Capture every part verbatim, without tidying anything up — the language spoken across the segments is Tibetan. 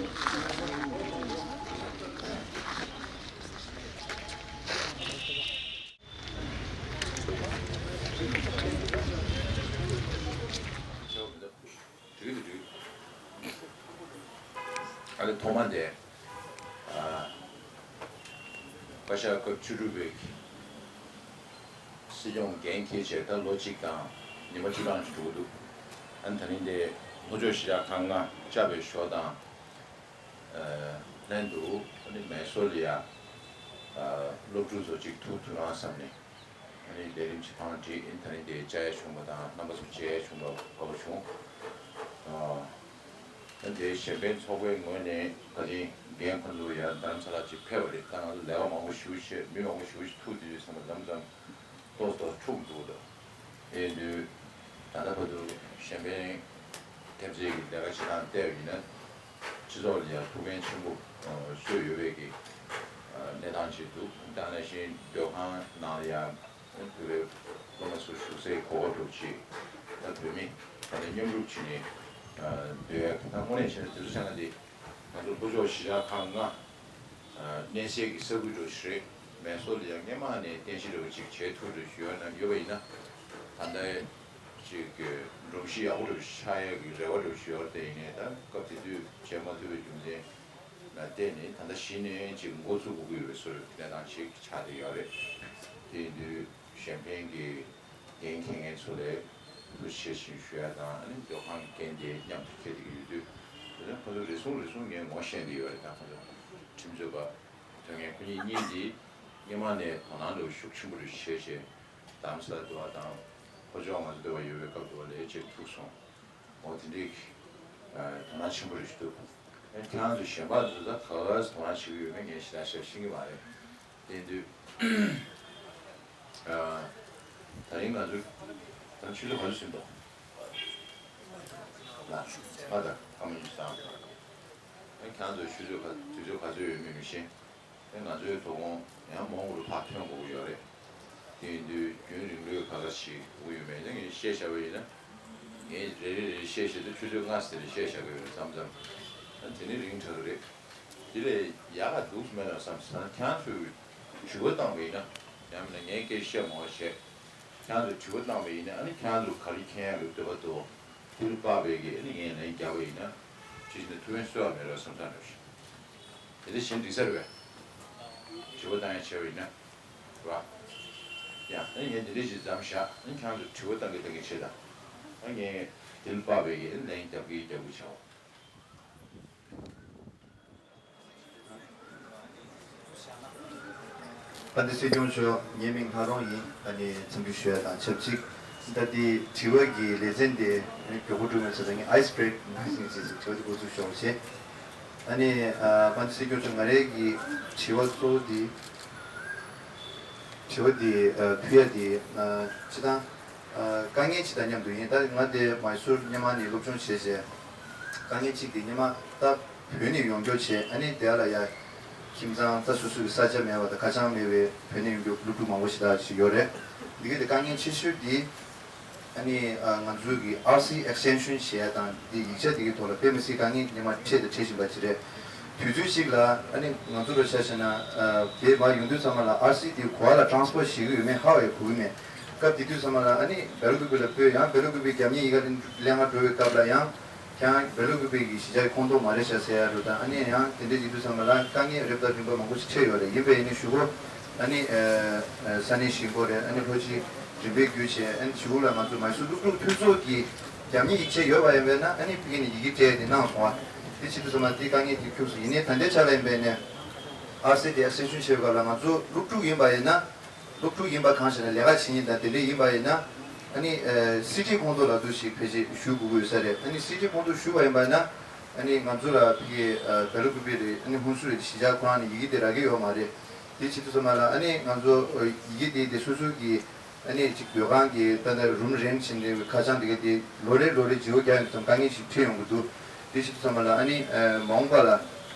ཨ་ནི་ཐོག་མ་དེ། ཨ། བཀའ་ཤག་སྐབས་བཅུ་དྲུག་པའི་སྲིད་སྐྱོང་འགན་འཁྱེར་བྱས་ད་ལོ་གཅིག་དང་ཉི་མ་བཅུ་གྲངས་ཤིག་འགྲོ་གི་འདུག་ཨ་ནི་ད་རིང་དེ་ལྷོ་ཕྱོགས་གཞིས་ཆགས་ཁག་ལྔ་བཅའ་བའི་ཞོར་དང་། ཨ། ལྷན་དུ་ཨ་ནི་མེ་སོར་ལ་ཡ། ཨ། སློབ་ཕྲུག་ཚོ་གཅིག་ཐུག་ཐུབ་རང་བསམ་ནས། ཨ་ནི་ལས་རིམ་ཅིག་ཕངས་བསྒྲིགས། ཨ་ནི་ད་རིང་དེ་བཅར་ཡ་བྱུང་བ་དང་རྣམ་པ་ཚོ་མཇལ་ཡ་བྱུང་བ་དགའ་པོ་བྱུང་། ཨ། ཨ་ནི་དེ་གཞན་ཕན་ཚོགས་པའི་ངོས་ནས་ད་རིང་རྒན་ཁོང་ཚོ་ཡར་རྡ་རམ་ས་ལ་ཅིག་ཕེབས་པ་རེད། ད་ང་ཚོ་ལས་ཀ་མང་པོ་ཞེ་པོ་བྱས། མི་མང་པོ་ཞེ་པོ་ཞིག་ཐུག་བསྡད་ཡོད་བསམ་པ་མཚམས་མཚམས་ཏོག་ཙམ་འཁྲུག་འདུག་ད་ཡིན་དུས་ད་ལྟ་བར་དུ་གཞན་ཕན་ཐེབས་རྩའི་གི་ལས་ཀ་བྱེད་སྟངས་བལྟས་པ་ཡིན་ན། སྤྱི་ཚོགས་ལ་ཡང་ཐུགས་ཕན་ཆེན་པོ་གསོས་ཡོད་པའི་གི་གནས་སྟངས་ཅིག་འདུག་ད་ནང་བཞིན་སྡོད་ཁང་ནང་ལ་ཡང་བོད་པའི་སློབ་མ་ཚོ་བཞུགས་སའི་གོ་སྐབས་འདྲ་ཅིག་ད་བོད་མི་ད་ལྟ་མཉམ་རུབ་བྱས་ནས་སྡོད་ཡ། ད་དངོས་གནས་བྱས་ན་དེ་ཚོ་ཆ་ན་འདི་ང་ཚོ་ལྷོ་ཕྱོགས་གཞིས་ཆགས་ཁག་ལྔ་གནས་སའི་གི་ས་ཁུལ་འདྲ་ཞིག་རེད། མེ་སོར་ལ་ཡང་སྔོན་མ་ནས་རྟེན་གཞི་འདྲ་ཅིག་བྱེད་ཐུབ་འདྲ་ཞིག་ཡོད་ན། ཡོད་པ་ཡིན་ན་ད་ལྟ་ཅིག་གི་སྒྲོམ་གཞི་ཡག་པོ་འདྲ་ཆགས་ཡ་གི་རེ་བ་འདྲ་ཞིག་ཡོད་རེད། དེ་ཡིན་ནའི་ད་སྐབས་དེ་དུས་བྱེད་མ་ཐུབ་པའི་རྒྱུ་མཚན་ལ་བརྟེན་ནས་ད་ལྟ་གཞི་ནས་ཅིག་འགོ་བཙུགས་དགོས་ཀྱི་ཡོད་པའི་བཟོ་འདྲ་གི་གནས་སྟངས་ཤིག་ཆགས་བསྡད་ཡོད་རེད། དེ་ཡིན་དུས་གཞན་ཕན་གྱི་འགན་འཁྱེར་མཁན་ཚོ་ལ་ཐུགས་རྗེ་ཆེ་ཞུ་ཡ་དང་། ཨ་ནི་སྡོད་ཁང་གི་འགན་དེ་མཉམ་དུ་འཁྱེར་བསྡད་ཀྱི་ཡོད་དུས། དེ་ནས་ཁོ་ཚོ་རེ་ཟུང་རེ་ཟུང་ངས་ངོ་ཤེས་བསྡད་ཡོད་རེད། ད་ཁོ་ཚོ་ཁྲིམས་རྩོད་པ་དོན་གཉེར་ཁོ་གཉིས་གཉིས་འདི་སྔོན་མ་ནས་དོ་སྣང་འདྲ་ཤུགས་ཆེན་པོ་རེ་བྱས་བྱས། རྡ་རམ་ས་ལ་འདུག་པ་དང་ལྷོ་ཕྱོགས་ང་ཚོ་འདུག་པ་ཡོད་པའི་སྐབས་འདུག་པ་ལ་ཡ་ཅིག་ཐུག་སོང་། འོ་དེ་འདྲའི་དོ་སྣང་ཆེན་པོ་རེ་ཞིག་འདུག་ཨ་ནི་ཁྱེད་རང་ཚོ་གཞན་པ་ཚོ་ད་ག་པར་དོ་སྣང་བྱེད་ཀྱི་ཡོད་མེད་ངས་ཞེ་དྲག་ཞིབ་ཤེས་ཀྱི་མ་རེད། དེ་ཡིན་དུས། ཨ། ད་རིང་ང་ཚོ་ད་ཆུ་ཚོད་ག་ཚོད་ཟིན་འདུག་ལ། ཨ། ད་སྐར་མ་ཉི་ཤུ་ཙམ་རེད། ཨ། ཁྱེད་རང་ཚོ་ཆུ་ཚོད་ག་དུས་ཚོད་ག་ཚོད་ཡོད་མེད་མི་ཤེས། ཨ། ང་ཚོའི་དོ་དགོང་ཡང་མོང་གུ་རུ་ཕར་ཐོན་དགོས་ཀྱི་ཡོད་རེད། དེ་ཡིན་དུས་རྒྱུན་རིང་ལོས་ག་ག་ཞིག་དགོས་ཀྱི་ཡོད་མེད་ད་ངས་བཤད་བཞག་པ་ཡིན་ན། ངས་རེ་རེ་རེ་བཤད་བཤད་དུས་ཆུ་ཚོད་ལྔ་ཙམ་རེ་བཤད་བཞག་གི་ཡོད་རེད། མཚམས་མཚམས། ཨ། དེ་ནི་རིང་དྲགས་ཀྱི་རེད། དེ་ལས་ཡག་ག་འདུག་མེད་ན་བསམ་སོང་། ཁྱེད་རང་ཚོས་དྲི་བ་བཏང་བ་ཡིན་ན། ཡང་མིན་ན་ངས་སྐད་བཤད་མང་བ་བཤད། ཁྱེད་རང་ཚོས་དྲི་བ་བཏང་བ་ཡིན་ན། ཨ་ནི་ཁྱེད་རང་ཚོ་ག་རེ་མཁྱེན་ཡག་གི་འདོད་པ་འདུག་དེ་ལ་དཔག་པའི་གི་ཨ་ནི་ངས་ལན་རྒྱག་པ་ཡིན་ན། ཅི་ཞིག་ན་ཐུགས་ཕན་གསོས་པ་མེད་རོགས་བསམ་སྟངས་འདྲ་ཞིག་དེ་འདྲ་གཞན་འགྲིག་ས་རེད་པས། དྲི་བ་བཏང་ཡག་བྱས་པ་ཡིན་ན། རེད་པ། ཡ། ཨ་ནི་ངས་འདི་འདྲ་ཞིག་མཚམས་བཞག་ཨ་ནི་ཁྱེད་རང་ཚོས་དྲི་བ་བཏང་གི་བཏང་གི་བྱེད་དང་། ཨ་ནི་ངས་དེ་ལ་དཔག་པའི་གི་ཨ་ནི་ལན་རྒྱབ་ཀྱི་རྒྱབ་ཀྱི་བྱའོ། དཔལ་ལྡན་སྲིད་སྐྱོང་མཆོག་ངའི་མིང་ལྷ་རོང་ཡིན། ཨ་ནི་འཚམས་འདྲི་ཞུ་ཡ་དང་ཆབས་ཅིག་ད་འདི་དྲི་བ་གི་ལེ་ཚན་དེ་ཨ་ནི་མགྱོགས་པོ་འགྲོ་མེད་ས་དང་ངས་ཨའི་སི་བྷི་རེག་ནང་བཞིན་བྱས་ཙང་དྲི་བ་དེ་འགོ་ཚུགས་ཤོག་བྱས། ཨ་ནི་ཨ། དཔལ་ལྡན་སྲིད་སྐྱོང་མཆོག་ང་རའི་གི་དྲི་བ་གཙོ་བོ་འདི། དྲི་བ་འདི་ཨ། ཕུལ་ཡ་འདི་ཨ། སྤྱིར་བཏང་ཨ། དཀའ་ངལ་ཅིག་དང་མཉམ་དུ་ཡིན། ད་ང་འདི་མའི་སུར་སྔོན་མ་ནས་སློབ་སྦྱོང་བྱས་བྱས། དཀའ་ངལ་གཅིག་འདི་སྔོན་མ་ད་བོད་ནས་ཡོང་རྒྱུ་བྱས། ཨ་ནི་དེ་ལ་ཡ་ཁྱིམ་ཚང་ད་སོ་སོ་གི་ས་ཆ་མེད་པ་དང་ཁ་བྱང་མེད་པའི་བོད་ནས་ཡོང་རྒྱུ་སློབ་ཕྲུག་མང་པོ་ཞེ་དྲག་ཅིག་ཡོད་རེད། འདི་ག་དེ་དཀའ་ངལ་ཆེ་ཤོས་འདི། ཨ་ནི་ཨ། ང་ཚོའི་གི་ཨར་སི་ཨེག་སི་ཊེན་ཤན་བྱེད་ཡ་དང་འདི་ཡིག་ཆ་འདི་གི་ཐོག་ལ་དཔེ་མི་སྲིད་དཀའ་ངལ་སྔོན་མ་འཕྲད་དང་འཕྲད་བཞིན་པ་ཅིག་རེད། དུས་ཚོད་ཅིག་ལ་ཨ་ནི་ང་ཚོ་ལ་ཆ་བཞག་ན་ཨ། དེ་མར་ཡོང་དུས་ཚང་མ་ལ་ཨར་སི་དེ་ག་པར་ལ་ཊེ་རན་སི་ཕར་བྱེད་ཀྱི་ཡོད་མེད་ཧ་ཡང་གོ་གི་མེད། སྐབས་དེ་དུས་ཚང་མ་ལ་ཨ་ནི་སྦེལ་ཀོབ་ལ་སྤོས། ཡང་སྦེལ་ཀོབ་རྒྱབ་གཉེར་ཡི་གེ་ལེན་ག་འགྲོ་བའི་སྐབས་ལ་ཡང་། ཁྱེད་རང་སྦེལ་ཀོབ་གི་གཞིས་ཆགས་ཁོངས་གཏོགས་མ་རེད་ཤག་ཟེར་ཡ་འདྲ་དང་། ཨ་ནི་ཡང་དེ་འདྲའི་ཡིན་དུས་ཙམ་པ་ལ་དཀའ་ངལ་རབ་དང་རིམ་པ་མང་པོ་ཞིག་འཕྲད་ཡོད་རེད། ཡིན་པས་ཡིན་ནའི་གཞུག་གུ་ཨ་ནི་ཨ། ས་གནས་གཞིས་འགོ་རེད། ཨ་ནི་ལྷོ་སྤྱི་རིམ་པས་བརྒྱུད་བྱས། ཨ་ནི་གཞུག་གུ་ལ་ང་ཚོ་མའི་སུར་སློབ་ཕྲུག་མཐུན་ཚོགས་ཀྱི་རྒྱབ་གཉེར་ཡིག་ཆ་ཡོད་པ་ཡིན་པས་ན། ཨ་ནི་ཕ་གི་ནས་ཡི་གེ་སྤྲད་དེ་གནང་སོང་བ། དེ་བྱེད་དུས་ཙམ་པ་དེ་དཀའ་ངལ་དེ་ཁྱུག་སོང་། ཡིན་ནའི་ད་ལྟའི་ཆ་ལ་ཡིན་པས་ནས་ཨར་སི་དེ་ཨེག་སི་ཊེན་ཤན་བྱེད་པའི་སྐབས་ལ་ང་ཚོ་སློབ་ཕྲུག་ཡིན་པ་ཡིན་ན། སློབ་ཕྲུག་ཡིན་པ་གང་ཞིག་ལ་ལས་ཀ་བྱེད་མཁན་དང་དེ་འདྲ་ཡིན་པ་ཡིན་ན། ཨ་ནི་ཨ། སི་ཊི་ཁོངས་གཏོགས་ལ་འདུག་ཞིག་ཕལ་ཆེར་ཞུགས་དགོས་ཀྱི་ཡོད་ས་རེད། ཨ་ནི་སི་ཊི་ཁོངས་གཏོགས་ཞུགས་པ་ཡིན་པ་ཡིན་ན། ཨ་ནི་ང་ཚོ་ལ་ཕ་གི་ཨ། སྦེལ་ཀོབ་རེད། ཨ་ནི་ཧུན་སུར་རེད། གཞིས་ཆགས་ཁོ་རང་ནས་ཡི་གེ་དེ་རག་གི་ཡོད་མ་རེད། དེ་བྱེད་དུས་ཙམ་པ་ལ་ཨ་ནི་ང་ཚོ་ཨ། ཡི་གེ་དེ་དེ་སོ་སོ་གི་ཨ་ནི་ཅིག་སྡོད་ཁང་གི་ད་ལྟ་རུམ་རེན་ཊི་བྱེད་འདྲ་བའི་ཁ་བྱང་དེ་ག་དེ་ལོ་རེ་ལོ་རེ་བརྗེ་པོ་རྒྱག་ཡོང་དུས་ཙམ་དཀའ་ངལ་ཞིག་འཕྲད་ཡོང་གི་འདུག་དེ་བྱེད་དུས་ཙམ་པ་ལ་ཨ་ནི་ཨ། མ་འོངས་པ་ལ།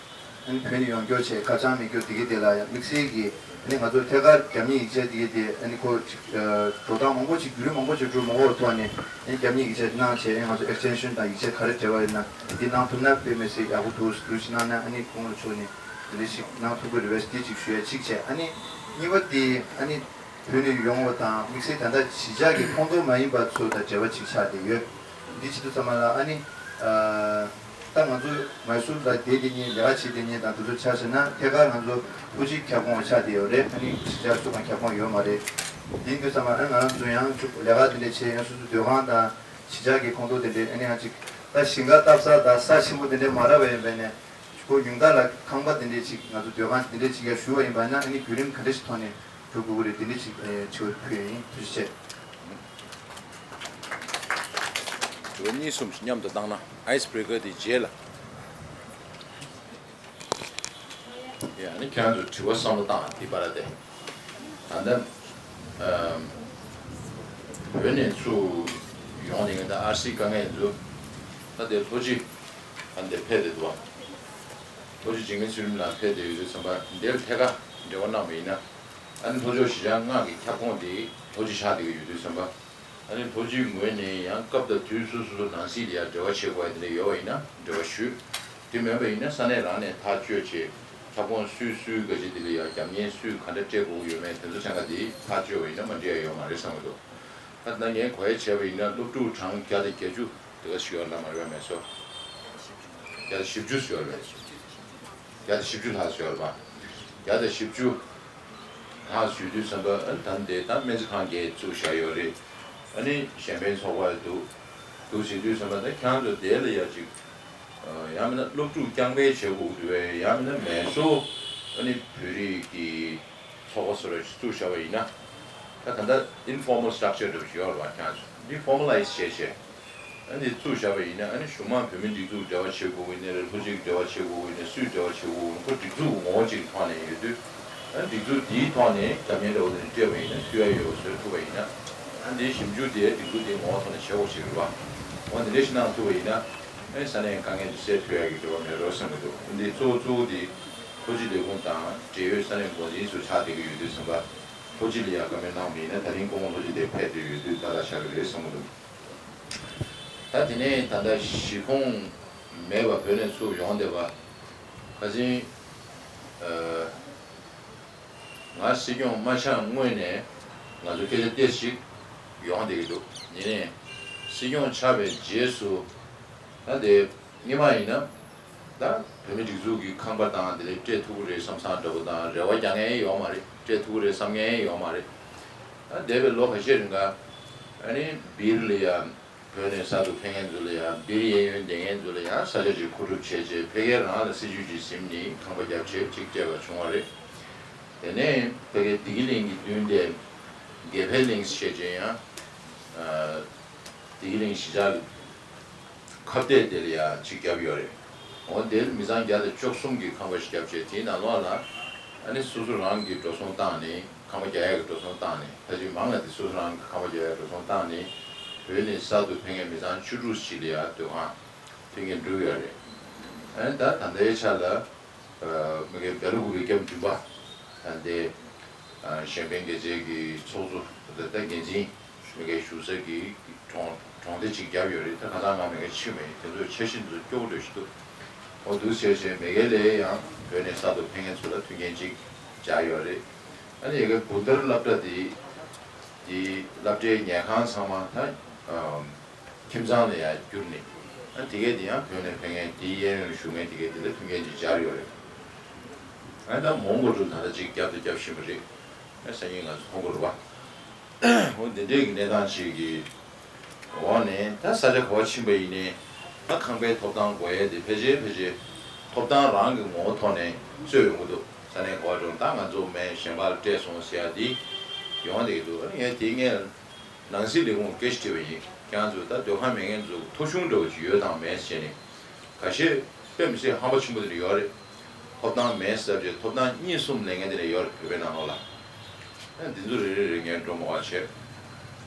ཨ་ནི་བོད་ནས་ཡོང་རྒྱུ་བྱས་ཁ་བྱང་མེད་རྒྱུ་དེ་གི་དེ་ལ་ཡང་དམིགས་བསལ་གྱི་ཨ་ནི་ང་ཚོ་ཐད་ཀར་རྒྱ་མིའི་ཡིག་ཆ་དེ་གི་དེ་ཨ་ནི་ཁོ་ཅིག་འགྲོ་སྟངས་མང་པོ་ཅིག་བརྒྱུད་རིམ་མང་པོ་ཅིག་འགྲོ་མ་དགོས་པའི་ཐོག་ནས་ཨ་ནི་རྒྱ་མིའི་ཡིག་ཆ་གནང་བྱས་ཨ་ནི་ང་ཚོ་ཨེག་སི་ཊེན་ཤན་དང་ཡིག་ཆ་ག་རེ་འབྲེལ་བ་ཡོད་ན་དེ་གནང་ཐུབ་ན་དཔེ་མི་སྲིད་ཡག་པོ་འདུག་འདུག་ཅིག་གནང་ན་ཨ་ནི་སྐུ་ངོ་མཆོག་ནས་དེ་འདྲ་ཞིག་གནང་ཐུབ་ཀྱི་རེད་པས་དེ་ཅིག་ཞུ་ཡ་གཅིག་བྱས། ཨ་ནི་གཉིས་པ་དེ་ཨ་ནི་བོད་ནས་ཡོང་བ་དང་དམིགས་བསལ་ད་ལྟ་གཞིས་ཆགས་ཀྱི་ཁོངས་གཏོགས་མ་ཡིན་པ་ཚོ་དང་འབྲེལ་བ་ཅིག་ཆགས་བསྡད་ཡོད། འདི་བྱེད་དུས་ཙམ་པ་ལ་ཨ་ནི། ད་ང་ཚོ་མའི་སུར་ལ་བསྡད་དེ་ཉིན་ལས་ཀ་བྱེད་དེ་ཉིན་དང་དེ་ཚོ་ཆ་བཞག་ན་ཐད་ཀར་ང་ཚོ་ཧྥུ་ཇི་ཁྱབ་ཁོངས་ཆགས་བསྡད་ཡོད་རེད། ཨ་ནི་གཞིས་ཆགས་སུ་གང་ཁྱབ་ཁོངས་ཡོད་མ་རེད། དེ་ཡིན་དུས་ཙམ་པ་ཨ་ང་རང་ཚོ་ཡང་ལས་ཀ་དེ་འདྲ་བྱས་ཡང་སོ་སོ་སྡོད་ཁང་དང་གཞིས་ཆགས་ཀྱི་ཁོངས་གཏོགས་དེ་འདྲས་ཨ་ནི་ཡང་ཅིག་ད་ཞིང་ཁ་བཏབ་ས་དང་ས་ཆེན་པོ་དེ་འདྲས་མ་རག་པ་ཡིན་པས་ནས་ཁོ་ཉུང་མཐའ་ལ་ཁང་པ་དེ་འདྲས་ཅིག་ང་ཚོ་སྡོད་ཁང་དེ་འདྲས་ཅིག་ཡར་ཞུ་བ་ཡིན་པ་ན་ཨ་ནི་བརྒྱུད་རིམ་ག་འདྲས་ཤིག་ཐོག་ནས་འགྲོ་དགོས་ཀྱི་རེད། དེ་འདྲས་ཅིག་དྲི་བ་ཕུལ་ཡ་ཡིན། ཐུགས་རྗེ་ཆེ། དྲི་བ་གཉིས་གསུམ་ཞིག་མཉམ་དུ་བཏང་ན་ཨའི་སི་བྷི་རེ་ཀར་དེ་རྗེས་ལ། ཡ་ནི་ཁྱེད་རང་ཚོ་དྲི་བ་བསམ་བློ་བཏང་དེ་བར་དེ། ད་ལྟ་བོད་ནས་ཚུར་ཡོང་ནས་ད་ཨར་སི་དཀའ་ངལ་འདུག་ད་དེ་ལྷོ་སྤྱི་ད་དེ་ཕེབས་བསྡད་འདུག་ལྷོ་སྤྱི་འཇིགས་མེད་ཚུལ་ཁྲིམས་ལགས་ཕེབས་བསྡད་ཡོད་དུས་ཙམ་པ་འདིར་ཐད་ཀར་འབྲེལ་བ་གནང་བ་ཡིན་ན། ཨ་ནི་ལྷོ་ཕྱོགས་གཞིས་ཆགས་ལྔ་གི་ཁྱབ་ཁོངས་དེ་ལྷོ་སྤྱི་ཆགས་བསྡད་ཀྱི་ཡོད་དུས་ཙམ་པ། ཨ་ནི་ལྷོ་སྤྱིའི་ངོས་ནས་ཡང་སྐབས་དང་དུས་སོ་སོ་ནང་སྲིད་ལ་ཡང་འབྲེལ་བ་བྱེད་དགོས་ཡ་དེ་འདྲ་ཡོད་པ་ཡིན་ན་འབྲེལ་བ་ཞུས། དེ་མེད་པ་ཡིན་ན་ས་གནས་རང་ནས་ཐག་གཅོད་བྱས། ཁྱབ་ཁོངས་སུས་སུའི་ག་ཅི་དེ་ལ་ཡང་རྒྱབ་གཉེར་སུས་ག་འདྲ་སྤྲད་དགོས་ཀྱི་ཡོད་མེད་དེ་ཚོ་ཆ་ཚང་དེ་ཐག་གཅོད་པ་ཡིན་ན་མ་འགྲིག་ཡ་ཡོད་མ་རེད་བསམ་གྱི་འདུག་ད་ལྟ་ངས་གོ་ཡ་བྱས་པ་ཡིན་ན་སློབ་ཕྲུག་གྲངས་བརྒྱ་དང་བརྒྱད་ཅུ་དེ་ག་ཞུ་ཡ་ལ་མ་རེད་པ་མེད་སོ། བརྒྱ་དང་བཞི་བཅུ་ཞུ་ཡ་རེད། བརྒྱ་དང་བཞི་བཅུ་ལྷག་ཞུ་ཡ་རེད་པ། བརྒྱ་དང་བཞི་བཅུ། ཧ་ཞུ་དུས་ཙམ་པ་ཨ་ནི་ད་འདི་ད་སྨན་རྩིས་ཁང་གིས་བཙུགས་བཞག་ཡོད་རེད། ཨ་ནི་གཞན་ཕན་ཚོགས་པ་འདུག་འདུག་བྱེད་དུས་ཙམ་པ་ད་ཁྱེད་རང་ཚོ་དེ་ལ་ཡ་ཅིག་ཡང་མིན་ན་སློབ་ཕྲུག་རྐྱང་པའི་བྱེད་དགོས་འདུག་བས་ཡང་མིན་ན་མེ་སོ་ཨ་ནི་བོད་རིགས་ཀྱི་ཚོགས་པ་སོ་ར་ཞིག་བཙུགས་བཞག་པ་ཡིན་ན། ད་ད་ལྟ་informal structure་འདྲ་པོ་ཞིག་ཡོད་རེད་པ། ཁྱེད་རང་ཚོ་འདི་formalize་བྱས་བྱས། ཨ་ནི་བཙུགས་བཞག་པ་ཡིན་ན་ཨ་ནི་གཞུང་མང་བོད་མི་སྒྲིག་འཛུགས་འབྲེལ་བ་བྱེད་དགོས་ཀྱི་ཡིན་ནའི་རེད། ལྷོ་སྤྱི་གི་འབྲེལ་བ་བྱེད་དགོས་ཀྱི་ཡིན་ནའི་སུས་འབྲེལ་བ་བྱེད་དགོས་ཀྱི་ཡིན་ནའི་ཁོ་སྒྲིག་འཛུགས་ངོ་བོ་གཅིག་གི་ཐོག་ནས་ཡོད་དུས། ཨ་ནི་སྒྲིག་འཛུགས་འདིའི་ཐོག་ནས་རྒྱབ་གཉེར་འདྲ་བོ་དེ་འདྲ་སྤྲད་པ་ཡིན་ན་ཐུབ་ཡ་ཡོད་པ་བཟོ་ཐུབ་པ་ཡིན་ན། ཨ་ནི་འདིའི་ཞིབ་འཇུག་དེ་སྒྲིག་འཛུགས་དེའི་ངོ་བོ་ཐོག་ནས་བྱེད་དགོས་ཞིག་རེད་པ། འོ་འདི་འདྲ་ཞིག་གནང་ཐུབ་པ་ཡིན་ན་ཨ་ནི་ས་གནས་དཀའ་ངལ་དེ་སེལ་ཐུབ་ཡ་གི་འགྲོ་བ་མེད་འགྲོ་བསམ་གྱི་འདུག་འདི་གཙོ་བོ་གཙོ་བོ་དེ་ལྷོ་སྤྱི་ལས་ཁུངས་དང་འབྲེལ་ཡོད་ས་གནས་འགོ་འཛིན་ཚོ་ཆགས་བསྡད་ཀྱི་ཡོད་དུས་ཙམ་པ། ལྷོ་སྤྱི་ལ་ཡ་བཀའ་མོལ་གནང་བ་ཡིན་ན་ད་རིང་སྐུ་ངོ་ལྷོ་སྤྱི་དེ་ཕེབས་བསྡད་ཡོད་དུས་ཏག་ཏག་ཆགས་ཀྱི་རེད་བསམ་གྱི་འདུག་ད་དེ་ནས་ད་ལྟ་གཞིས་ཁོངས་མེད་པ་བོད་ནས་ཚུར་ཡོང་བསྡད་པ། ཁ་སང་ཨ་ང་སྲིད་སྐྱོང་མ་ཆགས་སྔོན་ནས་ང་ཚོ་སྐད་ཆ་ཏོག་ཙམ་ཡོང་བསྡད་ཀྱི་འདུག་ཡིན་ནའི་སྲིད་སྐྱོང་ཆགས་པའི་རྗེས་སུ་ད་དེ་སྔོན་མ་ཡིན་ན། ད་བོད་མི་སྒྲིག་འཛུགས་ཀྱི་ཁང་པ་དང་དེ་ལས་སྤྲད་ཐུབ་ཀྱི་རེད་བསམ་བསམ་འདྲ་པོ་དང་རེ་བ་རྒྱག་མཁན་ཡོད་མ་རེད། སྤྲད་ཐུབ་ཀྱི་རེད་བསམ་མཁན་ཡོད་མ་རེད། ད་འདས་པའི་ལོ་ཁ་ཤས་རིང་ག་ཨ་ནི་སྦིར་ལ་ཡ་བོད་ནས་གསར་དུ་ཕེབས་མཁན་ཚོ་ལ་ཡ་སྦིར་གཡས་གཡོན་བསྡད་མཁན་ཚོ་ལ་ཡ་ས་ཆ་ཅིག་མཁོ་སྒྲུབ་བྱས་རྗེས་ཕ་གིར་རང་ལ་སྲིད་ཇུས་ཅིག་ཟིན་ནས་ཁང་པ་བརྒྱབ་བྱས་ཅིག་སྤྲད་པ་བྱུང་བ་རེད། དེ་ནས་ཕ་གིའི་བདེ་སྐྱིད་གླིང་གི་མདུན་དེ་དགེ་འཕེལ་གླིང་ཞེས་བྱས་ཡང་བདེ་སྐྱིད་གླིང་གཞིས་ཆགས་ཀྱི་ཁ་གཏད་དེ་ལ་ཡ་གཅིག་བརྒྱབ་ཡོད་རེད། འོ་དེ་ལ་མི་ཚང་བརྒྱ་དང་བཅུ་གསུམ་གྱི་ཁང་པ་ཞིག་བརྒྱབ་བྱས་དེའི་ནང་ལོགས་ལ་ཨ་ནི་སོ་སོ་རང་གིས་འགྲོ་སོང་བཏང་ནས་ཁང་པ་རྒྱག་ཡག་གི་འགྲོ་སོང་བཏང་ནས་ཕལ་ཆེར་མང་ང་དེ་སོ་སོ་རང་གིས་ཁང་པ་རྒྱག་ཡག་འགྲོ་སོང་བཏང་ནས་བོད་ནས་གསར་དུ་ཕེབས་མཁན་མི་ཚང་བཅུ་དྲུག་ཞིག་ལ་ཡ་སྡོད་ཁང་མཐུན་རྐྱེན་བསྒྲུབས་ཡོད་རེད། ཨ་ནི་ད་ད་ལྟའི་ཆ་ལ་མི་རྒན་སྦེལ་ཀོབ་ཀྱི་སྐྱབས་འགྲིམ་པ་ད་ལྟའི་གཞན་ཕན་དགེ་རྩའི་གི་ཚོགས་གཙོ་ད་ལྟ་འགན་འཛིན། མི་སྒེར་བཞུགས་ས་གི་གྲོང་གྲོང་སྡེ་གཅིག་བརྒྱབ་ཡོད་རེད། ད་ཁ་སང་ང་མི་སྒེར་ཕྱིན་པ་ཡིན། དེ་ཚོ་ཆ་ཤིན་ཏུ་སྐྱོ་པོ་འདྲ་ཞིག་འདུག་འོ་འདུག་བྱས་བྱས་མི་སྒེར་ལས་ཡང་བོད་ནས་གསར་དུ་ཕེབས་མཁན་ཚོ་ལ་མཐུན་རྐྱེན་གཅིག་སྦྱར་ཡོད་རེད། ཨ་ནི་ཡ་གི་བུན་དར་སློབ་གྲྭ་དེ་དེ་སློབ་གྲྭའི་ཉལ་ཁང་ཚང་མ་ད་ཁྱིམ་ཚང་ལ་ཡང་བསྒྱུར་ནས་ཨ་དེ་གས་དེ་ཡང་བོད་ནས་ཕེབས་མཁན་དེའི་གཡས་གཡོན་ལ་བཞུགས་མཁན་དེ་གས་དེ་ལ་མཐུན་རྐྱེན་གཅིག་སྦྱར་ཡོད་རེད། ཨ་ནི་ད་མོན་གྷོ་ཊུ་ད་ལྟ་གཅིག་བརྒྱབ་དང་བརྒྱབ་བཞིན་པ་རེད། ཨ་སང་ཉིན་ང་ཚོ་མཐོང་གི་རེད་པ། འོ་འདི་འདྲའི་གི་གནས་སྟངས་ཅིག་གི་འོག་ནས་ད་ས་ཆ་ག་པར་ཕྱིན་པ་ཡིན་ནའི་ད་ཁང་པའི་ཐོབ་ཐང་དགོས་ཡས་དེ་ཕལ་ཆེར་ཕལ་ཆེར་ཐོབ་ཐང་རང་གི་ངོ་བོ་ཐོག་ནས་རྩོད་ཡོང་གི་འདུག་ས་གནས་ག་པར་འགྲོ་ད་ང་ཚོ་མེད་གཞན་པར་སྤྲད་སོང་ཟེར་ཡ་དེ་ཡོང་བསྡད་ཀྱི་འདུག་ཨ་ནི་ངས་དེ་ངས་ནང་སྲིད་ལས་ཁུངས་སྐད་ཆ་དྲིས་པ་ཡིན། ཁྱེད་རང་ཚོ་ད་སྡོད་ཁང་མེད་མཁན་ཚོ་ཐོ་གཞུང་འདྲ་བོ་ཅིག་ཡོད་དང་མེད་ཟེར་ནས། ཁ་ཤས་དཔེ་མི་སྲིད་ཧམ་པ་ཆེན་པོ་དེ་འདྲ་ཡོད་རེད། ཐོབ་ཐང་མེད་ཟེར་བྱས་ཐོབ་ཐང་གཉིས་གསུམ་ལེན་མཁན་དེ་འདྲ་ཡོད་རེད་བོད་པའི་ནང་ལོགས་ལ། ཨ་འདི་ཚོ་རེ་རེ་རེ་ངས་འགྲོ་མ་བ་བྱས།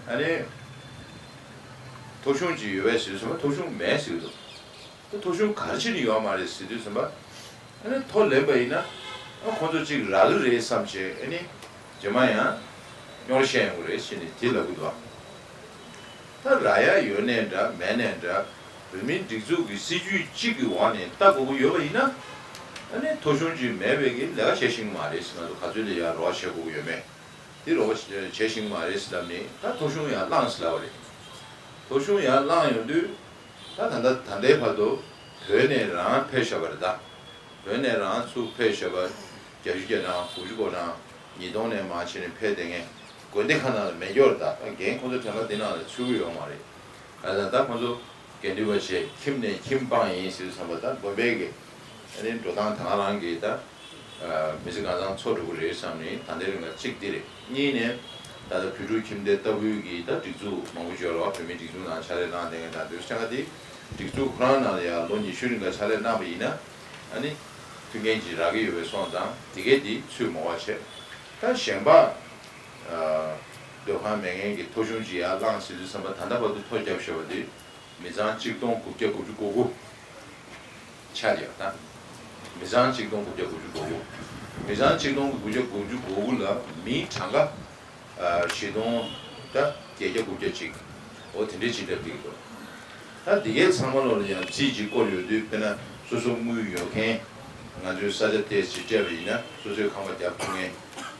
ཨ་ནི། ཐོ་གཞུང་ཅིག་ཡོད་པས་ཟེར་དུས་ཙམ་པ་ཐོ་གཞུང་མེད་ཟེར་གྱི་འདུག་ད་ཐོ་གཞུང་ག་རེ་བྱས་ནས་ཡོད་མ་རེད་ཟེར་དུས་ཙམ་པ། ཨ་ནི་ཐོ་ལེན་པ་ཡིན་ན་ཨ་ཁོང་ཚོ་གཅིག་རག་གི་རེད་བསམ་བྱས། ཨ་ནི་རྗེས་མ་ཡང་རྙོག་དྲ་བཤད་ཡོང་གི་རེད་ཟེར་ནས་དེ་ལབ་གི་འདུག་ད་རག་ཡ་ཡོད་ནའི་འདྲ་མེད་ནའི་འདྲ། བོད་མིའི་སྒྲིག་འཛུགས་ཀྱི་སྲིད་ཇུས་གཅིག་གི་འོག་ནས་ལྟ་དགོས་ཀྱི་ཡོད་པ་ཡིན་ན། ཨ་ནི་ཐོ་གཞུང་གཅིག་མེད་པའི་གི་ལས་ཀ་བྱེད་ཤེས་ཀྱི་མ་རེད་ཟེར། ང་ཚོ་ག་ཚོད་ལ་ཡ་རོགས་བྱེད་དགོས་ཀྱི་ཡོད་མེད་དེ་རོགས་བྱེད་ཤེས་ཀྱི་མ་རེད་ཟེར་ལབ་ནས། ད་ཐོ་གཞུང་ཡར་བསླངས་ཟེར་ལབ་པ་རེད། ཐོ་གཞུང་ཡར་བསླངས་ཡོང་དུས་ད་ད་ལྟ་ད་ལྟའི་བར་དུ་བོད་ནས་རང་ཕེབས་བཞག་པ་རེད་ད། བོད་ནས་རང་ཚུར་ཕེབས་བཞག་པ་བརྒྱད་ཅུ་གྱ་གྲངས་དགུ་བཅུ་གོ་གྲངས་ཉིས་སྟོང་ནས་མར་བྱས་ནས་ཕེབས་བསྡད་མཁན་དགོན་སྡེ་ཁག་ནང་ལ་མེད་ཀྱོག་རེད་ད། ད་རྒན་ཁོང་ཚོ་དྲན་པ་འདི་ནང་ལ་ཚུད་ཀྱི་ཡོད་མ་རེད། ག་ས་ད་ཁོང་ཚོ་དགེ་འདུན་པ་བྱས་ཁྱིམ་ནས་ཁྱིམ་སྤངས་ཡིན་ཟེར་བསམ་པ། ད་དགོན་པའི་གི་ཨ་ནི་འགྲོ་སྟངས་ད་ག་རང་གི་ད་མི་ཚེ་གང་ཚང་འཚོ་འགྲོ་གི་རེད་བསམ་ནས། ད་ལྟའི་རིང་ལ་གཅིག་འདི་རེད། གཉིས་ནས་ད་ལྟ་བོད་ཕྲུག་ཁྱིམ་སྡེ་ལྟ་བུའི་གི་ད་སྒྲིག་འཛུགས་མང་པོ་ཡོད་རེད་བ། བོད་མིའི་སྒྲིག་འཛུགས་ནང་ཕྱག་ལས་གནང་བསྡད་མཁན་དང་དུས་ཆ་ག་དེ་སྒྲིག་འཛུགས་ཁོ་རང་ནང་ལ་ཡང་ལོ་ཉི་ཤུ་རིང་ག་ཕྱག་ལས་གནང་བ་ཡིན་ན། ཨ་ནི་མཐུན་རྐྱེན་ཅིག་རག་གི་ཡོད་པའི་སོང་ཙང་དེ་གས་དེ་ཚུད་མ་བ་བྱས། ད་གཞན་པ་ཨ་སྡོད་ཁང་མེད་མཁན་གྱི་ཐོ་གཞུང་ཅིག་ཡར་བསླངས་ཟེར་དུས་ཙམ་པ། ད་ལྟ་བར་དུ་ཐོ་བརྒྱབ་བཞག་པ་དེ་མི་ཚང་གཅིག་སྟོང་དགུ་བརྒྱ་དགུ་བཅུ་གོ་དགུ་ཆགས་ཡོད་ད། མི་ཚང་གཅིག་སྟོང་དགུ་བརྒྱ་དགུ་བཅུ་གོ་དགུ། མི་ཚང་གཅིག་སྟོང་དགུ་བརྒྱ་དགུ་བཅུ་གོ་དགུ་ལ་མི་གྲངས་ཀ་ཨ་བཞི་སྟོང་ད་བརྒྱད་བརྒྱ་དགུ་བརྒྱ་ཅིག་འོ་དེ་འདྲའི་ཅིག་སླེབས་ཀྱི་འདུག་ད་འདི་གའི་ཚང་མ་ལོ་ལ་ཡང་རྩིས་ཅིག་བསྐོར་ཡོང་དུས། དཔེར་ན་སོ་སོ་དངུལ་ཡོད་མཁན། ང་ཚོའི་ས་ཆ་ཏོག་ཙམ་སྤྲད་པ་ཡིན་ན་སོ་སོའི་ཁང་པ་རྒྱག་ཐུབ་མཁན།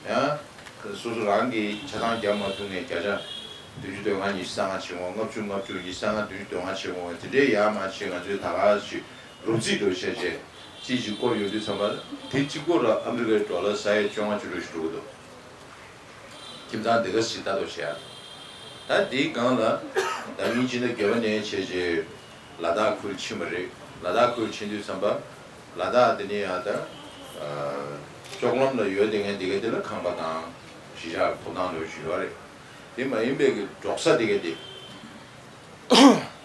ཡང་སོ་སོ་རང་གིས་ཆ་ཚང་རྒྱག་མ་ཐུབ་མཁན་བརྒྱ་ཆ་བདུན་ཅུ་དོན་ལྔ་ཉི་ཤུ་རྩ་ལྔ་བྱེད་འོང་། ལྔ་བཅུ་ལྔ་བཅུ་ཉི་ཤུ་རྩ་ལྔ་བདུན་ཅུ་དོན་ལྔ་བྱེད་འོང་། དེ་འདྲའི་ཡར་མར་བྱས་ང་ཚོའི་ད་ག་ཅིག་རོབ་རྩིས་འགྲོ་བྱས་བྱས་རྩིས་ཅིག་བསྐོར་ཡོང་དུས་ཙམ་པ། དེ་གཅིག་པོ་ལ་ཨ་མི་རི་ཀའི་ཌོ་ལར་ས་ཡ་བཅོ་ལྔ་བཅུ་དྲུག་ཞིག་འགྲོ་གི་འདུག་ཁྱིམ་ཚང་དེ་ག་ཞིག་ལྟ་རྟོག་བྱེད་ཡ། ད་དེའི་སྒང་ལ་ད་ཉིན་གཅིག་ན་རྒྱལ་བ་ནས་བྱས་རྗེས་ལ་དྭགས་ཁུལ་ཕྱིན་པ་རེད། ལ་དྭགས་ཁུལ་ཕྱིན་དུས་ཙམ་པ་ལ་དྭགས་དེ་ནས་ཡང་ད་ཨ་ལྕོག་ལམ་ལ་ཡོད་བསྡད་མཁན་དེ་ག་དེ་ལ་ཁང་པ་དང་གཞིས་ཆགས་ཐོབ་ཐང་ལོས་ཞུ་ཡོད་རེད། དེ་མ་ཡིན་པའི་གི་འབྲོག་ས་དེ་ག་དེ།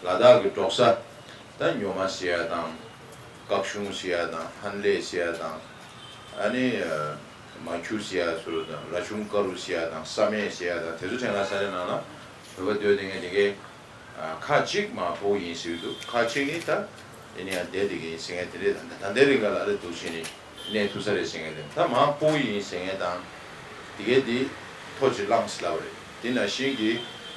ལ་དྭགས་ཀྱི་འབྲོག་ས། ད་ཉོ་མ་ཟེར་ཡ་དང་། སྐག་ཤུང་ཟེར་ཡ་དང་། ཧན་ལེ་ཟེར་ཡ་དང་། ཨ་ནི་མ་ཁྱུ་ཟེར་ཡ་ཚོ་དང་། ར་ཆུང་ཀ་རུ་ཟེར་ཡ་དང་། ས་སྨད་ཟེར་ཡ་དང་། དེ་ཚོ་ཕྲན་ལ་ས་ཆ་ནང་ལ་བོད་པ་སྡོད་བསྡད་མཁན་དེ་གའི་ཁག་གཅིག་མ་ཕྲུ་གུ་ཡིན་ཟེར་གྱི་འདུག་ཁག་གཅིག་ནི་ད་ཡིན་ན་ཡང་བསྡད་བསྡད་མཁན་ཡིན་ཟེར་མཁན་དེ་འདྲས་དང་། ད་ལྟའི་རིང་ག་ལ་ཨ་རི་འདུག་བྱས་ནས་གནས་ཐུབ་ས་རེད་ཟེར་མཁན་དེ། ད་མ་ཕྲུ་གུ་ཡིན་ཟེར་མཁན་དང་། དེ་གས་དེ་ཐོ་ཅིག་བླངས་ཟེར་ལབ་པ་རེད། དེ་ནང་བཞིན་གྱི་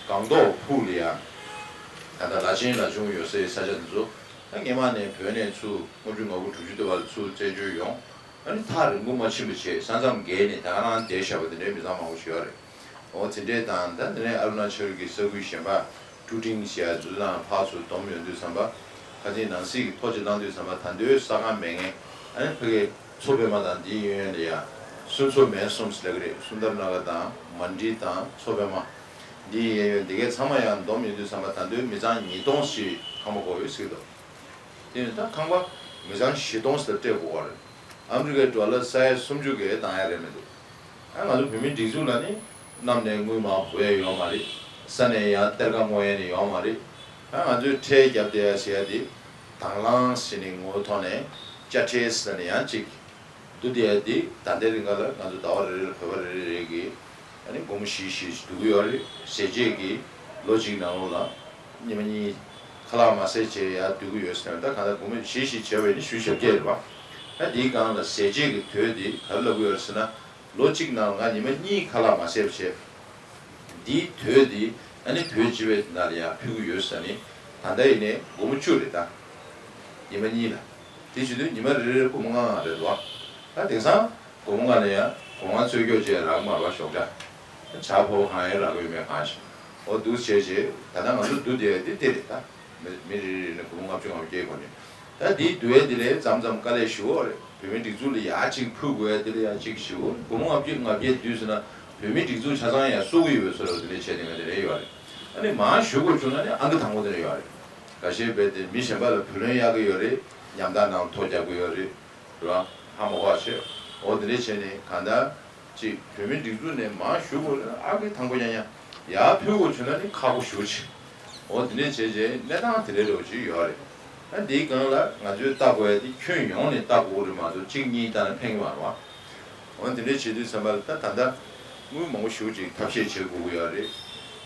སྒང་ཏོག་ཕུག་ལ་ཡ། ད་ལྟ་ལ་ཆེན་ལ་ཆུང་ཡོད་སའི་ས་ཆ་འདི་ཚོ། ད་སྔོན་མ་ནས་བོད་ནས་ཚུར་ལྔ་བཅུ་ང་དགུ་དྲུག་ཅུ་དེ་བར་ཚུར་བཙན་བྱོལ་ཡོང་། ཨ་ནི་ཐག་རིང་པོ་མ་ཕྱིན་པ་བྱས་ས་མཚམས་བརྒལ་ནས་ད་ག་རང་བསྡད་བཞག་པ་དེ་འདྲའི་མི་ཚང་མང་པོ་ཞིག་ཡོད་རེད། འོ་དེ་འདྲས་དང་། ད་དེ་ནས་ཨ་རུ་ན་ཅལ་གྱི་ས་ཁུལ་གཞན་པ་ཀྲུ་ཀྲིང་ཟེར་ཡ་འདི་ཚོ་ནང་ཕར་ཚུར་བསྡོམས་ཡོང་དུས་ཙམ་པ། ཁ་སང་ནང་སྲིད་ཀྱི་ཐོ་ཅིག་བླངས་དུས་ཙམ་པ། ད་དུང་ས་ཁང་མེད་མཁན། ཨ་ནི་ཕ་གིའི་མཚོ་པདྨ་དང་འདིའི་གཡས་གཡོན་ལ་ཡ་སུན་མཚོ་མེན་གསུམ་ཟེར་ལབ་ཀྱི་རེད། སུན་དར་ནག་དང་མན་ཌི་དང་མཚོ་པདྨ། འདིའི་གཡས་གཡོན་འདི་གའི་ཚང་མ་ཡང་བསྡོམས་ཡོང་དུས་ཙམ་པ། ད་དུང་མི་ཚང་ཉིས་སྟོང་ཞིག་ཁང་པ་དགོས་ཡོད་ཟེར་གྱི་འདུག་དེ་ནི་ད་ཁང་པ་མི་ཚང་བཞི་སྟོང་ཙམ་སྤྲད་དགོས་པ་རེད། ཨ་མི་རི་ཀའི་ཌོ་ལར་ས་ཡ་སུམ་ཅུ་གས་འདང་ཡ་རེད་མི་འདུག་ཨ་ང་ཚོ་བོད་མིའི་སྒྲིག་འཛུགས་ལ་ནི་གནམ་ནས་དངུལ་མར་འབབ་ཡ་ཡོད་མ་རེད། ས་ནས་ཡང་གཏེར་ཁ་བསྔོག་ཡ་ནི་ཡོད་མ་རེད། ཨ་ང་ཚོས་ཁྲལ་བརྒྱབ་བསྡད་ཡ་ཟེར་ཡ་དེ་དང་བླངས་ཟེར་ནས་ངོ་བོ་ཐོག་ནས་དཔྱ་ཁྲལ་ཟེར་ནས་ཡང་གཅིག་བསྡུ་བསྡད་ཡ་དེ། ད་ལྟའི་རིང་ག་ལ་ང་ཚོ་ཟླ་བ་རེ་རེ་ལ་བོད་པ་རེ་རེ་རེ་གིས་ཨ་ནི་སྒོར་མོ་བཞི་བཞི་བསྡུ་གི་ཡོད་རེད། ཟས་བཅད་ཀྱིས་ལོ་གཅིག་ནང་ལོགས་ལ་ཉི་མ་གཉིས་ཁ་ལག་མ་ཟས་བྱས་ཡར་སྡོད་ཀྱི་ཡོད་ཟེར་ན། ད་གང་ལྟར་སྒོར་མོ་བཞི་བཞི་བྱས་པ་ཡིན་ན་བཞི་བཅུ་ཞེ་བརྒྱད་རེད་པ། ད་འདིའི་སྒང་ལ་ཟས་བཅད་ཀྱི་དོད་འདི་ག་རེ་ལབ་ཀྱི་ཡོད་རེད་ཟེར་ན། ལོ་གཅིག་ནང་ང་ཉི་མ་གཉིས་ཁ་ལག་མ་ཟས་པ་བྱས། འདིའི་དོད་འདི་ཨ་ནི་བོད་སྤྱི་པའི་ནང་ལ་ཡར་ཕུལ་གྱི་ཡོད་ཟེར་ནི། ད་ལྟ་ཡིན་ནའི་སྒོར་མོ་བཅུ་རེད་ད། ཉི་མ་གཉིས་ལ། དེ་བྱེད་དུས་ཉི་མ་རེ་རེར་སྒོར་མོ་ལྔ་ལྔ་རེད་དོ། ད་དེང་སང་སྒོར་མོ་ལྔ་ལ་ཡང་སྒོར་ལྔ་འཚོལ་སྐྱོ་བྱས་རག་མ་རེད་པ། ཞོགས་ཇ་ཇ་ཕོར་པ་གང་ཡང་རག་གི་ཡོད་མེད་གང་ཤེས། འོ་འདུག་བྱས་བྱས་ད་ལྟ་ང་ཚོ་བསྡུ་བསྡད་དེ་དེ་རེད་ད། མི་མི་རེ་རེ་ནས་སྒོར་མོ་ལྔ་བཅུ་ང་བརྒྱད་གོ་ནས། ད་འདིའི་བསྡུ་ཡས་འདི་ལས་མཚམས་མཚམས་དཀའ་ལས་ཞེ་པོ་རེད། བོད་མིའི་སྒྲིག་འཛུགས་ལ་ཡར་གཅིག་ཕུལ་དགོས་ཡས་འདི་ལ་ཡང་གཅིག་ཞེ་པོ་རེད། སྒོར་མོ་ལྔ་བཅུ་ང་བརྒྱད་བསྡུས་ཟེར་ན་བོད་མིའི་སྒྲིག་འཛུགས་ཆ་ཚང་ཡང་གསོ་གི་ཡོད་པའི་བཟོ་འདྲ་འདི་ལས་བྱས་ཏེ་ང་འདི་ལས་ཡོད་རེད། ཨ་ནི་མར་ཞུ་དགོས་བྱུང་ན་ནི་ཨང་ཀི་དང་པོ་འདི་ལ་ཡོད་རེད། ཁ་ཤས་རྦད་དེ་མི་གཞན་པ་ལ་བུ་ལོན་གཡར་གི་ཡོད་རེད། ཉམ་ཐག་ནང་ཐོ་རྒྱག་གི་ཡོད་རེད། རེད་བ། ཧ་མ་གོ་བ་བྱས། འོ་འདི་འདྲས་བྱས་ནས་གང་ལྟར་ཅིག་བོད་མིའི་སྒྲིག་འཛུགས་ནས་མར་ཞུ་དགོས་ན་ཨ་ཁུའི་དང་པོ་ཡང་ཡང་ཡར་ཕུལ་དགོས་བྱུང་ན་ནི་ཁག་པོ་ཞེ་པོ་ཅིག་འོ་འདི་འདྲས་བྱས་བྱས་གནས་སྟངས་དེ་འདྲས་འདྲ་བོ་ཅིག་ཡོད་རེད། ཨ་འདིའི་སྒང་ལ་ང་ཚོས་ལྟ་དགོས་ཡ་དེ་ཁྱོན་ཡོངས་ནས་ལྟ་དགོས་རེད་མ་གཏོགས་གཅིག་གཉིས་ལྟ་ན་ཕན་གི་མ་རེད་བ། འོ་འདི་འདྲས་བྱེད་དུས་ཙམ་པ་ལ་ད་ད་ལྟ་དངུལ་མང་པོ་ཞེ་པོ་ཅིག་ཐབས་ཤེས་བྱེད་དགོས་ཀྱི་ཡོད་རེད།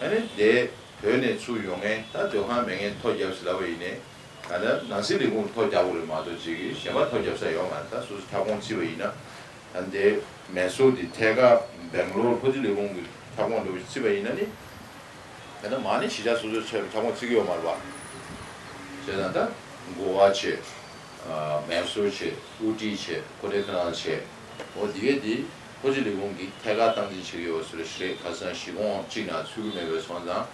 ཨ་ནི་དེ་བོད་ནས་ཚུར་ཡོང་མཁན་ད་སྡོད་ཁང་མེད་མཁན་ཐོ་རྒྱབ་ཟེར་ལབ་པ་ཡིན་ནའི། ད་ནང་སྲིད་ལས་ཁུངས་ཐོ་རྒྱག་དགོས་རེད་མ་གཏོགས་ཅིག་གཞན་པ་ཐོ་རྒྱབ་ས་ཡོད་མ་རེད། ད་སོ་སོ་ཁྱབ་ཁོངས་བརྩིས་པ་ཡིན་ན། ད་འདི་མེ་སོར་འདི་ཐད་ཀར་སྦེང་ལོར་ལྷོ་སྤྱི་ལས་ཁུངས་ཀྱི་ཁྱབ་ཁོངས་འདྲ་བོ་ཞིག་བརྩིས་པ་ཡིན་ན་ནི། ད་ལྟ་མ་ནི་གཞིས་ཆགས་སོ་སོའི་ཆེད་དུ་ཁྱབ་ཁོངས་བརྩི་གི་ཡོད་མ་རེད་པ། བྱས་ཙང་ད་གོ་བ་བྱས། མེ་སོར་བྱས། ཨུ་ཏི་བྱས། ཁོ་ཌེ་ཁ་ནལ་བྱས། འོ་འདི་གས་འདི་ལྷོ་སྤྱི་ལས་ཁུངས་ཀྱིས་ཐད་ཀར་སྟངས་འཛིན་བྱེད་ཀྱི་ཡོད་པ་སུ་རེད་ཤི་རེད། ཁ་སང་གཞིས་ཁོངས་གཅིག་ནང་ཚུད་ཀྱི་མེད་པའི་སོང་ཙང་།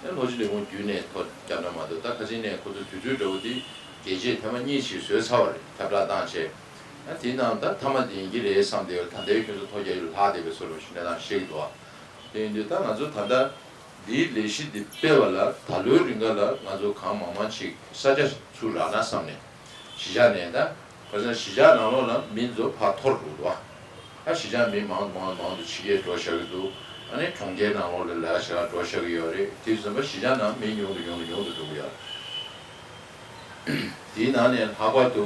ཨེ་ལྷོ་སྤྱི་ལས་ཁུངས་བརྒྱུད་ནས་ཐོ་བརྒྱབ་ན་མ་གཏོགས། ད་ཁ་སང་ནས་ཁོ་ཚོ་དུས་ཚོད་འདྲ་བོ་འདི་རྒྱལ་སྤྱིའི་ཐེངས་མ་གཉིས་ཤིག་བཟོས་ཚར་བ་རེད། ཁྱབ་བསྒྲགས་བཏང་བྱས། ཨ་དེའི་ནང་ད་མཐའ་མ་དེ་ཡིན་གྱི་རེད་བསམ་བསྡད་ཡོད། ད་ལྟའི་ཁྱོད་ཚོ་ཐོ་རྒྱག་ཡུལ་ལྷག་བསྡད་པའི་བཟོ་འདྲ་ཞིག་གནས་སྟངས་ཤེས་ཀྱི་འདུག་ཨ། དེ་ཡིན་དུས་ད་ང་ཚོ་ད་ལྟ་འདིའི་ལས་གཞི་འདི་སྤེལ་བ་ལ་ད་ལོའི་རིང་ག་ལ་ང་ཚོ་གང་མང་མང་ཅིག་ས་ཆ་ཚུར་རག་ན་བསམ་ནས། གཞིས་ཆགས་ནས་ད་ཁ་སང་གཞིས་ཆགས་ནང་ལོགས་ལ་མི་ཚོ་ཕར་འཐོར་འགྲོ་འདུག་ཨ། ད་གཞིས་ཆགས་མི་མང་དུ་མང་དུ་མང་དུ་ཕྱི་རྒྱལ་འགྲོ་བཞག་གི་འདུག་ཨ་ནི་གྲོང་ཁྱེར་ནང་ལོགས་ལ་ལས་ཀ་བྱེད་གར་འགྲོ་བཞག་གི་ཡོད་རེད། དེ་ཙམ་པ་གཞིས་ཆགས་ནང་མི་ཉུང་དུ་ཉུང་དུ་ཉུང་དུ་འགྲོ་གི་ཡོད་རེད། དེའི་ནང་ནས་ལྷག་པར་དུ་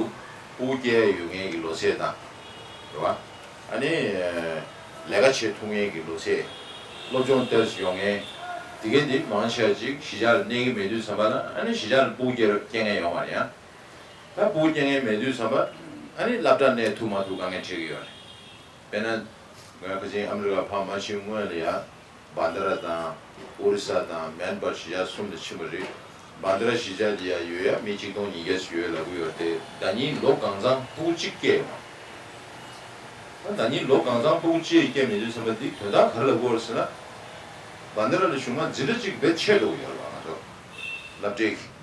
སྤུ་གུ་སྐྱེ་ཡ་ཡོད་མཁན་གྱི་ལོ་ཚད་དང་། རེད་བ། ཨ་ནི་ལས་ཀ་བྱེད་ཐུབ་མཁན་གྱི་ལོ་ཚད། སློབ་སྦྱོང་ཏོག་ཙམ་ཡོད་མཁན། དེ་གས་དེ་མང་ཆེ་བ་ཅིག་གཞིས་ཆགས་ལ་གནས་ཀྱི་མེད་དུས་ཙམ་པ་ལ། ཨ་ནི་གཞིས་ཆགས་ལ་སྤུ་གུ་སྐྱེ་སྐྱེ་མཁན་ཡོད་མ་རེད་ཡ། ད་སྤུ་གུ་སྐྱེ་མཁན་མེད་དུས་ཙམ་པ། ཨ་ནི་སློབ་གྲྭ་གནས་ཐུབ་མ་ཐུབ་དཀའ་ངལ་འཕྲད་ཀྱི་ཡོད་རེད། དཔེར་ན། ང་ཁ་ཆེན་ཨ་མི་རི་ཀ་ཕར་མ་ཕྱིན་སྔོན་ལ་ཡ། བྷན་དྷ་ར་དང་། ཨོ་རི་ས་དང་མེན་པར་གཞིས་ཆགས་གསུམ་ལ་ཕྱིན་པ་རེད། བྷན་དྷ་ར་གཞིས་ཆགས་འདི་ཡ་ཡོད་ཡ་མི་ཆིག་སྟོང་ཉིས་བརྒྱ་ཙམ་ཡོད་ལབ་ཀྱི་ཡོད་དེ། ཟླ་ཉིན་ལོ་གང་ཚང་སྤུ་གུ་གཅིག་སྐྱེས་ཡོང་། ད་ཟླ་ཉིན་ལོ་གང་ཚང་སྤུ་གུ་གཅིག་སྐྱེས་མེད་དུས་ཙམ་པ་འདི་དོན་དག་ག་རེ་ལབ་ཀྱི་ཡོད་རེད་ཟེར་ན། བྷན་དྷ་ར་ལ་གཞུང་ལ་འཛིན་གྲྭ་གཅིག་བེད་ཆད་འགྲོ་གི་ཡོད་རེད་བ། ང་ཚོ་སློབ་གྲྭའི་གི།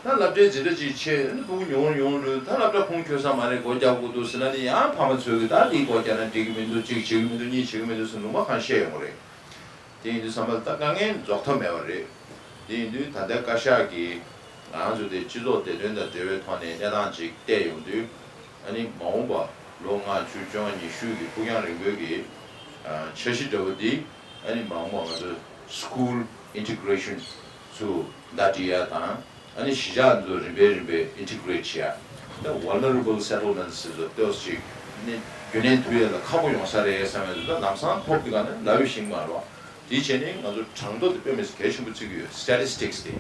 ད་སློབ་གྲྭའི་འཛིན་གྲྭ་གཅིག་ཆད་ནས་སྤུ་གུ་ཉུང་རུ་ཉུང་རུ། ད་སློབ་གྲྭ་ཁུངས་འཁྱོལ་ས་མ་རེད། སྒོ་རྒྱག་དགོས་འདུག་ཟེར་ན་ནི་ཡང་ཕ་མ་ཚོས་གི་ད་འདི་སྒོ་རྒྱག་ན་འགྲིག་གི་མི་འདུག་གཅིག་བྱེད་ཀྱི་མི་འདུག་གཉིས་བྱེད་ཀྱི་མི་འདུག་ཟེར་ལུང་པ་གང་བཤད་ཡོང་གི་རེད། དེ་ཡིན་དུས་ཙམ་པ་ད་དཀའ་ངལ་རྫོགས་ཐབས་མེད་པ་རེད། དེ་ཡིན་དུས་ད་ལྟའི་བཀའ་ཤག་གིས་ང་ཚོ་དེ་སྤྱི་ཚོགས་བདེ་དོན་དང་འབྲེལ་བའི་ཐོག་ནས་གནས་སྟངས་ཅིག་བལྟས་ཡོང་དུས། ཨ་ནི་མ་འོངས་པ་ལོ་ལྔ་བཅུ་བཅོ་ལྔ་ཉི་ཤུ་གི་ཕུགས་རྒྱང་རིང་པོའི་གི་འཆར་གཞི་འདྲ་བོ་འདི། ཨ་ནི་མ་འོངས་པ་ང་ཚོ་school integration ཚུ་ཟླ་སྒྲིལ་ཡ་དང་། ཨ་ནི་གཞིས་ཆགས་ཚོ་རིམ་པས་རིམ་པས་integrate བྱེད་ཡ། ད་vulnerable settlements ཟེར་ཚོ་ལྟོས་ཅིག་ནི་རྒྱུན་གནས་ཐུབ་ཡ་ལ་ཁག་པོ་ཡོང་ས་རེད་བསམ་ཡ་ཚོ། ད་ལམ་སང་ཐོབ་དེ་ག་ནི་ལབ་ཡ་ཞིག་མ་རེད་བ། དེ་བྱས་ནས་ང་ཚོ་གྲངས་ཐོ་དེ་དཔེ་མི་སྲིད་གལ་ཆེན་པོ་བརྩི་གི་ཡོད། statistics དེ་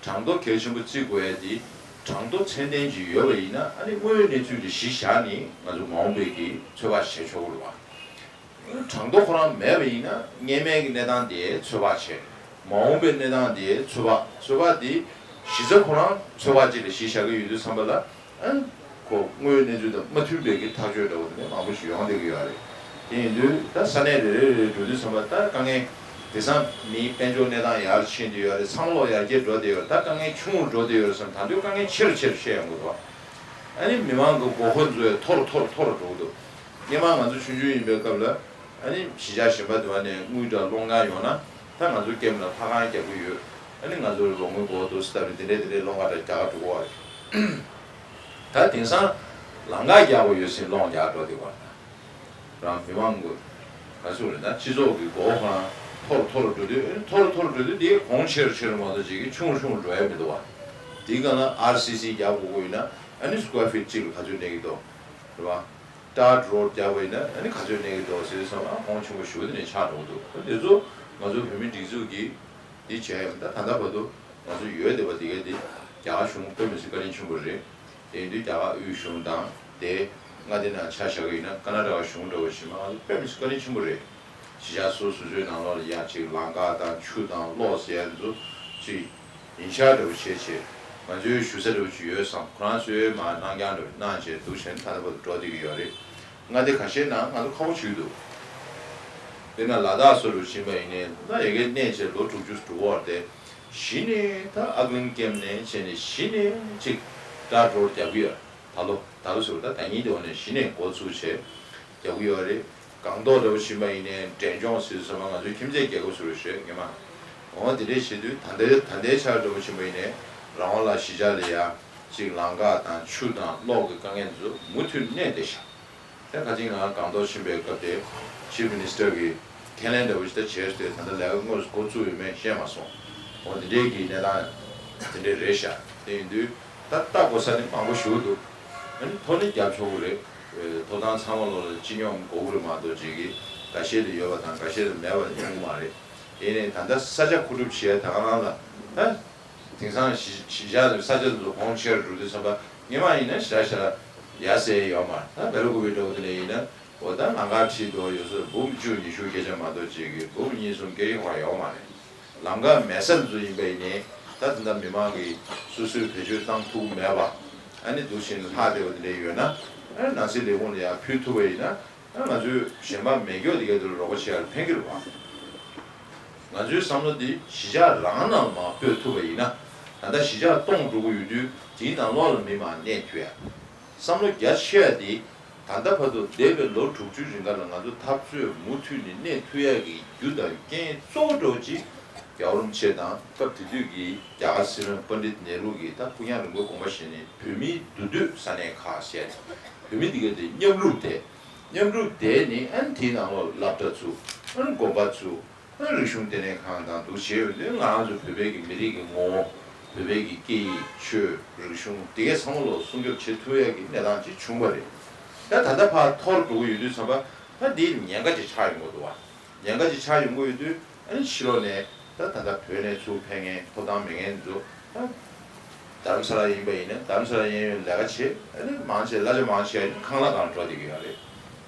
གྲངས་ཐོ་གལ་ཆེན་པོ་བརྩི་དགོས་ཡ་དེ། གྲངས་ཐོ་ཚད་ལྡན་ཅིག་ཡོད་པ་ཡིན་ན། ཨ་ནི་དངོས་ཡོད་གནས་ཚུལ་དེ་གཞི་བཞག་ནས་ང་ཚོ་མ་འོངས་པའི་གི་ཚོད་དཔག་བྱེད་ཆོག་གི་རེད་བ། གྲངས་ཐོ་ཁོ་རང་མེད་པ་ཡིན་ན་སྔོན་མའི་གི་གནས་སྟངས་དེ་ཚོད་དཔག་བྱས། མ་འོངས་པའི་གནས་སྟངས་དེ་ཚོད་དཔག་ཚོད་དཔག་དེ་གཞི་རྩ་ཁོ་རང་ཚོད་དཔག་ཅིག་ལ་གཞི་བཞག་གི་ཡོད་དུས་ཙམ་པ་ལ། ཨ། ཁོ་དངོས་ཡོད་གནས་ཚུལ་དང་མ་མཐུན་པའི་གི་ཐག་གཅོད་འདྲ་བོ་དེ་ནས་མང་པོ་ཞིག་ཡོང་བསྡད་ཀྱི་ཡོད་རེད། དེ་ཡིན་དུས་ད་ས་གནས་རེ་རེ་རེ་རེ་འགྲོ་དུས་ཙམ་པ་ད་དཀའ་ངལ། དེང་སང་མིའི་དཔལ་འབྱོར་གནས་སྟངས་ཡར་ཕྱིན་བསྡད་ཡོད་རེད། ཚང་མ་ལོག་ཡར་རྒྱས་འགྲོ་བསྡད་ཡོད་རེད། ད་དཀའ་ངལ་ཆུང་རུ་འགྲོ་བསྡད་ཡོད་རེད་བསམ། ད་དུང་དཀའ་ངལ་ཆེ་རུ་ཆེ་རུ་བཤད་ཡོང་གི་འདུག་ཨ་ནི་མི་མང་གི་དགོས་མཁོ་ཚོ་མཐོ་རུ་མཐོ་རུ་མཐོ་རུ་འགྲོ་གི་འདུག་སྔོན་མ་ང་ཚོ་ཆུང་ཆུང་ཡིན་པའི་སྐབས་ལ། ཨ་ནི་གཞིས་ཆགས་གཞན་པ་དེ་བ་ནས་དངུལ་དང་སློང་གང་ཡོང་ན། ད་ང་ཚོ་ཀེམ་ལ་ལྷ་ཁང་རྒྱག་གི་ཡོད། ཨ་ནི་ང་ཚོ་རོགས་དངུལ་དགོས་འདུག་ཟེར་ལབ་ནས་དེ་འདྲས་དེ་འདྲས་སློང་ག་འདྲ་རྒྱག་ག་འགྲོ་གི་ཡོད་རེད། ད་དེང་སང་ལམ་ཁ་རྒྱག་དགོས་ཡོད་ཟེར་སློང་རྒྱག་འགྲོ་བསྡད་ཡོད་རེད། རང་མི་མང་གི་ག་ཚོད་རེད། ད་སྤྱི་ཚོགས་ཀྱི་དགོས་མཁོ་རང་མཐོ་རུ་མཐོ་རུ་འགྲོ་དུས། མཐོ་རུ་མཐོ་རུ་འགྲོ་དུས་དེ་གོང་ཆེ་རུ་ཆེ་རུ་མ་གཏོགས་ཅིག་གི་ཆུང་རུ་ཆུང་རུ་འགྲོ་ཡ་མི་འདུག་བ། དེའི་སྒང་ལ་ཨར་སི་སི་རྒྱག་དགོས་ཀྱི་ཡོད་ན། ཨ་ནི་square feet གཅིག་ལ་ག་ཚོད་གནས་ཀྱི་འདུག་རེད་བ། ཏར་རོཌ་རྒྱག་པ་ཡིན་ན་ཨ་ནི་ག་ཚོད་གནས་ཀྱི་འདུག་ཟེར་དུས་ཙམ་པ་གོང་ཆེན་པོ་ཞེ་པོ་དེ་ནས་ཆགས་འགྲོ་གི་འདུག་དེ་ཚོ་ང་ཚོ་བོད་མིའི་སྒྲིག་འཛུགས་ཀྱིས་འདི་བྱས་ཡོད། ད་ད་ལྟ་བར་དུ་ང་ཚོ་ཡོད་བསྡད་པ་དེ་གས་དེ་རྒྱ་གར་གཞུང་དཔེ་མི་སྲིད་བཀའ་དྲིན་ཆེན་པོ་རེད། དེ་ཡིན་དུས་རྒྱ་གར་དབུས་གཞུང་དང་དེ་མངའ་སྡེ་ནང་ཆ་བཞག་གི་ཡིན་ན། ཀར་ན་ཊ་ཀ་གཞུང་འདྲ་བོ་ཞིག་མ། ང་ཚོ་དཔེ་མི་སྲིད་བཀའ་དྲིན་ཆེན་པོ་རེད། གཞིས་ཆགས་སོ་སོ་སོའི་ནང་ལོགས་ལ་ཡ་གཅིག་ལམ་ཁ་དང་ཆུ་དང་གློག་ཟེར་ཡ་འདི་ཚོ་གཅིག་ཡིན་ཤག་འདྲ་བོ་བྱས་བྱས། ང་ཚོའི་ཞུ་ས་འདྲ་བོ་ཅིག་ཡོད་བསམ། ཁོ་རང་ཚོས་མར་གནང་རྐྱང་འདྲ་བོ་གནང་བྱས་འདུག་བྱས་ནས་ད་ལྟ་བར་དུ་འགྲོ་བསྡད་ཀྱི་ཡོད་རེད། མངའ་སྡེ་ཁ་ཤས་ནང་ང་ཚོ་ཁག་པོ་བྱུང་འདུག་དཔེར་ན་ལ་དྭགས་སོགས་ལ་ཕྱིན་པ་ཡིན་ནའི། ད་ཡ་གིའི་གནས་བྱས་ལོ་དྲུག་ཅུ་འགྲོ་བར་དེ། གཞི་ནས་ད་ཨག་གླིང་ཀེམ་ནས་བྱས་ནས་གཞི་ནས་ཅིག་ཏར་རོཌ་རྒྱག་གི་ཡོད། ད་ལོ་ད་ལོ་ཟེར་བ་ད་ཟླ་ཉིན་དེ་འོ་ནས་གཞི་ནས་འགོ་བཙུགས་བྱས་རྒྱག་གི་ཡོད་རེད། སྒང་ཏོག་འདྲ་བོ་ཕྱིན་པ་ཡིན་ནའི་འབྲས་ལྗོངས་ཟེར་དུས་ཙམ་པ་ང་ཚོའི་ཁྱིམ་མཚེས་རྒྱལ་ཁབ་ཟེར་བ་ཞིག་རེད་སྔོན་མ། འོ་དེ་འདྲས་བྱེད་དུས་ད་ལྟའི་ད་ལྟའི་ཆར་འདྲ་བོ་ཕྱིན་པ་ཡིན་ནའི་རང་དབང་ལ་གཞིས་ཆགས་ལ་ཡ་གཅིག་ལམ་ཁ་དང་ཆུ་དང་གློག་གི་དཀའ་ངལ་ཚོ་མུ་མཐུད་གནས་བསྡད་ཤག་དེ་ཁ་ཅིག་ང་སྒང་ཏོག་ཕྱིན་པའི་སྐབས་དེ་ཆིབ་མི་ནི་སི་ཊར་གྱིས་ཁས་ལེན་འདྲ་བོ་ཞིག་ད་བྱས་ཏེ། ད་ལྟ་ལས་ཀ་དངོས་སུ་འགོ་བཙུགས་ཡོད་མེད་ཤེས་མ་སོང་། འོ་དེ་འདྲའི་གི་གནས་སྟངས་དེ་འདྲའི་རེད་ཤག་དེ་ཡིན་དུས་ད་ལྟ་དགོས་ས་ནི་མང་པོ་ཞིག་འདུག་ཨ་ནི་ཐོ་ནི་རྒྱབ་ཆོག་གི་རེད། ཐོབ་ཐང་ཚང་མ་ལོག་ལ་སྤྱི་སྙོམས་དགོས་ཀྱི་རེད་མ་གཏོགས་ཅིག་གི་འགའ་ཤས་ལ་ཡོད་པ་དང་འགའ་ཤས་ལ་མེད་པ་ཡོང་གི་མ་རེད། དེ་ནས་ད་ལྟ་ས་ཆ་མཁོ་སྒྲུབ་བྱེད་ཡ་དེ་ག་རང་ལ་ད་ དེང་སང་གཞིས་གཞིས་ཆགས་ས་ཆ་དེ་ཚོ་གོང་ཆེར་འགྲོ་དུས་ཙམ་པ་སྔོན་མ་ཡིན་ན་ཞེ་དྲག་ཞེ་དྲག་ཡ་ཟེར་ཡོད་མ་རེད། ད་སྦེལ་ཀོབ་པི་འདྲ་བོ་དེ་འདྲ་ཡིན་ན་འོ་ད་ལམ་ཁ་ཁྲིད་དུ་ཡོད་ས་འབུམ་བཅུ་ཉི་ཤུ་སྐད་ཆ་མ་གཏོགས་ཅིག་གི་འབུམ་གཉིས་གསུམ་སྐད་ཡིག་ཧ་ཡོད་མ་རེད། ལམ་ཁ་མེད་ས་དེ་ཚོ་ཡིན་པ་ཡིན་ནའི་ད་དེ་འདྲ་མི་མང་གིས་སོ་སོའི་བེད་སྤྱོད་བཏང་ཐུབ་མེད་པ་ཨ་ནི་འདུག་བཞིན་ལྷག་བསྡད་པ་དེ་འདྲ་ཡོད་ན་ཨ་ནི་ནང་སྲིད་ལས་ཁུངས་ལ་ཡར་ཕུལ་ཐུབ་པ་ཡིན་ན། ང་ཚོས་གཞན་པ་མེད་སྐྱོ་དེ་གའི་དུ་རོགས་པ་བྱེད་ཡར་ཕན་གྱི་རེད་བ། ང་ཚོའི་བསམ་བློ་འདི་གཞིས་ཆགས་རང་ནང་མར་སྤོས་ཐུབ་པ་ཡིན་ན། ད་ལྟ་གཞིས་ཆགས་སྟོང་འགྲོ་གི་ཡོད་དུས་དེའི་ནང་ལོགས་ལ་མི་མང་གནས་ཐུབ་ཡ། བསམ་བློ་རྒྱ་ཆེ་ཡ་དེ། ད་ལྟ་བར་དུ་འདས་པའི་ལོ་དྲུག་ཅུའི་རིང་ག་ལ་ང་ཚོ་འཐབ་རྩོད་མུ་མཐུད་ནས་གནས་ཐུབ་ཡ་གི་རྒྱུ་དང་རྐྱེན་གཙོ་བོ་འདྲ་བོ་ཅིག་རྒྱལ་བ་རིན་པོ་ཆེ་དང་སྐབས་དེ་དུས་ཀྱི་རྒྱ་གར་སྲིད་བློན་པཎྜི་ཏ་ནེ་རུ་གིས་ད་ཕུགས་རྒྱང་རིང་པོའི་དགོངས་པ་བཞེས་ནས་བོད་མིའི་འདུས་སྡོད་ས་གནས་ཁག་བཤད་བོད་མི་འདི་ག་དེ་མཉམ་རུབ་དེ། མཉམ་རུབ་དེ་ནི་ཨ་ནི་དེའི་ནང་ལོགས་སློབ་གྲྭ་ཚུགས། ཨ་ནི་དགོན་པ་ཚུགས། ཨ་ནི་རིག་གཞུང་ལྟེ་གནས་ཁང་དང་འདུག་བྱས་ཡོད་དུས་ང་རང་ཚོ་བོད་པའི་གི་མི་རིགས་ཀྱི་ངོ་བོ། བོད་པའི་གི་སྐད་ཡིག་ཆོས་རིག་གཞུང་འདི་གའི་ཚང་མ་ལོག་སྲུང་སྐྱོབ་བྱེད་ཐུབ་ཡ་གི་གནས་སྟངས་ཅིག་བྱུང་བ་རེད། ད་ད་ལྟ་ཕར་འཐོར་འགྲོ་གི་ཡོད་དུས་ཙམ་པ་ད་འདི་ཉེན་ཁ་ཅིག་ཆགས་ཡོང་གི་འདུག་བ། ཉེན་ཁ་ཅིག་ཆགས་ཡོང་གི་ཡོད་དུས་ཨ་ནི་ཕྱི་ལོགས་ནས་ད་ད་ལྟ་བོད་ནས་ཚུར་ཕེབས་མཁན་ཐོབ་ཐང་མེད་མཁན་ཚོ་ད། རྡ་རམ་ས་ལ་ཡིན་པ་ཡིན་ན་རྡ་རམ་ས་ལ་གཡས་གཡོན་ལས་ཀ་བྱེད་ཨ་ནི་མང་ཆེ་གླ་ཆ་མང་ཆེ་ཁང་གླ་སྒང་འགྲོ་བསྡད་ཀྱི་ཡོད་རེད།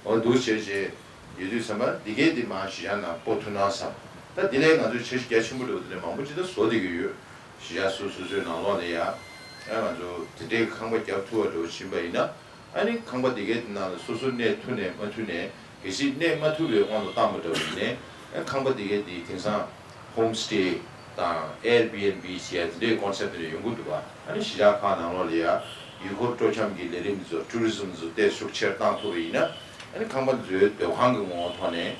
འོ་འདུག་བྱས་རྗེས་ཡོད་དུས་ཙམ་པ་འདི་གའི་འདི་མང་གཞིས་ཆགས་ནང་སྤོ་ཐུབ་ན་བསམ། ད་འདི་ལས་ང་ཚོས་བྱེད་རྒྱ་ཆེན་པོ་འགྲོ་བ་འདི་ལས་མང་པོ་ཅིག་ད་བཟོ་བསྡད་ཀྱི་ཡོད། གཞིས་ཆགས་སོ་སོ་སོའི་ནང་ལོགས་ནས་ཡ་ཨ་ང་ཚོ་དེ་འདྲའི་ཁང་པ་རྒྱབ་ཐུབ་པ་འགྲོ་བཞིན་པ་ཡིན་ན། ཨ་ནི་ཁང་པ་དེ་གའི་ནང་ལ་སོ་སོ་གནས་ཐུབ་ནས་མ་ཐུབ་ནས་གལ་སྲིད་གནས་མ་ཐུབ་པའི་དབང་དུ་བཏང་པ་འདྲ་བ་ཡིན་ནའི་ཨ་ཁང་པ་དེ་གའི་དེ་དེང་སང་ཧོམ་སི་ཊེ་དང་ཨེར་བི་ཨེན་བི་ཟེར་ཡ་དེ་འདྲའི་ཀོན་སེབ་དེ་འདྲ་ཡོང་གི་འདུག་ག་ཨ་ནི་གཞིས་ཆགས་ཁག་ནང་ལོགས་ལ་ཡ་ཡུལ་སྐོར་སྤྲོ་འཆམ་གྱི་ལས་རིམ་ཚོ་ཊུ་རི་ཛིམ་ཚོ་ཏོག་ཙམ་ཤུགས་ཆེར་བཏང་ཐུབ་པ་ཡིན་ན་ཨ་ནི་ཁང་པ་ཚོའི་སྡོད་ཁང་གི་ངོ་བོ་ཐོག་ནས་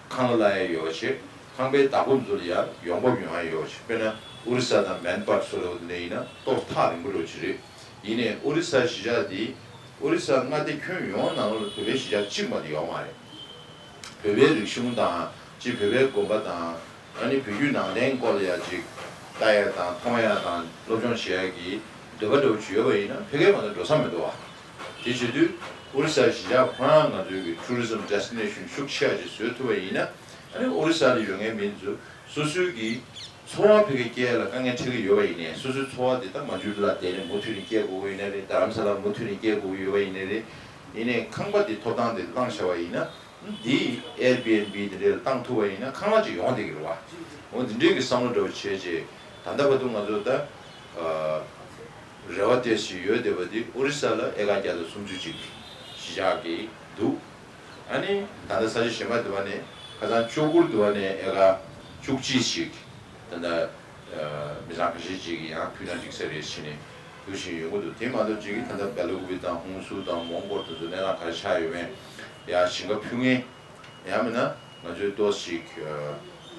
ཁང་གླ་གླ་ཡ་ཡོད་པ་བྱེད། ཁང་པའི་བདག་པོ་ཚོ་ལ་ཡ་ཡོང་འབབ་ཡོང་ཡ་ཡོད་པ་བྱེད། དཔེར་ན་ཨོ་རི་ས་དང་མན་པར་སོགས་ལ་འོ་དེ་འདྲ་ཡིན་ན་ཏོག་ཐག་རིང་པོ་འགྲོ་གི་རེད། ཡིན་ནའི་ཨོ་རི་ས་གཞིས་ཆགས་འདི་ཨོ་རི་ས་མངའ་སྡེ་ཁྱོན་ཡོངས་ནང་ལོགས་ལ་བོད་པའི་གཞིས་ཆགས་གཅིག་མ་གཏོགས་ཡོད་མ་རེད། བོད་པའི་རིག་གཞུང་དང་གཅིག་བོད་པའི་དགོན་པ་དང་ཨ་ནི་བོད་བརྒྱུད་ནང་བསྟན་སྐོར་ལ་ཡ་ཅིག་ལྟ་ཡ་དང་མཐོང་ཡ་དང་སློབ་སྦྱོང་བྱེད་ཡ་གི་འདོད་པ་འདྲ་བོ་ཅིག་ཡོད་པ་ཡིན་ན་ཕ་གིར་མ་གཏོགས་འགྲོ་ས་མི་འདུག་བ། དེ་བྱེད་དུས་ཨོ་རི་ས་གཞིས་ཆགས་ཁོ་རང་ང་ཚོའི་གི་ཊུ་རི་ཛིམ་ཌེ་སི་ཊི་ནེ་ཤན་ཤུགས་ཆེ་བ་ཅིག་བཟོས་ཐུབ་པ་ཡིན་ན་ཨ་ནི་ཨོ་རི་ས་ལ་ཡོད་མཁན་མི་ཚོ་སོ་སོའི་གི་འཚོ་བ་ཕ་གིར་སྐྱེལ་ཡ་ལ་དཀའ་ངལ་འཕྲད་ཀྱི་ཡོད་པ་ཡིན་ནའི་སོ་སོའི་འཚོ་བ་དེ་ད་མ་ཇུ་ལ་བསྡད་ནས་མུ་མཐུད་ནས་སྐྱེལ་དགོས་ཀྱི་ཡོད་ན་རེད། རྡ་རམ་ས་ལ་མུ་མཐུད་ནས་སྐྱེལ་དགོས་ཀྱི་ཡོད་པ་ཡིན་ན་རེད། ཡིན་ནའི་ཁང་པ་དེ་ཐོབ་ཐང་དེ་བླངས་བཞག་པ་ཡིན་ན་འདིའི་ཨེར་བི་ཨེན་བི་དེ་འདྲ་ལ་བཏང་ཐུབ་པ་ཡིན་ན་ཁང་གླ་ཅིག་ཡོང་བསྡད་ཀྱི་རེད་བ། འོ་འདི་འདྲའི་གི་བསམ་བློ་འདྲ་བོ་བྱས་རྗེས་ད་ལྟ་བར་དུ་ང་ཚོ་ད་རེ་བ་ཏོག་ཙམ་ཡོད་བསྡད་པ་འདི་ཨོ་རི་ས་ལ་ཨེ་ཀར་བརྒྱ་དང་སུམ་ཅུ་ཅིག་གཞིས་ཆགས་ཀྱི་འདུག་ཨ་ནི་ད་ལྟ་ས་ཆ་གཞན་པ་འདི་བ་ནས་ཁ་སང་ལྕོག་གུར་འདི་བ་ནས་ཨེ་ཀར་བཅུ་གཅིག་ཞིག་ད་ལྟ་མི་ཚང་ཁ་ཤས་ཅིག་གིས་ཡང་ཕུལ་ན་འགྲིག་ས་རེད་ཟེར་ནས་འདུ་བཞིན་ཡོང་གི་འདུག་དེ་མ་གཏོགས་ཅིག་གིས་ད་ལྟ་སྦེལ་ཀོབ་པི་དང་ཧུན་སུར་དང་མོན་གྷོ་དེ་ཚོ་གནས་སྟངས་ག་རེ་ཆགས་ཡོད་མེད་ཡང་ཞིང་ཁ་ཕུལ་མཁན་ཡང་མིན་ན་ང་ཚོའི་ཏོག་ཙམ་ཅིག་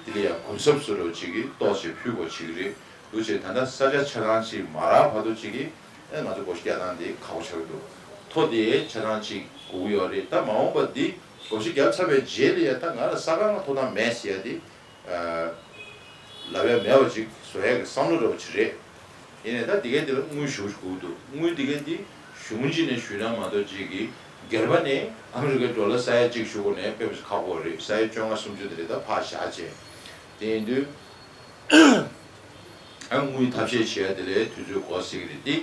དེ་ལ་ཡང་གུན་གསབ་བཟོ་འདྲ་ཅིག་གིས་ཏོག་ཙམ་ཕུལ་དགོས་ཅིག་རེད། འདུག་བྱས་ད་ལྟ་ས་ཆ་ཆ་ཚང་ཅིག་མ་རག་བར་དུ་ཅིག་གིས་ཨེ་ང་ཚོ་སྒོ་ཕྱེ་རྒྱག་སྟངས་དེ་ཁག་པོ་ཆགས་ཀྱི་འདུག་ཐོ་དེ་ཆ་ཚང་ཅིག་དགོས་ཀྱི་ཡོད་རེད། ད་མ་འོངས་པ་འདི་སྒོ་ཕྱེ་རྒྱག་ཚར་བའི་རྗེས་ལ་ཡ་ད་ང་ལ་ས་ཁང་ལ་ཐོབ་ཐང་མེད་ཟེར་ཡ་དེ་ལབ་ཡ་མེད་པ་ཅིག་བཟོ་ཡ་གི་བསམ་བློ་འདྲ་བོ་ཅིག་རེད། ཡིན་ནའི་ད་འདི་གའི་འདི་ལ་དངུལ་ཞེ་པོ་ཅིག་དགོས་ཀྱི་འདུག་དངུལ་འདི་གའི་འདི་གཞུང་གཅིག་ནས་ཞུས་ན་མ་གཏོགས་ཅིག་གིས་སྒེར་པ་ནས་ཨ་མི་རི་ཀའི་ཌོ་ལར་ས་ཡ་གཅིག་ཞུ་དགོས་ནའི་དཔེ་མི་སྲིད་ཁག་པོ་རེད། ས་ཡ་བཅོ་ལྔ་སུམ་ཅུ་དེ་རེད། ད་ཕར་བཞག་བྱས་དེ་ཡིན་དུས། ཨ་དངུལ་ཐབས་ཤེས་བྱེད་ཡ་དེ་ལས་དུས་ཚོད་འགོར་སྲིད་ཀྱི་རེད། འདི་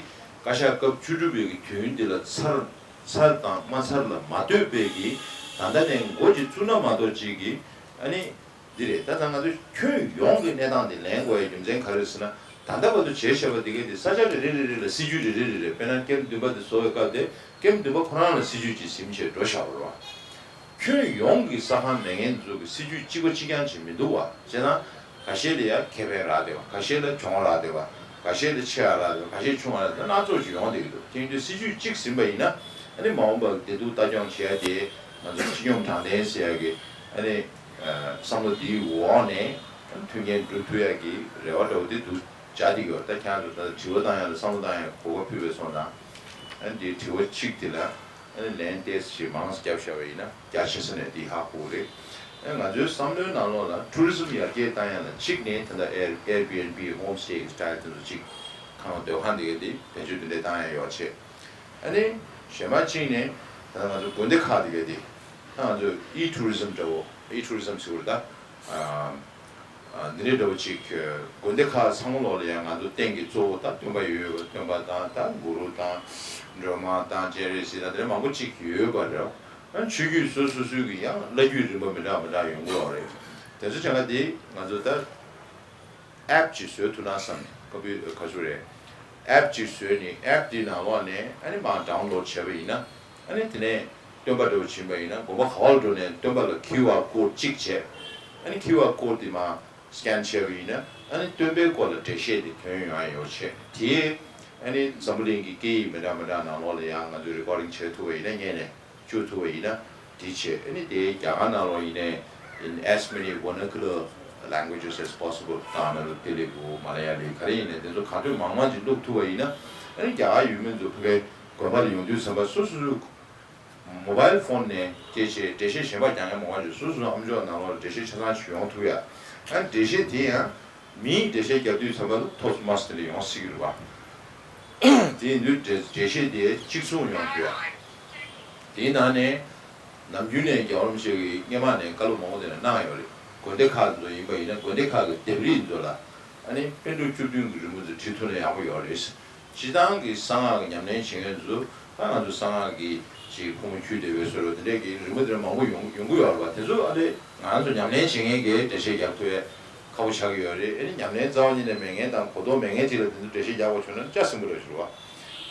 བཀའ་ཤག་སྐབས་བཅུ་དྲུག་པའི་གི་དུས་ཡུན་འདི་ལ་ཚར་ཚར་དང་མ་ཚར་ལ་མ་ལྟོས་པའི་གི་ད་ལྟ་ནས་འགོ་ཅིག་བཙུགས་ན་མ་གཏོགས་ཅིག་གི་ཨ་ནི་འདི་རེད། ད་ད་ང་ཚོ་ཁྱོན་ཡོངས་ཀྱི་གནས་སྟངས་འདི་ལེན་དགོས་ཡ་རྒྱུ་མཚན་ག་རེ་ཟེར་ན་ད་ལྟ་བར་དུ་བྱས་བཞག་པ་འདི་གའི་དེ་ས་ཆ་རེ་རེ་རེ་རེ་ལ་སྲིད་ཇུས་རེ་རེ་རེ་རེ་དཔེར་ན་ཀེམ་བདུན་པ་དེ་བཟོ་བའི་སྐབས་དེ་ཀེམ་བདུན་པ་ཁོ་རང་ལ་སྲིད་ཇུས་ཅིག་ཟིན་བྱས་འགྲོ་བཞག་པ་རེད་བ། ཁྱོན་ཡོངས་ཀྱི་ས་ཁང་མེད་མཁན་ཚོ་གི་སྲིད་ཇུས་གཅིག་པ་གཅིག་རྐྱང་ཅིག་མི་འདུག་བ། བྱས་ན་ཁ་ཤས་ལ་ཡ་ཁེ་ཕན་རག་བསྡད་པ། ཁ་ཤས་ལ་གྱོང་རག་བསྡད་པ། ཁ་ཤས་ལ་ཆེ་བ་རག་བསྡད་པ། ཁ་ཤས་ཆུང་བ་རག་བསྡད་པ། སྣ་ཚོགས་ཅིག་ཡོང་བསྡད་ཀྱི་འདུག་དེ་ཡིན་དུས་སྲིད་ཇུས་གཅིག་ཟིན་པ་ཡིན་ན་ཨ་ནི་མ་འོངས་པར་བདེ་སྡུག་ལྟ་སྐྱོང་བྱེད་ཡ་དེ་ང་ཚོ་སྤྱི་སྐྱོང་དྲང་བདེན་ཟེར་ཡ་གི་ཨ་ནི་བསམ་བློ་འདིའི་འོག་ནས་མཐུན་རྐྱེན་སྒྲུབ་ཐུབ་ཡ་གི་རེ་བ་འདྲ་བོ་དེ་འདུག་བྱ་འདི་ཡོད། ད་ཁྱེད་རང་ཚོ་ད་དྲི་བ་བཏང་ཡ་ལ་བསམ་བློ་བཏང་ཡ་གོ་སྐབས་ཕུལ་བའི་སོང་ཙང་ཨ་ནི་འདིའི་དྲི་བ་གཅིག་དེ་ལ། ཨ་ནི་ལན་ཏོག་ཙམ་མང་ཙམ་བརྒྱབ་བཞག་པ་ཡིན་ན་རྒྱ་ཆེ་ས་ནས་འདི་ཧ་གོ་གི་རེད། ཨ་ང་ཚོའི་བསམ་བློའི་ནང་ལོགས་ལ་ཊུ་རི་ཛིམ་ཡར་རྒྱས་བཏང་ཡ་ལ་གཅིག་ནས་ད་ལྟ་ཨེར་ཨེར་བི་ཨེན་བི་ཧོམ་སི་ཊེ་གི་སི་ཊལ་དེ་ཚོ་གཅིག་ཁང་སྡོད་ཁང་དེ་ག་དེ་བེད་སྤྱོད་དེ་འདྲས་བཏང་ཡ་ཡོད་བྱས། ཨ་ནི་གཞན་པ་གཅིག་ནས་ད་ལྟ་ང་ཚོ་དགོན་སྡེ་ཁག་དེ་ག་དེ་ད་ང་ཚོ་ཨི་ཊུ་རི་ཛིམ་འདྲ་བོ་ཨི་ཊུ་རི་ཛིམ་ཟེར་བ་རེད་ད། འདི་འདྲའི་འདྲ་བོ་ཅིག་དགོན་སྡེ་ཁག་ཚང་མ་ལོག་ལ་ཡང་ང་ཚོ་རྟེན་གྱི་གཙོ་བོ་ད་སྟོན་པ་ཡོད། སྟོན་པ་དང་ད་གུ་རུ་དང་སྒྲོལ་མ་དང་སྤྱན་རས་གཟིགས་དང་དེ་འདྲ་མང་པོ་ཅིག་ཡོད་པ་རེད། ཨ་ཆོས་བརྒྱུད་སོ་སོ་སོའི་གི་ཡང་བླ་བརྒྱུད་རིམ་པ་མི་འདྲ་མི་འདྲ་ཡོང་གི་ཡོད་རེད། དེ་ཚོ་བྱས་ན་དེ་ང་ཚོ་ད་ཨེབ་ཅིག་བཟོས་ཐུབ་ན་བསམ་ནས་ཁ་བུ་ཁ་ཤུ་རེད། ཨེབ་ཅིག་བཟོས་ནས་ཨེབ་དེའི་ནང་ལོགས་ནས་ཨ་ནི་མར་ཌའུན་ལོཌ་བྱས་པ་ཡིན་ན་ཨ་ནི་དེ་ནས་སྟོན་པ་འདྲ་བོ་ཕྱིན་པ་ཡིན་ན་དགོན་པ་ག་བར་འགྲོ་ནས་སྟོན་པ་ལ་ཁིའུ་ཨར་ཀོཌ་གཅིག་བྱས། ཨ་ནི་ཁིའུ་ཨར་ཀོཌ་དེ་མར་སི་ཀེན་བྱས་པ་ཡིན་ན་ཨ་ནི་སྟོན་པའི་སྐོར་ལ་འགྲེལ་བཤད་དེ་ཐོན་ཡོང་ཡ་ཡོད་བྱས། དེ་ཨ་ནི་འཛམ་བུ་གླིང་གི་སྐད་ཡིག་མི་འདྲ་མི་འདྲ་ནང་ལོགས་ལ་ཡང་ང་ཚོས་རི་ཀོར་ཌིང་བྱེད་ཐུབ་པ་ཡིན་ན་སྔོན་ནས་བཅུག་ཐུབ་པ་ཡིན་ན་དེ་བྱས། ཨ་ནི་དེ་རྒྱ་གར་ནང་ལོགས་ཡིན་ནའི་in as many vernacular languages as possible། ད་ནང་ལོགས་ཏེ་ལེ་གུ་མ་ལ་ཡ་ལི་ག་རེ་ཡིན་ནའི་དེ་ཚོ་ག་ཚོད་མང་མང་ཅིག་བླུག་ཐུབ་པ་ཡིན་ན་ཨ་ནི་རྒྱ་གར་ཡུལ་མི་ཚོ་ཕ་གིའི་དགོན་པ་ལ་ཡོང་དུས་ཙམ་པ་སོ་སོ་སོའི་མོ་བྷའིལ་ཕོན་ནས་སྐད་ཆ་འགྲེལ་བཤད་གཞན་པ་རྒྱག་མཁན་མང་བ་ཞིག་སོ་སོའི་ཨམ་ཅོག་ནང་ལོགས་ལ་འགྲེལ་བཤད་ཆ་ཚང་ཞིག་ཡོང་ཐུབ་ཡ། ཨ་འགྲེལ་བཤད་དེ་ཡང་མིས་འགྲེལ་བཤད་རྒྱབ་དུས་ཙམ་པ་ལ་ཐོག་མར་དེ་འདྲ་ཡོང་སྲིད་ཀྱི་རེད་བ། དེ་ཡིན་དུས་འགྲེལ་འགྲེལ་བཤད་དེ་གཅིག་མཚུངས་ཡོང་དགོས་ཡ། དེའི་ནང་ནས་ནམ་རྒྱུན་ནས་རྒྱལ་བ་རིན་པོ་ཆེ་གིས་སྔོན་མ་ནས་བཀའ་སློབ་མང་པོ་དེ་འདྲ་གནང་ཡོད་རེད། དགོན་སྡེ་ཁག་ཚོ་ཡིན་པ་ཡིན་ན་དགོན་སྡེ་ཁག་གི་ལྡེབས་རིས་ཚོ་ལ་ཨ་ནི་པཎ་གྲུབ་བཅུ་བདུན་གྱི་རི་མོ་ཚོ་བྲིས་ཐུབ་ན་ཡག་པོ་ཡོད་རེད། སྤྱིར་བཏང་གི་གསང་སྔགས་ཀྱི་ཉམས་ལེན་བྱེད་མཁན་ཚོ་ད་ང་ཚོ་གསང་སྔགས་ཀྱི་ཅིག་ཕོ་མོ་ཁྱུ་སྡེ་བའི་བཟོ་འདྲ་དེ་འདྲས་ཀྱི་རི་མོ་དེ་འདྲ་མང་པོ་ཡོང་ཡོང་གི་ཡོད་རེད་པ། དེ་ཚོ་ཨ་ནི་ང་ཚོ་ཉམས་ལེན་བྱེད་མཁན་གྱིས་འགྲེལ་བཤད་རྒྱག་ཐུབ་ཡས་ཁག་པོ་ཆགས་ཀྱི་ཡོད་རེད། ཨ་ནི་ཉམས་ལེན་རྩ་བ་ཉིད་ནས་མེད་མཁན་དང་གོ་རྟོགས་མེད་མཁན་ཅིག་ལ་དེ་ཚོ་འགྲེལ་བཤད་རྒྱག་དགོས་བྱུང་ན་ལྕགས་སྲིན་པོ་རེད་ཞུ་བ།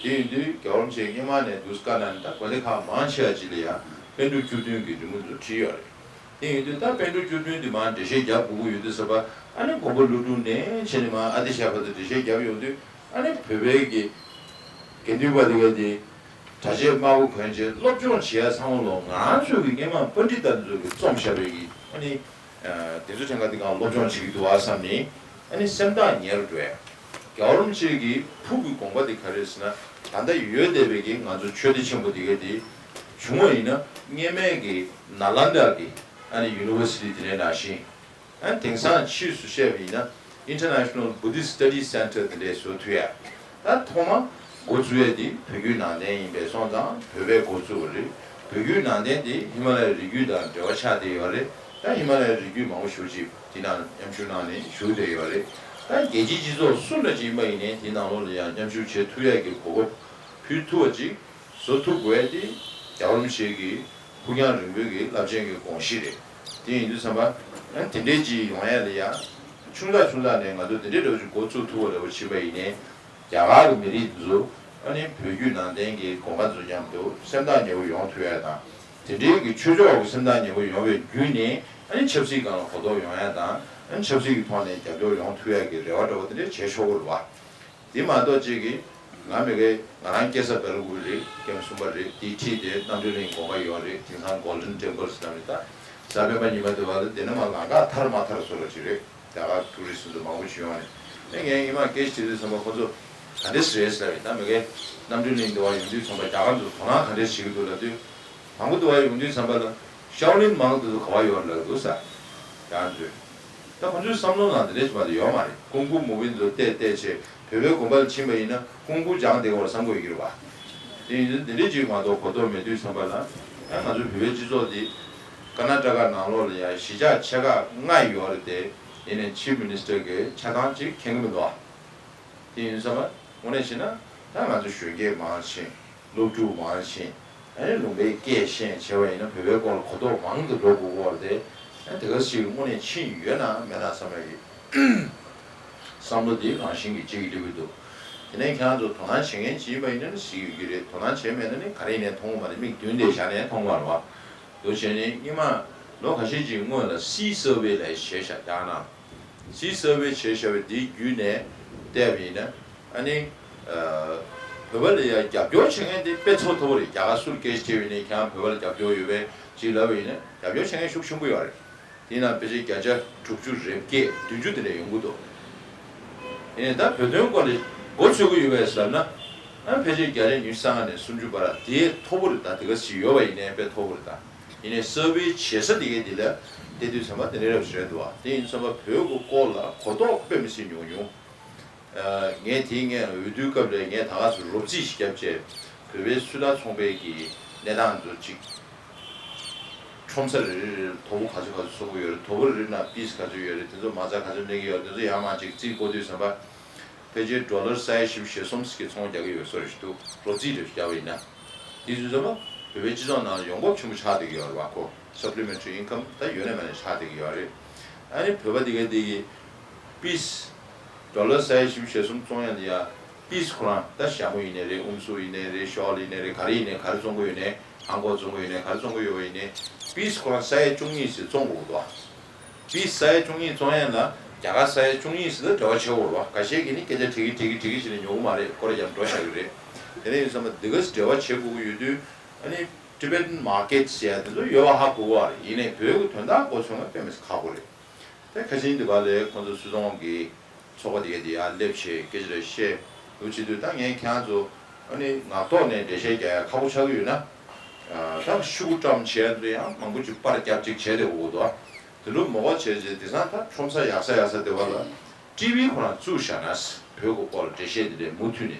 དེ་ཡིན་དུས་རྒྱལ་བ་རིན་པོ་ཆེས་སྔོན་མ་ནས་འདུག་སེ་བཀའ་གནང་ནས་ད་དགོན་སྡེ་ཁག་མང་ཆེ་བ་ཅིག་ལ་ཡང་པཎ་གྲུབ་བཅུ་བདུན་གྱི་རི་མོ་ཚོ་བྲིས་ཡོད་རེད། དེ་ཡིན་དུས་ད་པཎ་གྲུབ་བཅུ་བདུན་འདི་མར་འགྲེལ་བཤད་རྒྱག་དགོས་ཀྱི་ཡོད་དུས་ཟེར་བ། ཨ་ནི་དགོན་པ་ཀླུ་སྒྲུབ་ནས་བྱས་ནས་མར་ཨ་ཏི་ཤ་བར་དུ་འགྲེལ་བཤད་རྒྱབ་ཡོང་དུས་ཨ་ནི་བོད་པའི་གི་དགེ་འདུན་པ་དེ་ག་དེ་གྲྭ་ཆས་དམར་པོ་གོན་བྱས་སློབ་སྦྱོང་བྱེད་ཡ་ཚང་མ་ལོ་ང་རང་ཚོའི་གི་སྔོན་མ་པཎྜི་ཏ་ཚོས་གི་རྩོམ་བཞག་པའི་གི་ཨ་ནི་དེ་ཚོ་ཕྲན་ཁ་དེ་གང་སློབ་སྦྱོང་བྱེད་ཀྱི་འདུག་ཨ་བསམ་ནས་ཨ་ནི་སེམས་ཐག་ཉེ་རུ་འགྲོ་ཡ། རྒྱལ་བ་རིན་པོ་ཆེ་གི་ཕུགས་ཀྱི་དགོངས་པ་དེ་ག་རེ་རེད་ཟེར་ན། ད་ལྟ་ཡོད་བསྡད་པའི་གི་ང་ཚོ་ཆོས་སྡེ་ཆེན་པོ་དེ་ག་དེ་བྱུང་བ་ཡིན་ན་སྔོན་མའི་གི་ནཱ་ལནྡཱ་གི་ཨ་ནི་ཡུ་ནི་ཝར་སི་ཊི་དེ་འདྲའི་ནང་བཞིན། ཨ་ནི་དེང་སང་ཕྱིས་སུ་བཤད་པ་ཡིན་ན་International Buddhist Study Center དེ་འདྲའི་བཟོ་ཐུབ་ཡ། ད་ཐོག་མ་འགོ་བཙུགས་ཡ་དེ་བོད་བརྒྱུད་ནང་བསྟན་ཡིན་པས་སོང་ཙང་བོད་པས་འགོ་བཙུགས་པ་རེད། བོད་བརྒྱུད་ནང་བསྟན་དེ་ཧི་མ་ལ་ཡའི་རི་རྒྱུད་དང་འབྲེལ་བ་ཆགས་བསྡད་ཡོད་རེད། ད་ཧི་མ་ལ་ཡའི་རི་རྒྱུད་མང་པོ་ཞེ་པོ་ཅིག་དེ་ནང་མཉམ་ཞུགས་གནང་ནས་བཞུགས་བསྡད་ཡོད་རེད། ད་རྒྱལ་སྤྱིའི་སྤྱི་ཚོགས་སུ་འདྲ་ཅིག་ཡིན་པ་ཡིན་ནའི་དེའི་ནང་ལོགས་ལ་ཡང་མཉམ་ཞུགས་བྱེད་ཐུབ་ཡ་གི་གོ་སྐབས་ཕུལ་ཐུབ་པ་ཅིག་བཟོ་ཐུབ་དགོས་ཏེ། རྒྱལ་བ་རིན་པོ་ཆེ་གི་ཕུགས་རྒྱང་རིང་པོའི་གི་རླབས་ཆེན་གྱི་དགོངས་གཞི་རེད། དེ་ཡིན་དུས་ཙམ་པ་ཨ་དེ་འདྲས་ཅིག་ཡོང་ཡ་ལ་ཡ་ཆུང་ཙག་ཆུང་ཙག་ནས་ང་ཚོ་དེ་འདྲས་འདྲ་བོ་ཅིག་འགོ་བཙུགས་ཐུབ་པ་འདྲ་བོ་བྱེད་པ་ཡིན་ནའི་རྒྱ་གར་གྱི་མི་རིགས་འདི་ཚོ་ཨ་ནི་བོད་བརྒྱུད་ནང་བསྟན་གྱི་དགོན་པ་ཚོ་མཉམ་དུ་སེམས་ཐག་ཉེ་པོ་ཡོང་ཐུབ་ཡ་དང་། དེ་འདྲའི་གི་ཆོས་ཕྱོགས་ཀྱི་སེམས་ཐག་ཉེ་པོ་ཡོང་བའི་བརྒྱུད་ནས་ཨ་ནི་ཆབ་སྲིད་སྒང་ལ་གོ་རྟོགས་ཡོང་ཡ་དང་ཨ་ནི་ཆབ་སྲིད་ཀྱི་ཐོག་ནས་རྒྱབ་སྐྱོར་ཡོང་ཐུབ་ཡ་གི་རེ་བ་འདྲ་བོ་དེ་འདྲས་བྱེད་ཆོག་གི་རེད་བ། དེ་མ་གཏོགས་གཅིག་གིས་ང་མི་དགེ་ང་རང་སྐྱེས་ས་སྦེལ་ཀོབ་རེད། ཀེམ་གསུམ་པ་རེད། དེའི་འཁྲིས་དེ་རྣམ་གྲོལ་གླིང་དགོན་པ་ཡོད་རེད། དེང་སང་Golden Temple ཟེར་ནས་ད་གཟའ་སྤེན་པ་ཉི་མ་དེ་བར་དུ་དེ་ན་མ་ལམ་ཁ་ཐར་མ་ཐར་བཟོ་འདྲ་ཅིག་རེད། རྒྱ་གར་ཊུ་རི་སི་ཚོ་མང་པོ་ཞིག་ཡོང་ནས་ཨེ་ངས་ཉི་མ་སྐད་ཆ་དྲིས་དུས་ཙམ་པ་ཁོ་ཚོ་ག་འདྲས་རེད་ཟེར་བས། ད་མི་དགེ་རྣམ་གྲོལ་གླིང་དེ་བར་ཡོང་དུས་ཙམ་པ་རྒྱ་གར་ཚོ་དོ་སྣང་ག་འདྲས་བྱེད་ཀྱི་འདུག་ལབ་དུས། དང་པོ་དུ་བ་ཡོང་དུས་ཙམ་པ་ལ་ཤའོ་ལིན་མང་དུ་ག་བ་ཡོད་ལབ་འདུག་ས། ཡང་ཚོས། ད་ཁོ་ཚོའི་བསམ་བློ་ནང་དེ་འདྲས་ཞིག་མ་གཏོགས་ཡོད་མ་རེད། ཀུང་ཀུ་མུའུ་བི་ཚོ་བལྟས་བལྟས་བྱས་བོད་པའི་དགོན་པ་ལ་ཕྱིན་པ་ཡིན་ན་ཀུང་ཀུ་སྦྱངས་བསྡད་དགོས་བསམ་གྱི་ཡོད་ཀྱི་རེད་པ། དེ་ཡིན་དུས་འདི་འདྲས་ཅིག་མ་གཏོགས་གོ་རྟོགས་མེད་དུས་ཙམ་པ་ལ་ཡང་ང་ཚོའི་བོད་པའི་སྤྱི་ཚོགས་འདི་ཀར་ནཱ་ཊ་ཀ་ནང་ལོགས་ལ་ཡང་གཞིས་ཆགས་ཆེ་ཁག་ལྔ་ཡོད་རེད་དེ། ཡིན་ནའི་ཆིབ་མི་ནི་སི་ཊར་གྱི་ཆ་ཚང་ཅིག་མཁྱེན་གྱི་མི་འདུག་ཨ། དེ་ཡིན་ཙང་དངོས་གནས་བྱས་ན་ད་ང་ཚོ་གཞོན་སྐྱེས་མང་ཕྱིན། སློབ་ཕྲུག་མང་ཕྱིན། ཨ་ནི་ལུང་པའི་སྐད་ཤེས་བྱས་པ་ཡིན་ན་བོད་པའི་སྐོར་ལ་གོ་རྟོགས་མང་དུ་འགྲོ་དགོས་ཀྱི་ཡོད་རེད་དེ། ཨ་ནི་དེ་ག་ཞིག་དངོས་གནས་ཕྱིན་ཡོད་ན་མེད་ན་བསམ་ཡག་གི་བསམ་བློ་དེ་རང་བཞིན་གྱིས་སྐྱེ་གི་འགྲོ་གི་འདུག་དེ་ནས་ཁྱེད་རང་ཚོ་དོ་སྣང་བྱེད་མཁན་ཅིག་ཡིན་པ་ཡིན་ན་ནི་གཟིགས་ཡོད་ཀྱི་རེད། དོ་སྣང་བྱས་མེད་ན་ནི་ག་རེ་ཡིན་ནའི་མཐོང་གི་མ་རེད། མིག་མདུན་དེ་བཞག་ནའི་མཐོང་གི་མ་རེད་བ། འདུག་བྱས་ནས་སྔོན་མ་ལོ་ཁ་ཤས་ཀྱི་སྔོན་ལ་སི་སར་ཝེ་ལབ་བྱས་བཞག་རྒྱ་ནག་སི་སར་ཝེ་བྱས་བཞག་པའི་དེའི་བརྒྱུད་ནས་བལྟས་པ་ཡིན་ན་ཨ་ནི། བོད་པ་ལ་ཡང་རྒྱབ་སྐྱོར་བྱེད་མཁན་དེ་དཔེ་ཚོར་ཐུབ་པ་རེད། རྒྱ་གར་སུ་ལ་སྐད་ཆ་དྲིས་པ་ཡིན་ནའི་ཁྱེད་རང་བོད་པ་ལ་རྒྱབ་སྐྱོར་ཡོད་པས་ཅིག་ལབ་པ་ཡིན་ན་རྒྱབ་སྐྱོར་བྱེད་མཁན་ཤུགས་ཆེན་པོ་ཡོད་རེད། དེ་ཡིན་ན་ཕལ་ཆེར་བརྒྱ་ཆ་དྲུག་ཅུ་རེ་བརྒྱད་བདུན་ཅུ་དེ་འདྲ་ཡོང་གི་འདུག་ཡིན་ནའི་ད་བོད་དོན་སྐོར་ལ་མགོ་ཚོད་ཀྱི་ཡོད་པས་ཟེར་ན། ཨ་ཕལ་ཆེར་བརྒྱ་ཆ་ཉི་ཤུ་རྩ་ལྔ་ནས་སུམ་ཅུ་བར་དེ་མཐོ་པོ་རེད། ད་དེ་ག་ཞིག་ཡོད་པ་ཡིན་ནའི་དཔེ་མཐོ་པོ་རེད་ད། ཡིན་ནའི་སར་ཝེ་བྱེད་ས་དེ་གའི་དེ་ལ་བལྟས་དུས་ཙམ་པ་དེ་འདྲའི་རབ་ཞིག་རེད་འདུག་བ། དེ་ཡིན་ཙམ་པ་བོད་ཀྱི་སྐོར་ལ་གོ་རྟོགས་དཔེ་མི་སྲིད་ཉུང་ཉུང་། ངས་དེའི་སྔོན་འོས་བསྡུའི་སྐབས་ལ་ངས་ད་ག་སུ་རོབ་རྩིས་ཤིག་བརྒྱབ་བྱས་བོད་པའི་སུད་ཊར་ཚོང་པའི་གི་གནས་སྟངས་ཚོ་ཅིག་ཁྲོམ་ ཁྲོམ་ས་རེ་རེ་རེ་ལ་དོ་པོ་ག་ཚོད་ག་ཚོད་བཙོང་གི་ཡོད་རེད། དོ་པོ་རེ་རེ་ནང་པིས་ག་ཚོད་ཡོད་རེད། དེ་ཚོ་མ་རྩ་ག་ཚོད་གནས་ཀྱི་ཡོད་རེད། དེ་ཚོ་ཡར་མར་ཅིག་རྩིས་བཀོད་དུས་ཙམ་པ། ཕལ་ཆེར་ཌོ་ལར་ས་ཡ་བཞི་བཅུ་ཞེ་གསུམ་ཞིག་གི་ཚོང་རྒྱག་གི་ཡོད་བཟོ་འདྲ་ཞིག་འདུག་རོབ་རྩིས་འདྲ་ཞིག་བརྒྱབ་པ་ཡིན་ན། དེ་དུས་ཙམ་པ་བོད་པའི་སྤྱི་ཚོགས་ནང་ཡོང་འབབ་ཆེན་པོ་ཆགས་བསྡད་ཀྱི་ཡོད་རེད་བ། ཁོ་supplementary income ད་ཡོད་ན་མེད་ན་ཆགས་བསྡད་ཀྱི་ཡོད་རེད། ཨ་ནི་བོད་པ་དེ་ག་དེ་གི་པིས་ཌོ་ལར་ས་ཡ་བཞི་བཅུ་ཞེ་གསུམ་བཙོང་ཡ་དེ་ཡ། པིས་ཁོ་རང་ད་ཞྭ་མོ་ཡིན་ནའི་རེད། ཨུམ་སུ་ཡིན་ནའི་རེད། ཤོལ་ཡིན་ནའི་རེད། ག་རེ་ཡིན་ནའི་ག་རེ་བཙོང་གི་ཡོད་ནའི། ཧང་གོག་བཙོང་གི་ཡོད་ནའི་ག་རེ་བཙོང་གི་ཡོད་པ་ཡིན་ནའི། པིས་ཁོ་རང་ས་ཡ་བཅུ་གཉིས་ཙམ་བཙོང་དགོས་འདུག་པིས་ས་ཡ་བཅུ་གཉིས་བཙོང་ཡ་ན་རྒྱ་གར་ས་ཡ་བཅུ་གཉིས་ཙམ་དང་འབྲེལ་བ་བྱེད་དགོས་རེད་བ། འགའ་ཤས་ཀྱིས་ནི་སྐད་ཆ་དྲི་གི་དྲི་གི་དྲི་གི་བྱས་ནས་ཉོ་གི་མ་རེད། སྐོར་ར་རྒྱབ་འགྲོ་བཞག་གི་རེད། དེ་འདྲ་ཡིན་ཙང་འདི་ག་ཙམ་འབྲེལ་བ་བྱེད་དགོས་ཀྱི་ཡོད་དུས། ཨ་ནི་Tibetan market ཟེར་ཡ་དེ་ཚོ་ཡོད་པ་ཧ་གོ་གི་རེད། ཡིན་ནའི་བོད་ཀྱི་དོན་དག་མགོ་ཚོས་ན་དཔེ་མི་སྲིད་ཁག་པོ་རེད། དེ་ཁ་ཆེན་འདི་བ་ལས་ཁོང་ཚོ་སུད་ཚོང་གི་ཚོགས་པ་དེ་ག་དེ་ཡར་སླེབས་བྱས་སྐད་ཆ་རེ་བཤད་འདུག་བྱེད་དུས། ད་ངས་ཁྱེད་རང་ཚོ་ཨ་ནི་ངག་ཐོག་ནས་འགྲེལ་བཤད་རྒྱག་ཡ་ཁག་པོ་ཆགས་ཀྱི་ཡོད་ན། ཨ། ད་ཤུ་གུ་བཀྲམ་བྱས་ཚོ་ཡང་མང་པོ་ཅིག་པར་རྒྱབ་ཅིག་བྱས་ཏེ་འོ་དོ། དེ་འདྲ་མོ་གོ་བྱས་རྗེས་དེང་སང་ད་ཁྲོམ་ས་ཡག་ས་ཡག་ས་དེ་བ་ལ་ཊི་ཝི་ཁོ་རང་བཙུགས་བཞག་ན། བོད་ཀྱི་སྐོར་ལ་འགྲེལ་བཤད་དེ་འདྲས་མུ་མཐུད་ནས་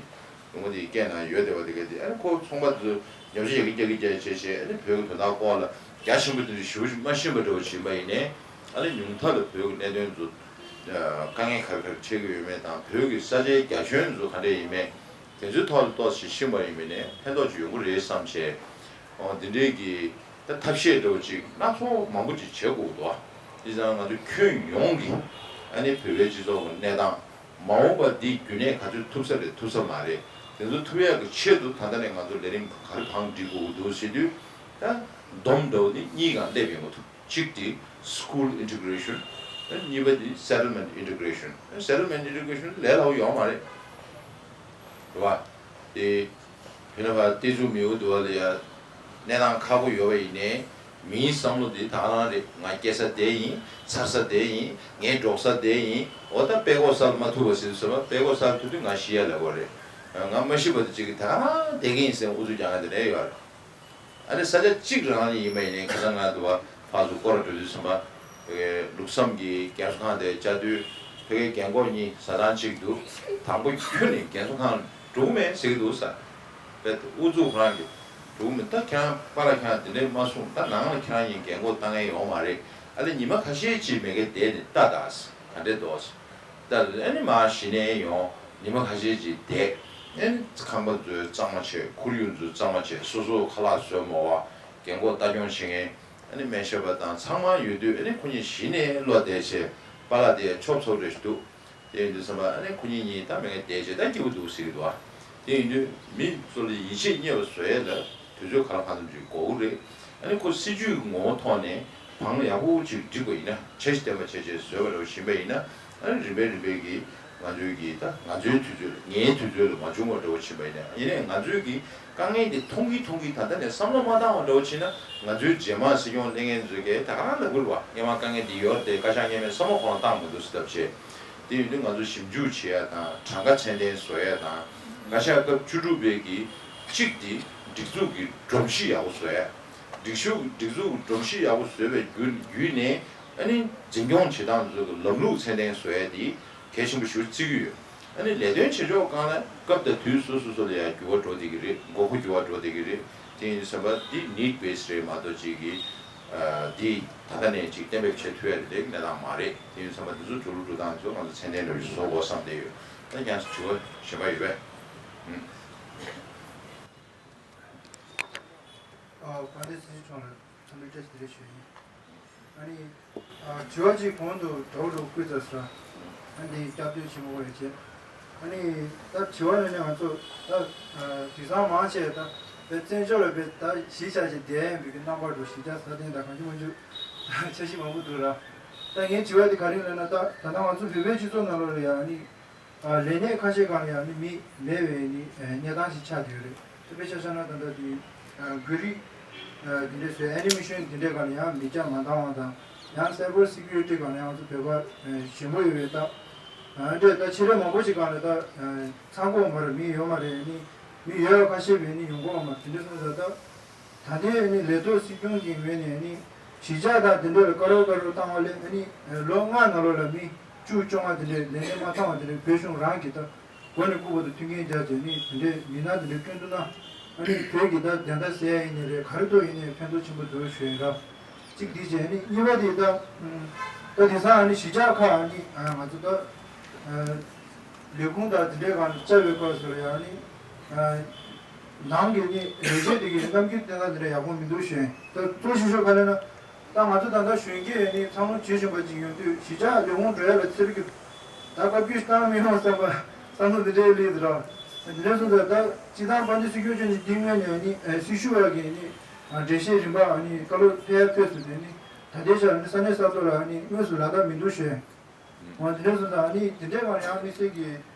ལོ་ངོ་དེའི་སྐད་ནང་ཡོད་བསྡད་པ་དེ་ག་དེ། ཨ་ནི་ཁོ་ཚོང་པ་ཚོས་ཉམས་ཞིབ་ཡག་གི་རྒྱག་གི་རྒྱག་བྱས་བྱས། ཨ་ནི་བོད་ཀྱི་དོན་དག་སྐོར་ལ་རྒྱ་ཆེན་པོ་དེ་འདྲ་ཞེ་པོ་ཅིག་མ་ཤེས་པ་འདྲ་བོ་བྱེད་པ་ཡིན་ནའི། ཨ་ནི་ཉུང་མཐའ་ལ་བོད་ཀྱི་གནད་དོན་ཚོ་དཀའ་ངལ་ག་རེ་ག་རེ་འཕྲད་ཀྱི་ཡོད་མེད་དང་། བོད་ཀྱི་ས་ཆའི་རྒྱ་ཁྱོན་ཚོ་ག་འདྲས་ཡིན་མེད། དེ་ཚོའི་ཐོག་ལ་ཏོག་ཙམ་ཤེས་པ་ཡིན་པ་ནས་ཕན་ཐོགས་ཅིག་ཡོང་གི་རེད་བསམ་བྱས། འོ། འདི་འདྲའི་གི་ད་ཐབས་ཤེས་འདྲ་བོ་ཅིག་སྣ་ཚོགས་མང་པོ་ཅིག་བྱེད་དགོས་འདུག་དེ་ཙང་ང་ཚོ་ཁྱོན་ཡོངས་ཀྱི་ཨ་ནི་བོད་པའི་སྤྱི་ཚོགས་ཀྱི་གནས་སྟངས། མ་འོངས་པ་འདི་རྒྱུན་གནས་ག་ཚོད་ཐུབ་ས་རེད་ཐུབ་ས་མ་རེད། དེ་ཚོ་ཐུབ་ཡག་གི་ཆེད་དུ་ད་ལྟ་ནས་ང་ཚོ་ལས་རིམ་ག་རེ་གང་སྒྲིག་དགོས་འདུག་ཟེར་དུས། ད་སྡོམ་འདྲ་བོ་འདི་གཉིས་སྒང་སླེབས་ཡོང་གི་འདུག་གཅིག་དེ་school integration། གཉིས་པ་དེ་settlement integration། settlement integration ལས་སླ་པོ་ཡོད་མ་རེད། རེད་བ། དེ་བོད་ནང་ཕར་བསྟན་འཛུགས་མེའུ་འདུག་བ་ལ་ཡ་གནས་སྟངས་ཁག་པོ་ཡོད་པ་ཡིན་ནའི། མིའི་བསམ་བློ་དེ་ད་ག་རང་རེད། ང་སྐྱེ་ས་དེ་ཡིན། འཚར་ས་དེ་ཡིན། ངའི་འགྲོགས་ས་དེ་ཡིན། འོ། ད་དཔྲལ་ཀོ་ས་ལ་མ་ཐུག་པ་ཟེར་དུས་ཙམ་པ། དཔྲལ་ཀོ་ས་ལ་ཐུག་དུས་ང་ཤི་ཡ་ལ་གོ་རེད། ང་མ་ཤི་བར་དུ་ཅིག་གིས་ད་ག་རང་བསྡད་ཀྱི་ཡིན་ཟེར་ཨུ་ཚུགས་རྒྱག་མཁན་དེ་འདྲ་ཡོད་རེད། ཨ་ནི་ས་ཆ་གཅིག་རང་ཡིན་པ་ཡིན་ནའི། ཁ་སང་ང་དུ་བ་ཕར་ཚུར་སྐོར་ར་འགྲོ་དུས་ཙམ་པ། ཕ་གིའི་ལུགས་བསམ་གྱི་རྒན་གསོ་ཁང་དེ་བཅར་དུས། ཕ་གིའི་རྒན་གོག་གཉིས་བཟའ་ཚང་གཅིག་འདུག་དང་པོ་ཁྱོན་ནས་རྒན་གསོ་ཁང་འགྲོ་གི་མེད་ཟེར་གྱི་འདུག་ཟེར། དཔེ་ཨུ་ཚུགས་ཁོ་རང་གིས་འགྲོ་གི་མེད། ད་ཁྱེད་རང་པཱ་ལགས་ཁྱེད་རང་དེ་འདྲས་མ་གསུངས། ད་ནང་ལ་ཁྱེད་རང་གཉིས་རྒན་གོག་བཏང་མཁན་ཡོད་མ་རེད། ཨ་ལས་ཉི་མ་ཁ་ཤས་ཅིག་མ་གི་བསྡད་ནས་ལྟ་ད་ཟེར། ག་འདྲས་འདུག་ཟེར། ད་ཨ་ནི་མར་གཞི་ནས་ཡོང་། ཉི་མ་ཁ་ཤས་ཅིག་བསྡད། ཨ་ནི་ཁང་པ་ཚོ་གཙང་མ་བྱས། ཁོར་ཡུག་ཚོ་གཙང་མ་བྱས། སོ་སོ་ཁ་ལག་བཟོས་མོ་བ། རྒན་གོག་ལྟ་སྐྱོང་བྱེད་མཁན། ཨ་ནི་སྨན་ཞབས་པ་དང་ཚང་མ་ཡོད་དུས། ཨ་ནི་ཁོ་གཉིས་གཞི་ནས་བློ་བདེ་བྱས། པཱ་ལགས་དེ་ཆོབ་ཚོབ་རེ་ཞིག་འདུག་དེ་ཡིན་དུས་ཙམ་པ་ཨ་ནི་ཁོ་གཉིས་གཉིས་ད་མ་གི་བསྡད་བྱས་ད་སྐྱིད་པོ་འདུག་ཟེར་གྱི་འདུག་ཨ། དེ་ཡིན་དུས་མི་ཚོ་ལ་ཡིད་ཆེས་རྙེད་པ་བཟོ་ཡས་ལ་དུས་ཚོད་ག་ལ་གང་འཚམ་ཅིག་འགོར་གྱི་རེད། ཨ་ནི་ཁོ་སྲིད་ཇུས་ཀྱི་ངོ་བོ་ཐོག་ནས་བང་ཡག་པོ་ཅིག་བསྒྲིགས་པ་ཡིན་ན། འཆར་གཞི་ལྡན་པ་བྱས་བྱས་བཟོས་པ་འདྲ་བོ་ཕྱིན་པ་ཡིན་ན། ཨ་ནི་རིམ་པས་རིམ་པས་ཀྱིས་ང་ཚོའི་གི་ད་ང་ཚོའི་དུས་ཚོད་ལ། ངའི་དུས་ཚོད་ལ་མ་བྱུང་བ་འདྲ་བོ་ཕྱིན་པ་ཡིན་ན། ཡིན་ནའི་ང་ཚོའི་གི་དཀའ་ངལ་འདི་མཐོང་གིན་མཐོང་གིན་ད་ལྟ་ནས་བསམ་བློ་མ་བཏང་བ་འདྲ་བོ་ཕྱིན་ན། ང་ཚོའི་རྗེས་མ་སྲིད་སྐྱོང་ལས་མཁན་ཚོས་ཀྱིས་ད་ག་རང་ལབ་དགོས་རེད་བ། སྔོན་མ་དཀའ་ངལ་འདི་ཡོད་རེད་དེ། བཀའ་ཤག་སྔོན་མས་བསམ་བློ་ཁོ་རང་བཏང་མི་འདུག་ཟེར་ཐབས་བྱས། དེ་ཡིན་དུས་ང་ཚོ་ཞིབ་འཇུག་བྱེད་ཡ་དང་། གྲངས་ཀ་ཚད་ལྡན་བཟོ་ཡ་དང་། བཀའ་ཤག་སྐབས་བཅུ་དྲུག་པའི་གི་གཅིག་དེ་སྒྲིག་འཛུགས་ཀྱི་སྒྲོམ་གཞི་ཡག་པོ་བཟོ་ཡ། སྒྲིག་ཞུགས་སྒྲིག་འཛུགས་སྒྲོམ་གཞི་ཡག་པོ་བཟོས་པའི་བརྒྱུད་བརྒྱུད་ནས། ཨ་ནི་འཛིན་སྐྱོང་བྱེད་སྟངས་ཚོ་གི་ལམ་ལུགས་ཚད་ལྡན་བཟོ་ཡ་དེ་གལ་ཆེན་པོ་ཞིག་བརྩི་གི་ཡོད། ཨ་ནི་ལས་དོན་བྱེད་ཕྱོགས་སྒང་ལ་སྐབས་དང་དུས་སོ་སོ་སོ་ལ་ཡང་འགྱུར་བ་འགྲོ་བསྡད་ཀྱི་རེད། དགོས་མཁོ་འགྱུར་བ་འགྲོ་བསྡད་ཀྱི་རེད། དེ་ཡིན་དུས་ཙམ་པ་འདི་need base རེད་མ་གཏོགས་ཅིག་གི་ཨ། འདི་ད་ལྟ་ནས་ཅིག་གཏན་འབེབས་བྱེད་ཐུབ་ཡ་རེད་ལེགས་གནས་སྟངས་མ་རེད། དེ་ཡིན་དུས་ཙམ་པ་འདི་ཚོ་འགྲོ་ལུགས་འགྲོ་སྟངས་ཚོ་ང་ཚོ་ཚད་ལྡན་འདྲ་བོ་ཞིག་བཟོ་དགོས་བསམ་བསྡད་ཡོད། ད་ཀྱང་དྲི་བ་གཞན་པ་ཡོད་པས། ཨ། དཔལ་ལྡན་སྲིད་སྐྱོང་ལ་འཚམས་འདྲི་བཀྲ་ཤིས་བདེ་ལེགས་ཞུ་ཡིན། ཨ་ནི། ཨ། དྲི་བ་གཅིག་གོང་དུ་གྲོགས་ལུགས་བསྐུལ་ཚར་སོང་། ཨ་ནི་སྐྱབས་བཅོལ་ཆེན་མོ་བ་ཡོད་ཅེས། ཨ་ནི་ད་དྲི་བ་ནི་ནི་ང་ཚོ་ད། ཨ། དེང་སང་མང་ཆེ་ད་བའི་བཙན་བྱོལ་ལ་བའི་ད་གཞིས་ཆགས་ཤིག་བསྡད་ཡིན་པའི་གི་རྣམ་པ་འགྲོ། གཞིས་ཆགས་སྲ་བརྟན་དང་གང་ཅི་མང་ཅི་ད་འཆར་གཞི་མང་པོ་འདུག་ར། ད་ངའི་དྲི་བ་དེ་ག་རེ་ཡིན་ལབ་ན། ད་ད་ལྟ་ང་ཚོ་བོད་པའི་སྤྱི་ཚོགས་ནང་ལོགས་ལ་ཡང་ནི། ཨ། ལས་གནས་ཁ་ཤས་སྒང་ལ་ཡང་ནི་མི་མེད་པའི་ནི། ཨ། གནས་སྟངས་ཤིག་ཆགས་བསྡད་ཡོད་རེད། དཔེར་ཆ་བཞག་ན་ད་ལྟ་དེ། ཨ། གུ་རི། ཨ། དེ་འདྲས་བཟོས། ཨེ་ནི་མེ་ཤོན་དེ་འདྲས་སྒང་ལ་ཡང་མི་སྐྱ་མ་འདང་བ་དང་། ཡང་cyber security སྒང་ལ་ཡང་ང་ཚོ་བོད་པ་ཞན་པོ་ཡོད་པས། ད། ཨ། འདྲས་ད་ཆེ་རེ་མང་པོ་ཞིག་སྒང་ལ་ད། ཨ། ཚང་གོ་མ་རེད། མི་ཡོད་མ་རེད། ནི་མི་ཡོད་པ་ཁ་ཤས་བས་ནི་ཡོང་གོ་མ་རེད། དེ་འདྲས་སོང་ཙང་ད། ད་ལྟའི་ཨ་ནི་ལས་ཐོག་སྲིད་སྐྱོང་གི་ངོས་ནས་ཨ་ནི་གཞིས་ཆགས་དང་དེ་འདྲ་ལ་དཀའ་རབ་དཀའ་རབ་བཏང་བ་ལས། ཨ་ནི་ལོ་ལྔ་ནང་ལོགས་ལ་མི་བཅུ་བཅོ་ལྔ་དེ་འདྲའི་ལས་གནས་མ་བཏང་བ་དེ་འདྲའི་བོད་གཞུང་རང་གིས་ད་མགོ་ནས་སྐུ་བར་དུ་མཐུན་རྐྱེན་སྦྱར་བྱས་ནས་དེ་འདྲའི་མི་སྣ་དེ་འདྲ་བསྐྲུན་ཐུབ་ན། ཨ་ནི་བོད་ཀྱི་ད་བདེན་མཐའ་གསལ་ཡ་ཡིན་ནའི་རེད། ག་རེ་ཐོག་ཡིན་ནའི་ཕན་ཐོགས་ཆེན་པོ་འདུག་ཞུ་ཡིན་ར། གཅིག་དེ་བྱས་ནི་གཉིས་པ་དེ་ད་ད་དེང་སང་ཨ་ནི་གཞིས་ཆགས་ཁག་ཨ་ནི་ང་ཚོ་ད་ལས་ཁུངས་དང་དེ་འདྲའི་སྒང་ལ་བཅར་བའི་སྐབས་སུ་ལ་ཡང་ཨ་ནི་ནང་གི་ནི་ལས་བྱེད་དེ་གི་རྣམ་འགྱུར་བསྟན་སྟངས་དེ་འདྲ་ཡག་པོ་མི་འདུག་ཞེས། ད་གཙོ་ཆེ་ཤོས་ག་རེ་ན། ད་ང་ཚོ་ད་ལྟ་གཞོན་སྐྱེས་ནི་འཚར་ལོངས་བྱེད་བཞིན་པ་ཅིག་ཡོང་དུས་གཞིས་ཆགས་ལས་ཁུངས་འགྲོ་ཡ་ལ་ཚེར་གི། ད་བཀའ་བཀྱོན་བཏང་མི་ཡོང་བསམ་པ་བསམ་བློ་འདི་འདྲའི་སླེབས་འདུག་ར། འདི་འདྲ་སོང་ཙང་ད་སྤྱི་བཏང་དཔལ་ལྡན་སྲིད་སྐྱོང་མཆོག་ནས་འདི་སྔོན་ནས་ནི་སྲི་ཞུ་བ་གི་ནི་འགྲེལ་བཤད་རིམ་པ་ནི་བཀའ་སློབ་ཕེབས་ཡ་ཕེབས་སོང་དེ་ནི་ད་ལྟའི་ཆར་ནི་ས་གནས་ས་ཐོག་ལ་ནི་དངོས་སུ་ལག་བསྟར་མི་འདུག་ཞེས། འོ་དེ་འདྲ་སོང་ཙང་ནི་དེ་འདྲའི་སྒང་ཡང་དམིགས་བསལ་གྱི་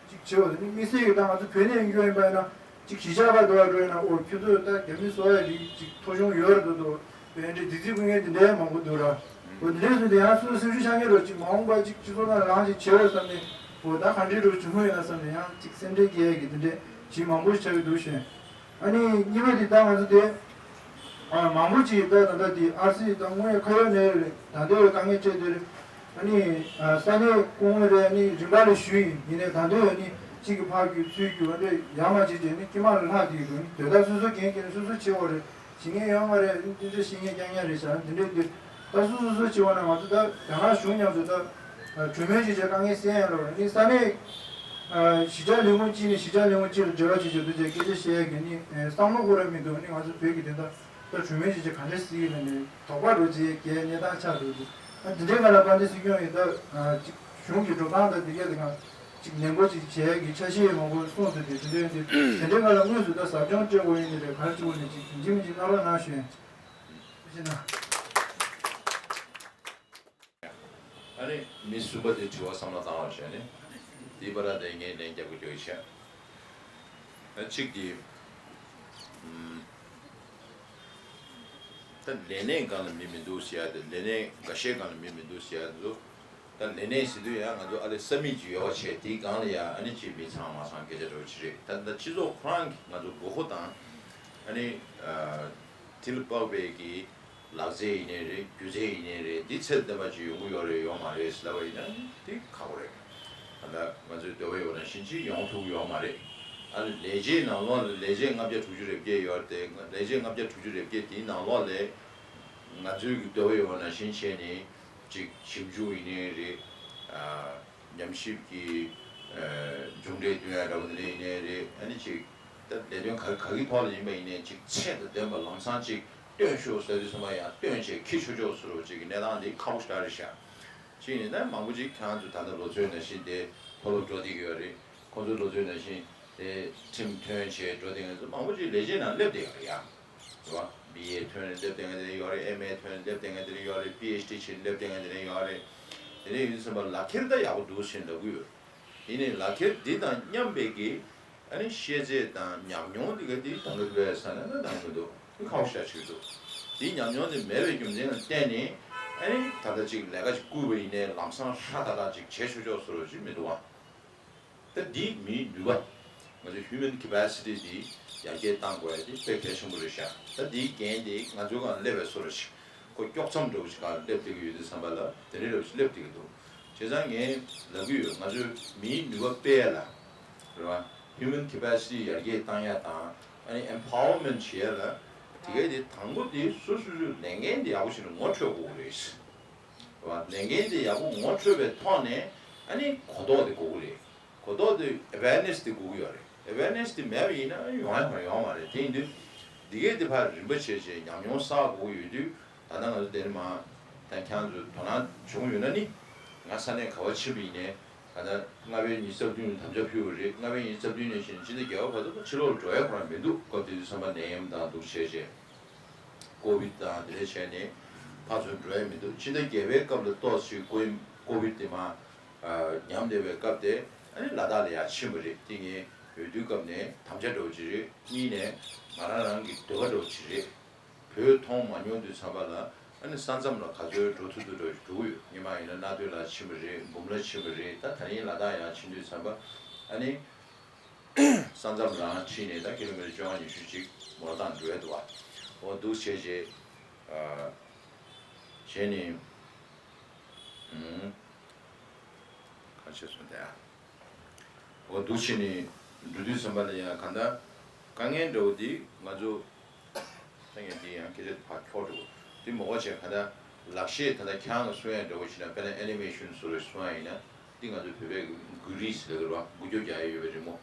ཅིག་བྱེད་འོ་དེ་ནི་དམིགས་བསལ་གྱི་ད་ང་ཚོ་བོད་ནས་ཡོང་རྒྱུ་ཡིན་པ་ཡིན་ན་ཅིག་གཞིས་ཆགས་ཁག་འགྲོ་ཡ་འགྲོ་ཡིན་ན་འོ་ཁྱོད་ཚོ་ད་རྒྱ་མི་གསོ་བ་རིགས་ཅིག་ཐོ་གཞུང་ཡོད་རེད་འདུག་དོ། བན་དེ་འདི་ཚིག་ཀུན་ངའི་འདི་འདྲའི་མང་པོ་འདུག་ར། འོ་འདི་འདྲའི་སུ་དེ་ཡང་སུ་སེམས་ཤུགས་ཆག་ངེས་རོ་ཅིག་མ་འོངས་པ་ཅིག་སྤྱི་ཚོགས་ནང་རང་ཞིག་བྱེད་འོ་བསམ་ནས་འོ་ད་ག་འདྲའི་རོ་བྱུང་ཡོད་ན་བསམ་ནས་ཡང་ཅིག་སེམས་ཁྲལ་སྐྱེ་ཡ་གི་འདི་འདྲའི་ཞིག་མང་པོ་ཞིག་ཆགས་ཀྱི་འདུག་ཞེས། ཨ་ནི་གཉིས་པ་དེ་ད་ང་ཚོ་དེ་ཨ་མང་པོ་ཅིག་ད་ད་ལྟ་དེ་ཨར་སི་ད་དངོས་ཡོད་ཁ་ཡོད་ནས་ཡོད་རེད། ད་ལྟ་ཡོད་དཀའ་ངལ་འཕྲད་དེ་རེད། ཨ་ནི་ས་གནས་སྐུ་ངོ་རེད། ཨ་ནི་རིམ་པ་ལ་ཞུས་ཡིན། ཡིན་ནའི་ད་ལྟ་ཡོད་ནི་གཅིག་གི་ཕར་རྒྱུག་ཚུར་རྒྱུག་ཨ་འདྲ་ཡར་མར་བྱེད་བྱས་ནི་དཀྱིལ་མ་ལ་ལྷག་བསྡད་ཀྱི་འདུག་ནི་དེ་ད་སོ་སོ་འགན་འཁྱེར་ནས་སོ་སོ་བྱེད་དགོས་རེད། བྱེད་མཁན་ཡོད་མ་རེད། འདི་འདྲ་བཤད་མཁན་རྐྱང་རྐྱང་རེད་ཤག་འདི་འདྲ་འདི་ད་སོ་སོ་སོ་བྱེད་དགོས་ན་ང་ཚོ་ད་རྒྱ་ནག་གཞུང་མཉམ་དུ་ད་གྲོས་མོལ་བྱེད་བྱས་དཀའ་ངལ་སེལ་ཡ་ལ་ནི་ས་གནས་གཞིས་ཆགས་ལས་ཁུངས་གཅིག་ནས་གཞིས་ཆགས་ལས་ཁུངས་གཅིག་ལ་འབྲེལ་བ་བྱེད་བྱས་འདུག་ཅེས་སྐད་ཆ་བཤད་ཡ་གི་ནི་བསམ་བློ་ཁོ་རང་མི་འདུག་ནི་ང་ཚོ་བོད་ཀྱི་དོན་དག་ད་གྲོས་མོལ་བྱེད་བྱས་ག་འདྲ་སྲིད་ཡོད་ན་ནི་དོགས་པ་འགྲོ་བྱེད་ཀྱི་གནས་སྟངས་ཆགས་འདུག་ཨ་འདི་འདྲའི་སྒང་ལ་དཔལ་ལྡན་སྲིད་སྐྱོང་ཡིན་ད་ཅིག་གཞུང་གི་འགྲོ་སྟངས་དང་འདི་གས་དེ་གང་ཅིག་ནན་པོ་ཅིག་བྱེད་ཡ་གི་འཆར་གཞི་ཡང་མང་པོ་གསུངས་ཚུལ་དེ་དེ་འདྲའི་འདི་དེ་འདྲའི་སྒང་ལ་དངོས་སུ་ད་ཟབ་སྦྱོང་སྤྲད་དགོས་ཡིན་ནི་རེད། ག་རེ་བྱེད་དགོས་ནི་ཅིག་ཡིན་གཅིག་མིན་གཅིག་གནང་རོགས་གནང་ཞུ་ཡིན། ཐུགས་རྗེ་གནང་། ཨ་ནི་མི་གསུམ་པ་དེ་དྲི་བ་བསམ་བློ་བཏང་བ་བྱས་ནས་དེའི་བར་དེ་ངས་ལན་རྒྱབ་དགོས་ཀྱི་ཡོད་ཤག་ཨ་གཅིག་དེ་ཨམ། ད་ལས་གནས་སྒང་ལ་མི་མི་འདུག་ཟེར་ཡ་དེ་ལས་གནས་འགའ་ཤས་སྒང་ལ་མི་མི་འདུག་ཟེར་ཡ་དེ་ཚོ་ད་ལས་གནས་ཟེར་དུས་ཡང་ང་ཚོ་ཨ་ལས་ས་མིག་ཅིག་ཡོད་པ་བྱས་དེའི་སྒང་ལ་ཡང་ཨ་ནི་ཅིག་མི་ཚང་མ་ཚང་སྐད་ཆ་འདྲ་བོ་ཅིག་རེད། ད་ད་སྤྱི་ཚོགས་ཁོ་རང་གི་ང་ཚོ་དགོས་མཁོ་དང་ཨ་ནི་དེ་ལ་དཔག་པའི་གི་ལག་རྩལ་ཡིན་ནའི་རེད། སྒྱུ་རྩལ་ཡིན་ནའི་རེད། འདི་ཚད་ལྡན་པ་ཅིག་ཡོང་གི་ཡོད་རེད་ཡོད་མ་རེད་ཟེར་ལབ་པ་ཡིན་ན་དེ་ཁག་པོ་རེད། ད་ལྟ་ང་ཚོའི་འདོད་པ་ཡོད་ན་ཕྱིན་ཅི་ཡོང་ཐུབ་ཀྱི་ཡོད་མ་རེད། ཨ་ནི་ལས་བྱེད་ནང་ལོགས་ལ་ལས་བྱེད་ལྔ་བརྒྱ་དྲུག་ཅུ་རེ་བརྒྱད་ཡོད་རེད་དེ་ལས་བྱེད་ལྔ་བརྒྱ་དྲུག་ཅུ་རེ་བརྒྱད་དེའི་ནང་ལོགས་ལས་ང་ཚོའི་གི་འདོད་པ་ཡོད་ན་ཕྱིན་ཆད་ནས་ཅིག་ཞིབ་འཇུག་ཡིན་ནའི་རེད། ཨ་ཉམས་ཞིབ་ཀྱི་ཨ་མཇུག་འབྲས་སྟོན་ཡ་འདྲ་པོ་དེ་འདྲ་ཡིན་ནའི་རེད། ཨ་ནི་ཅིག་ད་ལས་དོན་ག་ག་གི་ཐོག་ལ་ཡིན་པ་ཡིན་ནའི་ཅིག་ཚད་དང་ལྡན་པ་ལམ་སང་ཅིག་སྟོན་ཤོག་ཟེར་དུས་ཙམ་པ་ཡང་སྟོན་བྱས་འཁྱེར་ཆོག་ཆོག་ཟེར་བ་ཅིག་གི་གནས་སྟངས་འདི་ཁག་པོ་ཞེ་དྲག་རེད་ཤག་གཅིག་ནས་ད་མང་པོ་ཅིག་ཁྱེད་རང་ཚོ་ད་ལྟ་ལོ་ཚོད་ནང་བཞིན་དེ་མཐོ་སློབ་འགྲོ་བསྡད་ཀྱི་ཡོད་རེད། ཁོང་ཚོ་ལོ་ཚོད་ནང་བཞིན་དེ་ཁྲིམས་ཐོན་བྱས་འགྲོ་བསྡད་མཁན་ཚོ་མང་པོ་ཅིག་ལས་བྱེད་ནང་སླེབས་བསྡད་ཡོད་རེད་ཡ། རེད་བ། བི་ཨེ་ཐོན་ནས་སླེབས་བསྡད་མཁན་དེ་ཡོད་རེད། ཨེམ་ཨེ་ཐོན་ནས་སླེབས་བསྡད་མཁན་དེ་ཡོད་རེད། པི་ཨེཆ་ཌི་བྱས་ནས་སླེབས་བསྡད་མཁན་དེ་ཡོད་རེད། དེ་འདྲ་ཡིན་ཙམ་པ་ལག་ཁྱེར་ད་ཡག་པོ་འདུག་ཟེར་ལབ་ཀྱི་ཡོད། ཡིན་ནའི་ལག་ཁྱེར་འདི་དང་མཉམ་པའི་གི་ཨ་ནི་ཤེས་ཚད་དང་ཉམས་མྱོང་འདི་ག་འདི་འདང་གི་འདུག་གས་ཟེར་ན་ད་འདང་གི་འདུག་འདི་ཁག་པོ་ཞེ་དྲག་ཆགས་ཀྱི་འདུག་འདིའི་ཉམས་མྱོང་འདི་མེད་པའི་རྒྱུ་མཚན་ལ་བརྟེན་ནས་ཨ་ནི་ད་ལྟ་ཅིག་ལས་ཀ་ཅིག་བསྐུལ་བ་ཡིན་ནའི་ལམ་སང་ཧྲ་ཏག་ཏག་ཅིག་བྱེད་ཆོག་ཆོག་བཟོ་འདྲ་ཅིག་མི་འདུག་བ། ད་འདིའི་མིའི་ནུས་པ། ང་ཚོ་human capacity་འདི་ཡར་རྒྱས་གཏང་དགོས་ཡ་དེ་དཔེ་གལ་ཆེན་པོ་རེད་ཤག་ད་འདིའི་འགན་དེ་ང་ཚོའི་སྒང་སླེབས་པའི་བཟོ་འདྲ་ཞིག་ཁོ་དཀྱོག་མཚམས་འདྲ་བོ་ཞིག་སྒང་སླེབས་བསྡད་ཀྱི་ཡོད་དུས་ཙམ་པ་ལ་དེ་འདྲའི་འདྲ་བོ་ཞིག་སླེབས་བསྡད་ཀྱི་འདུག་བྱས་ཙང་ངས་ལབ་ཀྱི་ཡོད། ང་ཚོའི་མིའི་ནུས་པ་སྤེལ་ཡ་ལ། རེད་བ། human capacity་ཡར་རྒྱས་གཏང་ཡ་དང་ཨ་ནི་empowerment་བྱེད་ཡ་ལ། དེ་གའི་དེ་དང་པོ་དེ་སོ་སོ་སོའི་ལས་འགན་དེ་ཡག་པོ་ཞིག་ངོ་འཕྲོད་དགོས་ཀྱི་རེད། རེད་བ། ལས་འགན་དེ་ཡག་པོ་ངོ་འཕྲོད་པའི་ཐོག་ནས་ཨ་ནི་གོ་རྟོགས་དེ་དགོས་ཀྱི་རེད། གོ་རྟོགས་དེ་awareness་དེ་དགོས་ཀྱི་ཡོད་རེད། awareness་དེ་མེད་པ་ཡིན་ན་ཡོང་ཡ་མ་ཡོང་བ་རེད། དེ་ཡིན་དུས་འདི་གས་དེ་ཕར་རིམ་པ་བྱས་བྱས་ཉམས་མྱོང་བསགས་དགོས་ཀྱི་ཡོད་དུས་ད་ལྟ་ང་ཚོ་དེ་ནས་མ་ད་ཁྱེད་རང་ཚོ་དོ་སྣང་བྱུང་ཡོད་ན་ནི་ང་ས་གནས་ག་པར་ཕྱིན་པ་ཡིན་ནའི་ད་ལྟ་ལྔ་པའི་ཉི་ཤུ་རྩ་བདུན་ནས་དམ་བཅའ་ཕུལ་བ་རེད། ལྔ་པའི་ཉི་ཤུ་རྩ་བདུན་ནས་བཞིན་ཕྱི་ཟླ་བརྒྱད་པ་བར་དུ་ཕྱི་ལོགས་ལ་འགྲོ་ཡ་ཁོ་རང་མི་འདུག་སྐབས་དེ་དུས་ཙམ་པ་ནད་ཡམས་དང་འདུག་བྱས་བྱས་ཀོ་བིད་དང་དེ་འདྲ་བྱས་ནས་ཕར་ཚུར་འགྲོ་ཡ་མི་འདུག་ཕྱི་ཟླ་བརྒྱད་པའི་སྐབས་ལ་ཏོག་ཙམ་ཀོ་ཀོ་བིད་དེ་མ་ཉམས་བསྡད་པའི་སྐབས་དེ་ཨ་ནི་ལ་དྭགས་ལ་ཡར་ཕྱིན་པ་རེད། དེ་ངས་འོས་བསྡུའི་སྐབས་ནས་དམ་བཅའ་འདྲ་བོ་ཅིག་རེད། གཉིས་ནས་ང་རང་རང་གི་འདོད་པ་འདྲ་བོ་ཅིག་རེད། བོད་མཐོང་མ་མྱོང་དུས་ཙམ་པ་ལ་ཨ་ནི་ས་མཚམས་ལ་ག་ཚོད་འགྲོ་ཐུབ་ཐུབ་འགྲོ་འགྲོ་གི་ཡོད། སྔོན་མ་ཡིན་ན་གནའ་སྟོད་ལ་ཕྱིན་པ་རེད། འབུམ་ལ་ཕྱིན་པ་རེད། ད་ད་རིང་ལ་དྭགས་ཡར་ཕྱིན་དུས་ཙམ་པ་ཨ་ནི་ས་མཚམས་ལའང་ཁྲིད་ནས་ད་ཀི་ལོ་མི་ཊར་བཅོ་ལྔ་ཉི་ཤུ་ཅིག་མོ་ཊ་བཏང་འགྲོ་ཡ་འདུག་བ། འོ་འདུག་བྱས་རྗེས་ཨ་བྱས་ནས་ཨུམ་ག་བྱས་སོང་ད་ཡ། འོ་འདུག་བྱས་ནས་འགྲོ་དུས་ཙམ་པ་ལ་ཡང་གང་ལྟར་དཀའ་ངལ་འདྲ་བོ་འདི་ང་ཚོ་ད་ངས་འདི་ཡང་སྐད་ཆ་ཕར་འཁྱོག་འགྲོ་འདི་མོ་ག་བྱས་གང་ལྟར་ ལག་ཤེས་ད་ལྟ་ཁྱེད་རང་གི་གསུང་ཡ་འདྲ་བོ་བྱས་ན། དཔེར་ན་ཨེ་ནི་མེ་ཤོན་བཟོ་རེ་གསུང་ཡ་ཡིན་ན། འདི་ང་ཚོ་བོད་པའི་གི་མགོ་རིས་ལབ་ཀྱི་རེད་བ། འགུལ་སྐྱོད་རྒྱག་ཡ་ཡོད་པའི་རི་མོ།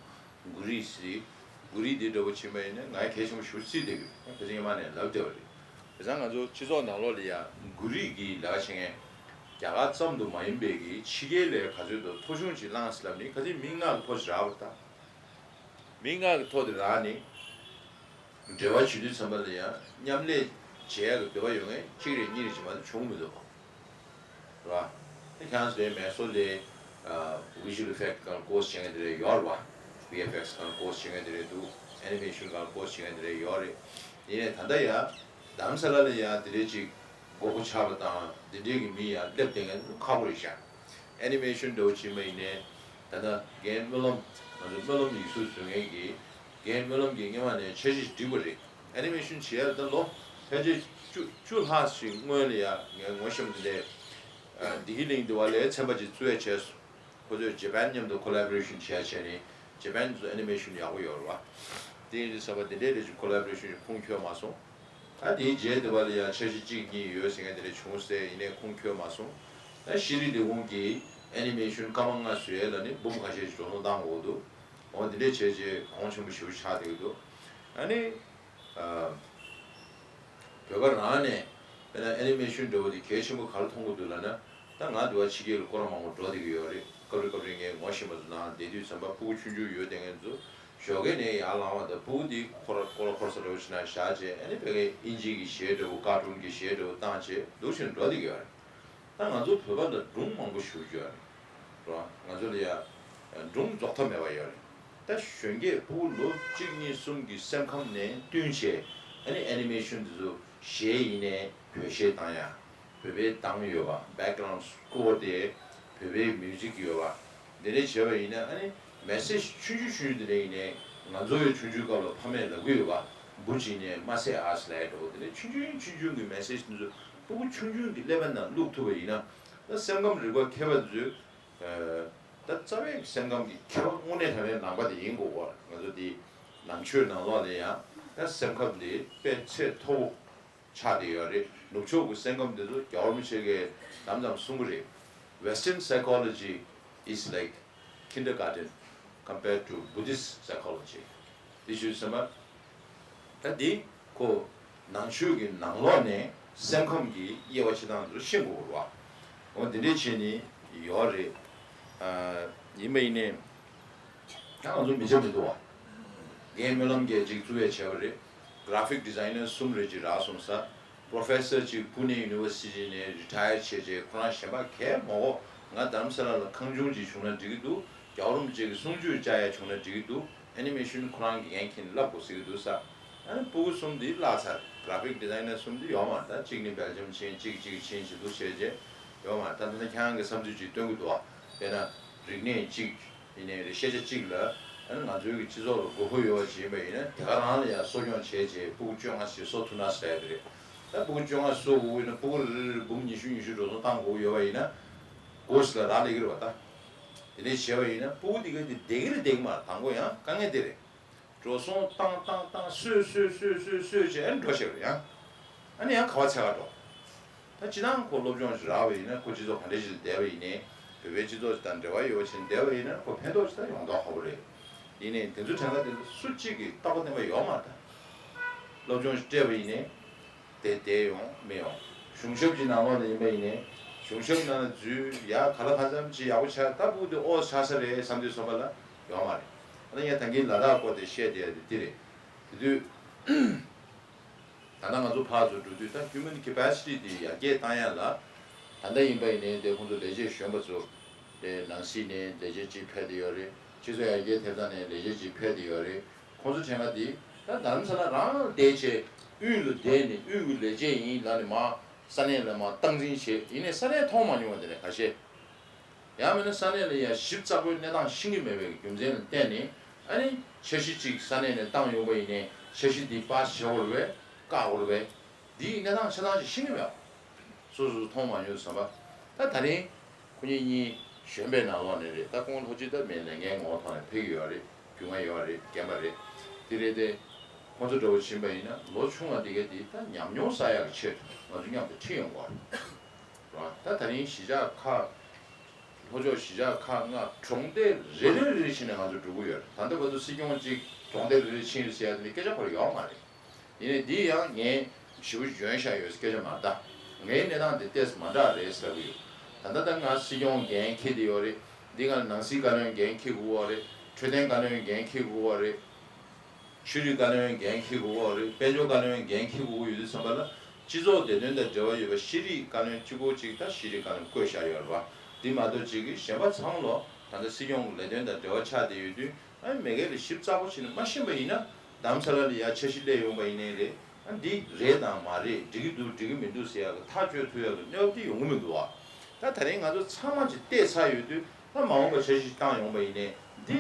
མགོ་རིས། མགོ་རིས་འདི་འདྲ་བོ་བྱེད་པ་ཡིན་ན་ང་གལ་ཆེན་པོ་ཞེ་པོ་བརྩིས་བསྡད་ཀྱི་ཡོད། ང་ཕལ་ཆེར་སྔོན་མ་ནས་ལབ་བསྡད་པ་རེད། བྱས་ཙང་ང་ཚོ་སྤྱི་ཚོགས་ནང་ལོགས་ལ་ཡ་མགོ་རིས་ཀྱི་ལས་ཀ་བྱེད་མཁན་རྒྱ་གར་ཙམ་དུ་མ་ཡིན་པའི་གི་ཕྱི་རྒྱལ་ལ་ག་ཚོད་དུ་ཐོ་གཞུང་ཅིག་བླངས་ལབ་ནི། ག་ཚོད་མི་ལྔ་གི་ཐོ་ཞིག་རག་པ་རེད་ད། མི་ལྔ་གི་ཐོ་དེ་རག་ནི། འབྲེལ་བ་བྱེད་དུས་ཙམ་པ་ལ་ཡང་མཉམ་ལས་བྱེད་ཡག་གི་འདོད་པ་ཡོད་མཁན་གཅིག་རེ་གཉིས་རེ་ཅིག་མ་གཏོགས་བྱུང་མི་འདུག་གོ། རེད་བ། དེ་ཁྱེད་རང་ཚོའི་མེ་སོ་ལའི་visual effect སྒང་ལ་course བྱེད་མཁན་དེ་འདྲ་ཡོད་རེད་བ། V F X སྒང་ལ་course བྱེད་མཁན་དེ་འདྲ་འདུག animation སྒང་ལ་course བྱེད་མཁན་དེ་འདྲ་ཡོད་རེད། ཡིན་ནའི་ད་ལྟ་ཡ་རྡ་རམ་ས་ལ་ལ་ཡ་དེ་འདྲའི་ཅིག་མགོ་སྐོར་ཆགས་པ་དང་དེ་འདྲའི་གི་མི་ཡ་སླེབས་བསྡད་མཁན་ཁག་པོ་རེད་ཤག animation འདྲ་བོ་བྱེད་པ་ཡིན་ནའི། ད་ལྟ་རྒན་སྨོན་ལམ། ང་ཚོ་སྨོན་ལམ་ཡིག་གཟུགས་བཟོ་མཁན་གྱི་རྒན་སྨོན་ལམ་གྱིས་སྔོན་མ་ནས་འཆར་གཞི་བསྒྲིགས་པ་རེད། animation བྱེད་ཡ་ད་ལོ་ཕལ་ཆེར་བཅུ་བཅུ་ལྷག་ཞིག་སྔོན་ལ་ཡ་ངས་ངོ་ཤེས་པ་དེ་འདྲས། བདེ་སྐྱིད་གླིང་དེ་བ་ལས་ཚན་པ་ཅིག་བཙུགས་ཡ་བྱས་སོང་། ཁོ་ཚོས་ཇ་པན་མཉམ་དུ་collaboration བྱས་བྱས་ནས་ཇ་པན་དུ་animation ཡག་པོ་ཡོད་རེད་བ། དེ་ཡིན་དུས་ཙམ་པ་དེ་འདྲའི་རེ་ཅིག་collaboration ཁུངས་འཁྱོལ་མ་སོང་། ད་དེའི་རྗེས་དེ་བ་ལ་ཡང་འཆར་གཞི་གཅིག་གཉིས་ཡོད་ཟེར་མཁན་དེ་འདྲ་བྱུང་སྟེ་ཡིན་ནའི་ཁུངས་འཁྱོལ་མ་སོང་། ད་ཤེས་རིག་ལས་ཁུངས་ཀྱིས་animation སྐར་མ་ལྔ་བཟོ་ཡས་ལ་ནི་འབུམ་ཁ་ཤས་ཤིག་འགྲོ་སོང་བཏང་དགོས་འདུག་འོ་དེ་འདྲས་བྱས་རྗེས་གོང་ཆེན་པོ་ཞེ་པོ་ཆགས་བསྡད་ཀྱི་འདུག་ཨ་ནི། བོད་པ་རང་ནས་དཔེར་ན་animation འདྲ་བོ་དེ་གལ་ཆེན་པོ་ག་རེ་མཐོང་གི་འདུག་ལབ་ན། ད་ང་འདི་བ་ཕྱི་རྒྱལ་ལ་སྐོར་ར་མང་པོ་འགྲོ་བསྡད་ཀྱི་ཡོད་རེད། སྐབས་རེ་སྐབས་རེ་ངས་ངོ་ཤེས་པ་ཚོ་ནང་བསྡད་དུས་ཙམ་པ་ཕྲུ་གུ་ཆུང་ཆུང་ཡོད་བསྡད་མཁན་ཚོ་ཞོགས་ཀས་ནས་ཡར་ལངས་པ་དང་ཕྲུ་གུ་དེ་ཁོ་ར་སྐོར་ར་འཁོར་ས་འདྲ་བོ་ཞིག་ནང་བཞག་བྱས། ཨ་ནི་ཕ་གིའི་དབྱིན་ཇིའི་གི་གཞས་འདྲ་བོ་ཀར་ཊུན་གི་གཞས་འདྲ་བོ་བཏང་བྱས་འདུག་བྱས་འགྲོ་བསྡད་ཀྱི་ཡོད་རེད། ད་ང་ཚོ་བོད་པ་ལ་སྒྲུང་མང་པོ་ཞེ་པོ་ཅིག་ཡོད་རེད། རོ། ང་ཚོ་ལ་ཡ་སྒྲུང་རྫོགས་མཐའ་མེད་པ་ཡོད་རེད། ད་གཞོན་སྐྱེས་ཕྲུ་གུ་ལོ་གཅིག་གཉིས་གསུམ་གྱི་སེམས་ཁམས་ནས་བསྟུན་བྱས། ཨ་ནི་animation འདི་ཚོ་གཞས་ཡིན་ནའི་བོད་གཞས་བཏང་ཡ། བོད་པའི་གདངས་ཡོད་པ། background score དེ་བོད་པའི་music ཡོད་པ། འདི་འདྲ་བྱས་པ་ཡིན་ན་ཨ་ནི་message ཆུང་ཆུང་ཆུང་ཆུང་དེ་འདྲ་ཡིན་ནའི་ང་ཚོ་ཡང་ཆུང་ཆུང་སྐབས་ལ་ཕ་མས་ལབ་ཀྱི་ཡོད་པ། འབུ་བྱིན་ནས་མ་བསད་ཨ་ཟེར་ལབ་ཡ་འདྲ་བོ་དེ་འདྲ་ཆུང་ཆུང་ཆུང་ཆུང་གི་message འདི་ཚོ་ཕྲུ་གུ་ཆུང་ཆུང་གི་ཀླད་པའི་ནང་བླུག་ཐུབ་པ་ཡིན་ན། ད་སེམས་ཁམས་རིག་པ་མཁས་པ་ཚོས། ད་རྩ་བའི་སེམས་ཁམས་ཀྱི་མཁས་པ་དངོས་གནས་དྲང་གནས་ནང་པ་དེ་ཡིན་དགོས་པ། ང་ཚོ་འདི་ནང་ཆོས་ནང་ལོགས་ལ་ཡང་ད་སེམས་ཁམས་འདི་དཔེ་ཚད་མཐོ་པོ་ཆགས་བསྡད་ཡོད་རེད། ནུབ་ཕྱོགས་ཀྱི་སེམས་ཁམས་འདི་ཚོ་རྒྱལ་བ་རིན་པོ་ཆེ་གིས་དམ་དམ་གསུངས་པ་རེད། Western psychology is like kindergarten compared to Buddhist psychology. དེ་ཞུས་ཚར་བ། ད་འདི་ཁོ་ནང་ཆོས་ཀྱི་ནང་ལོགས་ནས་སེམས་ཁམས་ཀྱི་དབྱེ་བ་ཕྱེ་སྟངས་དེ་ཚོ་ཤེས་དགོས་རེད་བ། འོ་འདི་འདྲས་བྱས་ནས་ཡོད་རེད། ཨ། ཡིན་པ་ཡིན་ནའི་ད་ང་ཚོ་མི་བྱེད་མི་འདུག་བ། རྒན་སྨོན་ལམ་གྱིས་ཅིག་བཙུགས་ཡ་བྱས་པ་རེད། graphic designer གསུམ་རེ་ཅིག་རག་སོང་ས། Professor ཅིག་Pune University ནས་retire བྱས་རྗེས་ཁོ་རང་གཞན་པ་གས་མ་གོ། ང་རྡ་རམ་ས་ལ་ལ་ཁང་ཆུང་ཅིག་བྱུང་ན་འགྲིག་གི་འདུག་རྒྱལ་བ་རིན་པོ་ཆེ་གི་གསུང་ཆོས་བཅའ་ཡ་བྱུང་ན་འགྲིག་གི་འདུག animation ཁོ་རང་གིས་འགན་འཁྱེར་ནས་བསླབ་དགོས་ཟེར་གི་འདུག་ས། ཨ་ནི་ཕྲུ་གུ་གསུམ་འདི་བརླག་ཚར། graphic designer གསུམ་འདི་ཡོད་མ་རེད། ད་གཅིག་ནི་སྦེལ་ཇམ་ཕྱིན། གཅིག་གཅིག་ཕྱིན་བྱས་འདུག་བྱས་རྗེས་ཡོད་མ་རེད། ད་ད་ལྟ་ཁྱེད་རང་གི་བསམ་ཚུལ་ཅིག་སྟོན་གི་འདུག་བ། དཔེར་ན་རིག་གནས་གཅིག་ཡིན་ནའི་རེད། ཤེས་བྱ་གཅིག་ལ་ཨ་ནི་ང་ཚོའི་གི་སྤྱི་ཚོགས་ལ་དགོས་མཁོ་ཡོད་པ་ཅིག་ཡིན་པ་ཡིན་ན་དེ་ག་རང་ལ་ཡང་གསོ་སྐྱོང་བྱས་རྗེས་ཕྲུ་གུ་བཅོ་ལྔ་ཞིག་གསོ་ཐུབ་ན་ཟེར་ཡ་དེ་རེད། ད་ཕྲུ་གུ་བཅོ་ལྔ་གསོ་དགོས་ཡིན་ན་ཕྲུ་གུ་རེ་རེ་རེ་འབུམ་ཉི་ཤུ་ཉི་ཤུ་འགྲོ་སོང་བཏང་དགོས་ཡོད་པ་ཡིན་ན་སྒོ་ཞིག་ལ་རག་ལས་ཀྱི་རེད་བ། ད་དེ་འདྲས་བྱས་པ་ཡིན་ན་ཕྲུ་གུ་དེ་ག་དེ་བསྡད་ཀྱི་རེད་བསྡད་ཀྱི་མ་རེད། དང་པོ་ཡང་དཀའ་ངལ་དེ་རེད། འགྲོ་སོང་བཏང་བཏང་བཏང་གསོས་གསོས་གསོས་གསོས་གསོས་བྱས་ཨ་ནི་འགྲོ་ཤེས་པ་རེད་ཡང་། ཨ་ནི་ཡང་ག་བ་འཚོལ་ག་འགྲོ། ད་སྤྱིར་བཏང་ཁོ་སློབ་སྦྱོང་ཞིག་རག་པ་ཡིན་ན་ཁོ་སྤྱི་ཚོགས་ག་འདྲ་ཞིག་ལ་བསྡད་པ་ཡིན་ནའི་བོད་པའི་སྤྱི་ཚོགས་ཞིག་དང་འབྲེལ་བ་ཡོད་པ་ཞིག་བསྡད་པ་ཡིན་ན་ཁོ་ཕན་ཐོགས་ཞིག་ད་ཡོང་མདོག་ཁ་པོ་རེད། ཡིན་ནའི་དེ་ཚོ་དྲན་ག་དེ་ཚོ་སུ་གཅིག་གིས་རྟོགས་པ་བརྟན་པ་ཡོད་མ་རེད་ད། སློབ་སྦྱོང་ཞིག་སྤྲད་པ་ཡིན་ནའི། དེ་བསྡད་ཡོང་མི་ཡོང་། གཞུང་ཞབས་ཀྱི་ནང་ལོགས་ལ་ཡིན་པ་ཡིན་ནའི་གཞུང་ཞབས་ནང་ལ་འཛུལ་ཡ་ག་ལ་གང་འཚམ་ཅིག་ཡག་པོ་ཆགས་ད་ཕྲུ་གུ་དེ་ཨོ་ཆགས་ས་རེད་བསམ་དུས་ཙམ་པ་ལ་ཡོང་མ་རེད། ཨ་ནི་ངས་ད་གིན་ལ་དྭགས་སྐོར་དེ་བཤད་བསྡད་ཡ་དེ་འདི་རེད། དེ་དུས་ད་ལྟ་ང་ཚོ་ཕར་ཚུར་འགྲོ་དུས་ད་human capacity དེ་ཡར་རྒྱས་བཏང་ཡ་ལ་ད་ལྟ་ཡིན་པ་ཡིན་ནའི་དེ་ཁོང་ཚོ་ལས་བྱེད་གཞོན་པ་ཚོ་དེ་ནང་སྲིད་ནས་ལས་བྱེད་ཅིག་ཕེབས་བསྡད་ཡོད་རེད། སྤྱི་ཚོགས་ཡར་རྒྱས་ཐེབས་ས་ནས་ལས་བྱེད་ཅིག་ཕེབས་བསྡད་ཡོད་རེད། ཁོང་ཚོ་དྲན་ག་དེ་ད་རྡ་རམ་ས་ལ་རང་བསྡད་བྱས་དབུས་ལ་བསྡད་ནས་དབུས་ཀྱི་ལས་བྱེད་ཡིན་ལབ་ནས་མར་ས་གནས་ལ་མར་སྟངས་འཛིན་བྱས་ཡིན་ནའི་ས་གནས་མཐོང་མ་མྱོང་བ་དེ་འདྲ་ཁ་ཤས། ཡང་མིན་ན་ས་གནས་ལ་ཡང་ཞིབ་ཚགས་པོའི་གནས་སྟངས་ཤེས་ཀྱི་མེད་པའི་རྒྱུ་མཚན་ལ་བརྟེན་ནས་ཨ་ནི་འཆར་གཞི་གཅིག་ས་གནས་ནས་བཏང་ཡོང་པ་ཡིན་ནའི་འཆར་གཞི་འདི་པཱ་སི་བྱེད་དགོས་རེད་པས་བཀག་དགོས་རེད་པས། འདིའི་གནས་སྟངས་ཆ་ཚང་ཞིག་ཤེས་ཀྱི་མེད་པ། སོ་སོ་མཐོང་མ་མྱོང་བསམ་པ། ད་ད་རིང་ཁོ་གཉིས་གཉིས་གཞོན་པའི་ནང་ལོགས་ནས་རེད། ད་ཁོང་ལྷོ་སྤྱི་ད་མེད་ལས་འགན་ངོ་ཐོག་ནས་ཕེབས་ཀྱི་ཡོད་རེད། རྒྱུས་མངའ་ཡོད་རེད། རྒན་པ་རེད། དེ་རེད་དེ། ཁོང་ཚོ་འདྲ་བོ་ཕྱིན་པ་ཡིན་ན་ལོ་ཆུང་བ་འདི་གས་དེ་ད་ཉམས་མྱོང་བསགས་ཡག་གི་ཆེད་དུ་ང་ཚོ་མཉམ་དུ་ཁྲིད་ཡོང་དགོས་རེད། རེད་བ། ད་ད་རིང་གཞིས་ཆགས་ཁག་ལྷོ་ཕྱོགས་གཞིས་ཆགས་ཁག་ལྔ་གྲོང་རྡལ་རེ་རེ་རེ་རེ་ཕྱིན་ནས་ང་ཚོ་འགྲོ་གི་ཡོད་རེད། ད་ལྟ་བར་དུ་སྲིད་སྐྱོང་གཅིག་གྲོང་རྡལ་རེ་རེ་ཕྱིན་རེད་ཟེར་ཡ་དེ་འདྲའི་སྐད་ཆ་ཁོ་རང་ཡོད་མ་རེད། ཡིན་ནའི་འདི་ཡང་ངས་ཞེ་པོ་འཇོན་བཞག་ཡོད་སྐད་ཆ་མ་རེད་ད། ངའི་གནས་སྟངས་དེ་ཏོག་ཙམ་མ་འདྲ་རེད་ཟེར་གི་ཡོད། ད་ལྟ་ད་ང་སྲིད་སྐྱོང་འགན་འཁྱེར་བསྡད་ཡོད་རེད། འདི་ག་ནང་སྲིད་བཀའ་བློན་འགན་འཁྱེར་དགོས་པ་རེད། འཕྲོད་བསྟེན་བཀའ་བློན་འགན་འཁྱེར་དགོས་པ་རེད། ཆོས་རིག་བཀའ་བློན་འགན་འཁྱེར་དགོས་པ་རེད། དཔལ་འབྱོར་བཀའ་བློན་འགན་འཁྱེར་དགོས་ཡོད་དུས་ཙམ་པ་ལ་སྤྱི་ཚོགས་བདེ་དོན་དང་འབྲེལ་བ་ཡོད་པ་ཤེས་རིག་བཀའ་བློན་གཅིག་པོ་གཅིག་ད་ཤེས་རིག་བཀའ་བློན་བསྐོས་བཞག་ཡོད་རེད་བ། འདི་མ་གཏོགས་གཅིག་གིས་གཞན་པ་ཚང་མ་ལོ་ད་ལྟ་སྲིད་སྐྱོང་གི་ལས་དོན་དང་འབྲེལ་བ་ཆགས་བསྡད་ཡོད་དུས། ཨ་མི་སྒེར་ལ་ཞིབ་ཚགས་པོ་བྱས་ནས་མ་ཤེས་པ་ཡིན་ན་རྡ་རམ་ས་ལ་ལ་ཡར་འཆར་གཞི་སླེབས་ཡོང་པ་ཡིན་ནའི་རེད། ཨ་འདི་རེད་དང་མ་རེད། འགྲིག་གི་འདུག་འགྲིག་གི་མི་འདུག་ཟེར་ཡག་གི་ཐག་གཅོད་ཐུབ་ཡག་གི་གནས་བབ་དེ་ཡོང་གི་མི་འདུག་བ། ད་ད་རིང་ང་ཚོ་ཚང་མ་ཅིག་བལྟས་ཚར་ཡོད་དུས་ད་མ་འོངས་པ་འཆར་གཞི་བཏང་ཡོང་པ་ཡིན་ནའི་འདི་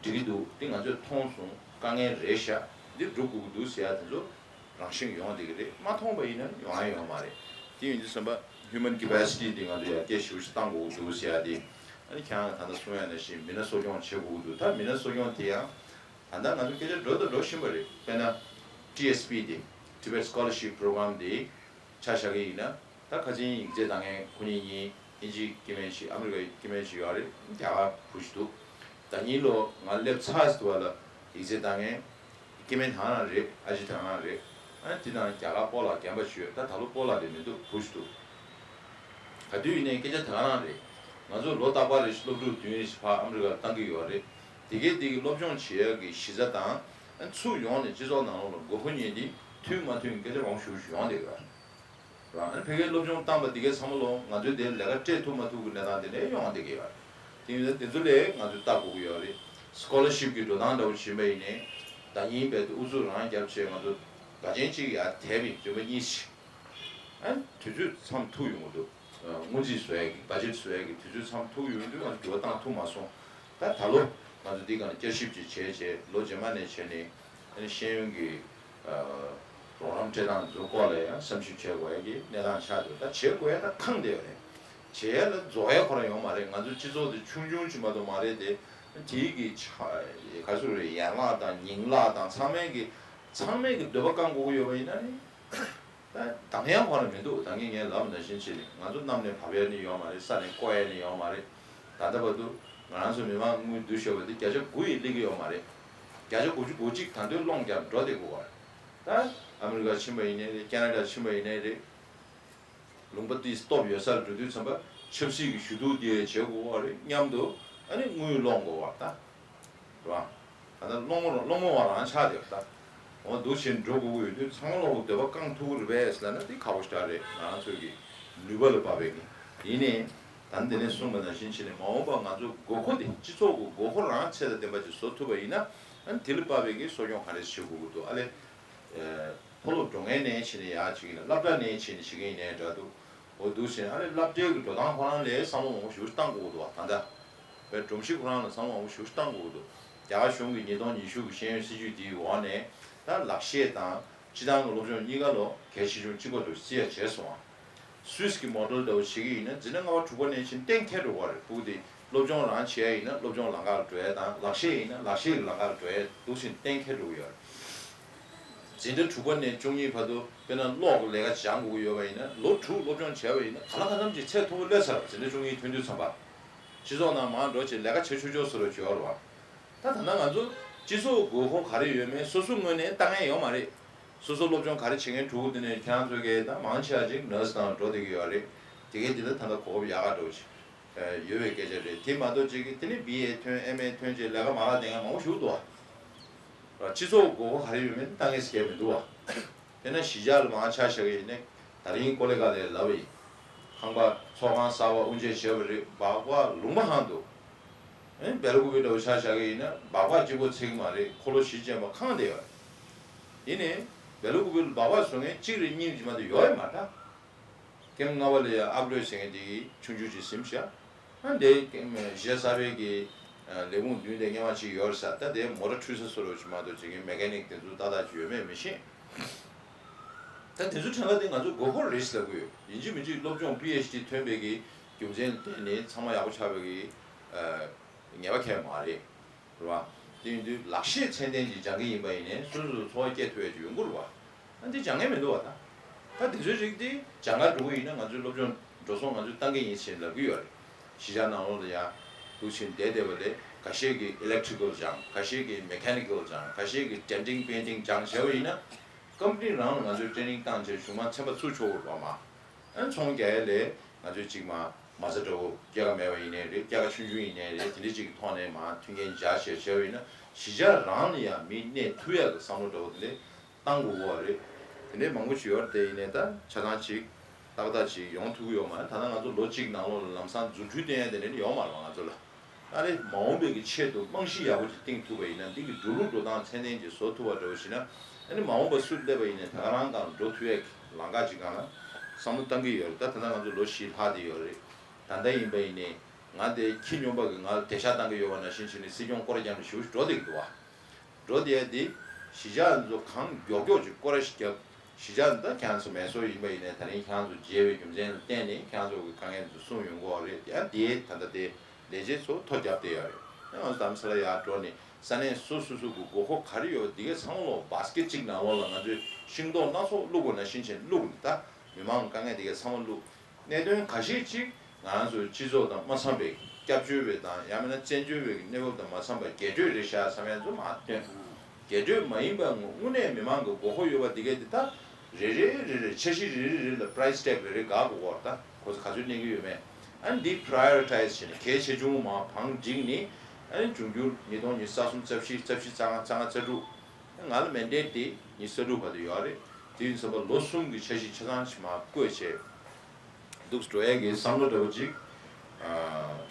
འགྲིག་གི་འདུག་འདི་ང་ཚོས་མཐོང་སོང་། དཀའ་ངལ་རེད་ཤག་འདི་སྒྲུབ་དགོས་ཀྱི་འདུག་ཟེར་ཡག་དེ་ཚོ་རང་བཞིན་གྱིས་ཡོང་བསྡད་ཀྱི་རེད། མ་མཐོང་པ་ཡིན་ན་ཡོང་ཡ་ཡོད་མ་རེད། དེ་ཡིན་དུས་ཙམ་པ་human capacity་འདི་ང་ཚོ་ཡར་རྒྱས་ཞེ་པོ་ཞིག་གཏང་དགོས་ཀྱི་འདུག་ཟེར་ཡག་དེ། ཨ་ནི་ཁྱེད་རང་ད་ལྟ་གསུང་ཡ་ནང་བཞིན་མི་སྣ་གསོ་སྐྱོང་བྱེད་དགོས་ཀྱི་འདུག་ད་མི་སྣ་གསོ་སྐྱོང་དེ་ཡང་ད་ལྟ་ང་ཚོ་སྐད་ཆ་འགྲོ་དང་འགྲོ་བཞིན་པ་རེད། དཔེར་ན་ཊི་ཨེསི་པི་དེ་Tibet Scholarship Program་དེ་ཆ་བཞག་གི་ཡིན་ན། ད་ཁ་ཆེའི་ཡིག་ཚད་ལྟ་མཁན་ཁོ་གཉིས་གཉིས་དབྱིན་ཇིའི་སྐྱེ་དམན་ཞིག་ཨ་མི་རི་ཀའི་སྐྱེ་དམན་ཞིག་ཡོད་རེད། རྒྱ་གར་བུ་ཞིག་འདུག་ཟླ་ཉིན་ལོ་ང་སླེབས་ཚར་ཟེར་བ་ལ་ཡིག་ཚད་ལྟ་མཁན་སྐྱེ་དམན་དེ་ག་རང་རེད། ཨ་ཅེ་དེ་ག་རང་རེད། ཨ་དེ་དང་རྒྱ་གར་སྤོ་ལགས་རྒན་པ་ཞིག་ཡོད། ད་ད་ལོ་སྤོ་ལགས་དེ་མི་འདུག་བུ་ཞིག་འདུག་ག་དུས་ཡིན་ནའི་སྐད་ཆ་དེ་ག་རང་རེད། ང་ཚོ་ལོ་རྟག་པར་རེ་བཞིན་སློབ་ཕྲུག་བདུན་རེ་བཞིན་ཕར་ཨ་མི་རི་ཀར་བཏང་གི་ཡོད་རེད། དེ་གའི་དེ་གི་སློབ་སྦྱོང་བྱེད་ཡག་གི་གཞི་རྩ་དང་ཚུར་ཡོང་ནས་སྤྱི་ཚོགས་ནང་ལོགས་ལ་དགོས་མཁོ་རྙེད་དེ་མཐུན་མ་མཐུན་སྐད་ཆ་མང་པོ་ཞེ་པོ་ཞིག་ཡོང་བསྡད་ཡོད་རེད། རང་ཨ་ནི་ཕ་གིའི་སློབ་སྦྱོང་བཏང་པ་འདི་གའི་ཚང་མ་ལོ་ང་ཚོའི་དེར་ལས་ཀ་སྤྲད་ཐུབ་མ་ཐུབ་ཀྱི་གནས་སྟངས་དེ་འདྲ་ཡོང་བསྡད་ཀྱི་ཡོད་རེད། དེ་ཡིན་ཙང་དེ་ཚོ་ལས་ང་ཚོས་ལྟ་དགོས་ཀྱི་ཡོད་རེད། སི་ཀོ་ལར་ཤིབ་ཀྱི་འགྲོ་སྟངས་འདྲ་བོ་བྱེད་པ་ཡིན་ནའི་ཟླ་ཉིན་རྦད་དེ་ཨུ་ཚུགས་རང་རྒྱབ་བྱས་ང་ཚོ་སྒ་ཆེན་གཅིག་ཡར་དེད་པའི་རིམ་པ་གཉིས་ཤིག་ཨ་དུས་ཚོད་མཚམས་ཐུག་ཡོང་གི་འདུག་སྔོན་རྩིས་བཟོ་ཡས་ཀྱི་བ་ཇེཊ་བཟོ་ཡས་ཀྱི་དུས་ཚོད་མཚམས་ཐུག་ཡོང་དུས་ང་ཚོ་འགྱུར་བ་བཏང་ཐུབ་མ་སོང་། ད་ད་ལོ་ང་ཚོ་འདི་སྒང་ལ་བསྐྱར་ཞིབ་ཅིག་བྱས་བྱས་ལོ་རྗེས་མ་ནས་བྱས་ནས་ཨ་ནི་ཤེས་ཡོན་གྱི་ཨ་རོགས་རམ་སྤྲད་སྟངས་ཚོའི་སྐོར་ལ་ཡང་བསམ་ཞིབ་བྱེད་དགོས་ཡས་ཀྱི་གནས་སྟངས་ཆགས་འདུག་ད་བྱེད་དགོས་ཡས་ད་ཁེངས་བསྡད་ཡོད་རེད། བྱེད་ཡས་ལ་རྫོགས་ཡས་ཁོ་རང་ཡོད་མ་རེད། ང་ཚོ་སྤྱི་ཚོགས་འདི་ཆུང་ཆུང་ཅིག་མ་གཏོགས་མ་རེད་དེ། དེའི་གི་ཆ་ག་ཚོད་རེད། ཡན་ལག་དང་ཉིང་ལག་དང་ཚང་མའི་གི་ཚང་མའི་གི་འདོད་པ་བསྐང་དགོས་ཀྱི་ཡོད་པ་ཡིན་ན་ནི། ད་འདང་ཡང་ཁོ་རང་མི་འདུག་ད་གིན་ངས་ལབ་ནང་བཞིན་བྱས་ནས་ང་ཚོ་གནམ་ནས་བབས་ཡ་ནི་ཡོད་མ་རེད། ས་ནས་བརྐོ་ཡ་ནི་ཡོད་མ་རེད། ད་ལྟ་བར་དུ་ང་རང་ཚོ་མི་མང་དངུལ་བསྡུ་ཤོར་བ་དེ་བརྒྱ་ཆ་དགུ་ཡིས་སླེབས་ཀྱི་ཡོད་མ་རེད། བརྒྱ་ཆ་དགུ་བཅུ་གོ་གཅིག་ད་དུང་སློང་རྒྱབ་འགྲོ་བསྡད་དགོས་པ་རེད། ད་ཨ་མི་རི་ཀ་ཕྱིན་པ་ཡིན་ནའི་རེད། ཁེ་ན་ཌ་ཕྱིན་པ་ཡིན་ནའི་རེད། ལུང་པ་དེ་སྟོབས་ཡོད་སར་འགྲོ་དུས་ཙམ་པ་ཆབ་སྲིད་ཀྱི་ཞུ་གཏུག་དེ་བྱེད་དགོས་པ་རེད། མཉམ་དུ་ཨ་ནི་དངུལ་སློང་དགོས་པ་ད། རེད་བ། ད་ལྟ་སློང་མོ་སློང་མོ་བ་རང་ཆགས་བསྡད་པ་ད། འོ་འདུག་བྱས་འགྲོ་དགོས་ཀྱི་ཡོད་དུས་ཚང་མ་ལོག་འདོད་པ་བསྐང་ཐུབ་ཀྱི་རེད་པས་ལབ་ན་དེ་ཁག་པོ་ཞེ་དྲག་རེད། ང་རང་ཚོའི་གི་ནུས་པ་ལ་དཔག་པའི་གི་ཡིན་ནའི། ད་འདི་ནས་གསུངས་པ་ནང་བཞིན་བྱས་ནས་མ་འོངས་པ་ང་ཚོ་དགོས་མཁོ་དེ་སྤྱི་ཚོགས་ཀྱི་དགོས་མཁོ་རང་ཚད་དང་ལྡན་པ་ཅིག་བཟོ་ཐུབ་པ་ཡིན་ན། ཨ་ནི་དེ་ལ་དཔག་པའི་གི་གསོ་སྐྱོང་ག་རེ་བྱེད་དགོས་ཀྱི་འདུག་ཨ་ལས། མཐོ་སློབ་འགྲོ་མཁན་ནས་བྱས་ནས་ཡར་བྱེད་ཀྱི་ཡིན་ན། སློབ་གྲྭ་ནས་བྱས་ནས་བྱེད་ཀྱི་ཡིན་ནའི་འདྲ་འདུག་འོ་འདུག་བྱས་ནས་ཨ་ནི་སློབ་གྲྭའི་གི་འགྲོ་སྟངས་ཁོ་རང་ལ་བསམ་བློ་མང་པོ་ཞེ་པོ་ཞིག་བཏང་དགོས་ཀྱི་འདུག་བ། ད་ལྟ་བའི་སྒྲོམ་གཞི་ཁོ་རང་ལ་བསམ་བློ་མང་པོ་ཞེ་པོ་ཞིག་བཏང་དགོས་ཀྱི་འདུག་རྒྱ་གར་གཞུང་གི་ཉིས་སྟོང་ཉི་ཤུ་གི་ཤེས་ཡོན་སྲིད་བྱུས་དེའི་འོག་ནས་ད་ལག་ཤེས་དང་སྤྱི་བཏང་གི་སློབ་སྦྱོང་གཉིས་ཀ་ལོ་གལ་ཆེ་ཆུང་གཅིག་པ་འདྲ་བོ་བརྩི་ཡ་བྱས་སོང་བ། སུད་སི་གི་མོ་ཌེལ་འདྲ་བོ་བྱེད་ཀྱི་ཡིན་ན་འཛིན་གྲྭ་ལྔ་པ་དྲུག་པ་ནས་ཕྱིན་གཏན་འཁེལ་འགྲོ་གི་རེད། ཕྲུ་གུ་དེ་སློབ་སྦྱོང་རང་བྱེད་ཡ་ཡིན་ན་སློབ་སྦྱོང་ལམ་ཁ་ལ་འགྲོ་ཡ་དང་། ལག་ཤེས་ཡིན་ན་ལག་ཤེས་ཀྱི་ལམ་ཁ་ལ་འགྲོ་ཡ་འདུག་བཞིན་གཏན་འཁེལ་འགྲོ་གི་ཡོད་རེད། འཛིན་གྲྭ་དྲུག་པ་ནས་བཅུ་གཉིས་བར་དུ་དཔེར་ན་གློག་གི་ལས་ཀ་སྦྱང་དགོས་ཀྱི་ཡོད་པ་ཡིན་ན་ལོ་དྲུག་སློབ་སྦྱོང་བྱས་པ་ཡིན་ན་གང་ལ་གང་འཚམ་གྱི་ཚད་མཐོ་པོ་སླེབས་ཚར་བ། འཛིན་གྲྭ་བཅུ་གཉིས་ཐོན་དུས་ཙམ་པ། སྤྱི་ཚོགས་ནང་མར་འགྲོ་བྱས་ལས་ཀ་བྱེད་ཆོག་ཆོག་བཟོ་འདྲ་བྱས་ཡོད་རེད་བ། ད་ད་ལྟ་ང་ཚོ་སྤྱི་ཚོགས་དགོས་མཁོ་ག་རེ་ཡོད་མེད་སོ་སོ་ངོས་ནས་ལྟ་མཁན་ཡོད་མ་རེད། སོ་སོ་སློབ་སྦྱོང་ག་རེ་བྱེད་མཁན་ཕྲུ་གུ་དེ་ནས་ཁྱེད་རང་ཚོ་གིས་ད་མང་ཆེ་བ་ཅིག་ནར་སི་ནང་འགྲོ་བསྡད་ཀྱི་ཡོད་རེད། དེ་གས་དེ་ལ་ད་ལྟ་གོ་སྐབས་ཡག་ག་འདྲ་བོ་ཅིག་ཡོད་པའི་སྐད་ཆ་རེད། དེ་མ་གཏོགས་ཅིག་གིས་དེ་ནས་བི་ཨེ་ཐོན་ཨེམ་ཨེ་ཐོན་བྱས་ལས་ཀ་མ་ལག་ལྡན་མཁན་མང་པོ་ཞིག་འདུག་བ། སྤྱི་ཚོགས་དགོས་མཁོ་ག་རེ་ཡོད་མེད་ལྟ་མཁན་ཟེར་མཁན་མི་འདུག་བ། དེ་ན་གཞིས་ཆགས་ལ་མར་ཆ་བཞག་གི་ཡིན་ན་ད་རིང་ཀོ་ལེ་གྷལ་ལ་ལབ་པ་ཡིན། ཁང་པ་ཚོགས་ཁང་གསར་པ་དབུ་འབྱེད་བྱས་པ་རེད། སྦག་སྦག་ལུང་པ་ཧང་འདུག་ཨེ་སྦེ་ལ་ཀུ་པེ་འདྲ་བོ་ཆ་བཞག་གི་ཡིན་ན་སྦག་སྦག་གཅིག་པོ་ཚིག་མ་རེད། འཁོར་ལོ་བཞི་ཅན་པ་ཁང་བསྡད་ཡོད་རེད། ཡིན་ནའི་སྦེ་ལ་ཀུ་པེ་ལ་སྦག་སྦག་བཟོ་མཁན་གཅིག་རེ་གཉིས་ཅིག་མ་གཏོགས་ཡོད་ཡ་མ་རེད། ཀེམ་ལྔ་པ་ལ་ཡ་ཨབ་ལོས་ཟེར་མཁན་དེ་གིས་ཆུང་ཆུང་ཅིག་ཟིན་བཞག་ཨ་འདི་ཀེམ་གཞིས་ཆགས་གསར་པའི་གི་ལས་ཁུངས་མདུན་དེ་སྔོན་མ་ཅིག་ཡོད་རེད་ས། ད་དེ་མོ་ཊ་འཕྲུལ་ས་བཟོ་འདྲ་བོ་ཅིག་མ་གཏོགས་ཅིག་གི་མེ་ཀ་ནིག་དེ་ཚོ་ཏག་ཏག་ཅིག་ཡོད་མེད་མི་ཤེས། ད་དེ་ཚོ་ཕྲན་ཁ་དེ་ང་ཚོ་དགོས་མཁོ་རེད་ཟེར་ལབ་ཀྱི་ཡོད། ཡིན་གཅིག་མིན་གཅིག་སློབ་སྦྱོང་པི་ཨེཆ་ཌི་ཐོན་པའི་གི་རྒྱུ་མཚན་དེ་ནི་ཚང་མ་ཡག་པོ་ཆགས་པའི་གི་ངེས་པ་ཁེལ་མ་རེད། རེད་བ། དེ་ཡིན་དུས་ལག་ཤེས་ཚད་ལྡན་ཅིག་སྦྱང་གི་ཡིན་པ་ཡིན་ནའི་སོ་སོ་འཚོ་བ་སྐྱེལ་ཐུབ་ཡ་ཅིག་ཡོང་གི་རེད་བ། ཨ་འདི་སྦྱང་མཁན་མི་འདུག་བ་ད། ད་དེ་ཚོའི་རིགས་དེ་སྦྱང་ག་འགྲོ་གི་ཡིན་ན་ང་ཚོའི་སློབ་སྦྱོང་འགྲོ་སོང་ང་ཚོས་བཏང་གི་ཡིན་ཞེས་ལབ་ཀྱི་ཡོད་རེད། གཞིས་ཆགས་ནང་ལོགས་ལ་ཡ་འདུག་ཕྱིན་བསྡད་བསྡད་པ་ལས་ཁ་ཤས་ཀྱིས་electrical་སྦྱང་ཁ་ཤས་ཀྱིས་mechanical་སྦྱང་ཁ་ཤས་ཀྱིས་denting painting་སྦྱང་བྱས་པ་ཡིན་ན་company་རང་ལ་ང་ཚོས་training་བཏང་བྱས་གཞུག་མ་ཚན་པ་ཚུར་འཕྲོ་དགོས་རེད་བ་མ། ཨ་ཚོང་རྒྱག་ཡ་ལས་ང་ཚོས་གཅིག་མ་མ་རྩ་འདྲ་བོ་སྐྱེད་ཀ་མེད་པ་ཡིན་ནའི་རེད། སྐྱེད་ཀ་ཆུང་ཆུང་ཡིན་ནའི་རེད། དེ་འདྲ་ཅིག་གི་ཐོག་ནས་མ་མཐུན་རྐྱེན་སྦྱར་བྱས་བྱས་པ་ཡིན་ན་གཞིས་ཆགས་རང་ལ་ཡང་མི་གནས་ཐུབ་ཡག་གི་བསམ་བློ་འདྲ་བོ་དེ་འདྲ་བཏང་དགོས་ཀྱི་རེད། དེ་འདྲའི་མང་པོ་ཞིག་ཡོད་རེད། དེ་ཡིན་ནའི་ད་ཆ་ཚང་ཅིག་ཏག་ཏག་ཅིག་ཡོང་ཐུབ་ཀྱི་ཡོད་མ་རེད། ད་ལྟ་ང་ཚོ་ལོ་གཅིག་ནང་ལོགས་ལ་ལམ་སང་རྫུ་འཕྲུལ་སྟོན་ཡ་དེ་འདྲ་ནི་ཡོད་མ་རེད་བ་ང་ཚོ་ལ། ཨ་ནི་མ་འོངས་པའི་གི་ཆེད་དུ་རྨང་གཞི་ཡག་པོ་ཅིག་བཏིང་ཐུབ་པ་ཡིན་ན་འདི་གི་འགྲོ་ལུགས་འགྲོ་སྟངས་ཚད་ལྡན་ཅིག་བཟོ་ཐུབ་པ་འདྲ་བོ་ཞིག་ན། ཨ་ནི་མ་འོངས་པ་སུ་སླེབས་པ་ཡིན་ནའི་ད་ག་རང་སྒང་འགྲོ་ཐུབ་ཡས་ཀྱི་ལམ་ཁ་ཅིག་སྒང་ལ་བསམ་བློ་བཏང་གི་ཡོད་རེད། ད་ད་ལྟ་ང་ཚོ་ལོ་བཞི་ལྷག་བསྡད་ཡོད་རེད། ད་ལྟ་ཡིན་པ་ཡིན་ནའི་ང་དེ་ཁྱི་སྨྱོན་པ་གི་ང་ལ་དེད་ཤག་བཏང་གི་ཡོད་པ་ནང་བཞིན་བྱས་ནས་སྲིད་སྐྱོང་སྐོར་རྒྱབ་ནས་ཞེ་པོ་ཞིག་འགྲོ་བསྡད་ཀྱི་འདུག་བ། འགྲོ་བསྡད་ཡ་དེ་གཞིས་ཆགས་ཚོ་གང་མགྱོགས་མགྱོགས་ཅིག་སྐོར་ར་ཞིག་བརྒྱབ། གཞིས་ཆགས་འདི་ཁྱེད་ཚོ་མེ་སོར་ཡིན་པ་ཡིན་ནའི་ད་རིང་ཁྱེད་ཚོ་མཇལ་བའི་རྒྱུ་མཚན་ལ་བརྟེན་ནས་ཁྱེད་ཚོ་གི་དཀའ་ངལ་ཚོ་གསུངས་ཡོང་གི་ཡོད་རེད། ཡང་དེའི་ད་ལྟ་དེ་ལས་བྱེད་ཚོ་ཐོ་བརྒྱབ་བསྡད་ཡོད་རེད། ཡང་ང་ཚོ་དྷ་རམ་ས་ལ་ཡར་འགྲོ་ནས་ས་གནས་སོ་སོ་སོ་གི་དགོས་མཁོ་ག་རེ་ཡོད་འདི་གའི་ཚང་མ་ལོ་བཱ་སི་ཀེ་ཊི་གཅིག་ནང་ལོགས་ལ་ང་ཚོས་ཤིང་ཏོག་སྣ་ཚོགས་བླུགས་དགོས་ན་ཤིན་ཆེན་བླུགས་ནས་ད་མི་མང་དཀའ་ངལ་འདི་གའི་ཚང་མ་བླུགས། གནད་དོན་ཁ་ཤས་ཅིག་ང་རང་ཚོའི་སྤྱི་ཚོགས་དང་མ་འཚམས་པའི་སྐྱབས་བཅོལ་བའི་དང་ཡང་མིན་ན་བཙན་བྱོལ་བའི་གནས་བབ་དང་མ་འཚམས་པ་རྒྱས་སྤྲོས་རེད་ཤག་བསམ་ཡ་ཚོ་མར་བཏོན། རྒྱས་སྤྲོས་མ་ཡིན་པ་དངོས་གནས་མི་མང་གི་དགོས་མཁོ་ཡོད་པ་འདི་གས་འདི་ད་རེ་རེ་རེ་རེ་འཆར་གཞི་རེ་རེ་རེ་ལ་price tag་རེ་རེ་དགག་དགོས་ཀྱི་ཡོད་རེད། ད་ཁོ་ཚོ་ག་ཚོད་གནས་ཀྱི་ཡོད་མེད། ཨ་ནི་འདི་prioritize་བྱས་ནས་གལ་ཆེ་ཆུང་མར་བང་བསྒྲིགས་ནས་ཨ་ནི་འབྱུང་འགྱུར་ཉིས་སྟོང་ཉི་ཤུ་རྩ་གསུམ་རྩ་བཞི་རྩ་བཞི་རྩ་ལྔ་རྩ་ལྔ་རྩ་དྲུག་ང་ལ་མེན་ཌེཊ་དེ་ཉི་ཤུ་རྩ་དྲུག་བར་དུ་ཡོད་རེད། དེ་ཡིན་ཙམ་པ་ལོ་གསུམ་གྱི་འཆར་གཞི་ཆ་ཚང་ཞིག་མར་བཀོད་བྱས་འདུག་འགྲོ་ཡས་ཀྱི་བསམ་བློ་འདྲ་བོ་ཅིག་ཨ་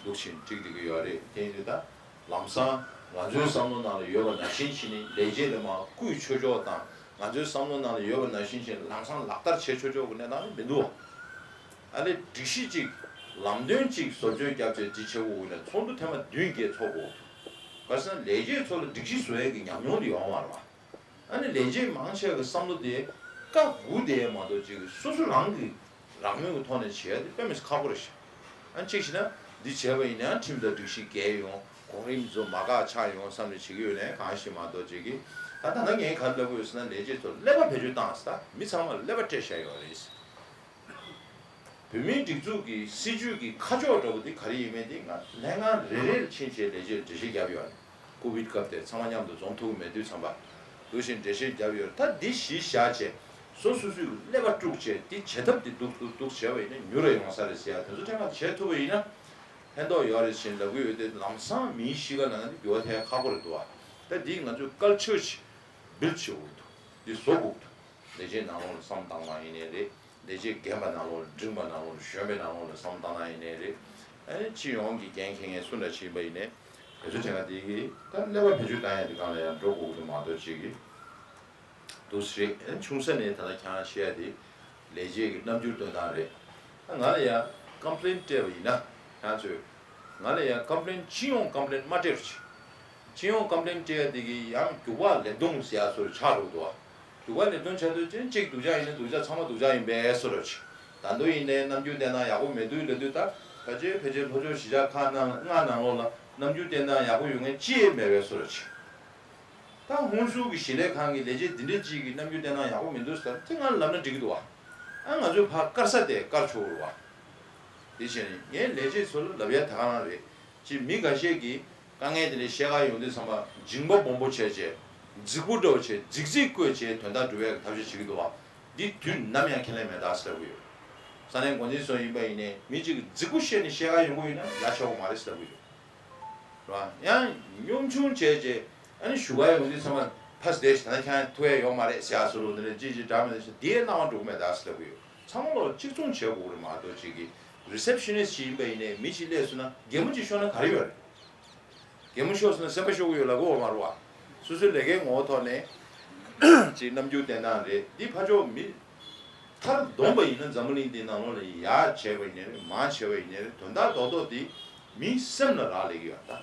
འདུག་ཕྱིན་འགྲིག་བསྡད་ཀྱི་ཡོད་རེད། དེ་ཡིན་དུས་ད་ལམ་སང་ང་ཚོའི་བསམ་བློ་ནང་ལ་ཡོད་པ་ནང་བཞིན་བྱས་ནས་ལས་བྱེད་ལ་མར་བསྐུལ་ཆོག་ཆོག་དང་ང་ཚོའི་བསམ་བློ་ནང་ལ་ཡོད་པ་ནང་བཞིན་བྱས་ནས་ལམ་སང་ལག་བསྟར་བྱེད་ཆོག་ཆོག་གི་གནས་སྟངས་ནི་མི་འདུག་ཨ་ལས་སྒྲིག་གཞི་གཅིག་ལམ་སྟོན་གཅིག་བཟོ་བཅོས་བརྒྱབ་བྱས་འདི་བྱེད་དགོས་ཀྱི་ན་ཚོགས་འདུ་ཐེངས་མ་བདུན་བརྒྱད་ཚོགས་དགོས། ག་ཟེར་ན་ལས་བྱེད་ཚོ་ལ་སྒྲིག་གཞི་བཟོ་ཡས་ཀྱི་ཉམས་མྱོང་དེ་ཡོད་མ་རེད་བ། ཨ་ནི་ལས་བྱེད་མང་ཆེ་བ་གི་བསམ་བློ་དེ་བཀའ་སྒུག་བསྡད་ཡས་མ་གཏོགས་ཅིག་སོ་སོ་རང་གི་རང་མོས་ཀྱི་ཐོག་ནས་བྱེད་ཡས་དེ་དཔེ་མི་སྲིད་ཁག་པོ་རེད་ཤག་ཨ་གཅིག་བྱས་ན་འདི་བྱས་པ་ཡིན་ན་ཁྲིམས་དང་སྒྲིག་གཞི་འགལ་ཡོང་གོང་རིམ་ཚོ་མ་དགའ་ཆགས་ཡོང་བསམ་ནས་བྱེད་ཀྱི་ཡོད་ནའི་གང་ཞིག་མ་གཏོགས་ཅིག་གི་ད་ད་ལྟ་ངས་ག་རེ་ལབ་ཀྱི་ཡོད་ཟེར་ན་ལས་བྱེད་ཚོ་ཀླད་པ་བེད་སྤྱོད་བཏང་ཟེར། ད་མི་ཚང་མ་ཀླད་པ་སྤྲད་བཞག་ཡོད་རེད། བོད་མིའི་སྒྲིག་འཛུགས་ཀྱི་སྲིད་ཇུས་ཀྱི་ཁ་ཕྱོགས་འདྲ་བོ་འདི་ག་རེ་ཡིན་མིན་འདི་ང་ལྷན་ཁང་རེ་རེ་ལ་ཕྱིན་བྱས་ལས་བྱེད་འགྲེལ་བཤད་བརྒྱབ་ཡོད་རེད། ཀོ་བིད་སྐབས་དེར་ཚང་མ་མཉམ་དུ་འཛོམས་ཐུབ་ཀྱི་མེད་དུས་ཙམ་པ། འདུག་བཞིན་འགྲེལ་བཤད་བརྒྱབ་ཡོད་རེད། ད་འདི་གཞི་བཞག་བྱས་སོ་སོ་སོའི་ཀླད་པ་དཀྲུགས་བྱས་འདི་བྱེད་ཐབས་འདི་འདུག་འདུག་འདུག་བྱས་པ་ཡིན་ན་མྱུར་ར་ཡོང་ས་རེད་ཟེར་ཡ་དེ་ཚོ་ཐད་ཀར་བྱེད་ཐུབ་པ་ཡིན་ན་ཕན་ཐོགས་ཡོད་རེད་ཅེས་ལབ་ཀྱི་ཡོད་དེ་ལམ་སང་མིའི་གཤིས་ཀ་ནང་ནས་འགྱུར་བ་ཐེབས་ཁག་པོ་རེད་འདུག་བ། ད་འདི་ང་ཚོས་ཀལ་ཆར་ཅིག་བིལ་ཌི་བྱེད་དགོས་འདུག་འདི་བཟོ་དགོས་འདུག་ལས་བྱེད་ནང་ལོགས་ལ་བསམ་བཏང་བ་ཡིན་ནའི་རེད། ལས་བྱེད་རྒན་པ་ནང་ལོགས་ལ་འབྲིང་པ་ནང་ལོགས་ལ་གཞོན་པའི་ནང་ལོགས་ལ་བསམ་བཏང་ན་ཡིན་ནའི་རེད། ཨ་ནི་སྤྱི་ཡོངས་ཀྱི་འགན་འཁྱེར་མཁན་སུ་འདྲ་ཞིག་ཡིན་པ་ཡིན་ནའི་དེ་ཚོ་དེ་སྔ་དེ་གི་ད་ཀླད་པ་བེད་སྤྱོད་བཏང་ཡ་དེ་སྒང་ལ་ཡང་འགྲོ་དགོས་ཀྱི་འདུག་མ་གཏོགས་ཅིག་གི་འདུག་སེ་རེད། ཨ་ནི་ཆུང་ས་ནས་ད་ལྟ་ཁྱེད་རང་བཤད་ཡ་དེ་ལས་བྱེད་ཀྱི་རྣམ་འགྱུར་སྟོན་སྟངས་རེད། ད་ང་ལ་ཡང་ཀམ་པི་ལེན་སྤྲད་པ་ཡིན་ན་ཁྱེད་ཚོས་ང་ལ་ཡང་ཀམ་པི་ལེན་སྤྱི་ཡོངས་ཀམ་པི་ལེན་མ་སྤྲད་རོགས་བྱེད། སྤྱི་ཡོངས་ཀམ་པི་ལེན་སྤྲད་ཡ་དེ་གི་ཡང་རྒྱུག་པ་ལེབ་རྡུང་ཟེར་ཡ་བཟོ་འདྲ་ཆགས་འགྲོ་གི་འདུག་བ། རྒྱུག་པ་ལེབ་རྡུང་བྱ་དུས་ཅན་གཅིག་སྡུག་ཅག་ཡིན་ན་སྡུག་ཅག་ཚང་མ་སྡུག་ཅག་ཡིན་པས་བཟོ་འདྲ་ཅིག་ད་དུང་ཡིན་ནའི་རྣམ་འགྱུར་བསྟན་སྟངས་ཡག་པོ་མེད་དུས་ལབ་དུས་ད་ཕལ་ཆེར་ཕལ་ཆེར་ལྷོ་ཕྱོགས་གཞིས་ཆགས་ཁག་ནང་ལྔ་ནང་ལོགས་ལ་རྣམ་འགྱུར་བསྟན་སྟངས་ཡག་པོ་ཡོད་མཁན་ཅི་ཡང་མེད་པས་བཟོ་འདྲ་ཅིག་ད་ཧུན་སུར་གྱི་ཞིང་ལས་ཁང་གི་ལས་བྱེད་འདི་འདྲ་ཅིག་གི་རྣམ་འགྱུར་བསྟན་སྟངས་ཡག་པོ་མི་འདུག་ཟེར་དེ་ང་ལབ་ན་འགྲིག་གི་འདུག་བ། ཨ་ང་ཚོས་ཕར་བཀར་ས་དེ་བཀར་ཆོག་གི་རེད་བ། དེ་བྱས་ནས་ངས་ལས་བྱེད་ཚོ་ལ་ལབ་ཡ་ད་ག་རང་རེད། ཅིག་མི་འགའ་ཤས་ཀྱིས་དཀའ་ངལ་དེ་འདྲ་བཤད་ག་ཡོང་དུས་ཙམ་པ་འཇིང་པ་སྦོམ་པོ་བྱས་བྱས། རྫིག་པོ་འདྲ་བོ་བྱས་རྫིག་རྫིག་བཀོད་བྱས་དོན་དག་སྒྲུབ་ཡ་གི་ཐབས་ཤེས་བྱེད་ཀྱི་འདུག་བ། འདི་དུས་ནམ་ཡང་ཁས་ལེན་མེད་ད་ཟེར་ལབ་ཀྱི་ཡོད། ས་གནས་འགོ་འཛིན་ཚོ་ཡིན་པ་ཡིན་ནའི་མི་གཅིག་གིས་རྫིག་པོ་བཤད་ནས་བཤད་ག་ཡོང་གི་ཡོད་ན་ཡ་ཆོག་གི་མ་རེད་ཟེར་ལབ་ཀྱི་ཡོད། རེད་བ། ཡང་གཉོམ་ཆུང་བྱས་རྗེས་ཨ་ནི་ཞུ་ག་ཡོང་དུས་ཚང་མ་ཕ་སི་བསྡད་ཤག་ད་ཁྱེད་ཐུག་ཡ་ཡོད་མ་རེད་ཟེར་ཡ་བཟོ་འདྲ་འདི་འདྲ་ཅིག་ཅིག་འདྲ་མི་འདྲ་ཞིག་འདི་ཡའི་སྣང་བ་འགྲོ་གི་མེད་ད་ཟེར་ལབ་ཀྱི་ཡོད། ཚང་མ་ལོག་གཅིག་མཚུངས་བྱེད་དགོས་ཀྱི་རེད་མ་གཏོགས་ཅིག་གི་རི་སེབ་ཤི་ནི་སི་ཊི་ཞིག་ཡིན་པ་ཡིན་ནའི་མི་ཞིག་སླེབས་སོང་ན་གད་མོ་ཅིག་ཤོར་ན་ག་རེ་ཡོད་རེད། གད་མོ་ཤོར་སོང་ན་སེམས་པ་ཤོར་གི་ཡོད་ལབ་གི་ཡོད་མ་རེད་བ། སོ་སོའི་ལས་ཀའི་ངོ་བོ་ཐོག་ནས་ཅིག་རྣམ་འགྱུར་བསྟན་སྟངས་རེད། འདི་ཕར་ཕྱོགས་མི་མཐར་བསྡོམས་པ་ཡིན་ན་འཛམ་བུ་གླིང་འདི་ནང་ལོགས་ལ་ཡར་བྱས་པ་ཡིན་ནའི་རེད། མར་བྱས་པ་ཡིན་ནའི་རེད། དོན་དག་རྡོག་རྡོག་འདི་མིའི་སེམས་ལ་རག་ལས་ཀྱི་ཡོད་ད།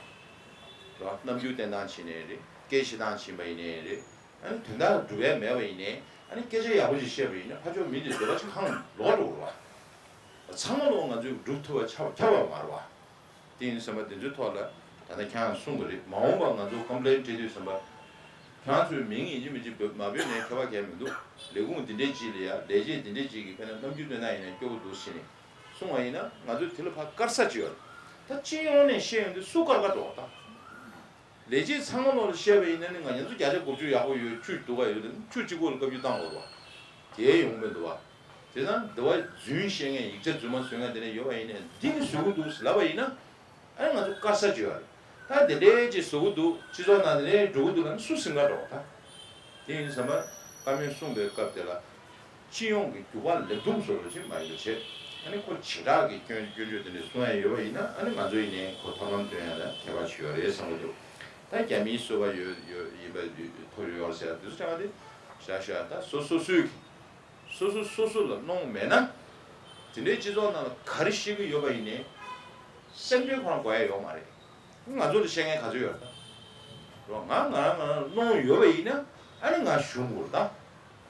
རེད་བ། རྣམ་འགྱུར་བསྟན་སྟངས་ཕྱིན་ནའི་རེད། སྐད་བཤད་སྟངས་ཕྱིན་པ་ཡིན་ནའི་རེད། ཨ་ནི་དོན་དག་སྒྲུབ་ཡ་མེད་པ་ཡིན་ནའི་ཨ་ནི་སྐད་ཆ་ཡག་པོ་ཅིག་བཤད་པ་ཡིན་ན་ཕར་ཕྱོགས་མི་དེ་འདོད་པ་ཅིག་ཁེངས་ལོག་འགྲོ་གི་རེད་བ། ཚང་མ་ལོག་ང་ཚོས་སྒྲུབ་ཐུབ་པ་ཆགས་ཁྱབ་པ་མ་རེད་བ། དེ་ཡིན་ཙང་མ་དེ་ཚོའི་ཐོག་ལ་ ད་ལྟ་ཁྱེད་རང་གསུངས་པ་རེད། མ་འོངས་པ་ང་ཚོ་ཀམ་པི་ལེན་སྤྲད་དུས་ཙམ་པ། ཁྱེད་རང་ཚོའི་མིང་ཡིན་གཅིག་མིན་གཅིག་འབོད་མ་འབོད་ནས་ཁྱད་པར་གང་ཡང་མི་འདུག་ལས་ཁུངས་འདི་འདྲས་ཅིག་ལ་ཡ་ལས་བྱེད་འདི་འདྲས་ཅིག་གིས་དཔེར་ན་རྣམ་འགྱུར་སྟོན་ན་ཡིན་ན་སྐྱོ་པོ་འདུག་ཟེར་ནས་གསུངས་པ་ཡིན་ན། ང་ཚོས་དེ་ལ་ཕར་དཀར་ས་ཅིག་ཡོད་རེད། ད་སྤྱི་ཡོངས་ནས་བཤད་ཡོང་དུས་སུ་དཀར་དཀར་འགྲོ་བ་ད། ལས་བྱེད་ཚང་མ་ལོག་ལ་བཤད་པ་ཡིན་ན་ནི་ང་ཚོ་བརྒྱ་ཆ་དགུ་བཅུ་ཡག་པོ་ཡོད། བཅུ་སྡུག་ག་ཡོད་དེ་བཅུ་གཅིག་པོ་ལ་བཀའ་བཀྱོན་བཏང་དགོས་པ་དེ་ཡོང་གི་མི་འདུག་བ། དེ་ན་འདི་བ་རྫུན་བཤད་མཁན་ཡིག་ཆ་རྫུན་མ་བཟོ་མཁན་དེ་འདྲ་ཡོད་པ་ཡིན་ན་འདི་གིས་བཟོ་གི་འདུག་ལབ་པ་ཡིན་ན། ཨ་ནི་ང་ཚོ་དཀར་ས་ཅིག་ཡོད་རེད། ད་འདི་འདྲའི་ཅིག་བཟོ་གི་འདུག་སྤྱི་ཚོགས་ནང་འདི་འདྲའི་འགྲོ་གི་འདུག་ལབ་ན་སུ་ཟིན་ག་འགྲོ་བ་ད། དེ་ཡིན་ཙམ་པ་བཀའ་མོལ་གསུངས་པའི་སྐབས་དེ་ལ། སྤྱི་ཡོངས་ཀྱི་རྒྱུ་བ་ལེགས་གྲུབ་བཟོ་རོགས་ཅིག་མ་ཡིན་པ་བྱེད། ཨ་ནི་ཁོ་བྱེ་བྲག་གི་སྐྱོན་སྐྱོན་བརྗོད་དེ་འདྲ་གསུང་ཡ་ཡོད་པ་ཡིན་ན། ཨ་ནི་ང་ཚོ་ཡིན་ནའི་ཁོ་ཐབས་ལམ་སྟོན་ཡ་ལ་ཁྱད་པར་ཅིག་ཡོད་རེད་བསམ་གི་འདུག་ད་རྒྱ་མིའི་སོ་པ་ཡོད་ཡོད་ཡིན་པ་ཐོ་ཡོད་ཟེར་ཡ་དེ་ཚོ་ཆ་ཚང་དེ་བཞག་བཞག་ད་སོ་སོ་སོའི་གི་སོ་སོ་སོ་སོ་ལ་གནོང་མེད་ན། དེ་འདྲའི་སྤྱི་ཚོགས་ནང་ལ་ག་རེ་བཤད་གི་ཡོད་པ་ཡིན་ནའི་སེམས་ཁྲལ་ཁོ་རང་དགོས་ཡ་ཡོད་མ་རེད། ང་ཚོ་ལ་བཤད་མཁན་ག་ཚོད་ཡོད་རེད་ད། རོ་ང་ང་རང་ང་རང་གནོང་ཡོད་པ་ཡིན་ན་ཨ་ནི་ང་ཞུ་དགོས་རེད་ད།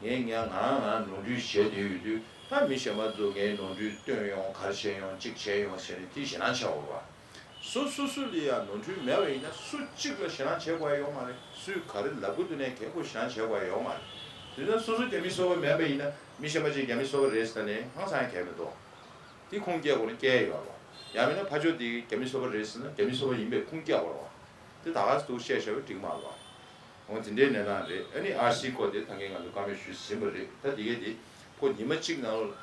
ངས་ངས་ང་རང་ང་རང་ནོར་འཁྲུལ་བྱས་བསྡད་ཡོད་དུས་ད་མི་གཞན་པ་ཚོ་ངའི་ནོར་འཁྲུལ་སྟོན་ཡོང་། ག་རེ་བྱས་ཡོང་། གཅིག་བྱས་ཡོང་ཟེར་ནས་དེ་ཞེད་སྣང་བྱེད་དགོས་པ། སོ་སོ་སོ་ལ་ཡང་ནོར་འཁྲུལ་མེད་པ་ཡིན་ན་སུ་གཅིག་ལ་ཞེད་སྣང་བྱེད་དགོས་ཡ་ཡོད་མ་རེད། སུས་ག་རེ་ལབ་གི་འདུག་ནས་གལ་ཁོ་ཞེད་སྣང་བྱེད་དགོས་ཡ་ཡོད་མ་རེད། དེ་ན་སོ་སོ་རྒྱ་མི་སོ་པ་མེད་པ་ཡིན་ན་མི་གཞན་པ་ཅིག་རྒྱ་མི་སོ་པ་རེད་ཟེར་ནས་ཧང་སང་གལ་མི་འདུག་དེ་ཁུངས་སྐྱེལ་དགོས་ན་སྐྱེལ་ཡོད་རེད་བ། ཡང་མིན་ན་ཕ་ཕྱོགས་དེ་རྒྱ་མི་སོ་པ་རེད་ཟེར་ན་རྒྱ་མི་སོ་པ་ཡིན་པའི་ཁུངས་སྐྱེལ་དགོས་རེད་བ། དེ་ད་ག་སེ་འདུག་བཤད་བཤད་པ་འགྲིག་མ་རེད་བ། འོ་དེ་འདྲའི་གནས་སྟངས་རེད། ཨ་ནི་ཨར་སི་སྐོར་དེ་ད་གིན་ང་ཚོ་བཀའ་མོལ་ཞུས་ཟིན་པ་རེད། ད་དེ་གས་དེ་ཁོ་ཉི་མ་གཅིག་ནང་ལོགས་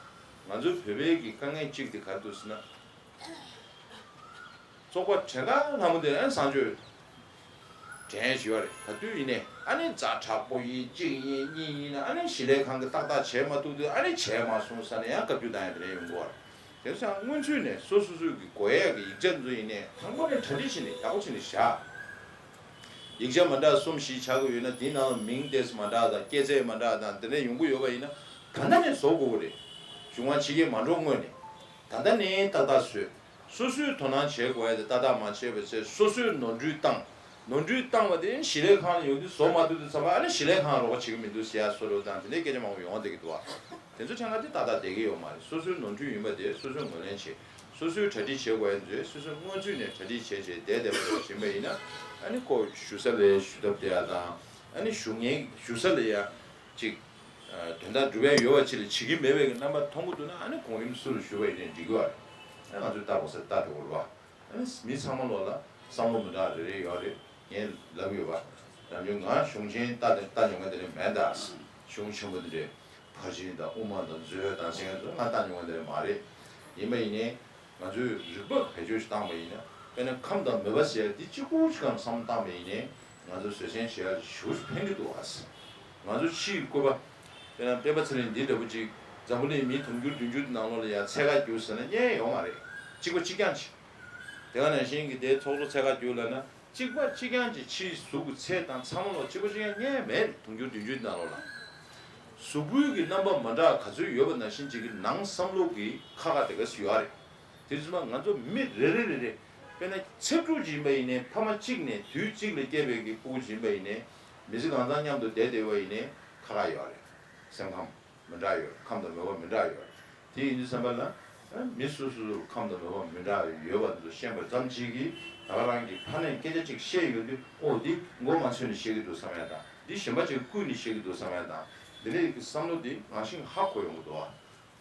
ང་ཚོ་བོད་པའི་གི་དཀའ་ངལ་གཅིག་དེ་ག་རེ་འདུག་ཟེར་ན། བཙོག་པ་བྲན་ཁ་ལྷ་མོ་དེ་ཨ་ནི་བཟང་སྤྱོད་དྲན་ཞུ་བ་རེད། ག་དུས་ཡིན་ནའི་ཨ་ནི་ཛ་དྲག་པོ་ཡིན་གཅིག་ཡིན་གཉིས་ཡིན་ན་ཨ་ནི་ཞི་ལས་ཁང་གི་ཏག་ཏག་བྱས་མ་ཐུབ་དུས་ཨ་ནི་བྱས་མ་སོང་ཟེར་ནས་ཡང་བཀའ་བཀྱོན་བཏང་ཡ་དེ་འདྲ་ཡོང་གི་ཡོད་རེད། དེ་ཚོ་ཡང་སྔོན་ཚུད་ནས་སོ་སོ་སོའི་གི་དགོས་ཡ་གི་ཡིག་ཆ་ཚོ་ཡིན་ནའི་དང་པོ་ནས་གྲ་སྒྲིག་བྱས་ནས་ཡག་པོ་བྱས་ནས་བཞག་ཡིག་ཆ་མ་འདྲ་གསུམ་བཞི་ཆགས་ཀྱི་ཡོད་ན་དེའི་ནང་ལ་མིང་དེ་ཚོ་མ་འདྲ་དང་སྐྱེས་ཚེས་མ་འདྲ་དང་དེ་འདྲ་ཡོང་གི་ཡོད་པ་ཡིན་ན་ད་ལྟ་ནས་བཟོ་དགོས་ཀྱི་རེད། གཞུང་དབང་ཕྱི་རྒྱལ་མ་འགྲོ་སྔོན་ནས། ད་ལྟ་ནས་ཏག་ཏག་བཟོས། སོ་སོས་དོ་སྣང་བྱེད་དགོས་ཡ་དེ་ཏག་ཏག་མ་བྱས་པའི་ཚེ་སོ་སོས་ནོར་འཁྲུལ་བཏང་། ནོར་འཁྲུལ་བཏང་བ་དེ་ཞི་ལས་ཁང་ལ་ཡོང་དུས་བཟོ་མ་ཐུབ་དུས་ཙམ་པ་ཨ་ནི་ཞི་ལས་ཁང་རོགས་པ་བྱེད་ཀྱི་མི་འདུག་ཟེར་ཡ་བཟོ་འདྲ་དང་དེ་འདྲའི་སྐད་ཆ་མང་པོ་ཡོང་བསྡད་ཀྱི་འདུག་བ། དེ་ཚོ་ཆ་ཚང་དེ་ཏག་ཏག་བསྡད་ཀྱི་ཡོད་མ་རེད། སོ་སོའི་ནོར་འཁྲུལ་ཡིན་པ་དེ་སོ་སོས་ངོས་ལེན་བྱེད། སོ་སོས་གྲ་སྒྲིག་བྱེད་དགོས་ཡ་ཚོས་སོ་སོས་སྔོན་ཚུད་ནས་གྲ་སྒྲིག་བྱས་བྱས་བསྡད་བསྡད་པ་རོགས་བྱིན་པ་ཡིན་ན་ཨ་ནི་ཁོ་ཞུ་ས་ལ་ཞུ་ཐབས་བསྡད་ཡ་དང་ཨ་ནི་ཞུ་མཁན་ཞུ་ས་ལ་ཡ་ཅིག་དོན་དག་སྒྲུབ་ཡ་ཡོད་པ་ཅིག་ལ་བྱེད་ཀྱི་མེད་པའི་རྣམ་པ་མཐོང་གི་འདུག་ན་ཨ་ནི་གོང་རིམ་སུ་ལ་ཞུ་བ་ཡིན་ནའི་འགྲིག་གི་རེད། ཨ་ང་ཚོས་ལྟ་དགོས་ས་ལྟ་འགྲོ་གི་རེད་བ། ཨ་ནི་མི་ཚང་མ་ལོག་ལ་བསམ་བློ་མི་འདྲ་རེ་རེ་ཡོད་རེད། ངས་ལབ་ཡོད་པ། ནམ་རྒྱུན་ང་གཞུང་ཆེན་ལྟ་ལྟ་མྱོང་མཁན་དེ་འདྲ་མེད་ད། གཞུང་ཆེན་པོ་དེ་འདྲའི་ཕར་ཕྱིན་དང་དབུ་མ་དང་མཛོད་དང་ཟེར་མཁན་ཚོ་ང་ལྟ་མྱོང་མཁན་དེ་འདྲ་མ་རེད། ཡིན་པ་ཡིན་ནའི། ང་ཚོས་རིག་པ་བེད་སྤྱོད་ཞིག་བཏང་བ་ཡིན་ན། དཔེར་ན་ཁམས་དང་མོས་པ་ཟེར་ཡ་འདི་གཅིག་པུ་ཞིག་གམ་བསམ་བློ་བཏང་བ་ཡིན་ནའི། ང་ཚོ་བཟོད་བསྲན་བྱེད་ཡ་ཞེ་པོ་ཕན་གྱི་འདུག་ཨ། ང་ཚོ་ཕྱིའི་བཀོད་པ། དཔེར་ན་སྤེན་པ་ཚེ་རིང་འདི་འདྲ་པོ་ཅིག་འཛམ་བུ་གླིང་མི་དུང་ཕྱུར་བདུན་ཅུ་ནང་ལོགས་ལ་ཡ་ཚད་ཀ་བསྒྱུར་ཟེར་ན་རྙེད་ཡོང་མ་རེད། གཅིག་པ་གཅིག་རྐྱང་ཅིག་དེ་ག་ནང་བཞིན་གྱི་དེ་ཚོགས་གཙོ་ཚད་ཀ་བསྒྱུར་ལབ་ན། གཅིག་པ་གཅིག་རྐྱང་གཅིག་ཕྱིའི་གཟུགས་ཀྱི་ཚད་དང་ཚང་མ་ལོག་གཅིག་པ་གཅིག་རྐྱང་རྙེད་མེད་རེད། དུང་ཕྱུར་བདུན་ཅུ་ནང་ལོགས་ལ། གཟུགས་པོའི་གི་རྣམ་པ་མ་འདྲ་ག་ཚོད་ཡོད་པ་ནང་བཞིན་གཅིག་གི་ནང་བསམ་བློ་གི་ཁ་ཁ་དེ་ག་ཚོད་ཡོད་རེད། དེ་ཚོ་མ་ང་ཚོ་མི་རེ་རེ་རེ་རེ། དཔེར་ན་ཚེ་དྲུག་ཅིག་ཡིན་པ་ཡིན་ནའི་ཕ་མ་གཅིག་ནས་དུས་གཅིག་ལ་སྐྱེས་པའི་གི་སྤུ་གུ་ཅིག་ཡིན་པ་ཡིན་ནའི། མི་ཚེ་གང་ཚང་མཉམ་དུ་བསྡད་བསྡད་པ་ཡིན་ནའི་ཁ་ཁ་ཡོད་རེད། སེམས་ཁམས། མི་འདྲ་ཡོད། ཁམས་དང་མོས་པ་མི་འདྲ་ཡོད། དེ་ཡིན་དུས་ཙམ་པ་ལ། མི་སོ་སོ་སོར་ཁམས་དང་མོས་པ་མི་འདྲ་ཡོད་པ་ཚོ་ཤེས་པ་ཙམ་གཅིག་གིས་ད་ག་རང་གི་ཕ་ནས་སྐད་ཆ་གཅིག་བཤད་ཡོང་དུས་ཨོ་འདི་མགོ་མ་ཚོས་ནས་བཤད་ཀྱི་འདུག་བསམ་ཡ་དང་འདི་གཞན་པ་ཅིག་བསྐུལ་ནས་བཤད་ཀྱི་འདུག་བསམ་ཡ་དང་འདི་འདྲའི་གི་བསམ་བློ་འདི་ངང་ཤིང་ཧ་གོ་ཡོང་གི་འདུག་ཨ།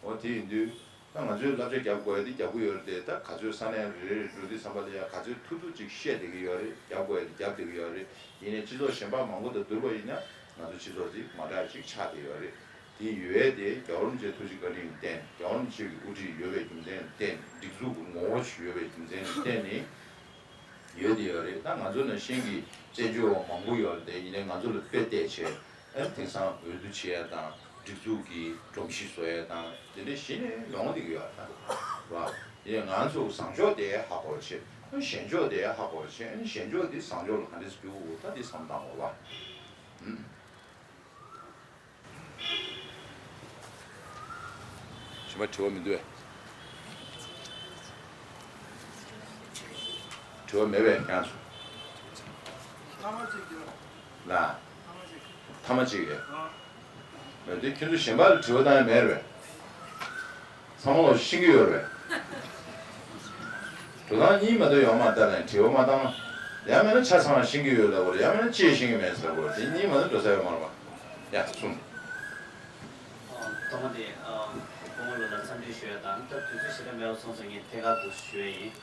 ཨོ་དེ་ཡིན་དུས་ད་ང་ཚོས་བསླབ་བྱ་རྒྱབ་དགོས་ཡ་འདི་རྒྱབ་ཀྱི་ཡོད་རེད་དེ་ད་ག་ཚོད་ས་གནས་རེ་རེ་འགྲོ་དུས་ཙམ་པ་ལ་ཡ་ག་ཚོད་ཐུབ་ཐུབ་ཅིག་བཤད་བསྡད་ཀྱི་ཡོད་རེད། རྒྱབ་དགོས་ཡ་འདི་རྒྱབ་བསྡད་ཀྱི་ཡོད་རེད། ཡིན་ནའི་སྤྱི་ཚོགས་གཞན་པ་མང་པོ་དང་བསྡུར་བ་ཡིན་ན་ང་ཚོ་སྤྱི་ཚོགས་འདི་མ་འདྲ་ཅིག་ཆགས་བསྡད་ཡོད་རེད། དེ་ཡོད་དེ་རྒྱལ་བ་རིན་པོ་ཆེའི་ཐུགས་རྗེ་བཀའ་དྲིན་བརྟེན། རྒྱལ་བ་རིན་པོ་ཆེ་གི་དབུ་ཁྲིད་ཡོད་པའི་རྒྱུ་མཚན་བརྟེན། སྒྲིག་འཛུགས་ཀྱི་ངོ་བོ་ཞིག་ཡོད་པའི་རྒྱུ་མཚན་བརྟེན་ནས་ཡོད་དེ་ཡོད་རེད། ད་ང་ཚོ་ནང་བཞིན་གྱི་བཙན་བྱོལ་བ་མང་པོ་ཡོད་རེད་དེ། ཡིན་ནའི་ང་ཚོ་ལ་དཔེ་བལྟས་བྱས་ཨ་དེང་སང་འོས་བསྡུ་བྱེད་ཡ་དང་སྒྲིག་འཛུགས་ཀྱི་སྒྲོམ་གཞི་བཟོ་ཡ་དང་དེ་འདྲ་གཞི་ནས་ཡོང་བསྡད་ཀྱི་ཡོད་རེད་ད། རེད་བ། ཡིན་ནའི་ང་ཚོ་བཟང་ཕྱོགས་དེ་ཧ་གོ་བ་བྱེད། ཞན་ཕྱོགས་དེ་ཧ་གོ་བ་བྱེད། ཞན་ཕྱོགས་དེ་བཟང་ཕྱོགས་ལ་ག་འདྲས་འགྱུར་དགོས་ད་དེ་བསམ་བཏང་དགོས་པ། ཨུམ། གཞན་པ་དྲི་བ་མི་འདུག་པས། དྲི་བ་མེད་པས་ཁྱེད་རང་ཚོ། ཐ་མ་གཅིག་ཡོད། ལ། ཐ་མ་གཅིག་ཐ་མ་གཅིག་རེད། ཨ། མེད་དུས་ཁྱེད་ཚོ་གཞན་པ་ལ་དྲི་བ་བཏང་ཡ་མེད་རེད་པས། ཚང་མ་ལོག་ཤེས་ཀྱི་ཡོད་རེད་པས། འགྲོ་སྟངས་གཉིས་མ་གཏོགས་ཡོང་མ་ལྟ་ནས་དྲི་བ་མ་བཏང་ན། ཡང་མིན་ན་ཆ་ཚང་བ་ཤེས་ཀྱི་ཡོད་ལབ་དགོས་རེད། ཡང་མིན་ན་ཅི་ཡང་ཤེས་ཀྱི་མེད་ཟེར་དགོས་རེད། དེ་གཉིས་མ་གཏོགས་འགྲོ་ས་ཡོད་མ་རེད་པ། ཡ་གསུངས། ཐོག་མ་དེ་སྐུ་ངོ་ལགས་ལ་འཚམས་འདྲི་ཞུ་ཡ་དང་། ད་དུས་ཚོད་ཞེ་དྲག་མེད་པ་སོང་ཙང་ངས་ཐད་ཀར་དུ་ཞུ་ཡ་ཡིན།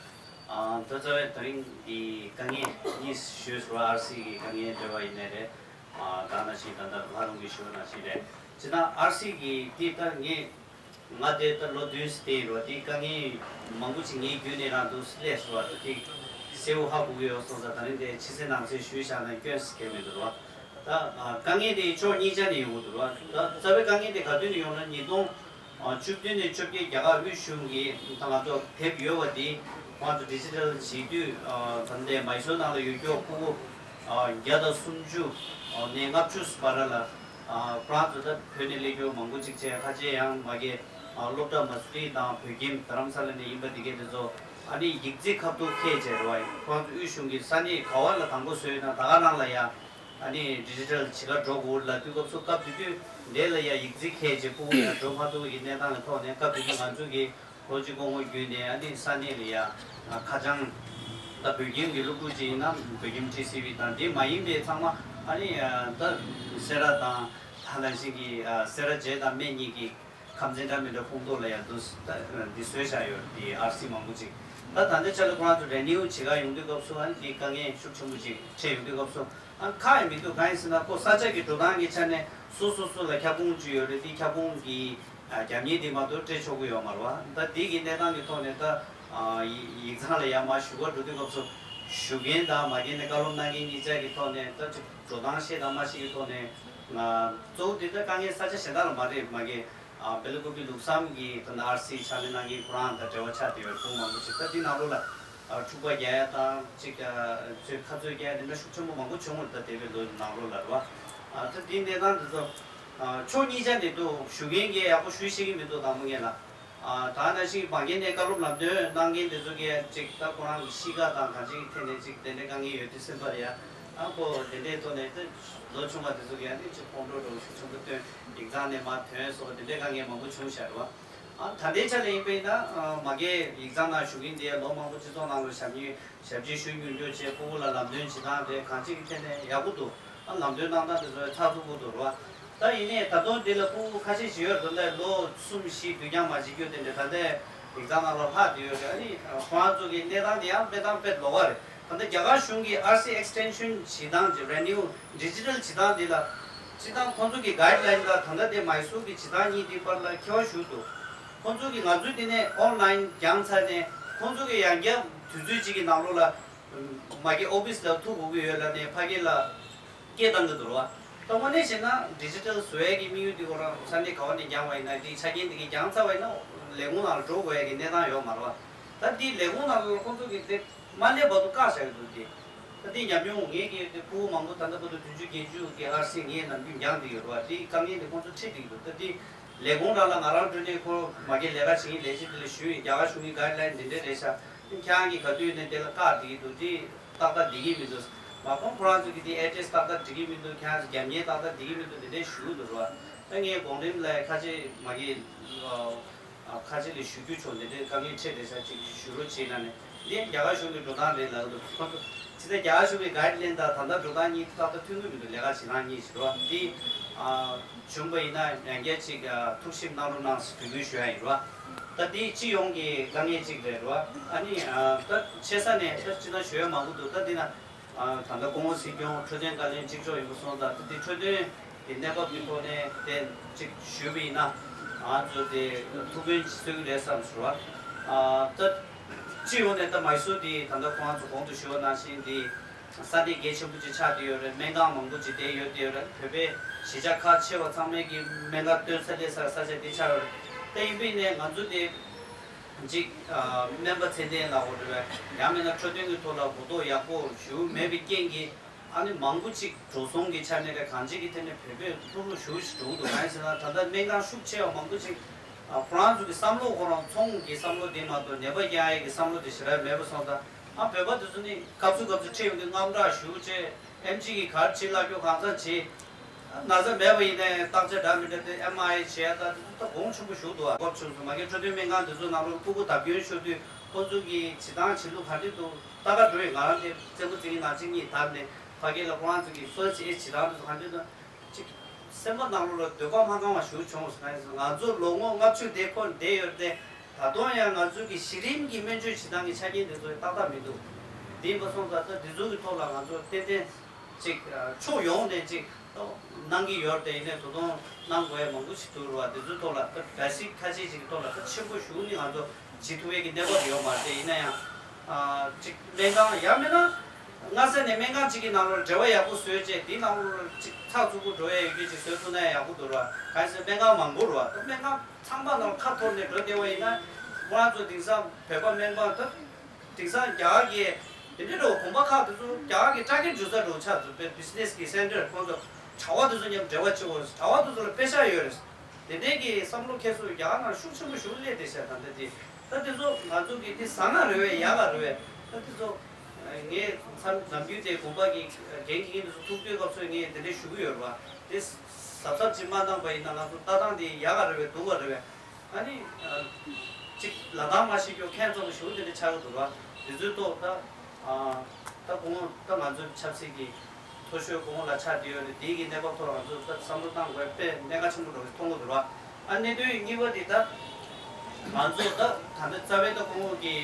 ད་རྩ་བའི་ད་རིང་གི་དཀའ་ངལ་གཉིས་ཞུས་སོང་། ཨར་སི་གི་དཀའ་ངལ་འབྲེལ་བ་ཡིན་ནའི་རེད། ད་ནང་བཞིན་ད་ལྟ་ལྷག་རུང་གི་ཞུ་བ་ནང་བཞིན་རེད། སྤྱིར་བཏང་ཨར་སི་གི་དེ་ལྟར་ངས། ང་དེ་ལྟར་ལོ་བདུན་ཙམ་བསྡད་ཡོད་རེད་པ། དེའི་དཀའ་ངལ་མང་པོ་ཅིག་ངའི་བརྒྱུད་ནས་རང་དུ་སླེབས་སོང་བ་དང་། དེ་གསལ་པོ་ཧ་གོ་གི་ཡོད་སོང་ཙང་། ད་རིང་དེ་ཕྱི་གསལ་ནང་གསལ་ཞུས་བཞག་ན་སྐྱོན་ཟེར་མཁན་མི་འདུག་རེད་པ། ད་དཀའ་ངལ་དེ་ཕྱོགས་གཉིས་ཆ་ནས་ཡོང་གི་འདུག་རེད་པ། ད་རྩ་བའི་དཀའ་ངལ་དེ་ག་དུས་ནས་ཡོང་ན། ཉིས་སྟོང་བཅུ་བདུན་ནས་བཅོ་བརྒྱད་རྒྱ་གར་དབུས་གཞུང་གིས་ད་ང་ཚོ་ཕེབས་ཡོད་པ་དེ། ཁོང་ཚོ་ཌི་ཇི་ཊལ་བྱེད་དུས་ད་ལྟའི་མའི་སོར་ནང་ལ་ཡོད་རྒྱུ་ཕྲུ་གུ་བརྒྱ་དང་སུམ་ཅུ་ནས་ལྔ་བཅུ་བར་ལ། ཁོ་རང་ཚོ་ད་བོད་ནས་སླེབས་རྒྱུ་མང་པོ་ཅིག་བྱས། ཁ་ཆེ་ཡང་མ་གི་སློབ་གྲྭ་མ་སུ་རི་དང་བོད་ཁྱིམ་རྡ་རམ་ས་ལ་ནས་ཡིན་པ་དེ་གས་དེ་ཚོ་ཨ་ནི་ཡིག་རྩིས་ཁ་ཐུག་འཁྱེར་བྱས་རེད་པ། ཁོ་རང་ཚོ་དབུས་གཞུང་གི་ས་གནས་ག་བ་ལ་དང་པོ་བཟོས་ཡོད་ན་ད་ག་རང་ལ་ཡ་ཨ་ནི་ཌི་ཇི་ཊལ་བྱེད་ག་འགྲོ་དགོས་ལབ་དུས་སྐབས་སུ། སྐབས་དེ་དུས་འདི་ལ་ཡ་ཡིག་རྩིས་འཁྱེར་བྱས་ཕྲུ་གུ་ཡ་འགྲོ་མ་ཐུབ་པའི་གནས་སྟངས་ཀྱི་ཐོག་ནས། སྐབས་དེ་དུས་ང་ཚོ་གི་ལྷོ་སྤྱི་སྐུ་ངོ་བརྒྱུད་ནས་ཨ་ནི་ས་གནས་ལ་ཡ་ཁ་བྱང་། ད་བོད་ཁྱིམ་གྱི་སློབ་ཕྲུག་ཅིག་ཡིན་ན་བོད་ཁྱིམ་ཊི་སི་ཝི་དང་། དེ་མ་ཡིན་པའི་ཚང་མ་ཨ་ནི་ད་སེ་ར་དང་། ད་ནང་བཞིན་གྱི་སེ་ར་བྱེས་དང་སྨད་གཉིས་ཀྱི་ཁམས་ཚན་འདྲ་མི་འདྲ་ཁོངས་གཏོགས་ལ་ཡ་འདུག་ད་འདི་བཟོས་བཞག་ཡོད་རེད། དེ་ཨར་སི་མང་པོ་ཅིག་ད་ད་ལྟའི་ཆ་ལ་ཁོ་རང་ཚོ་རི་ནིའུ་བྱེད་ག་ཡོང་དུས་སྐབས་སུ་ཨ་ནི་དེ་དཀའ་ངལ་ཤུགས་ཆེན་པོ་ཅིག་འཕྲད་ཡོང་དུས་སྐབས་སུ། ཨ། ཁག་ཡང་མི་འདུག་གང་ཡིན་ཟེར་ན། ཁོ་ས་ཆ་གི་འགྲོ་སྟངས་ཀྱི་ཆ་ནས་སོ་སོ་སོ་ལ་ཁྱབ་ཁོངས་ཅིག་ཡོད་རེད། དེ་ཁྱབ་ཁོངས་ཀྱི་རྒྱབ་གཉེར་དེ་མ་གཏོགས་སྤྲད་ཆོག་གི་ཡོད་མ་རེད་པ། ད་དེ་གི་གནས་སྟངས་ཀྱི་ཐོག་ནས་ད་ཡིག་ཚང་ལ་ཡར་མར་ཞུ་ག་འགྲོ་དུས་སྐབས་སུ། ཞུ་མཁན་དང་མ་མཁན་ནས་བཀའ་སློབ་གནང་མཁན་གཉིས་ཆ་གི་ཐོག་ནས། ད་ཅིག་འགྲོ་སྟངས་ཤེས་དང་མ་ཤེས་ཀྱི་ཐོག་ནས། ང་གཙོ་བོ་དེ་ད་དཀའ་ངལ་ས་ཆ་གཞན་དག་ལ་མ་རེད། མ་གི་བེ་ལ་ཀུ་པི་ལུགས་བསམ་གྱི་ད་ལྟ་ཨར་སི་ཕྱག་ལས་གནང་མཁན་ཁོ་རང་དང་འབྲེལ་བ་ཆགས་བསྡད་ཡོད་རེད། ཁོང་མང་པོ་ཅིག་ད་དེ་ནང་ལོགས་ལ་འཁྲུག་པ་རྒྱག་ཡ་དང་ཅིག་ཚོད་ཁ་རྩོད་རྒྱག་ཡ་དེ་འདྲ་ཤུགས་ཆེན་པོ་མང་པོ་བྱུང་བ་རེད། ད་འདས་པའི་ལོ་ནང་ལོགས་ལ་རེད་པ། ད་དེའི་གནས་སྟངས་དེ་ཚོ་ཕྱོགས་གཉིས་ཆ་ནས་འདུག་ཞུ་མཁན་གྱིས་ཡག་པོ་ཞུ་ཤེས་ཀྱི་མི་འདུག་དང་པོ་ཉིད་ལ། ད་ནང་བཞིན་མ་མཁན་ནས་བཀའ་སློབ་ལམ་སྟོན་གནང་མཁན་དེ་ཚོ་གིས་ཅིག་ད་ཁོ་རང་གི་གཤིས་ཀ་དང་གང་ཅིའི་ཐད་ནས་ཅིག་དེ་འདྲའི་དཀའ་ངལ་ཡོད་དུས་ཙམ་པ་ལ་ཡ། ཨ། ཁོ་དེ་འདྲའི་ཐོག་ནས་ད་ལོ་ཆུང་བ་དེ་ཚོ་གིས་ཨ་ནི་ཅིག་ཁོང་ཁྲོ་འདྲ་ཤུགས་ཆེན་པོ་བཏོན། ཡིག་ཚང་ནས་མར་ཐོན་སོགས་དེ་འདྲའི་དཀའ་ངལ་མང་པོ་བྱུང་བཞག་རེད་པ། ཨ། ད་ལྟའི་ཆ་ལ་ཡིན་པ་ཡིན་ན། ཨ། མ་གིའི་ཡིག་ཚང་ནང་ཞུགས་མཁན་དེ་ལོ་མང་པོ་སྤྱི་ཚོགས་ནང་ལ་ཞབས་ཞབས་ཕྱི་ཞུ་མྱོང་རྒྱུ་བྱས། ཕྲུ་གུ་ལ་ལམ་སྟོན་བྱེད་སྟངས་དེ་གང་ཅིའི་ཐད་ནས་ཡག་པོ་འདུག་ཨ། ལམ་སྟོན་གནང་སྟངས་དེ་ཚོ་ཚགས་ཚུད་པོ་འདུག་རེད་པ། ད་ཡིན་ནའི་ད་དུང་འདི་ལ་ཕྲུ་གུ་ཁ་ཤས་ཤིག་ཡོད་རེད། ད་ལྟ་ལོ་གསུམ་བཞི་དུས་འགྱངས་མ་བྱེད་རྒྱུ་དེ་འདྲ། ད་ལྟའི་ཡིག་ཚང་ནང་ལ་ལྷག་བསྡད་ཡོད་རེད། ཨ་ནི་ཁོ་རང་ཚོ་གི་གནས་སྟངས་དེ་ཡང་དཔེ་དང་དཔེ་ལོགས་ཀ་རེད། ད་ལྟ་རྒྱ་གར་གཞུང་གིས་ཨར་སི་ཨེག་སི་ཊེན་ཤན་བྱེད་སྟངས་ཀྱི་རི་ནིའུ་ཌི་ཇི་ཊལ་བྱེད་སྟངས་འདི་ལ། སྤྱིར་བཏང་ཁོང་ཚོ་གི་གའིཌ་ལའིན་དང་ད་ལྟ་དེ་མའི་སུར་གྱི་བྱེད་སྟངས་གཉིས་དེའི་བར་ལ་ཁྱད་པར་ཞིག་འདུག་ཁོང་ཚོ་གིས་ང་ཚོའི་དེ་ནས་ཨོན་ལའིན་བརྒྱངས་ཚར་ནས། ཁོང་ཚོ་གིས་ཡང་བསྐྱར་དུས་ཚོད་གཅིག་གི་ནང་ལོགས་ལ་མ་གི་ཨོ་ཕི་སི་ལ་ཐུག་དགོས་ཀྱི་ཡོད་ལབ་ནས་ཕ་གི་ལ་སྐད་བཏང་གི་འདུག་རེད་པ། ད་དངོས་གནས་བྱས་ན་ཌི་ཇི་ཊལ་བཟོ་ཡས་ཀྱི་དམིགས་ཡུལ་དེ་ཁོ་རང་ས་གནས་ག་བ་ནས་བརྒྱངས་པ་ཡིན་ན། དེའི་ཆ་རྐྱེན་དེ་གི་བརྒྱངས་ཚར་བ་ཡིན་ན་ལས་ཁུངས་ནང་ལ་འགྲོ་དགོས་ཡས་ཀྱི་གནས་སྟངས་ཡོད་མ་རེད་པ། ད་དེའི་ལས་ཁུངས་ནང་ལ་ཁོང་ཚོ་གིས་དེ་མ་སླེབས་བར་དུ་བཀག་བཞག་གི་འདུག་སྟེ། ད་དེ་ཉམས་མྱོང་ངས་ཀྱི་དེ་ཕྲུ་གུ་མང་པོ་ད་ལྟ་བར་དུ་བདུན་ཅུ་བརྒྱད་ཅུ་གི་ཨར་སི་ངས་ནམ་རྒྱུན་བརྒྱངས་བསྡད་ཡོད་རེད་པ། དེའི་དཀའ་ངལ་དེ་ཁོང་ཚོ་འཕྲད་བསྡད་ཀྱི་འདུག་ད་དེ་ལས་ཁུངས་རང་ལ་ང་རང་འགྲོ་ནས་ཁོ་མ་གི་ལས་ཀ་བྱེད་མཁན་ལས་བྱེད་དེ་ལ་ཞུས་ཡིན། རྒྱ་གར་གཞུང་གི་གའིཌ་ལའིན་འདི་འདྲ་རེད་ཤག་ཁྱེད་རང་གིས་ག་དུས་ནས་དེ་ལ་བཀག་བསྡད་ཀྱི་འདུག་དེ་ཏག་ཏག་འགྲིག་གི་མི་འདུག་མ་ཁོང་ཁོ་རང་ཚོ་གི་དེ་ཨེ་ཌི་རེ་སི་ཏག་ཏག་འགྲིག་གི་མི་འདུག་ཁྱེད་རང་ཚོ་རྒྱབ་གཉེར་ཏག་ཏག་འགྲིག་གི་མི་འདུག་འདི་འདྲ་ཞུ་གི་འདུག་རེད་པ། ད་ངས་གོང་རིམ་ལ་ཁ་ཆེ་མ་གི་ཨ། ཁ་ཆེ་ལ་ཞུ་རྒྱུ་བྱུང་། འདི་འདྲའི་དཀའ་ངལ་འཕྲད་བསྡད་ཤག་ཅིག་ཞུ་རོགས་བྱེད་ལབ་ནས། འདི་རྒྱ་གར་གཞུང་གི་འགྲོ་སྟངས་རེད་ལབ་འདུག་ཁོ་ཚོ་ཇི་ལྟར་རྒྱ་གར་གཞུང་གི་གའིཌ་ལའིན་དང་ད་ལྟ་འགྲོ་སྟངས་གཉིས་ཏག་ཏག་མཐུན་གྱི་མི་འདུག་ལས་ཀ་བྱེད་སྟངས་གཉིས་ཟེར་བ་འདི། ཨ། བྱུང་བ་ཡིན་ན་ཡང་བསྐྱར་ཅིག་ཨ། ཐུགས་ཞིབ་གནང་རོགས་གནང་ཟེར་འབོད་སྐུལ་ཞུ་ཡ་ཡིན་རེད་པ། ད་འདི་སྤྱི་ཡོངས་ཀྱི་དཀའ་ངལ་ཅིག་རེད་རེད་པ། ཨ་ནི་ཨ། ད་ཆེ་ས་ནས་ད་སྤྱིར་བཏང་ཞུ་ཡ་མང་པོ་འདུག་ད་འདི་ན། ད་ལྟ་སྐུ་ངོ་སྲིད་སྐྱོང་འཕྲོད་བསྟེན་བཀའ་བློན་གཅིག་ལྕོགས་ཡིན་པ་སོང་ཙང་། ད་དེ་འཕྲོད་བསྟེན་གྱི་གནས་བབ་ཀྱི་ཐོག་ནས་དེ་གཅིག་ཞུས་པ་ཡིན་ན། ང་ཚོ་དེ་ཐུགས་ཕན་གསོས་ཀྱི་རེད་བསམ་སོང་བ། ད་སྤྱི་ཡོངས་ནས་ད་མའི་སུར་དེ་ད་ལྟ་ཁོང་ཚོ་གོང་དུ་ཞུས་པ་ནང་བཞིན་དེ་ས་གནས་གལ་ཆེན་པོ་ཅིག་ཆགས་བསྡད་ཡོད་རེད། སྨན་ཁང་མང་པོ་ཅིག་དེ་ཡོད་བསྡད་ཡོད་རེད། བོད་པའི་གཞིས་ཆགས་ཁག་ཆེ་བ་ཚང་མའི་གི་སྨན་ཁང་སྟོན་ས་སླེབས་ས་ས་ཆ་དེ་ཆགས་ཡོད་རེད། ད་ཡིན་པ་ཡིན་ནའི་ང་ཚོ་དེ། གཅིག་ཨ། སྨན་པ་ཚད་ལྡན་ལ་འོ་རེད་པས། ཡང་མིན་ན་འཕྲོད་བསྟེན་གྱི་ཐོག་ལ་གོ་རྟོགས་ཡག་པོ་ཞུ་མེད་པའི་རྐྱེན་གྱིས། ཨ་ནི་མང་པོ་ཅིག་འགྲོ་སོང་གི་ཆ་ནས་རེད། གང་ཅིའི་ཐད་ནས་བོད་པས་ལྷུག་ལྷུག་ཞུ་ཞིག་འགྲོ་གི་འདུག་གང་ཡིན་ཟེར་ན། ད་ལྟ་སྨན་ཁང་ཤུགས་ཆེ་བ་མང་པོ་ཅིག་ཨ། ཁོ་རང་ཚོ་གི་བསམ་བློ། ཁོ་རང་ཚོང་གི་བསམ་བློ་དེ་མ་གཏོགས་ནད་པ་རྒྱག་ཡས་ཀྱི་བསམ་བློ་དེ་ཞེ་དྲག་མེད་པ་སོང་ཙང་། ཨ། བོད་པ་དེ་ཚོ་ནི་སྐབས་སུ་སྐབས་སུ་འཕྲད་ཡོང་དུས་དངངས་སྐྲག་ཞེ་པོ་ཅིག་ཨེམ་ཆི་གིས་ག་རེ་བྱེད་ལབ་རྒྱུ་གང་ཚང་བྱེད། ན་ཚ་མེད་པ་ཡིན་ནའི་བརྟག་དཔྱད་འདྲ་མི་འདྲ་དེ་ཨེམ་ཨར་ཨའི་བྱས་ད་དེ་ད་གོང་ཆེན་པོ་ཞིག་འདུག་ཨ། གོ་ཆུང་སོང་། མ་གི་འཕྲོད་བསྟེན་སྨན་ཁང་དེ་ཚོ་ནང་ལོགས་ཕྲུ་གུ་བདག་སྐྱོང་ཤོར་དུས་ཁོང་ཚོ་གི་བྱེད་སྟངས་བྱེད་ལུགས་ག་འདྲ་འདུག་ལྟ་ག་འགྲོ་ཡི། ང་རང་དེ་བཙན་པོ་བཙན་གྱི་ནང་གཅིག་གཉིས་བདམས་ནས་ཕ་གི་ལ་ཁོ་རང་ཚོ་གི་སོ་སོའི་བྱེད་སྟངས་དེ་ཚོ་ག་འདྲ་འདུག་ཅིག་སེམས་པ་ནང་ལོགས་ལ་འདོད་པ་མ་ཁེངས་པ་ཞིག་བྱུང་སོང་། གང་ཡིན་ཟེར་ན་ང་ཚོ་ལོ་ངོ་ལྔ་བཅུ་དེ་འཁོར་བསྡད་ཡོད་དེ། ད་དུང་ཡང་ང་ཚོ་གི་གཞི་རིམ་གྱི་སྨན་བཅོས་བྱེད་སྟངས་ཀྱི་ཆ་རྐྱེན་དེ་ཚོ་ཏག་ཏག་མི་འདུག་དེ་ཡིན་པ་སོང་ཙང་ད་དེ་ཚོ་གི་ཐོག་ལ་ང་ཚོ་ཏན་ཏན་ཅིག་ཕྱོགས་ཡོངས་ནས་ཅིག་གནང་གི་ཡོད་རེད་དེ། ཡིན་ནའི་ད་དུང་གནང་དགོས་ཡ་མང་པོ་ཞིག་འདུག་རེད་བ། དེ་ཚོའི་ཐོག་ལ་ད་བེ་སིག་ཁ་ཤས་ཅིག་གི་ཐོག་ལ་ད་ཆེན་པོ་ཞིག་ནི་ང་ཚོ་བྱེད་ཐུབ་ཡས་ཀྱི་གནས་བབ་ཡོད་མ་རེད་དེ། ཡིན་ན་ཡང་ཅིག་སྨན་ཁང་ཡང་མིན་ན་སྔ་ས་ནས་སྨན་ཁང་གཅིག་གི་ནང་ལོགས་འབྲེལ་བ་ཡག་པོ་བཟོས་བྱས་དེའི་ནང་ལོགས་ཅིག་ཚགས་ཚུད་པོ་འགྲོ་ཡས་ཡོད་རྒྱུ་ཅིག་བཟོས་ཐུབ་ན་ཡག་པོ་འདུག་རེད་བ། གང་ཡིན་ཟེར་སྨན་ཁང་མང་པོ་རེད་བ། ད་སྨན་ཁང་ཚང་མ་ནང་ཁ་འཐོར་ནས་འགྲོ་བསྡད་པ་ཡིན་ན། ཁོ་རང་ཚོ་དེང་སང་བོད་པ་སྨན་པ་ད་དེང་སང་རྒྱ་གར་གྱི་དེ་འདྲའི་འགྲོ་གོམ་པ་ཁག་དེ་ཚོ་རྒྱ་གར་གྱི་ཊར་གེཊ་འཇུ་ས་འགྲོ་ཆགས་འདུག་པས། བི་ཛི་ནེ་སི་གི་སེན་ཊར་ཁོང་ཚོ་གྲྭ་པ་དེ་ཚོ་མཉམ་འབྲེལ་བ་བྱེད་དགོས། གྲྭ་པ་དེ་ཚོ་ལ་པེ་ཤག་ཡོད་རེད། དེ་འདྲའི་གི་བསམ་བློ་འཁྱེར་སོང་། རྒྱ་གར་ནང་ཤུགས་ཆེན་པོ་ཞིག་སླེབས་བསྡད་ཤག་ད་ལྟ་དེ། ད་དེ་ཚོ་ང་ཚོ་གི་དེ་བཟང་ང་རེད་བས། ཡག་ག་རེད་བས། ད་དེ་ཚོ་ངས་མཚམས་ནམ་རྒྱུན་དེ་དགོན་པ་གི་འགན་འཁྱེར་མཁན་དེ་ཚོ་ཐུག་དུས་སྐབས་སུ་ངས་དེ་འདྲའི་ཞུ་གི་ཡོད་རེད་བ། དེ་གཟབ་གཟབ་ཅིག་མ་བཏང་པ་ཡིན་ན་ང་ཚོ་ལྟ་སྟངས་དེ་ཡག་ག་རེད་བས། སྡུག་ག་རེད་བས། ཨ་ནི་ཅིག་ལ་དྭགས་མ་ཤེས་རྒྱུ་ཁྱད་མཚར་པོ་ཞིག་དེ་འདྲ་ཆགས་ཀྱི་འདུག་ར། དེ་ཚོའི་ཐོག་ད་ད་གོང་ད་ང་ཚོའི་ཆབ་སྲིད་ཀྱི་མཐོ་ཤོས་གོང་ལ་ཆགས་བསྡད་ཡོད་རེད། དེའི་གི་གནས་བབ་ཐོག་ང་ཚོ་ད་བསམ་བློ་བཏང་དགོས་དཔེ་གནད་འགག་ཆེན་པོ་འདྲ་བོ་མཐོང་གི་འདུག་ར། ཨ་གནད་དོན་གཉིས་པ་དེ་ད་ང་ཚོ་ད་ད་ལྟ་རྩ་བའི་ད་གོང་གི་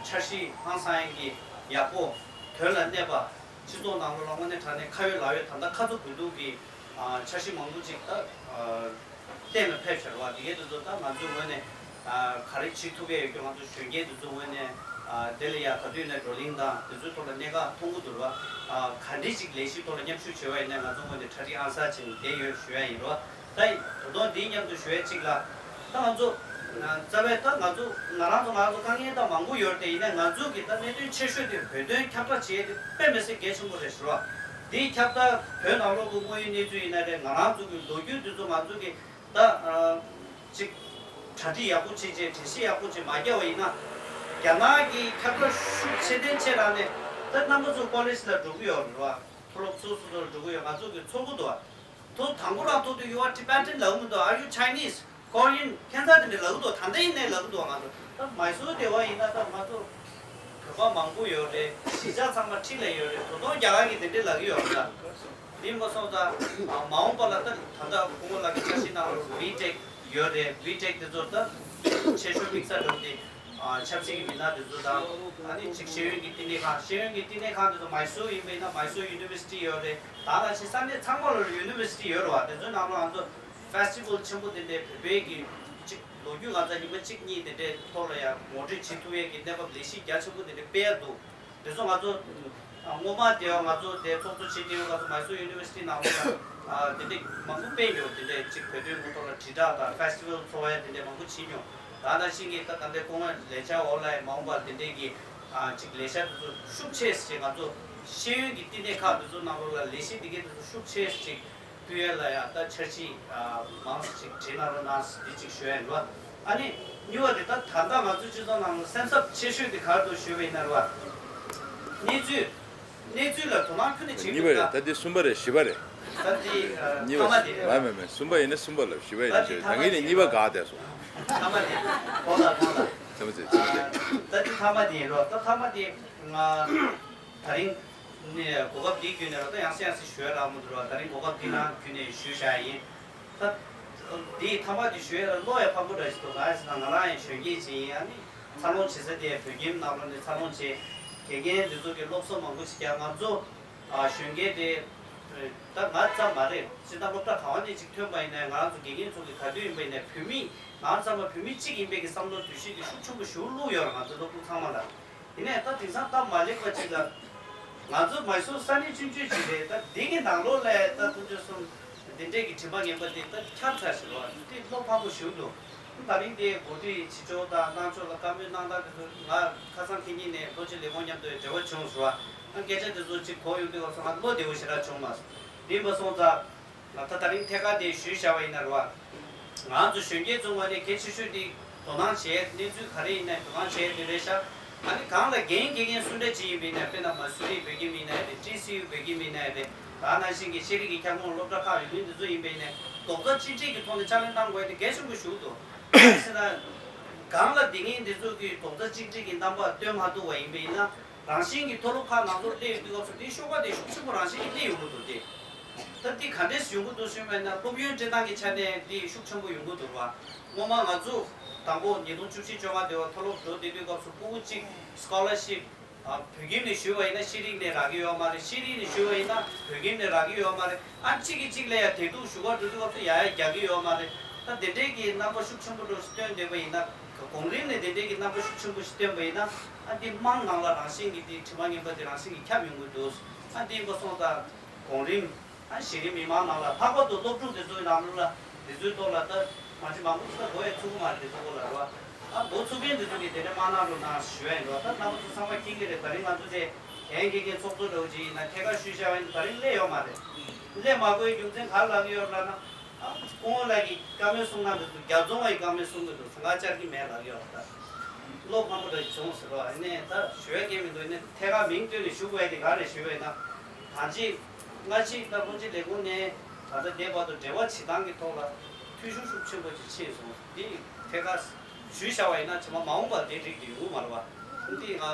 འཆར་གཞི་ཧང་སང་ཡང་གི་ཡག་པོ་དོན་ལ་གནས་པ། སྤྱི་ཚོགས་ནང་ལོགས་ལ་དངོས་གནས་དྲང་གནས་ཁ་ཡོད་ལག་ཡོད་ད་ལྟ་ཁ་ཚུགས་དགོས་འདུག་གི་འཆར་གཞི་མང་པོ་ཅིག་ད་གཏན་ལ་ཕེབས་ཤར་བ་དེ་གའི་དེ་ཚོ་ད་ང་ཚོའི་ངོས་ནས་ག་རེ་བྱེད་ཐུབ་ཡས་ཡོད་ཀྱང་ང་ཚོ་གཞོན་སྐྱེས་དེ་ཚོའི་ངོས་ནས་དེ་ལ་ཡ་ག་དུས་ནས་བགྲོ་གླེང་དང་དེ་ཚོའི་ཐོག་ལ་གནད་འགག་མཐོང་གི་འདུག་ར། ག་འདྲ་ཅིག་ལས་གཞིའི་ཐོག་ལ་མཉམ་ཞུགས་བྱེད་པ་ཡིན་ན་ང་ཚོའི་ངོས་ནས་གྲ་སྒྲིག་ཨང་གསར་བྱས་ནས་བསྡད་ཡོད་ཞུ་ཡ་ཡིན་ར། ད་ད་དུང་འདིའི་མཉམ་དུ་ཞུ་ཡ་གཅིག་ལ། ད་ང་ཚོ་རྩ་བའི་ད་ང་ཚོ་ང་རང་ཚོ་ང་རང་ཚོ་དཀའ་ངལ་ད་མང་པོ་ཡོད་རེད་དེ། ཡིན་ནའི་ང་ཚོ་གི་ད་གནད་དོན་ཆེ་ཤོས་དེ་བོད་དོན་ཁྱབ་བསྒྲགས་བྱེད་ཡ་དེ་དཔེ་མི་སྲིད་གལ་ཆེན་པོ་རེད་ཞུ་བ། འདིའི་ཁྱབ་བསྒྲགས་བོད་ནང་ལོགས་ཀྱི་དངོས་ཡོད་གནས་ཚུལ་ཡིན་ན་རེད། ང་རང་ཚོ་གི་ལོ་རྒྱུས་འདི་ཚོ་ང་ཚོ་གི་ད་ཅིག་གྲ་སྒྲིག་ཡག་པོ་བྱེད་བྱས་གྲ་སྒྲིག་ཡག་པོ་བྱས་མ་བརྒྱབ་པ་ཡིན་ན། རྒྱ་ནག་གི་ཁྱབ་བསྒྲགས་ཤུགས་ཆེ་ལྡན་ཆེ་རང་ནས་ད་རྣམ་པ་ཚོ་ཀོ་ལེཇ་ལ་འགྲོ་གི་ཡོད་རེད་བ། མཐོ་སློབ་སོ་སོ་ཚོ་ལ་འགྲོ་གི་ཡོད། ང་ཚོ་གི་ཚོར་གི་འདུག་བ། ཐོག་དང་པོ་རང་ཐོག་ཏུ་you are Tibetan ལབ་མི་འདུག are you Chinese? Korean? ཁྱེད་ཚོ་དེ་འདྲ་ལབ་འདུག་ད་ལྟ་ཡིན་ནའི་ལབ་འདུག་ང་ཚོ་ད་མའི་སོར་སྡེ་བ་ཡིན་ན་ད་ང་ཚོ་བོད་པ་མང་པོ་ཡོད་རེད། གཞིས་ཆགས་ཚང་མ་འཁྲིས་ལ་ཡོད་རེད། ད་དུང་རྒྱ་གར་གྱིས་དེ་འདྲ་ལབ་ཀྱི་ཡོད་རེད། ད་དེ་མ་སོང་ཙང་མ་འོངས་པ་ལ་ད་ད་ལྟ་སྐུ་ངོ་ལགས་ཀྱི་འཆར་གཞི་ནང་ལ་བི་ཊེག་ཡོད་རེད། བི་ཊེག་དེ་ཚོ་ད་ཆེ་ཤོས་དམིགས་ས་འགྲོ་དེ། ཆབ་སྲིད་ཀྱི་མི་སྣ་དེ་ཚོ་དང་། ཨ་ནི་ཅིག་ཤེས་ཡོན་གྱི་བསྟི་གནས་ཁང་། ཤེས་ཡོན་གྱི་བསྟི་གནས་ཁང་དེ་ཚོ་མའི་སོར་ཡིན་པ་ཡིན་ན་མའི་སོར་ཡུ་ནི་ཝར་སི་ཊི་ཡོད་རེད། ད་ནང་བཞིན་ས་གནས་ཚང་མ་ལ་ཡུ་ནི་ཝར་སི་ཊི་ཡོད་རེད་བ། དེ་ཚོའི་ནང་ལ་ང་ཚོ་ཕེ་སི་ཊི་ཝལ་ཆེན་པོ་དེ་འདྲའི་བོད་པའི་གི་ཅིག་ལོ་རྒྱུས་ང་ཚོ་ཉི་མ་གཅིག་གཉིས་དེ་འདྲའི་ཐོག་ལ་ཡང་ངོ་སྤྲོད་བྱེད་ཐུབ་ཡས་ཀྱི་གནས་བབ་ལས་གཞི་རྒྱ་ཆེན་པོ་དེ་འདྲ་སྤེལ་ཡ་འདུག་དེ་ཚོ་ང་ཚོ་སྔོན་མ་དེ་ང་ཚོ་དེ་ཚོགས་གཙོ་བྱེད་དུས་ང་ཚོ་མའི་སོར་ཡུ་ནི་ཝར་སི་ཊི་ནང་ལ་དེ་འདྲ་མང་པོ་སྤེལ་མྱོང་། དེ་འདྲ་ཅིག་བོད་དོན་ཐོག་ལ་དྲིལ་བསྒྲགས་དང་ཕེ་སི་ཊི་ཝལ་ཚོགས་ཡ་དེ་འདྲ་མང་པོ་བྱེད་མྱོང་། ད་ནང་བཞིན་གྱི་ད་ད་ལྟའི་སྐུ་ངོ་ལས་འཆར་འོག་ལ་མ་འོངས་པར་དེ་འདྲའི་གི་ཅིག་ལས་འཆར་དེ་ཚོ་ཤུགས་ཆེ་ཞིག་ང་ཚོ་ཤེས་ཡོན་གྱི་བསྟི་གནས་ཁག་དེ་ཚོ་ནང་ལོགས་ལ་ལས་གཞི་དེ་གའི་དེ་ཚོ་ཤུགས་ཆེ་ཞིག་ཕུལ་ཡས་ལ་ཡང་ད་འཆར་གཞི་མང་ཞིག་བྲིས་གནང་རོགས་གནང་ཟེར་འདི་གཅིག་ཞུ་ཡ་ཡིན་རོ། ཨ་ནི་གཉིས་པ་དེ་ད་ད་ལྟ་ང་ཚོའི་སྤྱི་ཚོགས་ནང་ལ་སེམས་འཚབ་ཆེ་ཤོས་དེ་ག་རེ་འདུག་ཞུས་པ་ཡིན་ན་རོ། གནས་ཚུལ་གནས་ཚུལ་ལ་དོ་སྣང་ཁྱོན་ནས་བྱེད་གཉིས་པ་རེད། ད་འདི་གསུམ་པ་རེད། བཞི་པ་རེད། ད་འདི་གཉིས་པ་ཐ་མ་དེ་རེད། མ་མེད་མེད། གསུམ་པ་ཡིན་ན་གསུམ་པ་ལབ། བཞི་པ་ཡིན་ན་བཞི་པ། ད་ངས་ནི་གཉིས་པ་དགག་བསྡད་སོང་། ཐ་མ་དེ་གོ་ལ་གོ་ལ། ཐ་མ་དེ་ཐ་མ་དེ། ད་འདི་ཐ་མ་དེ་ཡིན་རོ། ད་ཐ་མ་དེ་ང་ད་རིང་ནས་གོ་སྐབས་འདི་བརྒྱུད་ནས་རོ། ད་ཡང་སེ་ཡང་སེ་ཞུ་ཡ་རག་མི་འདུག་རོ། ད་རིང་གོ་སྐབས་འདི་ནང་བརྒྱུད་ནས་ཞུ་བཞག་ཡིན། ད་འདི་ཐ་མ་འདི་ཞུ་ཡ་ལ་བློ་ཡ་ཕམ་པོ་འདྲ་ཞིག་འདུག་ག་རེ་ཟེར་ན་ང་རང་ཡང་གཞོན་སྐྱེས་ཅིག་ཡིན། ཨ་ནི་འཚར་ལོངས་བྱེད་ས་དེ་བོད་ཁྱིམ་ནང་ལོགས་ནས་འཚར་ལོངས་བྱེད། དགེ་རྒན་འདི་ཚོ་གི་སློབ་གསོ་མང་པོ་ཞིག་ཀྱང་ང་ཚོ་གཞོན་སྐྱེས་དེ་ད་ང་ཙམ་མ་རེད། སྤྱིར་བཏང་སློབ་གྲྭ་ག་བ་ནས་ཅིག་ཐོན་པ་ཡིན་ནའི་ང་རང་ཚོ་དགེ་རྒན་ཚོ་གི་ག་དུས་ཡིན་པ་ཡིན་ནའི་བོད་མི་ང་རང་ཚང་མ་བོད་མི་གཅིག་ཡིན་པའི་གི་བསམ་བློ་འདུ་ཤེས་དེ་ཤུགས་ཆེན་པོ་ཞིག་བླུགས་ཡོད་རེད་ང་ཚོ་སློབ་ཕྲུག་ཚང་མ་ལ། ཡིན་ནའི་ད་དེང་སང་སྟབས་མ་ལེགས་པ་ཅིག་ལ། ང་ཚོ་མའི་སོར་ས་གནས་ཆུང་ཆུང་ཅིག་རེད། ད་འདི་གི་ནང་ལོགས་ལ་ད་ཕུན་ཚོགས་གསུམ་འདི་འདྲས་ཀྱི་དྲི་མ་ངན་པ་འདི་ད་ཁྱབ་ཚར་ཞིག་རེད་བ། འདི་བློ་ཕམ་པོ་ཞིག་འདུག་ད་རིང་འདི་གོ་སྒྲིག་བྱེད་ཕྱོགས་དང་གནང་ཕྱོགས་ལ་བཀའ་མོལ་གནང་སྟངས་དེ་ཚོ་ང་ཁ་སང་ཁེ་ཉིན་ནས་ལྷོ་སྤྱི་ལས་ཁུངས་མཉམ་དུ་འབྲེལ་བ་བྱུང་ཟེར་བ། ང་སྐད་ཆ་དེ་ཚོ་ཅིག་གོ་ཡོང་དུས་སྐབས་སུ་ང་བློ་བདེ་པོ་ཞེ་དྲག་བྱུང་མ་སོང་། འདི་མ་སོང་ཙང་། ད་ད་རིང་ཐད་ཀར་དེ་ཞུས་བཞག་པ་ཡིན་ན་རེད་བ། ང་ཚོ་གཞོན་སྐྱེས་ཚོའི་ངོས་ནས་གལ་ཆེ་ཤོས་དེ་དོ་སྣང་བྱས། གནས་ཚུལ་ག་རེ་ཡིན་ནའི་དོ་སྣང་བྱས་དེ་རེད་ཤག་ཨ་ནི་གང་ལ་འགན་འཁྱེར་མཁན་སུ་འདྲ་ཅིག་ཡིན་པ་ཡིན་ན། དཔེར་ན་མ་སུ་རི་བོད་ཁྱིམ་ཡིན་ནའི་རེད། ཀྲི་སི་ཡུ་བོད་ཁྱིམ་ཡིན་ནའི་རེད། ད་ནང་བཞིན་གྱི་ཤེས་རིག་གི་ཁྱབ་ཁོངས་སློབ་གྲྭ་ཁག་ཡོད་མཁན་དེ་ཚོ་ཡིན་པ་ཡིན་ནའི་རྡོག་རྩ་གཅིག་སྒྲིལ་གྱི་ཐོག་ནས་ཕྱག་ལས་གནང་དགོས་ཡ་དེ་གལ་ཆེན་པོ་ཞིག་འདུག་གང་ཟེར་ན། སྒང་ལ་དེ་ངན་དེ་ཚོ་གིས་རྡོག་རྩ་གཅིག་སྒྲིལ་གྱི་རྣམ་པ་སྟོན་མ་ཐུབ་པ་ཡིན་པ་ཡིན་ན། རང་བཞིན་གྱིས་མཐོ་སློབ་ཁག་ནང་ཚོགས་སླེབས་ཡོང་དུས་སྐབས་སུ་དེའི་ཤོག་ཁག་དེ་ཤུགས་ཆེན་པོ་རང་བཞིན་གྱིས་སླེབས་ཡོང་གི་འདུག་སྟེ། ད་དེ་ག་འདྲས་ཡོང་གི་འདུག་ཟེར་བ་ཡིན་ན། སློབ་ཡོན་སྤྲད་སྟངས་ཀྱི་ཆ་ནས་དེ་ཤུགས་ཆེན་པོ་ཡོང་གི་འདུག་ར། སྔོན་མ་ང་ཚོ་དང་པོ་ཉིས་སྟོང་བཅུ་བཞི་བཅོ་ལྔ་དེ་བ་མཐོ་སློབ་འགྲོ་བསྡད་དུས་སྐབས་སུ་ཕྲུ་གུ་གཅིག་སི་ཀོ་ལར་ཤིབ་ཨ་བོད་ཁྱིམ་ནས་ཞུས་པ་ཡིན་ན་ཤེས་རིག་ནས་རག་གི་ཡོད་མ་རེད། ཤེས་རིག་ནས་ཞུས་པ་ཡིན་ན་བོད་ཁྱིམ་ནས་རག་གི་ཡོད་མ་རེད། ཨ་གཅིག་གིས་གཅིག་ལ་ཡ་དེ་འདུག་ཞུ་བ་འགྲོ་དུས་སྐབས་སུ་ཡ་ཡ་རྒྱག་གི་ཡོད་མ་རེད། ད་དེ་འདྲའི་གི་རྣམ་པ་ཤུགས་ཆེན་པོ་འགྲོ་སྟོན་བསྡད་པ་ཡིན་ན། གོང་རིམ་ནས་དེ་འདྲའི་གི་རྣམ་པ་ཤུགས་ཆེན་པོ་ཞིག་བསྟན་པ་ཡིན་ན། ཨ་འདི་དམངས་ནང་ལ་རང་བཞིན་གྱི་དེ་དྲི་མ་ངན་པ་དེ་རང་བཞིན་གྱིས་ཁྱབ་ཡོང་གི་འདུག་ཨ་འདི་ཡིན་པ་སོང་ཙང་གོང་རིམ། ཨ་གཞི་རིམ་མི་མང་ནང་ལ་ལྷག་པར་དུ་སློབ་ཕྲུག་དེ་ཚོའི་ནང་ལ་དེ་ཚོའི་ཐོག་ལ་ད་མང་ཆེ་མང་པོ་ཅིག་ད་མགོ་ཡང་ཚུགས་ཀྱི་མ་རེད། དེ་ཚོ་གོ་ལ་རེད་བ། ཨ་མགོ་ཚུགས་མཁན་དེ་ཚོ་གིས་དེ་འདྲ་མ་གནང་རོགས་གནང་ཞུ་ཡ་ཡིན་རོགས། ད་རྣམ་པ་ཚོ་ཚང་མ་མཁྱེན་གྱི་རེད། ད་རིང་ང་ཚོ་དེ་འགན་འཁྱེར་མཁན་ཚོགས་གཙོ་འདྲ་བོ་ཅིག་ཡིན་ན་ཐད་ཀར་ཞུས་བཞག་པ་ཡིན་ན་ད་རིང་སླེབས་ཡོད་མ་རེད། སླེབས་མ་དགོས་རྒྱུ་མཚན་ག་རེ་ལབ་ཀྱི་ཡོད་ལབ་ན། ཨ་སྐུ་ངོ་ལགས་ཀྱིས་བཀའ་མོལ་གསུང་སྟངས་དེ་ཚོ་རྒྱབ་རྫོང་བ་ཡི་བཀའ་མོལ་གསུང་གི་འདུག་ང་བཅར་གྱི་མེད་ལབ་ཀྱི་ཡོད་རེད། ད་བློ་ཕམ་པོ་འདྲ་བྱུང་ཟེར་བ་ནས་ད་ཞུ་ཡ་གང་ཡང་མི་འདུག་ནས་ཐད་ཀར་མིང་བཏོན་ནས་ཞུ་དགོས་ཡ་དེ་ག་རེ་ཞུ་བས་ན། ད་ཅི་སྔ་ཕྱི་ད་སྔོན་ཆད་ལས་ཁུངས་ནས་ད་ལྟ་འདས་བར་དུ་འབྲེལ་བ་བྱེད་སྟངས་ཀྱི་ཐོག་ལ་འཐུས་ཤོར་ཤུགས་ཆེན་པོ་ཅིག་ཕྱིན་སོང་། འདི་ཐད་ཀར་ཞུས་བཞག་པ་ཡིན་ན་ཕྱི་མ་མ་འོངས་པར་དེ་རིགས་དེ་ཡོང་གི་མ་རེད་བ། འདི་ང་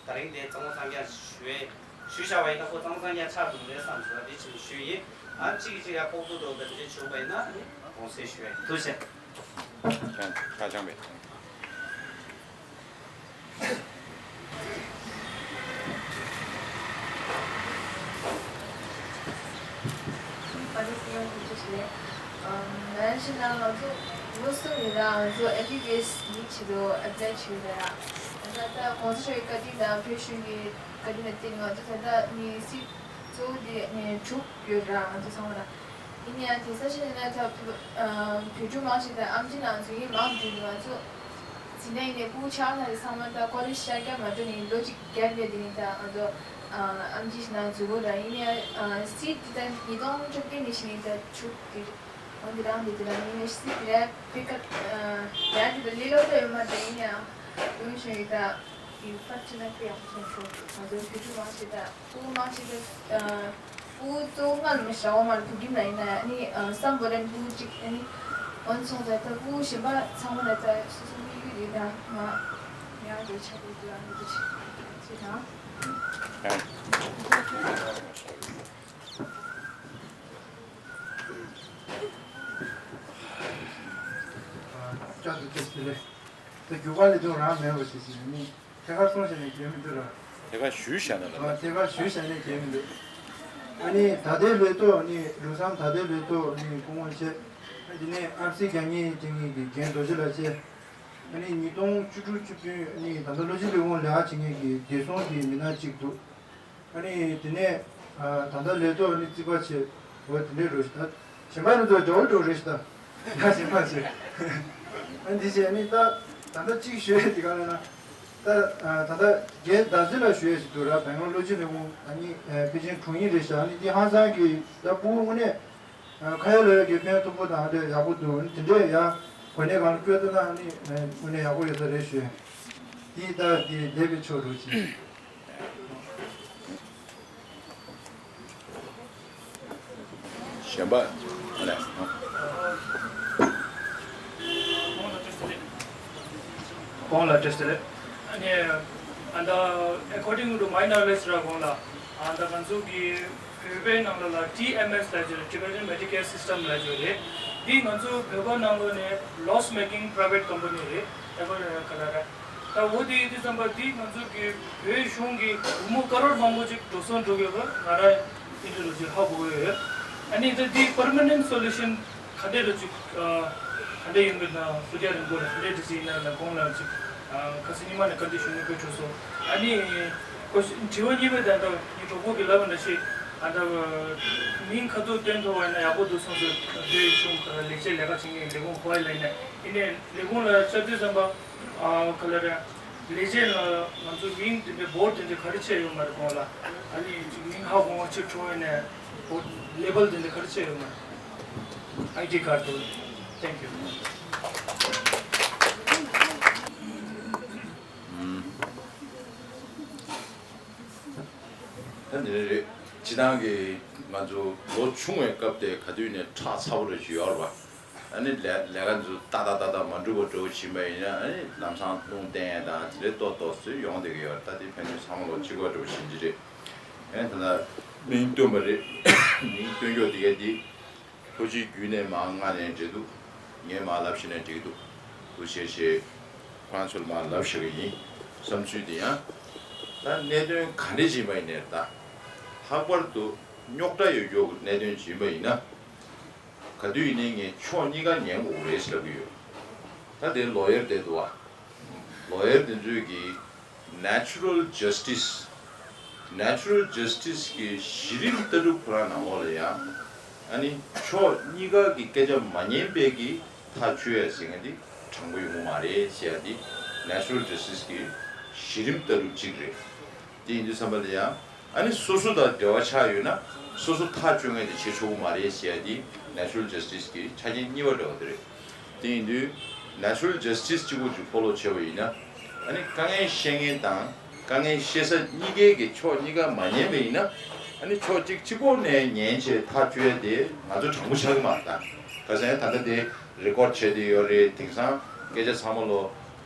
ད་རིང་དེ་གཙང་མ་གཙང་རྐྱང་ཞུ་བས་ཞུས་བཞག་པ་ཡིན་ན་ཁོ་གཙང་མ་གཙང་རྐྱང་ཆགས་འགྲོ་རེད་བསམ་བྱུང་། དེ་ཕྱིན་ཞུས་ཡིན། ཨ་གཅིག་གིས་གཅིག་ཡ་ལྐོག་ཏུ་འགྲོ་བའི་དེ་འདྲ་བྱུང་བ་ཡིན་ན་ནི་དགོངས་སེལ་ཞུ་བས། ཐུགས་རྗེ་ཆེ། ཀ་ཅང་བས། ཨ་ནི་སྙན་ཞུ་ཞུ་ཡ། ཨམ། ང་ཡང་ཕྱི་ནང་ང་ཚོ་ལོ་གསུམ་ཡིན་ན་ང་ཚོ་ཨེམ་བི་བི་ཨེས་ནི་ཆེད་དུ་ཨེབ་ལའི་བྱས་ཡོད་ལ་ཡ། ད་ལྟ་གོང་ས་མཆོག་གི་བཀའ་དྲིན་དང་བོད་གཞུང་གི་བཀའ་དྲིན་ལ་བརྟེན་ང་ཚོ་ད་ལྟ་ནི་སིཊ་གཙོ་བོ་དེ་ནི་དྲུག་ཡོད་ར། ང་ཚོ་ཚང་མ་ལ། ཡིན་ཡང་དེང་སང་ཕྱིན་ན་ད་བོད་ཕྲུག་མང་ཆེ་དང་ཨེམ་ཆི་ནང་ཚོ་ཡིན་མང་དུ་ང་ཚོ་འཛིན་གྲྭ་ཡིན་ནའི་ཕྲུ་གུ་ཆགས་ན་རེ་ཚང་མ་ད་ཀོ་ལེཇ་ཤར་རྒྱག་མ་འགྲོ་ནས་ལོ་གཅིག་གེབ་ཡོད་དེ་ནི་ད་ང་ཚོ་ཨེམ་ཆི་ནང་འཛུལ་དགོས་ར། ཡིན་ཡང་སིཊ་དེ་ད་ཉིས་སྟོང་བཅོ་བརྒྱད་ནས་བྱས་ནས་ད་དྲུག་དེ་འོན་ཏེ་རང་དེ་དེ་ལ་ཡིན་ནའི་སིཊ་དེ་ར་པིག་ཨབ་ཡང་དེ་ད་ལས་སླ་པོ་ཡོད་མ་རེད། ཡིན་ཡང་ཡོང་བཞིན་ཡོད་ད། དེ་ཕར་ཕྱིན་ན་དཔེ་ཡག་པོ་བྱུང་སོང་། ང་ཚོ་བོད་ཕྲུག་མང་ཆེ་ད་ཕྲུ་གུ་མང་ཆེ་ད་ཨ་ཕྲུ་གུ་གཙོ་བོ་ལྔ་ལ་མི་ཧྲ་བ་མ་རེད། བོད་ཁྱིམ་ལ་ཡིན་ན་ཡང་ནི་ཨ་སམ་བོ་རན་ཕྲུ་གུ་གཅིག་ཨ་ནི་འོན་སོང་ཙང་ད་ཕྲུ་གུ་གཞན་པ་ཚང་མ་ལ་ད་སོ་སོ་དམིགས་ཡུལ་ཡོད་ད། ང་ཡང་དེ་ཆགས་ཡོད་དུ་ཨ་ནི་དེ་ཆེ་ཆེ་དང་། ཅག་ཏུ་ཅེས་ཟེར་རེད། དེ་རྒྱུ་སྐར་ལས་དོན་རང་མེད་པ་ཞིག་ཟེར་ནི། ཐད་ཀར་གསུངས་བྱས་ནས་འགལ་མི་འདུག་ར། ཐད་ཀར་ཞུས་བཞག་ན་ལ། ཨ་ཐད་ཀར་ཞུས་བཞག་ནས་འགལ་མི་འདུག་ཨ་ནི་ད་ལྟའི་ལོའི་ཐོག་ནི་ལུགས་བསམ་ད་ལྟའི་ལོའི་ཐོག་ནི་སྐུ་ངོ་བྱས། ཨ་དེ་ནས་ཨར་སི་རྒྱ་ངེས་དེ་ངེས་ཀྱི་རྒན་རྡོ་རྗེ་ལགས་བྱས། ཨ་ནི་ཉིས་སྟོང་བཅུ་དྲུག་བཅུ་བདུན་ཨ་ནི་ད་ལྟ་ལོ་གཅིག་ལས་ཁུངས་ལས་ཀ་བྱེད་མཁན་གྱི་བདེ་སྲུང་གི་མི་སྣ་གཅིག་འདུག་ཨ་ནི་དེ་ནས་ཨ་ད་ལྟ་ལས་ཐོག་ནི་རྩིས་པ་བྱས། འོ་དེ་འདྲའི་རོ་ཞིག་ད། གཞན་པ་རྣམས་ཚོ་འདྲ་བོ་འདྲ་བོ་རེད་ཤག་ད། ཡ་གཞན་པ་ཚོས། ཨ་འདི་བྱས་ནི་ད་ད་ལྟ་གཅིག་ཞུ་ཡས་དེ་ག་ལ་ན། ད་ཨ་ད་ལྟ་རྒན་ཟླ་ཚེ་ལ་ཞུ་ཡས་ཞིག་འདུག་ར། བལ་ཡོང་ལོ་རྒྱུས་ལས་ཁུངས་ཨ་ནི་ཨ་པེ་ཅིན་དྲུང་ཡིག་རེད་ཤག་ཨ་ནི་འདི་ཧང་སང་གི་ད་ཕྲུ་གུ་དངོས་གནས་ཨ་ཁ་ཡ་ལོ་ཡ་གི་ཕན་ཐོགས་པོ་དང་འདྲ་ཡག་པོ་འདུག་ཨ་ནི་དེ་འདྲས་ཡ་གོ་གནས་གང་ལ་བསྐོས་ཐུབ་ན་ཨ་ནི་ཨ་དངོས་གནས་ཡག་པོ་ཡོད་ས་རེད་ཞུ་ཡས། འདི་ད་འདི་ལས་པའི་ཕྱོགས་རུ་ཅིག་གཞན་པ་ཨ་ལས། གོང་ལ་བཀྲ་ཤིས་བདེ་ལེགས། ཨ་ནི་ཨ་ད་according to my knowledge ར། གོང་ལ་ཨ་ད་ང་ཚོ་གི་བོད་པའི་ནང་ལ་ལ་ཊི་ཨེམ་ཨེས་ལབ་ཀྱི་རེད། Tibetan Medicare System ལབ་ཀྱི་རེད། འདི་ང་ཚོ་བོད་པ་ནང་ལོགས་ནས་loss making private company རེད། ཨེ་ཁོ་ག་ལ་ར། ད་འོ་དེ་ཡིན་དུས་ཙམ་པ་འདི་ང་ཚོ་གི་བོད་གཞུང་གི་སྒོར་མོ་ཀ་རོར་མང་པོ་ཅིག་འགྲོ་སོང་འགྲོ་དགོས་པ་ང་ར་ཨིན་ཊར་ལོ་ཅིག་ཧ་གོ་གི་ཡོད། ཨ་ནི་ད་འདི་permanent solution ག་འདྲས་ར་ཅིག་ཨ་ག་འདྲས་ཡོང་གི་ན་སུ་ཇ་རིང་པོ་ལ་ག་འདྲས་འདྲ་ཅིག་ཡིན་ན་ལ་གོང་ལ་ཅིག་ཨ་ཁ་སང་ཉི་མ་ནས་བཀའ་འདྲི་ཞུ་ནས་བཀོད་ཆོག་སོང་། ཨ་ནི་ཁོ་དྲི་བ་གཉིས་པ་ད་ལྟ་ངའི་གྲོགས་པོ་གི་ལབ་པ་འདྲ་ཞིག་ཨ་ད་མིང་ཁ་ཐུག་བཏོན་ཐུབ་པ་ཡིན་ན་ཡག་པོ་འདུག་སོང་ཟེར། བོད་གཞུང་ལས་བྱེད་ལས་ཀ་བྱེད་མཁན་ལས་ཁུངས་གོ་བ་ལེན་ནས་ཡིན་ནའི་ལས་ཁུངས་ལ་བཅར་དུས་ཙམ་པ། ཨ་ག་ལ་རེད། ལས་བྱེད་ལ་ང་ཚོ་མིང་དེ་འདྲའི་བོར་དེ་འདྲ་ག་རེ་བྱས་ཡོད་མ་རེད། གོང་ལ་ཨ་ནི་ཅིག་མིང་ཧ་གོ་བ་ཅིག་འཕྲོ་ཡོད་ནས་བོར་ལེ་བལ་དེ་འདྲ་ག་རེ་བྱས་ཡོད་མ་རེད། ཨའི་ཌི་ཀར་དུ། Thank you. ད་འདི་རེད། སྤྱིར་བཏང་གི་ང་ཚོ་ལོ་ཆུང་བའི་སྐབས་དེ་ག་དུས་ནས་ཁྲག་ཚ་པོ་རེ་ཞིག་ཡོད་རེད་བ། ཨ་ནི་ལས་ལས་ཀ་ཚོ་ཏག་ཏག་ཏག་ཏག་མ་འགྲུབ་པ་འདྲ་བོ་ཕྱིན་པ་ཡིན་ན། ཨ་ནི་ལམ་སང་རླུང་བསྟན་ཡས་དང་དེ་འདྲའི་ཏོག་ཏོག་ཙམ་ཡོང་བསྡད་ཀྱི་ཡོད་རེད། ད་དེ་ཕན་ཚུན་ཚང་མ་ལོ་གཅིག་པ་འདྲ་བོ་ཕྱིན་གྱི་རེད། ཨ་ནི་ད་ལྟ་མིང་བཏོན་པ་རེད། མིང་བཏོན་ཀྱོག་དེ་ག་དེ། ལྷོ་སྤྱི་བརྒྱུད་ནས་མར་མངའ་ནས་འབྲེལ་འདུག་ངས་མར་ལབ་ཤེས་ནས་འགྲིག་འདུག་འདུག་བྱས་བྱས་ཁོ་རང་ཚོར་མར་ལབ་ཤེས་ཀྱི་ཡིན། བསམ་ཚུལ་དེ་ཡང་། ད་གནད་དོན་ག་འདྲ་ཞིག་ཡིན་པ་ཡིན་ནའི་ད། ལྷག་པར་དུ་རྙོག་དྲ་ཡོད་རྒྱུ་གི་གནད་དོན་ཞིག་ཡིན་པ་ཡིན་ན། ག་དུས་ཡིན་ནའི་ངས་ཕྱོགས་གཉིས་ཀ་ཉན་དགོས་རེད་ཟེར་ལབ་ཀྱི་ཡོད། ད་དེ་ལོ་ཡར་དེ་འདུག་བ། ལོ་ཡར་དེ་ཚོས་ཀྱིས་Natural Justice། Natural Justice གི་གཞི་རིམ་ལྟ་གྲུབ་ཁོ་རང་ནང་ལོགས་ལ་ཡང་། ཨ་ནི་ཕྱོགས་གཉིས་ཀ་གི་སྐད་ཆ་མ་ཉན་པའི་གི་ཐག་གཅོད་ཡ་ཟེར་མཁན་དེ་དྲང་པོ་ཡོང་གི་མ་རེད་ཟེར་ཡ་དེ་Natural Justice གི་གཞི་རིམ་ལྟ་གྲུབ་གཅིག་རེད། དེ་ཡིན་དུས་ཙམ་པ་ལ་ཡང་། ཨ་ནི་སོ་སོ་དང་འབྲེལ་བ་ཆགས་ཡོད་ན་སོ་སོ་ཐག་གཅོད་མཁན་དེ་བྱེད་ཆོག་གི་མ་རེད་ཟེར་ཡ་དེ་Natural Justice གི་ཆ་རྐྱེན་གཉིས་པ་འདྲ་བ་དེ་རེད། དེ་ཡིན་དུས་Natural Justice གཅིག་པོ་ཅིག་ཕོ་ལོ་བྱས་པ་ཡིན་ན། ཨ་ནི་དཀའ་ངལ་བཤད་མཁན་དང་དཀའ་ངལ་བཤད་ས་གཉིས་ཀའི་གི་ཕྱོགས་གཉིས་ཀ་མ་ཉན་པ་ཡིན་ན། ཨ་ནི་ཕྱོགས་གཅིག་གཅིག་པོ་ནས་ཉན་བྱས་ཐག་གཅོད་ཡ་དེ་ང་ཚོ་དྲང་པོ་ཆགས་ཀྱི་མ་རེད་ད། ག་ཟེར་ན་ད་ལྟ་དེ་རེ་ཀོཌ་བྱས་བསྡད་ཡོད་རེད། དེང་སང་སྐད་ཆ་ཚང་མ་ལོ་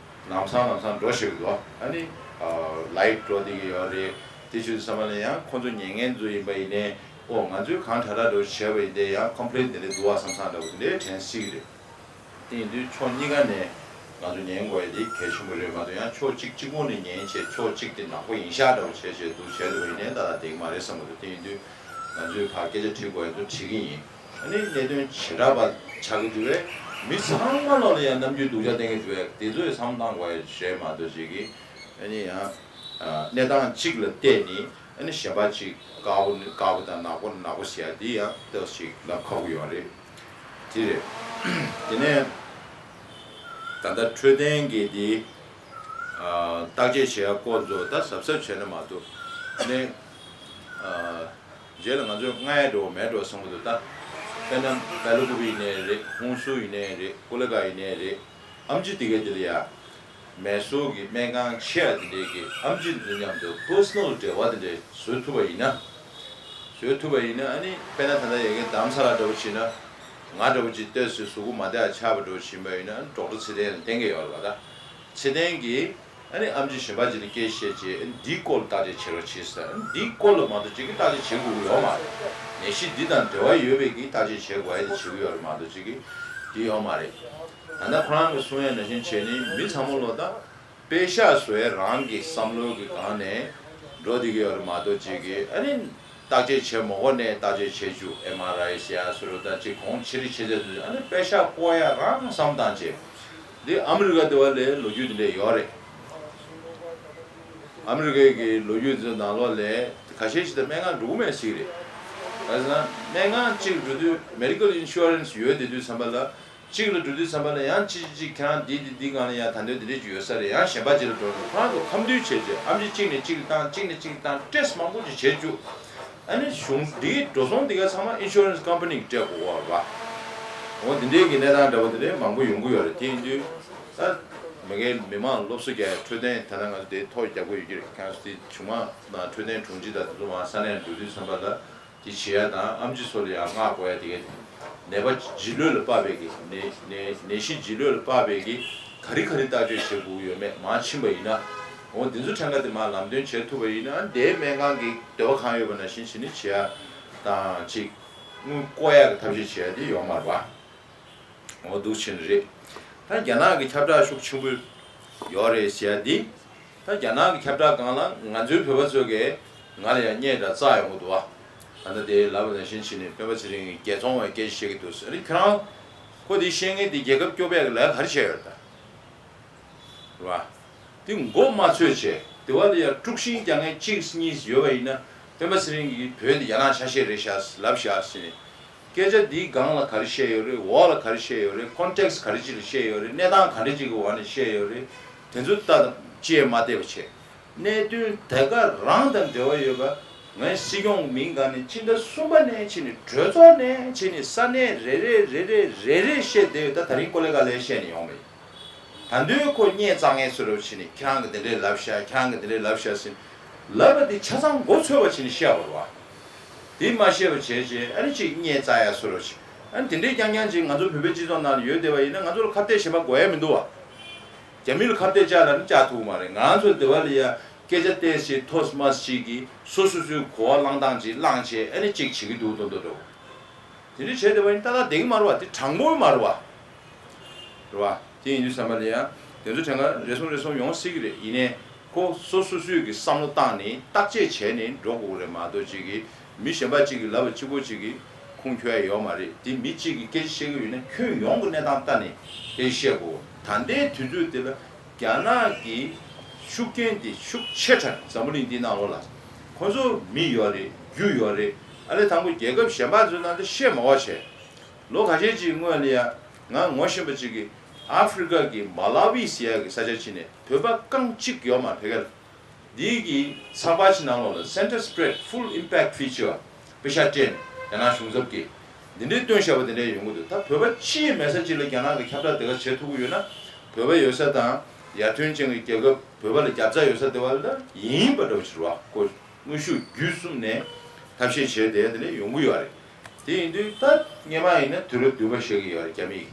ལམ་སང་ལམ་སང་འགྲོ་བཞིན་འདུག་ཨ་ནི་ལའིབ་འགྲོ་བསྡད་ཀྱི་ཡོད་རེད། དེ་བྱེད་དུས་ཙམ་པ་ལ་ཡང་ཁོང་ཚོ་ཉན་མཁན་ཚོ་ཡིན་པ་ཡིན་ནའི། ཨོ་ང་ཚོས་གང་དྲག་དྲག་འགྲོ་བྱས་པ་ཡིན་ཏེ་ཡང་ཀོམ་པི་ལེན་དེ་འདྲ་འདུག་བ་བསམ་བསམ་འདྲ་བོ་དེ་འདྲའི་དྲན་སྲིད་ཀྱི་རེད། དེ་ཡིན་དུས་ཕྱོགས་གཉིས་ཀ་ནས་ང་ཚོ་ཉན་དགོས་ཡ་དེ་གལ་ཆེན་པོ་རེད་མ་གཏོགས། ཡང་ཕྱོགས་གཅིག་གཅིག་པོ་ནས་ཉན་བྱས་ཕྱོགས་གཅིག་དེ་ནག་པོ་ཡིན་ཤག་འདྲ་བོ་བྱས་བྱས་འདུག་བྱས་འདུག་ཡིན་ནའི་ད་ལྟ་བསྡད་ཀྱི་མ་རེད་བསམ་གྱི་འདུག་དེ་ཡིན་དུས་ང་ཚོས་ཕར་སྐད་ཆ་དྲི་དགོས་ཡ་འདུག་དྲི་གི་ཡིན། ཨ་ནི་གནད་དོན་བྱེ་བྲག་པ་ཆགས་ཀྱི་འདུག་བས། མི་ཚང་མ་ལོག་ལ་ཡང་རྣམ་འགྱུར་སྡུག་ཅག་བསྟན་གྱི་འདུག་བས། དེ་ཚོ་ཡང་བསམ་བློ་བཏང་དགོས་ཡ་རེད་མ་གཏོགས་ཅིག་གིས། ཨ་ནི་ཡང་གནས་སྟངས་གཅིག་ལ་བལྟས་ནས། ཨ་ནི་གཞན་པ་ཅིག་དཀར་པོ་ནི་དཀར་པོ་དང་ནག་པོ་ནི་ནག་པོ་ཟེར་ཡ་འདི་ཡང་ཏོག་ཙམ་ཅིག་ལབ་ཁག་པོ་ཡོད་རེད། དེ་རེད། དེ་ནས་ད་ལྟ་འཕྲོད་བསྟེན་གྱི་འདི་བརྟག་དཔྱད་བྱེད་ཡ་སྐོར་ཚོ་ད་གཟབ་གཟབ་བྱས་ན་མ་གཏོགས། ཨ་ནི་རྗེས་ལ་ང་ཚོས་སྔ་ཡ་འགྲོ་བ་མེད་འགྲོ་བསམ་གྱི་འདུག་ད་དཔེར་ན་སྦེལ་ཀོབ་ཡིན་ནའི་རེད། ཧུན་སུར་ཡིན་ནའི་རེད། ཀུ་ལེ་གྷལ་ཡིན་ནའི་རེད། ཨེམ་ཆི་དེ་ག་དེ་ལ་ཡ། མེ་སོར་གྱི་སྨན་ཁང་ཆེ་བ་དེ་འདྲའི་གི་ཨེམ་ཆི་དེ་ཚོ་མཉམ་དུ་པར་སོ་ནལ་འབྲེལ་བ་དེ་འདྲ་བཟོ་ཐུབ་པ་ཡིན་ན། བཟོ་ཐུབ་པ་ཡིན་ན། ཨ་ནི་དཔེར་ན་ད་ལྟ་ཡ་གི་རྡ་རམ་ས་ལ་འདྲ་བོ་བྱས་ན། ང་འདྲ་བོ་ཅིག་ལྟོས་ཟེར་གཟུགས་པོ་མ་བདེ་བ་ཆགས་པ་འདྲ་བོ་བྱིན་པ་ཡིན་ན། ཌོག་ཊར་ཚེ་བརྟན་ལ་བསྟན་གྱི་ཡོད་རེད་པ། ད་ཚེ་བརྟན་གྱིས་ཨ་ནི་ཨེམ་ཆི་གཞན་པ་ཅིག་ལ་སྐད་ཆ་བཤད་རྗེས། ཨ་ནི་འདིའི་སྐོར་ལ་བརྟག་དཔྱད་བྱེད་རོགས་བྱེད་ཟེར། ཨ་ནི་འདིའི་སྐོར་ལ་མ་གཏོགས་ཅིག་གིས་བརྟག་དཔྱད་བྱེད་དགོས་ཀྱི་ཡོད་མ་རེད། ནད་གཞི་འདི་དང་འབྲེལ་བ་ཡོད་པའི་གིས་བརྟག་དཔྱད་བྱེད་དགོས་ཡ་དེ་བྱེད་ཀྱི་ཡོད་རེད་མ་གཏོགས་ཅིག་གིས་འདི་ཡོད་མ་རེད། ད་ལྟ་ཁོ་རང་གིས་གསུང་ཡ་ནང་བཞིན་བྱས་ནས་མི་ཚང་མ་ལོ་ད་པེ་ཤག་བཟོ་ཡ་རང་གི་བསམ་བློ་གི་སྒང་ནས་འགྲོ་བསྡད་ཀྱི་ཡོད་རེད་མ་གཏོགས་ཅིག་གིས། ཨ་ནི་བརྟག་དཔྱད་བྱེད་མ་དགོས་ནས་བརྟག་དཔྱད་བྱེད་རྒྱུ། ཨེམ་ཨར་ཨའི་ཟེར་ཡ་བཟོ་འདྲ་དང་ཅིག་གོང་ཆེ་རིགས་ཆེ་ཚད་དུ། ཨ་ནི་པེ་ཤག་བཀོག་ཡ་རང་བསམ་བཏང་བྱས། འདི་ཨ་མི་རི་ཀ་དེ་བ་ལས་ལོ་རྒྱུས་དེ་འདྲ་ཡོད་རེད། ཨ་མི་རི་ཀའི་གི་ལོ་རྒྱུས་དེ་ཚོ་ནང་ལོགས་ལ་ཁ་ཤས་ཤིག་ད་སྨན་ཁང་འགྲོ་གི་མེད་ཟེར་གྱི་རེད། ག་ཟེར་ན་སྨན་ཁང་གཅིག་འགྲོ་དུས་མེ་ཌི་ཀལ་ཨིན་ཤུ་རན་སི་ཡོད་བསྡད་དུས་ཙམ་པ་ལ། གཅིག་ལ་འགྲོ་དུས་ཙམ་པ་ལ་ཡང་གཅིག་གཅིག་གཅིག་ཁྱེད་རང་འདི་འདི་འདི་སྒང་ལ་ཡང་ད་འདོད་འདི་འདྲས་ཅིག་ཡོད་ས་རེད། ཡང་གཞན་པ་ཅིག་ལ་འགྲོ་རུང་ཁོ་རང་ཚོ་ཁ་མཐུན་བྱས་རྗེས་ཨེམ་ཆི་གཅིག་ནས་གཅིག་ལ་བཏང་། གཅིག་ནས་གཅིག་ལ་བཏང་། ཊེ་སི་མང་པོ་ཅིག་བྱེད་བཅུག་ཨ་ནི་གཞུང་འདིའི་འགྲོ་སོང་འདི་ག་ཚང་མ་ཨིན་ཤུ་རན་སི་ཀམ་པ་ནི་གིས་སྤྲད་དགོས་ཀྱི་ཡོད་རེད་པ། འོ་འདི་འདྲའི་གི་གནས་སྟངས་འདྲ་བོ་དེ་འདྲའི་མང་པོ་ཡོང་གི་ཡོད་རེད། དེ་ཡིན་དུས་ད་མི་སྒེར་མི་མང་སློབ་གསོ་རྒྱག་ཡ། འཕྲོད་བསྟེན་ད་ནང་ང་ཚོ་དེ་ཐོ་རྒྱག་དགོས་ཡོད་ཀྱི་རེད། ཁྱེད་རང་ཚོ་དེ་གཞུག་མ་ན་འཕྲོད་བསྟེན་དྲུང་ཆེ་དང་དེ་ཚོ་མར་ས་གནས་འགྲོ་དུས་ཙམ་པ་ལ། དེ་བྱེད་ཡ་དང་ཨེམ་ཆི་སོགས་ལ་ཡང་མངགས་དགོས་ཡ་དེ་ག་ནད་པ་ལྗིད་ལོས་ལ་དཔག་པའི་གི་ནད་ནད་ནད་གཞི་ལྗིད་ལོས་ལ་དཔག་པའི་གི་ག་རེ་ག་རེ་བརྟག་དཔྱད་བྱེད་དགོས་ཡོད་མེད་མར་ཕྱིན་པ་ཡིན་ན། འོ་འདི་ཚོ་ཕྲན་ཁ་དེ་མར་ལམ་སྟོན་བྱེད་ཐུབ་པ་ཡིན་ན། དེའི་སྨན་ཁང་གི་འདོད་པ་གང་ཡོད་པ་ནང་བཞིན་བྱེད་ནི་བྱེད་ཡ་དང་ཅིག་དངུལ་བཀོག་ཡ་གི་ཐབས་ཤེས་བྱེད་ཡ་དེ་ཡོད་མ་རེད་པ། འོ་འདུག་ཕྱིན་རེད། ད་རྒྱ་ནག་གི་ཁྱབ་བསྒྲགས་ཤུགས་ཆེན་པོ་ཡོད་རེད་ཟེར་ཡ་འདི། ད་རྒྱ་ནག་གི་ཁྱབ་བསྒྲགས་སྒང་ལ་ང་ཚོའི་བོད་པ་ཚོ་གིས་ང་ལ་ཡང་བརྙས་དང་རྩ་ཡོང་གི་འདུག་བ། ད་ལྟ་དེ་ལབ་པ་ནང་བཞིན་བྱས་ནས་སྤེན་པ་ཚེ་རིང་གིས་རྒྱལ་ཚོང་བའི་སྐད་ཆ་བཤད་ཀྱི་འདུག་ཟེར། ཨ་ནི་ཁྱོད་རང་ཁོ་དེ་བཤད་མཁན་དེ་རྒྱལ་ཁབ་སྐྱོབ་ཡག་གི་ལས་ཀ་ག་རེ་བྱས་ཡོད་རེད་ད། རེད་བ། དེ་མགོ་མ་ཚོས་བྱས། དེ་བ་ལ་ཡང་དཀྲུག་ཤིང་རྒྱག་མཁན་གཅིག་གཉིས་ཡོད་པ་ཡིན་ན། སྤེན་པ་ཚེ་རིང་གིས་བོད་འདི་རྒྱ་ནག་ཆ་ཤས་རེད་ཤག་ལབ་ཤག་ཟེར་ནས། སྐད་ཆ་འདིའི་སྒང་ལ་ག་རེ་བཤད་ཡོད་རེད། འོག་ལ་ག་རེ་བཤད་ཡོད་རེད། ཀོན་ཊེག་སི་ག་རེ་ཅིག་ལ་བཤད་ཡོད་རེད། གནས་སྟངས་ག་འདྲ་ཅིག་གི་འོག་ནས་བཤད་ཡོད་རེད། དེ་ཚོ་ལྟ་ཅི་ཡང་མ་བལྟས་པ་བྱས། གནད་དོན་དེ་ག་རང་དང་འབྲེལ་བ་ཡོད་པ། ངས་སྲིད་སྐྱོང་མིང་སྒང་ནས་སྤྱི་ཟླ་གསུམ་པ་ནས་བྱས་ནས་གྲོས་ཚོགས་ནས་བྱས་ནས་ས་གནས་རེ་རེ་རེ་རེ་རེ་རེ་བཤད་བསྡད་ཡོད། ད་ད་རིང་ཀོ་ལེ་ག་ལས་བཤད་ནས་ཡོང་མེད། ད་དུང་ཁོ་བརྙས་བཅག་མཁན་བཟོ་འདྲ་བྱས་ནས་ཁྱེད་རང་གིས་དེ་འདྲས་ལབ་ཤག་ཁྱེད་རང་གིས་དེ་འདྲས་ལབ་ཤག་ཟེར་ལབ་པ་དེ་ཆ་ཚང་མགོ་ཚོས་པ་བྱས་ནས་བཤད་པ་རེད་བ། དེ་མ་ཤེས་པ་བྱས་བྱས་ཨ་ནི་ཅིག་བརྙས་བཙག་ཡ་བཟོ་འདྲ་བྱས། ཨ་ནི་དེ་འདྲའི་རྐྱང་རྐྱང་ཅིག་ང་ཚོ་བོད་པའི་སྤྱི་ཚོགས་ནང་ལ་ཡོད་བསྡད་པ་ཡིན་ན་ང་ཚོ་ལ་ཁ་གཏད་གཞན་པ་དགོས་ཡ་མི་འདུག་བ། རྒྱ་མི་ལ་ཁ་གཏད་བཅག་ལབ་ན་བཅག་ཐུབ་ཀྱི་མ་རེད། ང་ཚོ་སྡེ་བ་ལ་ཡ་སྐད་ཆ་ཏོག་ཙམ་ཐོས་མ་ཅིག་གིས་སོ་སོ་སོའི་གོ་བ་བླང་སྟངས་ཅིག་བླངས་བྱས་ཨ་ནི་ཅིག་བྱེད་ཀྱི་འདུག་མདོག་མདོག་འདྲ་བོ། དེ་འདྲ་བྱས་བསྡད་པ་ཡིན་ན་ཏག་ཏག་བསྡད་ཀྱི་མ་རེད་བ། དེ་དྲང་པོ་མ་རེད་བ། རེད་བ། དེ་ཡིན་དུས་ཙམ་པ་ལ་ཡང་དེ་ཚོ་དྲན་ག་རེ་ཟུང་རེ་ཟུང་ཡོང་སྲིད་ཀྱི་རེད། ཡིན་ནའི་ཁོ་སོ་སོ་སོས་ཀྱི་བསམ་བློ་བཏང་ནས་བརྟག་དཔྱད་བྱས་ནས་འགྲོ་དགོས་ཀྱི་རེད་མ་གཏོགས་ཅིག་གིས་མི་གཞན་པ་ཅིག་གིས་ལབ་པ་གཅིག་པོ་ཅིག་གིས་ཁུངས་འཁྱོལ་ཡ་ཡོད་མ་རེད། དེ་མི་གཅིག་གིས་སྐད་ཆ་བཤད་ཀྱི་ཡོད་ན་ཁྱོན་ཡོངས་ཀྱི་གནས་སྟངས་ལྟ་ནས་སྐད་ཆ་བཤད་དགོས། ད་ལྟའི་དུས་ཚོད་དེ་ལ་རྒྱ་ནག་གི་ཤུགས་རྐྱེན་དེ་ཤུགས་ཆེ་དྲགས། འཛམ་བུ་གླིང་འདི་ནང་ལོགས་ལ་ཁོ་ཚོ་མི་ཡོད་རེད། རྒྱུ་ཡོད་རེད། ཨ་ལས་དང་པོ་རྒྱལ་ཁབ་གཞན་པ་ཚོའི་ནང་དུ་བཤད་མ་དགོས་བྱས། ལོ་ཁ་ཤས་ཅིག་སྔོན་ལ་ཡ་ང་ངོ་ཤེས་པ་ཅིག་གིས་ཨ་ཧྥེ་རི་ཀ་གི་མ་ལ་ཝི་ཟེར་ཡ་གི་ས་ཆ་ཅིག་ནས་བོད་པ་རྐང་གཅིག་ཡོད་མ་རེད། ཕ་གིར་འདི་གི་ཚགས་པར་ཅིག་ནང་ལོགས་ལ་Center Spread Full Impact Feature དཔེ་ཤག་སྤྲད་ནས་རྒྱ་ནག་གཞུང་ཚབ་ཀྱིས་འདི་འདྲའི་སྟོན་བཞག་པ་དེ་འདྲ་ཡོང་གི་འདུག་ད་བོད་པ་ཅི་ཡང་མེད་ས་ཅིག་ལ་རྒྱ་ནག་གིས་ཁྱབ་བསྒྲགས་དེ་ག་བྱེད་ཐུབ་ཀྱི་ཡོད་ན། བོད་པ་ཡོད་ས་དང་ཡར་ཐོན་ཅན་གྱི་རྒྱལ་ཁབ་བོད་པ་ལ་རྒྱབ་རྩ་ཡོད་ས་དེ་བ་ལ་ཡིན་པ་འདྲ་བོ་ཞིག་རེད་བ། ཁོ་དངོས་ཤུགས་བརྒྱུད་གསུམ་ནས་ཐབས་ཤེས་བྱས་ཏེ་དེ་ནས་ཡོང་གི་ཡོད་རེད། དེ་ཡིན་དུས་ད་སྔོན་མ་ཡིན་ན་དུས་རབས་བདུན་པ་བཤད་ཀྱི་ཡོད་རེད། རྒྱ་མི་ཡིས་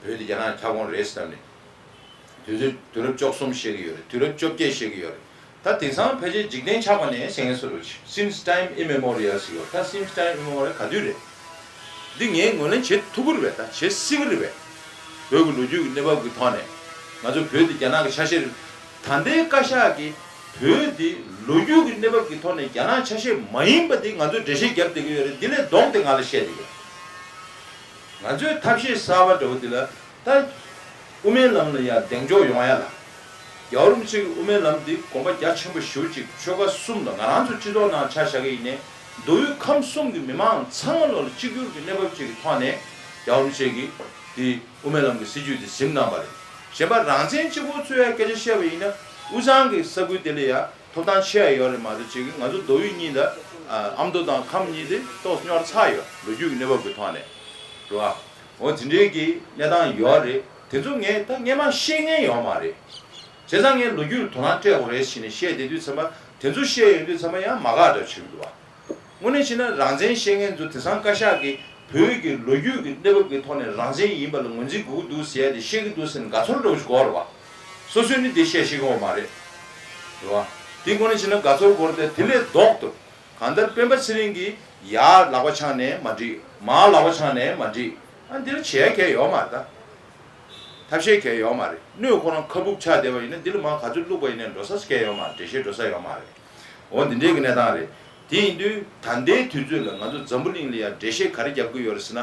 བོད་དེ་རྒྱ་ནག་ཁྱབ་ཁོངས་རེད་བསམ་ནས། དུས་ཚོད་དུས་རབས་བཅུ་གསུམ་བཤད་ཀྱི་ཡོད་རེད། དུས་རབས་བཅོ་བརྒྱད་བཤད་ཀྱི་ཡོད་རེད། ད་དེང་སང་ཕལ་ཆེར་འཇིག་རྟེན་ཆགས་པ་ནས་ཟེར་མཁན་བཟོ་འདྲ་ཅིག Since time immemorial ཟེར་གྱི་ཡོད་རེད། ད་Since time immemorial ག་དུས་རེད། འདི་ངས་ངོས་ལེན་བྱེད་ཐུབ་ཀྱི་རེད་པས། ད་བྱེད་སྲིད་ཀྱི་རེད་པས། བོད་ཀྱི་ལོ་རྒྱུས་ཀྱི་གནས་བབ་ཀྱི་ཐོག་ནས་ང་ཚོ་བོད་འདི་རྒྱ་ནག་གི་ཆ་ཤས་རེད། ད་ལྟའི་བཀའ་ཤག་གིས་བོད་འདི་ལོ་རྒྱུས་ཀྱི་གནས་བབ་ཀྱི་ཐོག་ནས་རྒྱ་ནག་ཆ་ཤས་མ་ཡིན་པ་འདི་ང་ཚོས་འགྲེལ་བཤད་བརྒྱབ་བསྡད་ཀྱི་ཡོད་རེད། འདི་ལས་ལྡོག་སྟེ་ང་ལ་བཤད་བསྡད་ཀྱི་ཡོད། ང་ཚོའི་ཐབས་ཤེས་གསར་པ་འདྲ་བོ་འདི་ལ་ད་དབུ་མའི་ལམ་ལ་ཡང་གདེང་འཇོག་ཡོང་ཡ་ལ། རྒྱལ་བ་རིན་པོ་ཆེ་གི་དབུ་མའི་ལམ་འདི་དགོངས་པ་རྒྱ་ཆེན་པོ་ཞེ་པོ་ཅིག་ཆོལ་ཁ་གསུམ་ལ་ང་རང་ཚོ་སྤྱི་ཚོགས་ནང་ཆ་བཞག་གི་ཡིན་ནའི་མདོ་དབུས་ཁམས་གསུམ་གྱི་མི་མང་ཚང་མ་ལོག་ལ་གཅིག་གྱུར་གྱི་གནས་བབ་ཅིག་གི་ཐོག་ནས་རྒྱལ་བ་རིན་པོ་ཆེ་གིས་འདི་དབུ་མའི་ལམ་གྱི་སྲིད་བྱུས་འདི་ཟིན་གནང་བ་རེད། གཞན་པ་རང་བཙན་གཅིག་པོ་རྩོད་ཡ་སྐད་ཆ་བཤད་པ་ཡིན་ན་དབུས་གཙང་གི་ས་ཁུལ་དེ་ལ་ཡ། ཐོབ་ཐང་ཆེ་བ་ཡོད་རེད་མ་གཏོགས་ཅིག་ང་ཚོ་མདོ་དབུས་གཉིས་ལ་ཨ་མདོ་དང་ཁམས་གཉིས་དེ་ཏོག་ཙམ་རྙོག་དྲ་ཚ་ཡོད། ལོ་རྒྱུས་ཀྱི་གནས་བབ་ཀྱི་ཐོག་ནས་རེད་བ། འོ་དེ་འདྲའི་གི་གནས་སྟངས་ཡོད་རེད། དེ་ཚོ་ངས་ད་སྔས་མ་ཤེས་མཁན་ཡོད་མ་རེད། བྱས་ཙང་ངས་ལོ་རྒྱུས་ལ་དོ་སྣང་སྤྲད་དགོས་རེད་ཟེར་ནས་བཤད་བསྡད་དུས་ཙམ་པ་དེ་ཚོ་བཤད་ཡོང་དུས་ཙམ་པ་ཡང་མ་དགའ་འདྲ་བྱེད་ཀྱི་འདུག་བ། དངོས་གནས་བྱས་ན་རང་བཙན་བཤད་མཁན་ཚོ་དེང་སང་བཀའ་ཤག་གིས་བོད་ཀྱི་ལོ་རྒྱུས་ཀྱི་གནས་བབ་ཀྱི་ཐོག་ནས་རང་བཙན་ཡིན་པ་ལ་ངོས་འཛིན་དགོས་ཀྱི་འདུག་ཟེར་ཡ་དེ་བཤད་ཀྱི་འདུག་ཟེར་ནས་དགའ་ཚོར་འདྲ་བོ་ཞིག་དགོས་རེད་བ། སོ་སོས་ནི་དེ་བཤད་ཤེས་ཀྱི་ཡོད་མ་རེད། རེད་བ། དེ་དངོས་གནས་བྱས་ན་དགའ་ཚོར་དགོས་རེད་དེ། དེ་ལས་ལྡོག་ཏུ་གང་ལྟར་སྤེན་པ་ཚེ་རིང་གིས་ཡར་ལག་པ་འཆང་ནས་མ་འགྲིག་མར་ལག་པ་འཆང་ནས་མ་འགྲིག་ཨ་འདིར་བྱེད་ཡ་གལ་ཡོད་མ་རེད་ད། ཐབས་ཤེས་གལ་ཡོད་མ་རེད། སྣོད་ཁོ་རང་ཁ་སྦུབ་ཆགས་བསྡད་པ་ཡིན་ན་འདི་ལ་མར་ག་ཚོད་བླུགས་པ་ཡིན་ནའི་འགྲོ་ས་གལ་ཡོད་མ་རེད། འགྲེལ་བཤད་འགྲོ་ས་ཡོད་མ་རེད། འོ་འདི་འདྲའི་གི་གནས་སྟངས་རེད། དེ་ཡིན་དུས་ད་ལྟའི་དུས་ཚོད་ལ་ང་ཚོ་འཛམ་བུ་གླིང་ལ་ཡང་འགྲེལ་བཤད་ག་རེ་རྒྱབ་ཀྱི་ཡོད་རེད་ཟེར་ན།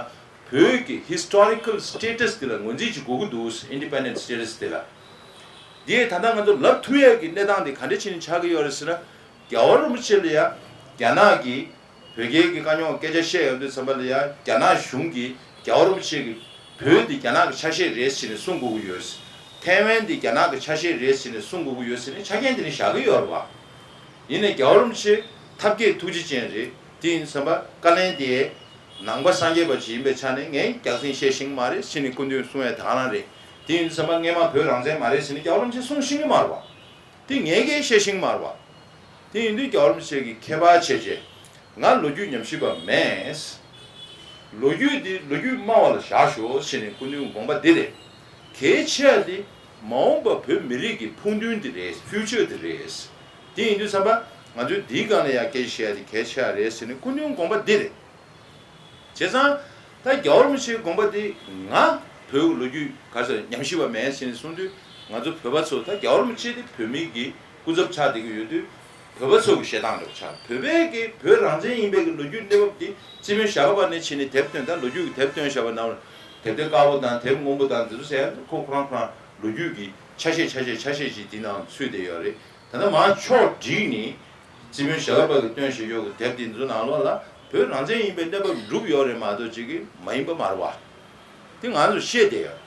བོད་ཀྱི་historical status དེ་ལ་ངོས་འཛིན་ཅིག་དགོས་ཀྱི་འདུག Independent status དེ་ལ། འདི་ད་ལྟ་ང་ཚོ་ལབ་ཐུབ་ཡས་ཀྱི་གནས་སྟངས་དེ་ག་འདྲ་བྱས་ནས་ཆགས་ཀྱི་ཡོད་རེད་ཟེར་ན། རྒྱལ་བ་རིན་པོ་ཆེ་ལ་ཡང་རྒྱ་ནག་གིས་བོད་རྒྱའི་གི་དཀའ་རྙོག་སྐད་ཆ་བཤད་ཡོང་དུས་ཙམ་པ་ལ་ཡང་རྒྱ་ནག་གཞུང་གིས་རྒྱལ་བ་རིན་པོ་ཆེ་གི་བོད་འདི་རྒྱ་ནག་གི་ཆ་ཤས་རེད་ཟེར་ནས་གསུང་དགོས་ཀྱི་ཡོད། ཐའེ་ཝན་འདི་རྒྱ་ནག་གི་ཆ་ཤས་རེད་ཟེར་ནས་གསུང་དགོས་ཀྱི་ཡོད་ཟེར་ནས་ཆ་རྐྱེན་དེ་ནི་བཞག་གི་ཡོད་རེད་བ། ཡིན་ནའི་རྒྱལ་བ་རིན་པོ་ཆེ་ཐབས་མཁས་ཐུགས་རྗེ་ཅན་རེད། དེ་ཡིན་ཙམ་པ་བཀའ་ལན་དེ་ནང་པ་སངས་རྒྱས་པ་ཅིག་ཡིན་པའི་ཆ་ནས་ངས་རྒྱག་འཛིང་བཤད་ཤེས་ཀྱི་མ་རེད་ཟེར་ནས་སྐུ་མདུན་གསུང་ཡས་དེ་ག་རང་རེད། དེ་ཡིན་ཙམ་པ་སྔས་མ་བོད་རང་བཙན་མ་རེད་ཟེར་ནས་རྒྱལ་བ་རིན་པོ་ཆེ་གསུང་ཤེས་ཀྱི་མ་རེད་བ། དེ་ངས་ཀྱང་བཤད་ཤེས་ཀྱི་མ་རེད་བ། དེ་ཡིན་དུས་རྒྱལ་བ་རིན་པོ་ཆེ་གིས་ཁྱད་པར་ཕྱེ་བྱས། ང་ལོ་རྒྱུས་ཉམས་ཞིབ་པ་མེད། ལོ་རྒྱུས་འདི་ལོ་རྒྱུས་སྨྲ་བ་ལ་བཞག་ཤོག་ཟེར་ནས་སྐུ་མདུན་དགོངས་པ་འདི་རེད། གལ་ཆེ་བ་འདི་མ་འོངས་པ་བོད་མི་རིགས་ཀྱི་ཕུགས་འདུན་འདི་རེད། ཕིའུ་ཅར་འདི་རེད། དེ་ཡིན་དུས་ཙམ་པ་ང་ཚོས་འདིའི་སྒང་ལ་ཡང་སྐད་ཆ་བཤད་ཡ་འདི་གལ་ཆེ་བ་རེད་ཟེར་ནས་སྐུ་མདུན་དགོངས་པ་འདི་རེད། བྱས་ཙང་། ད་རྒྱལ་བ་རིན་པོ་ཆེའི་དགོངས་པ་དེ་ང་བོད་ཀྱི་ལོ་རྒྱུས་ག་ཚོད་ཉམས་ཞིབ་པ་མེད་ཟེར་ནས་གསུངས་དུས་ང་ཚོ་བོད་པ་ཚོ་ད་རྒྱལ་བ་རིན་པོ་ཆེ་དེ་བོད་མི་གི་སྐུ་ཚབ་ཆགས་བསྡད་ཀྱི་ཡོད་དུས་བོད་པ་ཚོ་གི་བཤད་སྟངས་འདྲ་པོ་ཆགས། བོད་པའི་གི་བོད་རང་བཙན་ཡིན་པའི་གི་ལོ་རྒྱུས་གནས་བབ་དེ་རྩིས་དཔོན་ཞྭ་སྒབ་པ་ནས་བྱས་ནས་དེབ་བཏོན། ད་ལོ་རྒྱུས་ཀྱི་དེབ་བཏོན་བཞག་པ་ནང་དེབ་དཀར་པོ་དང་དེབ་སྔོན་པོ་དང་དེ་ཚོ་ཟེར་ཡ་ཁོ་ཁོ་རང་ཁོ་རང་ལོ་རྒྱུས་ཀྱི་ཆ་ཤས་ཆ་ཤས་ཆ་ཤས་ཅིག་དེ་ནང་ཚུད་བསྡད་ཡོད་རེད། ད་ལྟ་མར་ཕྱོགས་བསྒྲིགས་ནས་རྩིས་དཔོན་ཞྭ་སྒབ་པ་གིས་བཏོན་བཞག་ཡོད་ཀྱི་དེབ་དེ་ཚོ་ནང་ལོགས་ལ་བོད་རང་བཙན་ཡིན་པའི་གནས་བབ་གྲུབ་ཡོད་རེད་མ་གཏོགས་ཅིག་གི་མ་ཡིན་པ་མ་རེད་བ། དེ་ང་ཚོས་ཤེས་བསྡད་ཡོད།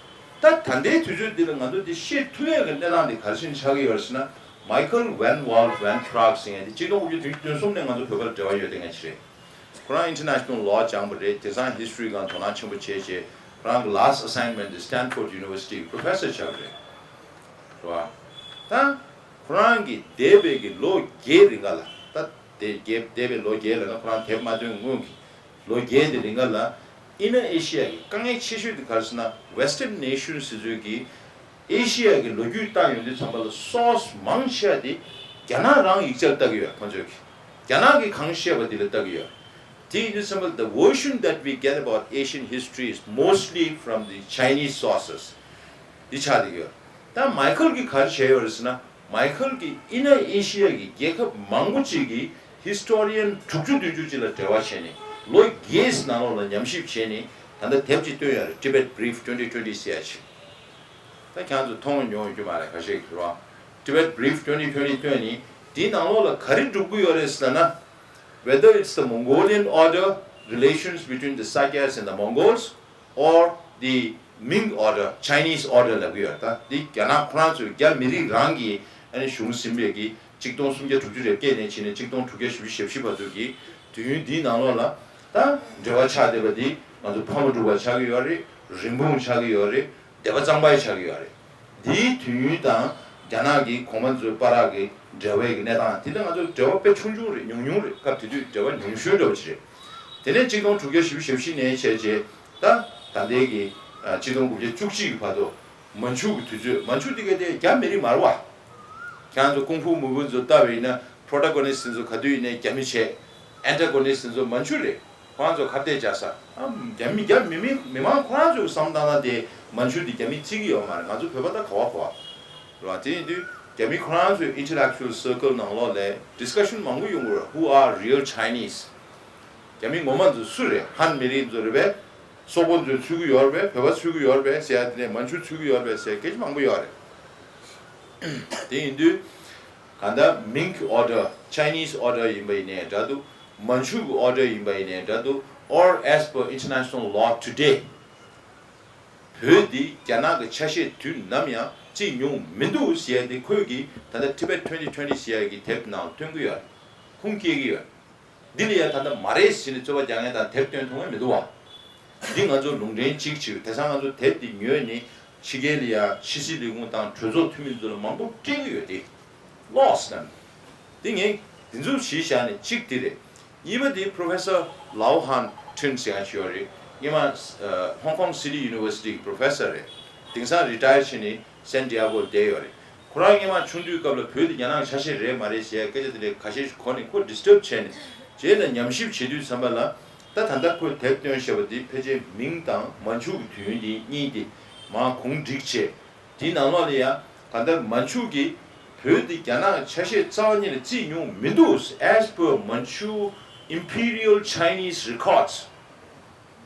ད་ད་ལྟའི་དུས་ཚོད་འདི་ལ་ང་ཚོ་འདི་ཤེས་ཐུབ་ཡས་ཀྱི་གནས་སྟངས་འདི་ག་རེ་བྱས་ནས་ཆགས་ཀྱི་ཡོད་རེད་ཟེར་ན། Michael Van Walt Van Praag ཟེར་མཁན་དེ་གཅིག་སྟོང་དགུ་བརྒྱ་བདུན་ཅུ་དོན་གསུམ་ནས་ང་ཚོ་བོད་པར་འབྲེལ་བ་ཡོད་བསྡད་མཁན་ཞིག་རེད། ཁོ་རང་International Law སྦྱངས་པ་རེད། དེང་སང་History སྒང་དོ་སྣང་ཆེན་པོ་བྱས་བྱས་ཁོ་རང་གི་Last Assignment དེ་Stanford University Professor ཆགས་པ་རེད། རེད་བ། ད་ཁོ་རང་གིས་འདས་པའི་གི་ལོ་བརྒྱད་རིང་ག་ལ་ད་ དེ་བརྒྱད་འདས་པའི་ལོ་བརྒྱད་ལ་ན་ཁོ་རང་དེབ་མ་ཐོན་སྔོན་གྱི་ལོ་བརྒྱད་དེ་རིང་ག་ལ་Inner Asia་གི་དཀའ་ངལ་ཆེ་ཤོས་དེ་ག་རེ་ཟེར་ན། Western nations་ཟེར་ཚུལ་གྱི་ཨེ་ཤི་ཡ་གི་ལོ་རྒྱུས་བལྟ་ཡོང་དུས་ཙམ་པ་ལ་source་མང་ཆེ་བ་དེ་རྒྱ་ནག་རང་ཡིག་ཆར་ལྟ་གི་ཡོད། ཁོང་ཚོས་ཀྱི་རྒྱ་ནག་གིས་གང་བཤད་པ་དེ་ལ་ལྟ་གི་ཡོད། དེ་ཡིན་དུས་ཙམ་པ་ལ་the version that we get about Asian history is mostly from the Chinese sources. འདི་ཆགས་བསྡད་ཡོད། ད་མའི་ཁལ་གྱིས་ག་རེ་བྱས་ཡོད་རེད་ཟེར་ན། མའི་ཁལ་གྱིས་ཨི་ན་ཨེ་ཤི་ཡ་གི་རྒྱལ་ཁབ་མང་པོ་ཅིག་གི་ཧི་སི་ཊོ་རི་ཡན་དྲུག་ཅུ་བདུན་ཅུ་ཅིག་ལ་འབྲེལ་བ་བྱས་ནས་ལོ་བརྒྱད་ནང་ལོགས་ལ་ཉམས་ཞིབ་བྱས་ནས་ད་ལྟ་དེབ་ཅིག་བཏོན་ཡོད་རེད། Tibet Brief twenty twenty་ཟེར་ཡ་ཅིག་ད་ཁྱེད་ཚོ་མཐོང་མྱོང་ཡོད་རྒྱུ་མ་རེད། ཁ་ཤས་ཀྱིས་རོ། Tibet Brief twenty twenty་བཏོན་ནས་དེའི་ནང་ལོགས་ལ་ག་རེ་སྒྲུབ་ཀྱི་ཡོད་རེད་ཟེར་ན། Whether it's the Mongolian order, relations between the Sakyas and the Mongols, or the Ming order, Chinese order ལབ་ཀྱི་ཡོད་རེད། ད་འདི་རྒྱ་ནག་ཁོ་རང་ཚོས་རྒྱ་མི་རིགས་རང་གི་ཨ་ནི་གཞུང་ཟིན་པའི་གི་ཆིག་སྟོང་སུམ་བརྒྱ་དྲུག་ཅུ་རེ་བརྒྱད་ནས་ཕྱིན་ནས་ཆིག་སྟོང་དྲུག་བརྒྱ་བཞི་བཅུ་ཞེ་བཞི་བར་དུ་གི་དུས་ཡུན་འདིའི་ནང་ལོགས་ལ་ད་འབྲེལ་བ་ཆགས་བསྡད་པ་འདི་ང་ཚོ་ཕ་མ་སྒྲུབ་པ་ཆགས་ཀྱི་ཡོད་རེད། རིན་སྤུངས་ཆགས་ཀྱི་ཡོད་རེད། སྡེ་པ་གཙང་པ་ཆགས་ཀྱི་ཡོད་རེད། འདིའི་དུས་ཡུན་དང་རྒྱ་ནག་གི་གོང་མ་ཚོའི་བར་གྱི་འབྲེལ་བའི་གནས་སྟངས་དེ་ལ་ང་ཚོ་འབྲེལ་བ་དཔེ་ཆུང་ཆུང་རེད། ཉུང་ཉུང་རེད། སྐབས་དེ་དུས་འབྲེལ་བ་ཉུང་ཤོས་འདྲ་བོ་ཅིག་རེད། དེ་ནས་ཆིག་སྟོང་དྲུག་བརྒྱ་བཞི་བཅུ་ཞེ་བཞི་ནས་བྱས་རྗེས་ད་ད་ལྟའི་གི་ཆིག་སྟོང་དགུ་བརྒྱ་བཅུ་གཅིག་གི་བར་དུ་མན་ཇུ་གི་དུས་ཚོད། མན་ཇུ་དེ་ག་དེ་རྒྱ་མི་རིགས་མ་རེད་བ། ཁྱེད་རང་ཚོ་ཀུང་ཧྥུ་མུ་བུ་ཚོ་ལྟ་བ་ཡིན་ན་པྲོ་ཊ་གོ་ནི་སི་ཊི་ཚོ་ག་དུས་ཡིན་ནའི་རྒྱ་མི་བྱས། ཨན་ཊ་གོ་ནི་སི་ཊི་ཚོ་མན་ཇུ་རེད། ཁོ་རང་ཚོ་ཁ་གཏད་བཅག་ས། ཨ། རྒྱ་མི་རྒྱ་མི་མི་མི་མང་ཁོ་རང་ཚོའི་བསམ་སྟངས་ན་དེ་མན་ཇུ་དེ་རྒྱ་མིས་བརྩི་གི་ཡོད་མ་རེད། ང་ཚོ་བོད་པ་ད་ག་བ་ག་བ་རེད་བ། དེ་ཡིན་དུས་རྒྱ་མི་ཁོ་རང་ཚོའི་intellectual circle་ནང་ལོགས་ལ་discussion་མང་པོ་ཡོང་གི་རེད། Who are real Chinese? རྒྱ་མི་ངོ་མ་ཚོ་སུ་རེད། ཧན་མི་རིགས་ཚོ་རེད་པས། སོག་པོ་ཚོས་ཚུད་ཀྱི་ཡོད་རེད་པས། བོད་པ་ཚུད་ཀྱི་ཡོད་རེད་པས་ཟེར་ཡ་དེ་ནས་མན་ཇུ་ཚུད་ཀྱི་ཡོད་རེད་པས་ཟེར་ཡ་སྐད་ཆ་མང་པོ་ཡོད་རེད། དེ་ཡིན་དུས་གང་ལྟར་Ming Order, Chinese Order་ཡིན་པ་ཡིན་ནའི་འདྲ་འདུག་མན་ཇུ་གི་order་ཡིན་པ་ཡིན་ནའི་འདྲ་འདུག or as per international law today། བོད་འདི་རྒྱ་ནག་གི་ཆ་ཤས་དུས་ནམ་ཡང་བརྩིས་མྱོང་མི་འདུག་ཟེར་ཡ་དེ་ཁོས་ཀྱིས་ད་ལྟ་Tibet twenty twenty་ཟེར་ཡ་གི་དེབ་ནང་སྟོན་གྱི་ཡོད་རེད། ཁུངས་སྐྱེལ་གྱི་ཡོད་རེད། འདི་ལ་ཡ་ད་ལྟ་མ་རེད་ཟེར་ནས་རྩོད་པ་རྒྱག་མཁན་དང་དེབ་སྟོན་ཐུབ་མཁན་མི་འདུག་བ། འདི་ང་ཚོ་ལུང་འདྲེན་གཅིག་བྱེད། དེང་སང་ང་ཚོ་དེབ་འདི་ཉོས་ནས་ཕྱི་རྒྱལ་ལ་ཡ་ཕྱི་སྲིད་ལས་ཁུངས་དང་གྲོས་ཚོགས་འཐུས་མི་ཚོ་ལ་མང་པོ་སྤྲད་ཀྱི་ཡོད་དེ། ལོགས་སུ་བསྣམས། འདི་ངས་འདི་ཚོ་གཞི་བཞག་ནས་གཅིག་འདི་རེད། གཉིས་པ་འདི་Professor Lau Han Tin་ཟེར་ཡ་ཅིག་ཡོད་རེད། སྔོན་མ་Hong Kong City University་གི་Professor་རེད། དེང་སང་retire་བྱས་ནས་San Diego་ལ་བསྡད་ཡོད་རེད། ཁོ་རང་སྔོན་མ་ཆུང་དུས་སྐབས་ལ་བོད་དེ་རྒྱ་ནག་གི་ཆ་ཤས་རེད་མ་རེད་ཟེར་ཡ་སྐད་ཆ་དེ་འདྲའི་ཁ་ཤས་ཤིག་གོ་ནས་ཁོ་disturb་བྱས་ནས་རྗེས་ལ་ཉམས་ཞིབ་བྱེད་དུས་ཙམ་པ་ལ་ད་ད་ལྟ་ཁོས་དེབ་བཏོན་བཞག་པ་འདི་ཕལ་ཆེར་མིང་དང་མན་ཇུ་གི་དུས་ཡུན་འདི་གཉིས་དེ་མར་གུང་བསྒྲིགས་བྱས། དེའི་ནང་ལོགས་ལ་ཡང་གང་ལྟར་མན་ཇུ་གིས་བོད་འདི་རྒྱ་ནག་གི་ཆ་ཤས་རྩ་བ་ཉིད་ནས་བརྩིས་མྱོང་མི་འདུག as per Manchu Imperial Chinese records།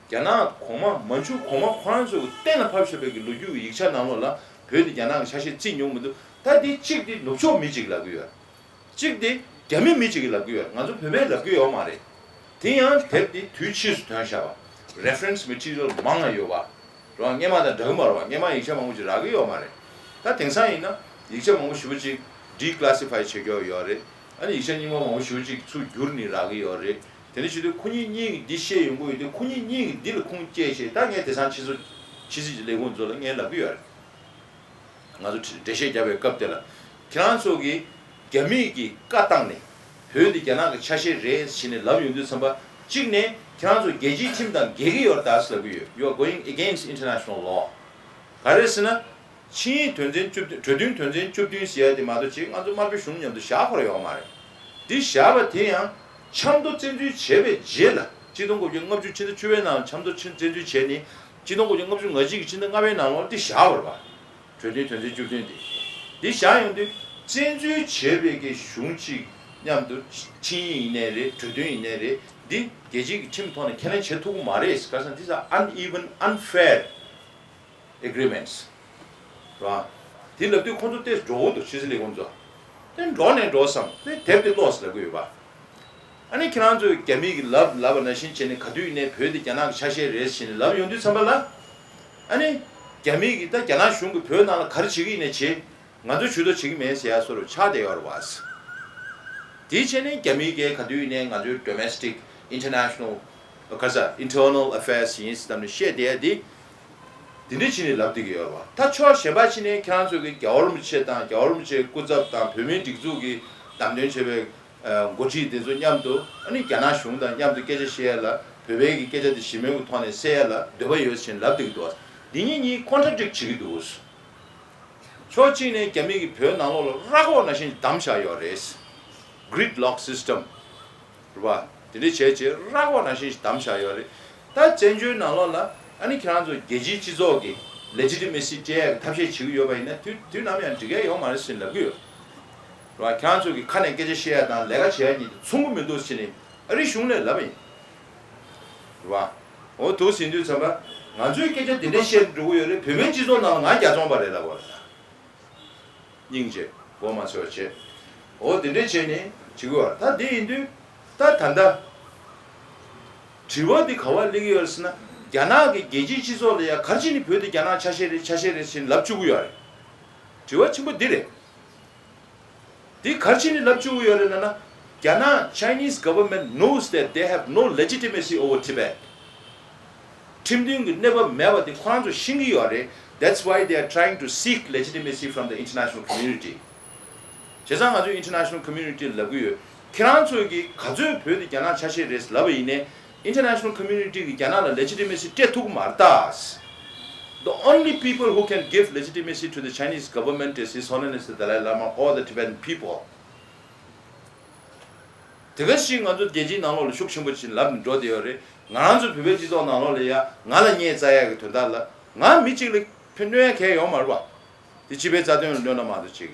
རྒྱ་ནག་གོང་མ་མན་ཇུ་གོང་མ་ཁོ་རང་ཚོས་གཏན་ལ་ཕབ་བཞག་པའི་གི་ལོ་རྒྱུས་ཀྱི་ཡིག་ཆ་ནང་ལོགས་ལ་བོད་འདི་རྒྱ་ནག་གི་ཆ་ཤས་བརྩིས་མྱོང་མི་འདུག་ད་འདི་གཅིག་འདི་ནུབ་ཕྱོགས་མི་གཅིག་ལབ་ཀྱི་ཡོད། གཅིག་དེ་རྒྱ་མི་མི་གཅིག་གིས་ལབ་ཀྱི་ཡོད། ང་ཚོ་བོད་པས་ལབ་ཀྱི་ཡོད་མ་རེད། དེ་ཡང་དེབ་དེ་དུས་ཕྱིས་སུ་ཐོན་བཞག་པ། Reference material་མང་ང་ཡོད་པ། རོ། སྔོན་མ་དང་འདྲ་གི་མ་རེད་པ། སྔོན་མ་ཡིག་ཆ་མང་པོ་ཅིག་རག་གི་ཡོད་མ་རེད། ད་དེང་སང་ཡིན་ན་ཡིག་ཆ་མང་པོ་ཞེ་པོ་ཅིག་declassify་བྱེད་ཀྱི་ཡོད་རེད། ཨ་ནི་ཡིག་ཆ་རྙིང་པ་མང་པོ་ཞེ་པོ་ཅིག་ཚུར་བསྒྱུར་ནས་རག་གི་ཡོད་རེད། དེ་འདྲ་བྱེད་དུས་ཁོ་གཉིས་གཉིས་ཀྱིས་འདི་བཤད་ཡོང་གི་ཡོད་དུས་ཁོ་གཉིས་གཉིས་ཀྱིས་འདི་ལ་ཁུངས་སྐྱེལ་བྱས་ད་ངས་དེང་སང་ཕྱི་སོ་ཕྱི་སྲིད་ཀྱི་ལས་ཁུངས་ཚོ་ལ་ངས་ལབ་ཀྱི་ཡོད་རེད། ང་ཚོ་འགྲེལ་བཤད་བརྒྱབ་པའི་སྐབས་དེ་ལ་ཁྱེད་རང་ཚོ་གིས་རྒྱ་མིས་ཀྱིས་བཀའ་བཏང་ནས་བོད་འདི་རྒྱ་ནག་གི་ཆ་ཤས་རེད་ཟེར་ནས་ལབ་ཡོང་དུས་ཙམ་པ་གཅིག་ནས་ཁྱེད་རང་ཚོ་རྒྱལ་སྤྱིའི་ཁྲིམས་དང་འགལ་གྱི་ཡོད་རེད་ད་ཟེར་ལབ་ཀྱི་ཡོད། You are going against international law། ག་རེ་ཟེར་ན། ཆིངས་ཡིག་དོན་ཚན་བཅུ་བདུན་གྲོས་མཐུན་དོན་ཚན་བཅུ་བདུན་ཟེར་ཡ་དེ་མ་གཏོགས་ཅིག་ང་ཚོ་དམར་པོའི་གཞུང་མཉམ་དུ་བཞག་ཁོ་ར་ཡོད་མ་རེད། འདི་བཞག་པ་དེ་ཡང་ཆབ་མདོ་བཙན་འཛུལ་བྱས་པའི་རྗེས་ལ་ཆིག་སྟོང་དགུ་བརྒྱ་ལྔ་བཅུ་ཕྱི་ཟླ་བཅུ་པའི་ནང་ཆབ་མདོ་ཕྱི་བཙན་འཛུལ་བྱས་ནས་ཆིག་སྟོང་དགུ་བརྒྱ་ལྔ་བཅུ་ང་གཅིག་གི་ཕྱི་ཟླ་ལྔ་པའི་ནང་ལོགས་འདི་བཞག་པ་རེད་པ། གྲོས་མཐུན་དོན་ཚན་བཅུ་བདུན་དེ། འདི་བཞག་ཡོང་དུས་བཙན་འཛུལ་བྱས་པའི་གི་གཞུང་གཅིག་མཉམ་དུ་ཆིངས་ཡིག་ཡིན་ནའི་རེད། གྲོས་མཐུན་ཡིན་ནའི་རེད། འདི་རྒྱལ་སྤྱིའི་གི་ཁྲིམས་ཐོག་ནས་ཁས་ལེན་བྱེད་ཐུབ་ཀྱི་མ་རེད། ག་རེ་ཟེར་ན་these are uneven, unfair agreements། རེད་པ། དེ་ལབ་དུས་ཁོང་ཚོ་ཏོག་ཙམ་འདྲོག་གི་འདུག་ཕྱི་སྲིད་ལས་ཁུངས་ཚོ། དེ་འདྲོག་ནས་འདྲོག་བསམ། དེ་དེབ་དེ་ཀློགས་ཟེར་ལབ་ཀྱི་ཡོད་པ། ཨ་ནི་ཁྱེད་རང་ཚོས་རྒྱ་མིས་ཀྱིས་ལབ་ལབ་པ་ནང་བཞིན་བྱས་ནས་ག་དུས་ཡིན་ནའི་བོད་དེ་རྒྱ་ནག་གི་ཆ་ཤས་རེད་ཟེར་ནས་ལབ་ཡོང་དུས་ཙམ་པ་ལ། ཨ་ནི་རྒྱ་མིས་ཀྱིས་ད་རྒྱ་ནག་གཞུང་གིས་བོད་ནང་ལ་ག་རེ་བྱེད་ཀྱི་ཡིན་ནའི་བྱེད། ང་ཚོས་ཇུས་གཏོགས་བྱེད་ཀྱི་མེད་ཟེར་ཡ་བཟོ་འདྲ་ཆགས་བསྡད་ཡོད་རེད་པ། དེ་བྱས་ནས་རྒྱ་མིའི་གིས་ག་དུས་ཡིན་ནའི་ང་ཚོའི་domestic, international, ག་རེ་ཟེར། internal affairs་ཡིན་ཟེར་ནས་བཤད་བསྡད་ཡ་དེ། དེ་འདྲ་བྱས་ནས་ལབ་བསྡད་ཀྱི་ཡོད་རེད་པ། ད་ཕྱོགས་གཞན་པ་ཕྱིན་ནས་ཁྱེད་རང་ཚོ་གིས་རྒྱལ་བ་རིན་པོ་ཆེ་དང་རྒྱལ་བ་རིན་པོ་ཆེའི་སྐུ་ཚབ་དང་བོད་མིའི་སྒྲིག་འཛུགས་ཀྱིས་བདམས་ཐོན་བྱས་པའི་ འགོ་ཁྲིད་དེ་ཚོ་མཉམ་དུ་ཨ་ནི་རྒྱ་ནག་གཞུང་དང་མཉམ་དུ་སྐད་ཆ་བཤད་ཡ་ལ་བོད་པའི་གི་སྐད་ཆ་དེ་ཞི་མོལ་གྱི་ཐོག་ནས་སེལ་ཡ་ལ་འདོད་པ་ཡོད་ཟེར་ལབ་བསྡད་ཀྱི་འདུག་འདི་གཉིས་གཉིས་ཀོན་ཊ་ཌིག་བྱེད་ཀྱི་འདུག་ཕྱོགས་གཅིག་ནས་རྒྱ་མི་གིས་བོད་ནང་ལོགས་ལ་ར་སྐོར་ནང་བཞིན་བསྡམས་བཞག་ཡོད་རེད། Gridlock system རེད་པ། དེ་འདྲ་བྱས་བྱས་ར་སྐོར་ནང་བཞིན་བསྡམས་བཞག་ཡོད་རེད། ད་བཙན་བྱོལ་ནང་ལོགས་ལ་ཨ་ནི་ཁྱེད་རང་ཚོ་རྒྱལ་སྤྱིའི་སྤྱི་ཚོགས་ཀྱི་ལེ་ཇི་ཊི་མེ་སི་སྤྲད་ཡག་གི་ཐབས་ཤེས་བྱེད་ཀྱི་ཡོད་པ་ཡིན་ན་དུས་དུས་ནམ་ཡང་འགྲིག་ཡ་ཡོད་མ་རེད་ཟེར་ལབ་ཀྱི་ཡོད་རེད་པ། ཁྱེད་རང་ཚོ་གི་ཁ་ནས་སྐད་ཆ་བཤད་ཡ་དང་ལས་ཀ་བྱེད་ཡ་གཉིས་དེ་མཚུངས་པོ་མི་འདུག་ཟེར་ནས་ཨ་རིའི་གཞུང་ནས་ལབ་པ་ཡིན། རེད་པ། འོ་འདུག་ཟེར་དུས་ཙམ་པ། ང་ཚོའི་སྐད་ཆ་འདི་འདྲ་བཤད་འགྲོ་གི་ཡོད་རེད། བོད་པའི་སྤྱི་ཚོགས་ནང་ལ་ང་རྒྱ་ཚོང་པ་རེད་ལབ་པ་རེད། སྙིང་རྗེ། མགོ་མ་ཚོས་བྱེད། འོ་འདི་འདྲ་བྱས་ནས་བྱེད་དགོས་པ་རེད། ད་འདི་ཡིན་དུས། ད་ད་ལྟ། དྲི་བ་འདི་ག་པར་སླེབས་ཀྱི་ཡོད་རེད་ཟེར་ན། རྒྱ་ནག་གི་རྒྱལ་སྤྱིའི་སྤྱི་ཚོགས་ལ་ཡ་ག་རེ་བྱས་ནས་བོད་དེ་རྒྱ་ནག་ཆ་ཤས་རེད་ཆ་ཤས་རེད་ཟེར་ནས་ལབ་བཅུག་གི་ཡོད་རེད། དྲི་བ་ཆེན་པོ་འདི་རེད། འདི་ག་རེ་བྱས་ནས་ལབ་བཅུག་གི་ཡོད་རེད་ལབ་ན། རྒྱ་ནག Chinese government knows that they have no legitimacy over Tibet. ཁྲིམས་མཐུན་གྱི་གནས་བབ་མེད་པ་དེ་ཁོ་རང་ཚོ་ཤེས་ཀྱི་ཡོད་རེད། That's why they are trying to seek legitimacy from the international community. བྱས་ཙང་ང་ཚོས་international community ལ་ལབ་ཀྱི་ཡོད། ཁྱེད་རང་ཚོས་ཀྱིས་ག་ཚོད་བོད་དེ་རྒྱ་ནག་ཆ་ཤས་རེད་ལབ་པ་ཡིན་ནའི། International community གིས་རྒྱ་ནག་ལ་legitimacy སྤྲད་ཐུབ་ཀྱི་མ་རེད་ད། The only people who can give legitimacy to the Chinese government is His Holiness the Dalai Lama or the Tibetan people. དེ་ག་ཞིག་ང་ཚོ་རྒྱལ་སྤྱིའི་ནང་ལོགས་ལ་ཤུགས་ཆེན་པོ་ཅིག་ལབ་ནས་འགྲོ་བསྡད་ཡོད་རེད། ང་རང་ཚོ་བོད་པའི་སྤྱི་ཚོགས་ནང་ལོགས་ལ་ཡ་ང་ལ་བརྙས་བཙལ་ཡག་གི་དོན་དག་ལ་ང་མི་གཅིག་ལ་ཕན་གནོད་ཡ་གང་ཡང་ཡོད་མ་རེད་པ། དེ་སྤྱི་པའི་རྩ་དོན་ལ་གནོད་ན་མ་གཏོགས་ཅིག་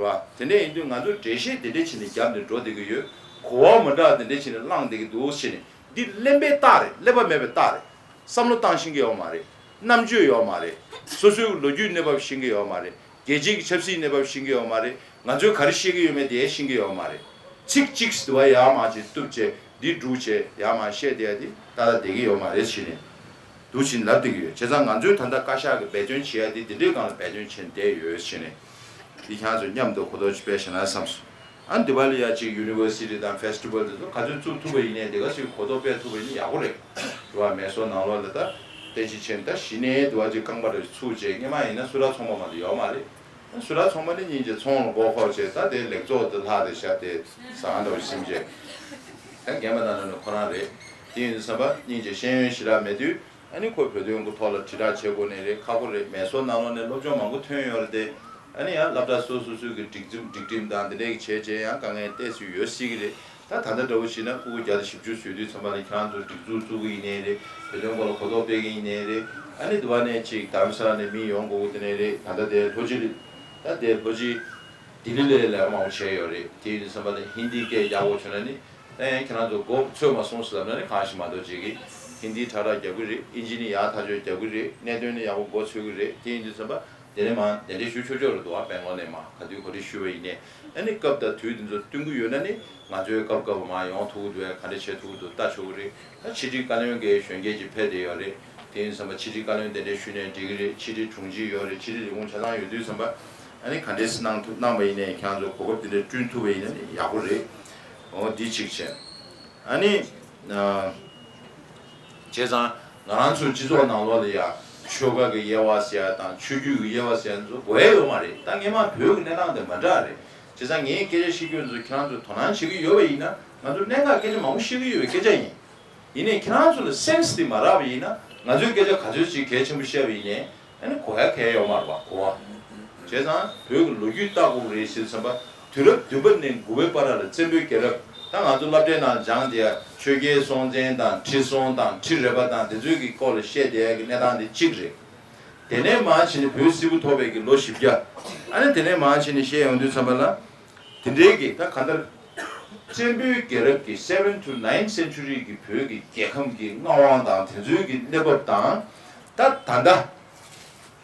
རེད་པ། དེ་འདྲ་ཡིན་དུས་ང་ཚོས་འགྲེལ་བཤད་དེ་འདྲ་བྱས་ནས་རྒྱབ་ནས་འགྲོ་བསྡད་ཀྱི་ཡོད། གོ་བ་མི་འདྲ་བ་དེ་འདྲ་བྱས་ནས་བླངས་བསྡད་ཀྱི་འདུག་ཟེར་ནས་འདི་གླེན་པའི་རྟགས་རེད། གླེན་པ་མེད་པའི་རྟགས་རེད། བསམ་བློ་བཏང་ཤེས་ཀྱི་ཡོད་མ་རེད། རྣམ་དཔྱོད་ཡོད་མ་རེད། སོ་སོའི་ལོ་རྒྱུས་གནས་བབ་ཤེས་ཀྱི་ཡོད་མ་རེད། རྒྱལ་སྤྱིའི་ཆབ་སྲིད་གནས་བབ་ཤེས་ཀྱི་ཡོད་མ་རེད། ང་ཚོས་ག་རེ་བཤད་ཀྱི་ཡོད་མེད་དེ་ཤེས་ཀྱི་ཡོད་མ་རེད། ཚིག་གཅིག་དུ་བ་ཡར་མར་ཅིག་གཏུབ་བྱས་འདི་སྒྲུག་བྱས་ཡར་མར་བཤད་བསྡད་ཡ་དེ་ཏག་ཏག་བསྡད་ཀྱི་ཡོད་མ་རེད་ཟེར་ནས་འདུག་བྱས་ནས་ལབ་བསྡད་ཀྱི་ཡོད། བྱས་ཙང་ང་ཚོས་ད་ལྟ་བཀའ་ཤག་གི་འབད་བརྩོན་བྱེད་ཡ་དེ་འདི་འདྲའི་སྒང་ལ་འབད་བརྩོན་བྱས་ནས་བསྡད་ཡོད་ཟེར་ནས་འདི་ཁྱེད་ཚོ་མཉམ་དུ་གོ་རྟོགས་ཅིག་སྤེལ་ཤེས་ན་བསམས་སོང་། ཨ་འདི་པ་ལ་ཡ་ཅིག་ཡུ་ནི་ཝར་སི་ཊི་དང་ཕེ་སི་ཊི་བལ་དེ་ཚོ་ག་ཚོད་བཙུགས་ཐུབ་པ་ཡིན་ནའི་དེ་ག་ཚོད་གོ་རྟོགས་སྤེལ་ཐུབ་པ་ཡིན་ན་ཡག་པོ་རེད། རེད་པ། མེ་སོར་ནང་ལོགས་ལ་ད་བསྟན་སྤྱི་ཆེན་ད་གཞི་ནས་དུ་བ་ཅིག་རྐང་པ་རེ་ཚུགས་བྱས་སྔས་མ་ཡིན་ན་སུ་ར་ཚོང་པ་མ་གཏོགས་ཡོད་མ་རེད། སུ་ར་ཚོང་པ་ནི་སྙིང་རྗེ་ཚོང་ལ་མགོ་འཁོར་བྱས་ད་དེ་ལེགས་ཚོགས་དེ་ལྷག་དེ་ཤ་དེ་ཟ་ཁང་འདྲ་བོ་ཞིག་ཟིན་བྱས་ད་རྒན་པ་དང་ནང་ནས་ཁོ་རང་རེད། དེ་ཡིན་དུས་ཙམ་པ་སྙིང་རྗེ་ཤེས་ཡོན་ཞེ་དྲག་མེད་དུས། ཨ་ནི་ཁོ་བོད་དོན་གྱི་ཐོག་ལ་དྲིལ་བསྒྲགས་བྱེད་དགོས་ནི་རེད། ཁག་པོ་རེད། མེ་སོར་ནང་ལོགས་ནས་སློབ་སྦྱོང་མང་པོ་ཐོན་ཡོད་རེད་དེ། ཨ་ནི་ཡང་སློབ་གྲྭ་སོ་སོ་སོའི་གི་སྒྲིག་འཛུགས་སྒྲིག་ཁྲིམས་དང་དེ་འདྲའི་གི་བྱས་བྱས་ཡང་དཀའ་ངལ་ཏོག་ཙམ་ཡོད་སྲིད་ཀྱི་རེད། ད་ད་ལྟ་འདྲ་བོ་བྱས་ན་སྤུ་གུ་བརྒྱ་དང་བཞི་བཅུ་བཟོས་དུས་ཙམ་པ་ལ་ཁྱེད་རང་ཚོ་སྒྲིག་འཛུགས་བཙུགས་ཀྱི་ཡིན་ནའི་རེད། བོད་དོན་སྐོར་ལ་གོ་རྟོགས་སྤེལ་གྱི་ཡིན་ནའི་རེད། ཨ་ནི་དུ་བ་ནས་ཅིག་དྷ་རམ་ས་ལ་ནས་མི་ཡོང་དགོས་ཀྱི་དེ་ནས་རེད། ད་ལྟ་དེ་ལྷོ་སྤྱི་ལ་ད་དེ་ལྷོ་སྤྱི་ལྡི་ལི་ལ་ལས་ཀ་མང་པོ་བྱས་ཡོད་རེད། དེ་ཡིན་དུས་ཙམ་པ་ལ་ཧིན་དི་སྐད་ཡག་པོ་བྱུང་ན་ནི། ད་ཡང་ཁྱེད་རང་ཚོ་མགོ་ཚོས་མ་སོང་ཟེར་ལབ་ན་ནི་གང་ཞིག་མ་གཏོགས་བྱེད་ཀྱི། ཧིན་དི་ཁྲ་ཁྲ་རྒྱག་གི་རེད། ཨིན་ཇི་ནི་ཡག་ཐག་ཆོད་རྒྱག་གི་རེད། གནད་དོན་ནི་ཡག་པོ་མགོ་ཚོས་ཀྱི་རེད། དེ་ཡིན་དུས་ཙམ་པ་དེ་ནས་མ་དེ་འདྲས་ཞུ་ཆོག་ཆོག་རེད་འདུག་ཨ། སྦེང་ལོར་ནས་མ་ག་དུས་ག་རེ་ཞུ་བ་ཡིན་ནའི་ཨ་ནི་སྐབས་དང་དུས་དེ་ཚོ་བསྟུན་གྱི་ཡོད་ན་ནི་ང་ཚོའི་སྐབས་སྐབས་མ་ཡོང་ཐུབ་ཀྱི་འདུག་ཨ། ག་འདྲས་བྱེད་ཐུབ་ཀྱི་འདུག་ལྟ་ཆོག་གི་རེད། ད་ཕྱི་དྲིལ་བཀའ་བློན་གྱིས་གཞོན་སྐྱེས་ཅིག་ཕེབས་བསྡད་ཡོད་རེད། དེ་ཡིན་ཙམ་པ་ཕྱི་དྲིལ་བཀའ་བློན་དེ་འདྲས་ཞུས་ནའི་འགྲིག་གི་རེད། ཕྱི་དྲིལ་དྲུང་ཆེ་ཡོད་རེད། ཕྱི་དྲིལ་ལས་ཁུངས་ཆ་ཚང་ཡོད་དུས་ཙམ་པ་ཨ་ནི་ག་འདྲས་གནང་ཐུབ་གནང་བ་ཡིན་ནའི་ཁྱེད་རང་ཚོ་གོ་སྐབས་དེ་འདྲས་བསྐྲུན་ཐུབ་པ་ཡིན་ན་ནི་ཡག་པོ་རེད། འོ་འདི་གཅིག་བྱས། ཨ་ནི། ཨ། བྱས་ཙང་ང་རང་ཚོའི་སྤྱི་ཚོགས་ནང་ལོགས་ལ་ཡ་ཆོལ་ཁ་གི་དབྱེ་བ་ཟེར་ཡ་དང་ཆོས་བརྒྱུད་ཀྱི་དབྱེ་བ་ཟེར་ཡ་ཚོ་དགོས་ཡ་ཡོད་མ་རེད། ད་སྔས་མ་བོད་ཀྱི་གནས་སྟངས་དེ་མ་འདྲ་རེད། བྱས་ཙང་ངས་སྐད་ཆ་བཤད་རྒྱུ་ཚོ་ཁྱེད་རང་ཚོས་དོ་སྣང་བྱེད་ཀྱི་ཡོད་པ་ཡིན་ན་ང་ཚོ་གནད་འགག་སྐད་ཆ་མང་པོ་བཤད་ཀྱི་ཡོད་པའི་སྐད་ཆ་ཡིན། ཡིན་ནའི་ཁྱེད་རང་ཚོ་ལ་སེན་སི་དེ་མ་རག་པ་ཡིན་ན་ང་ཚོའི་སྐད་ཆ་ག་ཚོད་ཅིག་གལ་ཆེན་པོ་བཤད་པ་ཡིན་ནའི་ཨ་ནི་གོ་ཡ་གལ་ཡོད་མ་རེད་པ་གོ་བ། བྱས་ཙང་བོད་ཀྱི་ལོ་རྒྱུས་ལྟ་དགོས་རེད་ཟེར་བསམ་པ་དུས་རབས་བདུན་པ་ནས་དགུ་པའི་བར་ལ་བཙན་པོའི་རྒྱལ་རབས་ད་ང་ཚོ་སློབ་གྲྭའི་ནང་སྦྱངས་བསྡད་ཡ་ཆོས་རྒྱལ་སྲོང་བཙན་དང་ཁྲི་སྲོང་དང་ཁྲི་རལ་པ་དང་དེ་ཚོའི་གི་སྐོར་ལ་བཤད་བསྡད་ཡ་གི་གནས་སྟངས་དེ་གཅིག་རེད། དེ་ནས་མར་ཕྱིན་ནས་བོད་སིལ་བུ་ཐོར་བའི་གི་ལོ་བཞི་བརྒྱ། ཨ་ནི་དེ་ནས་མར་ཕྱིན་ནས་བཤད་ཡོང་དུས་ཙམ་པ་ལ། དེ་འདྲའི་གི་ད་གང་ལྟར། བཙན་པོའི་རྒྱལ་རབས་ཀྱི་seventh to ninth century གི་བོད་ཀྱི་རྒྱལ་ཁམས་ཀྱི་མངའ་དབང་དང་དེ་ཚོའི་གི་གནས་བབ་དང་། ད་ད་ལྟ།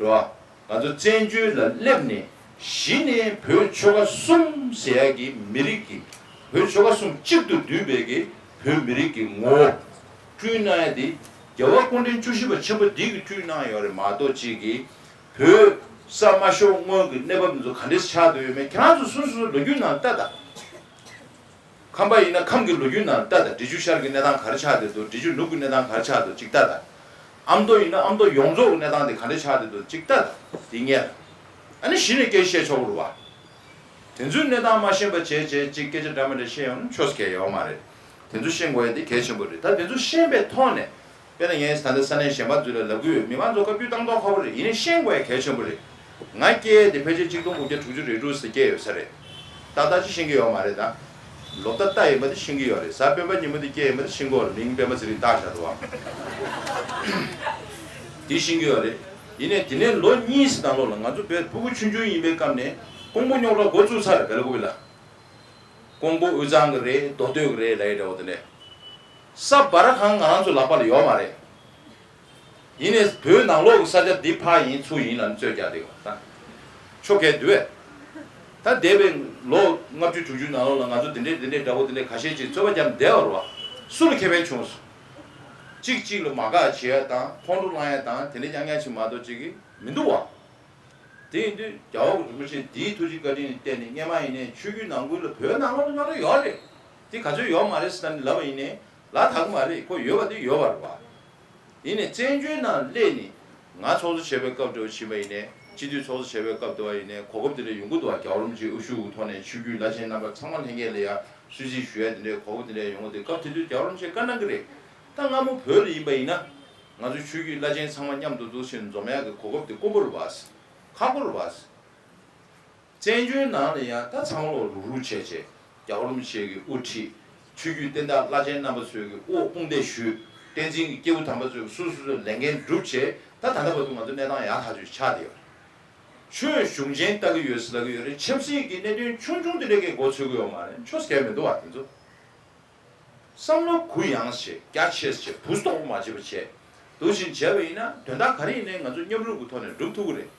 རེད་བ། ང་ཚོ་བཙན་བྱོལ་ལ་སླེབས་ནས་གཞི་ནས་བོད་ཆོལ་ཁ་གསུམ་ཟེར་ཡ་གི་མི་རིགས་ཀྱི་བོད་ཆོལ་ཁ་གསུམ་གཅིག་ཏུ་འདུས་པའི་གི་བོད་མི་རིགས་ཀྱི་ངོ་བོ་བསྐྲུན་གནང་ཡ་དེ་རྒྱལ་བ་སྐུ་ཕྲེང་བཅུ་བཞི་པ་ཆེན་པོ་འདི་གིས་བསྐྲུན་གནང་ཡོད་རེད་མ་གཏོགས་ཅིག་གིས་བོད་ས་མ་ཤོར་སྔོན་གྱི་གནས་བབ་འདི་ཚོ་ག་འདྲས་ཆགས་བསྡད་ཡོད་མེད་ཁྱེད་རང་ཚོ་སོ་སོ་སོའི་ལོ་རྒྱུས་ནང་ལ་ལྟ་དང་། ཁམས་པ་ཡིན་ན་ཁམས་ཀྱི་ལོ་རྒྱུས་ནང་ལ་ལྟ་དང་འབྲི་ཆུ་ཤར་གྱི་གནས་སྟངས་ག་རེ་ཆགས་བསྡད་འདུག་འབྲི་ཆུ་ནུབ་ཀྱི་གནས་སྟངས་ག་རེ་ཆགས་འདུག་ཅིག་ལྟ་དང་། ཨ་མདོ་ཡིན་ན་ཨ་མདོ་ཡོངས་རྫོགས་ཀྱི་གནས་སྟངས་དེ་ག་འདྲས་ཆགས་བསྡད་འདུག་ཅིག་ལྟ་དང་དེ་ངས། ཨ་ནི་གཞི་ནས་སྐད་ཆ་བཤད་ཆོག་གི་རེད་བ། དེ་ཚོའི་གནས་སྟངས་མ་ཤེས་པ་བྱས་བྱས་ཅིག་སྐད་ཆ་འདྲ་མི་འདྲ་བཤད་ཡོང་ན་ཆོས་གལ་ཡོད་མ་རེད། དེ་ཚོ་ཤེས་དགོས་ཡ་དེ་གལ་ཆེན་པོ་རེད། ད་དེ་ཚོ་ཤེས་པའི་ཐོག་ནས་དཔེར་ན་ངས་ད་ལྟ་ས་གནས་གཞན་པ་ཚོ་ལ་ལབ་གི་ཡོད། མི་མང་ཚོ་བཀའ་བཀྱོན་བཏང་མདོག་ཁ་པོ་རེད། ཡིན་ནའི་ཤེས་དགོས་ཡ་གལ་ཆེན་པོ་རེད། ང་སྐྱེས་དེ་ཕལ་ཆེར་གཅིག་སྟོང་དགུ་བརྒྱ་དྲུག་ཅུ་རེ་དྲུག་ཙམ་སྐྱེས་ཡོད་ས་རེད། ཏག་ཏག་ཅིག་ཤེས་ཀྱི་ཡོད་མ་རེད། ད་ལོ་ཟླ་རྟ་ཡིན་པ་དེ་ཤེས་ཀྱི་ཡོད་རེད། གཟའ་སྤེན་པ་ཉིན་མོ་དེ་སྐྱེས་ཡིན་པ་དེ་ཤེས་ཀྱི་ཡོད་རེད། མིང་སྤེན་པ་ཚེ་རིང་བཏགས་བཞག་འདུག་བ། དེ་ཤེས་ཀྱི་ཡོད་རེད། ཡིན་ནའི་དེ་ནས་ལོ་གཉིས་ཙམ་ནང་ལོགས་ལ་ང་ཚོ་བོད་ཕྲུ་གུ་ཆུང་ཆུང་ཡིན་པའི་སྐབས་ནས་ཀོང་པོ་རྙོག་དྲ་འགོ་བཙུགས་ཚར་རེད། བལ་ཀུ་པི་ལ། ཀོང་པོ་དབུས་གཙང་གི་རེད། མདོ་སྟོད་ཀྱི་རེད་ལབ་ཡ་འདྲ་བོ་དེ་འདྲས། ས་བར་གང་ང་རང་ཚོ་ལག་པ་ལ་ཡོད་མ་རེད། ཡིན་ནའི་བོད་ནང་ལོགས་ཀྱི་ས་ཆ་འདི་ཕ་ཡིན་ཚུར་ཡིན་ལབ་ནས་རྩོད་རྒྱག་བསྡད་ཡོད་ད། ཆོ་གས་འདུག་བས། ད་འདས་པའི་ལོ་ལྔ་བཅུ་དྲུག་ཅུ་ནང་ལོགས་ལ་ང་ཚོ་འདི་འདྲས་འདི་འདྲས་འདྲ་བོ་འདི་འདྲས་ཁ་ཤས་ཅིག་རྩོད་པ་བརྒྱབ་བསྡད་པ་རེད་བ། སུ་ལ་ཁེ་ཕན་བྱུང་སོང་། གཅིག་གཅིག་ལ་མ་དགའ་བྱེད་ཡ་དང་ཁོང་ཁྲོ་ལངས་ཡ་དང་དེ་འདྲས་རྐྱང་རྐྱང་ཞིག་མ་གཏོགས་ཅིག་གི་མི་འདུག་བ། དེ་ཡིན་དུས་རྒྱལ་བ་རིན་པོ་ཆེ་འདིའི་ཐུགས་རྗེ་བཀའ་དྲིན་ལ་བརྟེན་ནས་སྔས་མ་ཡིན་ནའི་ཆོས་བརྒྱུད་ནང་ཁུལ་ལ་བོད་ནང་ལོགས་ལ་རྙོག་དྲ་ཡོད་རེད། དེ་ག་ཚོད་ཡོད་མ་རེད་ཟེར་ནས་ལབ་པ་ཡིན་ནའི་ལ་དྭགས་མ་རེད། ཁོ་ཡོད་པ་དེ་ཡོད་པ་རེད་བ། ཡིན་ནའི་བཙན་བྱོལ་ནང་སླེབས་ནས་ང་ཚོགས་གཙོ་བྱས་པའི་སྐབས་འདྲ་བོ་ཕྱིན་པ་ཡིན་ནའི་སྤྱི་འཐུས་ཚོགས་གཙོ་བྱས་པའི་སྐབས་འདྲ་བ་ཡིན་ནའི་གོ་སྐབས་དེ་འདྲ་ཡོང་གི་འདུག་བ། རྒྱལ་བ་རིན་པོ་ཆེའི་དབུ་བཞུགས་ཀྱི་ཐོག་ནས་ཆོས་བརྒྱུད་བླ་ཆེན་རྣམ་པ་ཚང་མ་ལྷན་རྒྱས་ལ་ཡ་གསོལ་ཚིགས་ཞུ་ཡ་དེ་འདྲའི་གོ་སྐབས་དེ་འདྲ་ཡོང་གི་འདུག་སྐབས་དེ་དུས་རྒྱལ་བ་རིན་པོ་ཆེས་བཀའ་གནང་གི་རེད། ད་སྔ་མོ་བོད་ལ་ཡིན་པ་ཡིན་ན་ང་ཚོ་ཆོས་བརྒྱུད་བླ་ཆེན་ཚང་མ་མཉམ་དུ་འདུག་ཕྱིན་འཛོམས་ཡག་གི་གོ་སྐབས་དེ་དཀོན་པོ་རེད་བ། ཁག་པོ་རེད་བ། བཙན་བྱོལ་ནང་ལ་ཡང་ད་ཚང་མ་ལོག་རུག་རུག་བྱས་བྱས་རྒྱལ་བ་རིན་པོ་ཆེ་གི་དབུ་ཁྲིད། ཆོས་བརྒྱུད་བསྟན་བདག་བླ་ཆེན་རྣམ་པ་ཚོས་ཀྱི་དབུ་དཔུང་འདེགས་ཞུས། བསྟན་འཛིན་གྱི་སྐྱེས་བུ་དམ་པ་ཚོས་ཀྱི་སོ་སོ་སོའི་ལས་འགན་བསྒྲུབས་བྱས་ད་ད་ལྟ་བར་དུ་ང་ཚོ་གནས་སྟངས་ཡག་ཐག་ཆོད་ཆགས་བསྡད་ཡོད་རེད། ཆོས་གཞུང་ཆེན་ལྟ་གི་ཡོད་ཟེར་ལབ་ཀྱི་ཡོད་རེད། ཆབ་སྲིད་ཀྱི་གནད་དོན་ཆུང་ཆུང་དེ་འདྲས་ཀྱི་མགོ་ཚོས་ཀྱི་ཡོད་མ་རེད། ཆོས་གལ་མི་འདུག་བ་དེ་ཚོ། བསམ་བློ་གུ་ཡངས་བྱས། རྒྱ་ཆེ་བྱས། བུ་སྟོག་པོ་མ་བྱེད་པ་བྱས། འདུག་བཞིན་བྱས་པ་ཡིན་ན་དོན་དག་ག་རེ་ཡིན་ནའི་ང་ཚོ་མཉམ་རུབ་ཀྱི་ཐོག་ནས་སྒྲུབ་ཐུབ་ཀྱི་རེད།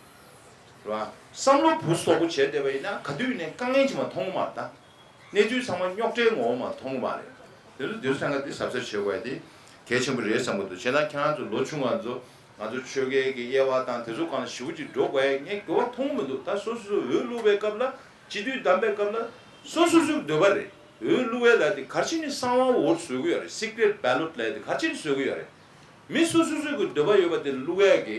རེད་བ། བསམ་བློ་བུ་སྟོག་པོ་བྱས་བསྡད་པ་ཡིན་ན་ག་དུས་ཡིན་ནའི་དཀའ་ངལ་ཅིག་མ་མཐོང་གི་མ་རེད་ད། གནས་ཚུལ་ཚང་མ་རྙོག་དྲའི་ངོ་བོ་མ་མཐོང་གི་མ་རེད། དེ་ཚོ་དེ་ཚོ་ཚང་ཀ་དེ་གཟབ་གཟབ་བྱེད་དགོས་ཡ་དེ་གལ་ཆེན་པོ་རེད་བསམ་གྱི་འདུག་བྱས་ན་ཁྱེད་རང་ཚོ་ལོ་ཆུང་བ་ཚོ་ང་ཚོ་ཆོལ་ཁའི་གི་དབྱེ་བ་དང་དེ་ཚོ་སྒང་ལ་ཞེ་པོ་ཅིག་འགྲོ་དགོས་ཡ་ངས་དགོས་པ་མཐོང་གི་མི་འདུག་ད་སོ་སོ་སོ་འོས་བླུག་པའི་སྐབས་ལ་སྤྱི་འཐུས་བདམས་པའི་སྐབས་ལ་སོ་སོ་སོའི་འདོད་པ་རེད། འོས་བླུག་ཡ་ལ་དེ་ག་རེ་བྱས་ནས་གསང་བ་འོ་བཟོ་གི་ཡོད་རེད། སི་ཀི་རེཊ་བེ་ལོཊ་ལབ་ཡ་དེ་ག་རེ་བྱས་ནས་བཟོ་གི་ཡོད་རེད། མི་སོ་སོ་སོ་སོའི་འདོད་པ་ཡོད་པ་དེ་བླུག་ཡ་གི་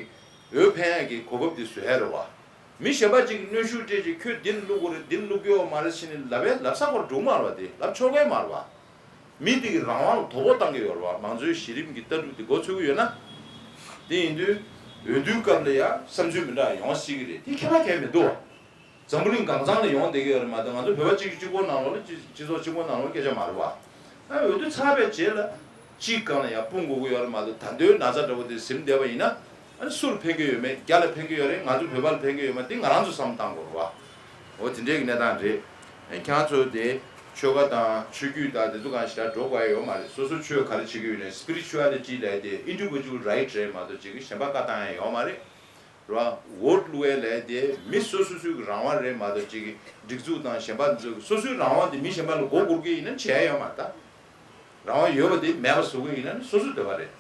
འོས་འཕེན་ཡ་གི་གོ་སྐབས་དེ་བཟོ་ཡ་རེད་བ། མི་གཞན་པ་ཅིག་གིས་གནོན་ཤུགས་སྤྲད་ཅིག་ཁྱོད་འདི་ལ་བླུག་དགོས་རེད། འདི་ལ་བླུག་རྒྱུ་ཡོད་མ་རེད་ཟེར་ནས་ལབ་པས་ལབ་ས་ཁོར་འགྲོ་གི་མ་རེད་བ། དེ་ལབ་ཆོག་གི་མ་རེད་བ། མི་དེ་གི་རང་དབང་ལ་དོ་ཕོག་བཏང་གི་ཡོད་རེད་བ། མང་གཙོའི་གཞི་རིམ་གྱི་ལྟ་གྲུབ་དེ་མགོ་ཚོད་ཀྱི་ཡོད་ན། དེ་ཡིན་དུས་འོས་བསྡུའི་སྐབས་ལ་ཡང་བསམ་ཚུལ་མི་འདྲ་ཡོང་སྲིད་ཀྱི་རེད། དེ་ཁྱད་པར་གང་ཡང་མི་འདུག་བ། འཛམ་བུ་གླིང་གང་ཚང་ལ་ཡོང་བསྡད་ཀྱི་ཡོད་རེད་མ་གཏོགས་ང་ཚོ་བོད་པ་གཅིག་གཅིག་པོ་ནང་ལོགས་ལ་སྤྱི་སྤྱི་ཚོགས་གཅིག་པོ་ནང་ལོགས་སྐད་ཆ་མ་རེད་བ། ཨ་འོས་བསྡུ་ཚར་བའི་རྗེས་ལ་གཅིག་སྒང་ལ་ཡང་སྤུངས་དགོས་ཀྱི་ཡོད་རེད་མ་གཏོགས་ད་དུང་ན་ཚ་འདྲ་བོ་དེ་ཟིན་བསྡད་པ་ཡིན་ན་ཨ་ནི་སུར་ཕན་གྱི་ཡོད་མེད། རྒྱ་ལ་ཕན་གྱི་ཡོད་རེད། ང་ཚོ་བོད་པ་ལ་ཕན་གྱི་ཡོད་མེད་དེ་ང་རང་ཚོ་བསམ་བློ་བཏང་དགོས་རེད་བ། འོ་དེ་འདྲའི་གི་གནས་སྟངས་རེད། ཁྱེད་རང་ཚོ་དེ་ཆོལ་ཁ་དང་ཆོས་བརྒྱུད་དང་དེ་ཚོ་གང་ཞིག་ལ་འགྲོ་དགོས་ཡ་ཡོད་མ་རེད། སོ་སོ་ཆོས་ག་རེ་བྱེད་ཀྱི་ཡོད་ནའི་སི་པི་རི་ཅུ་ཨ་ལི་ཊི་ལབ་ཡ་དེ་ཨིན་ཌི་བི་ཇུ་ཨལ་རའི་ཊི་རེད་མ་གཏོགས་ཅིག་གཞན་པ་བཀའ་བཏང་ཡ་ཡོད་མ་རེད། རེད་བ། འོ་ཊི་བླུག་ཡ་ལབ་ཡ་དེ་མི་སོ་སོ་སོའི་གི་རང་དབང་རེད་མ་གཏོགས་ཅིག་གི་སྒྲིག་འཛུགས་དང་གཞན་པ་ཚོ་གི་སོ་སོའི་རང་དབང་དེ་མི་གཞན་པ་ལ་མགོ་སྒུར་གི་ཡིན་ན་བྱེད་ཡ་ཡོད་མ་རེད་ད། རང་དབང་ཡོད་པ་དེ་མེད་པ་བཟོ་གི་ཡིན་ན་ནི་སོ་སོའི་འདོད་པ་རེད།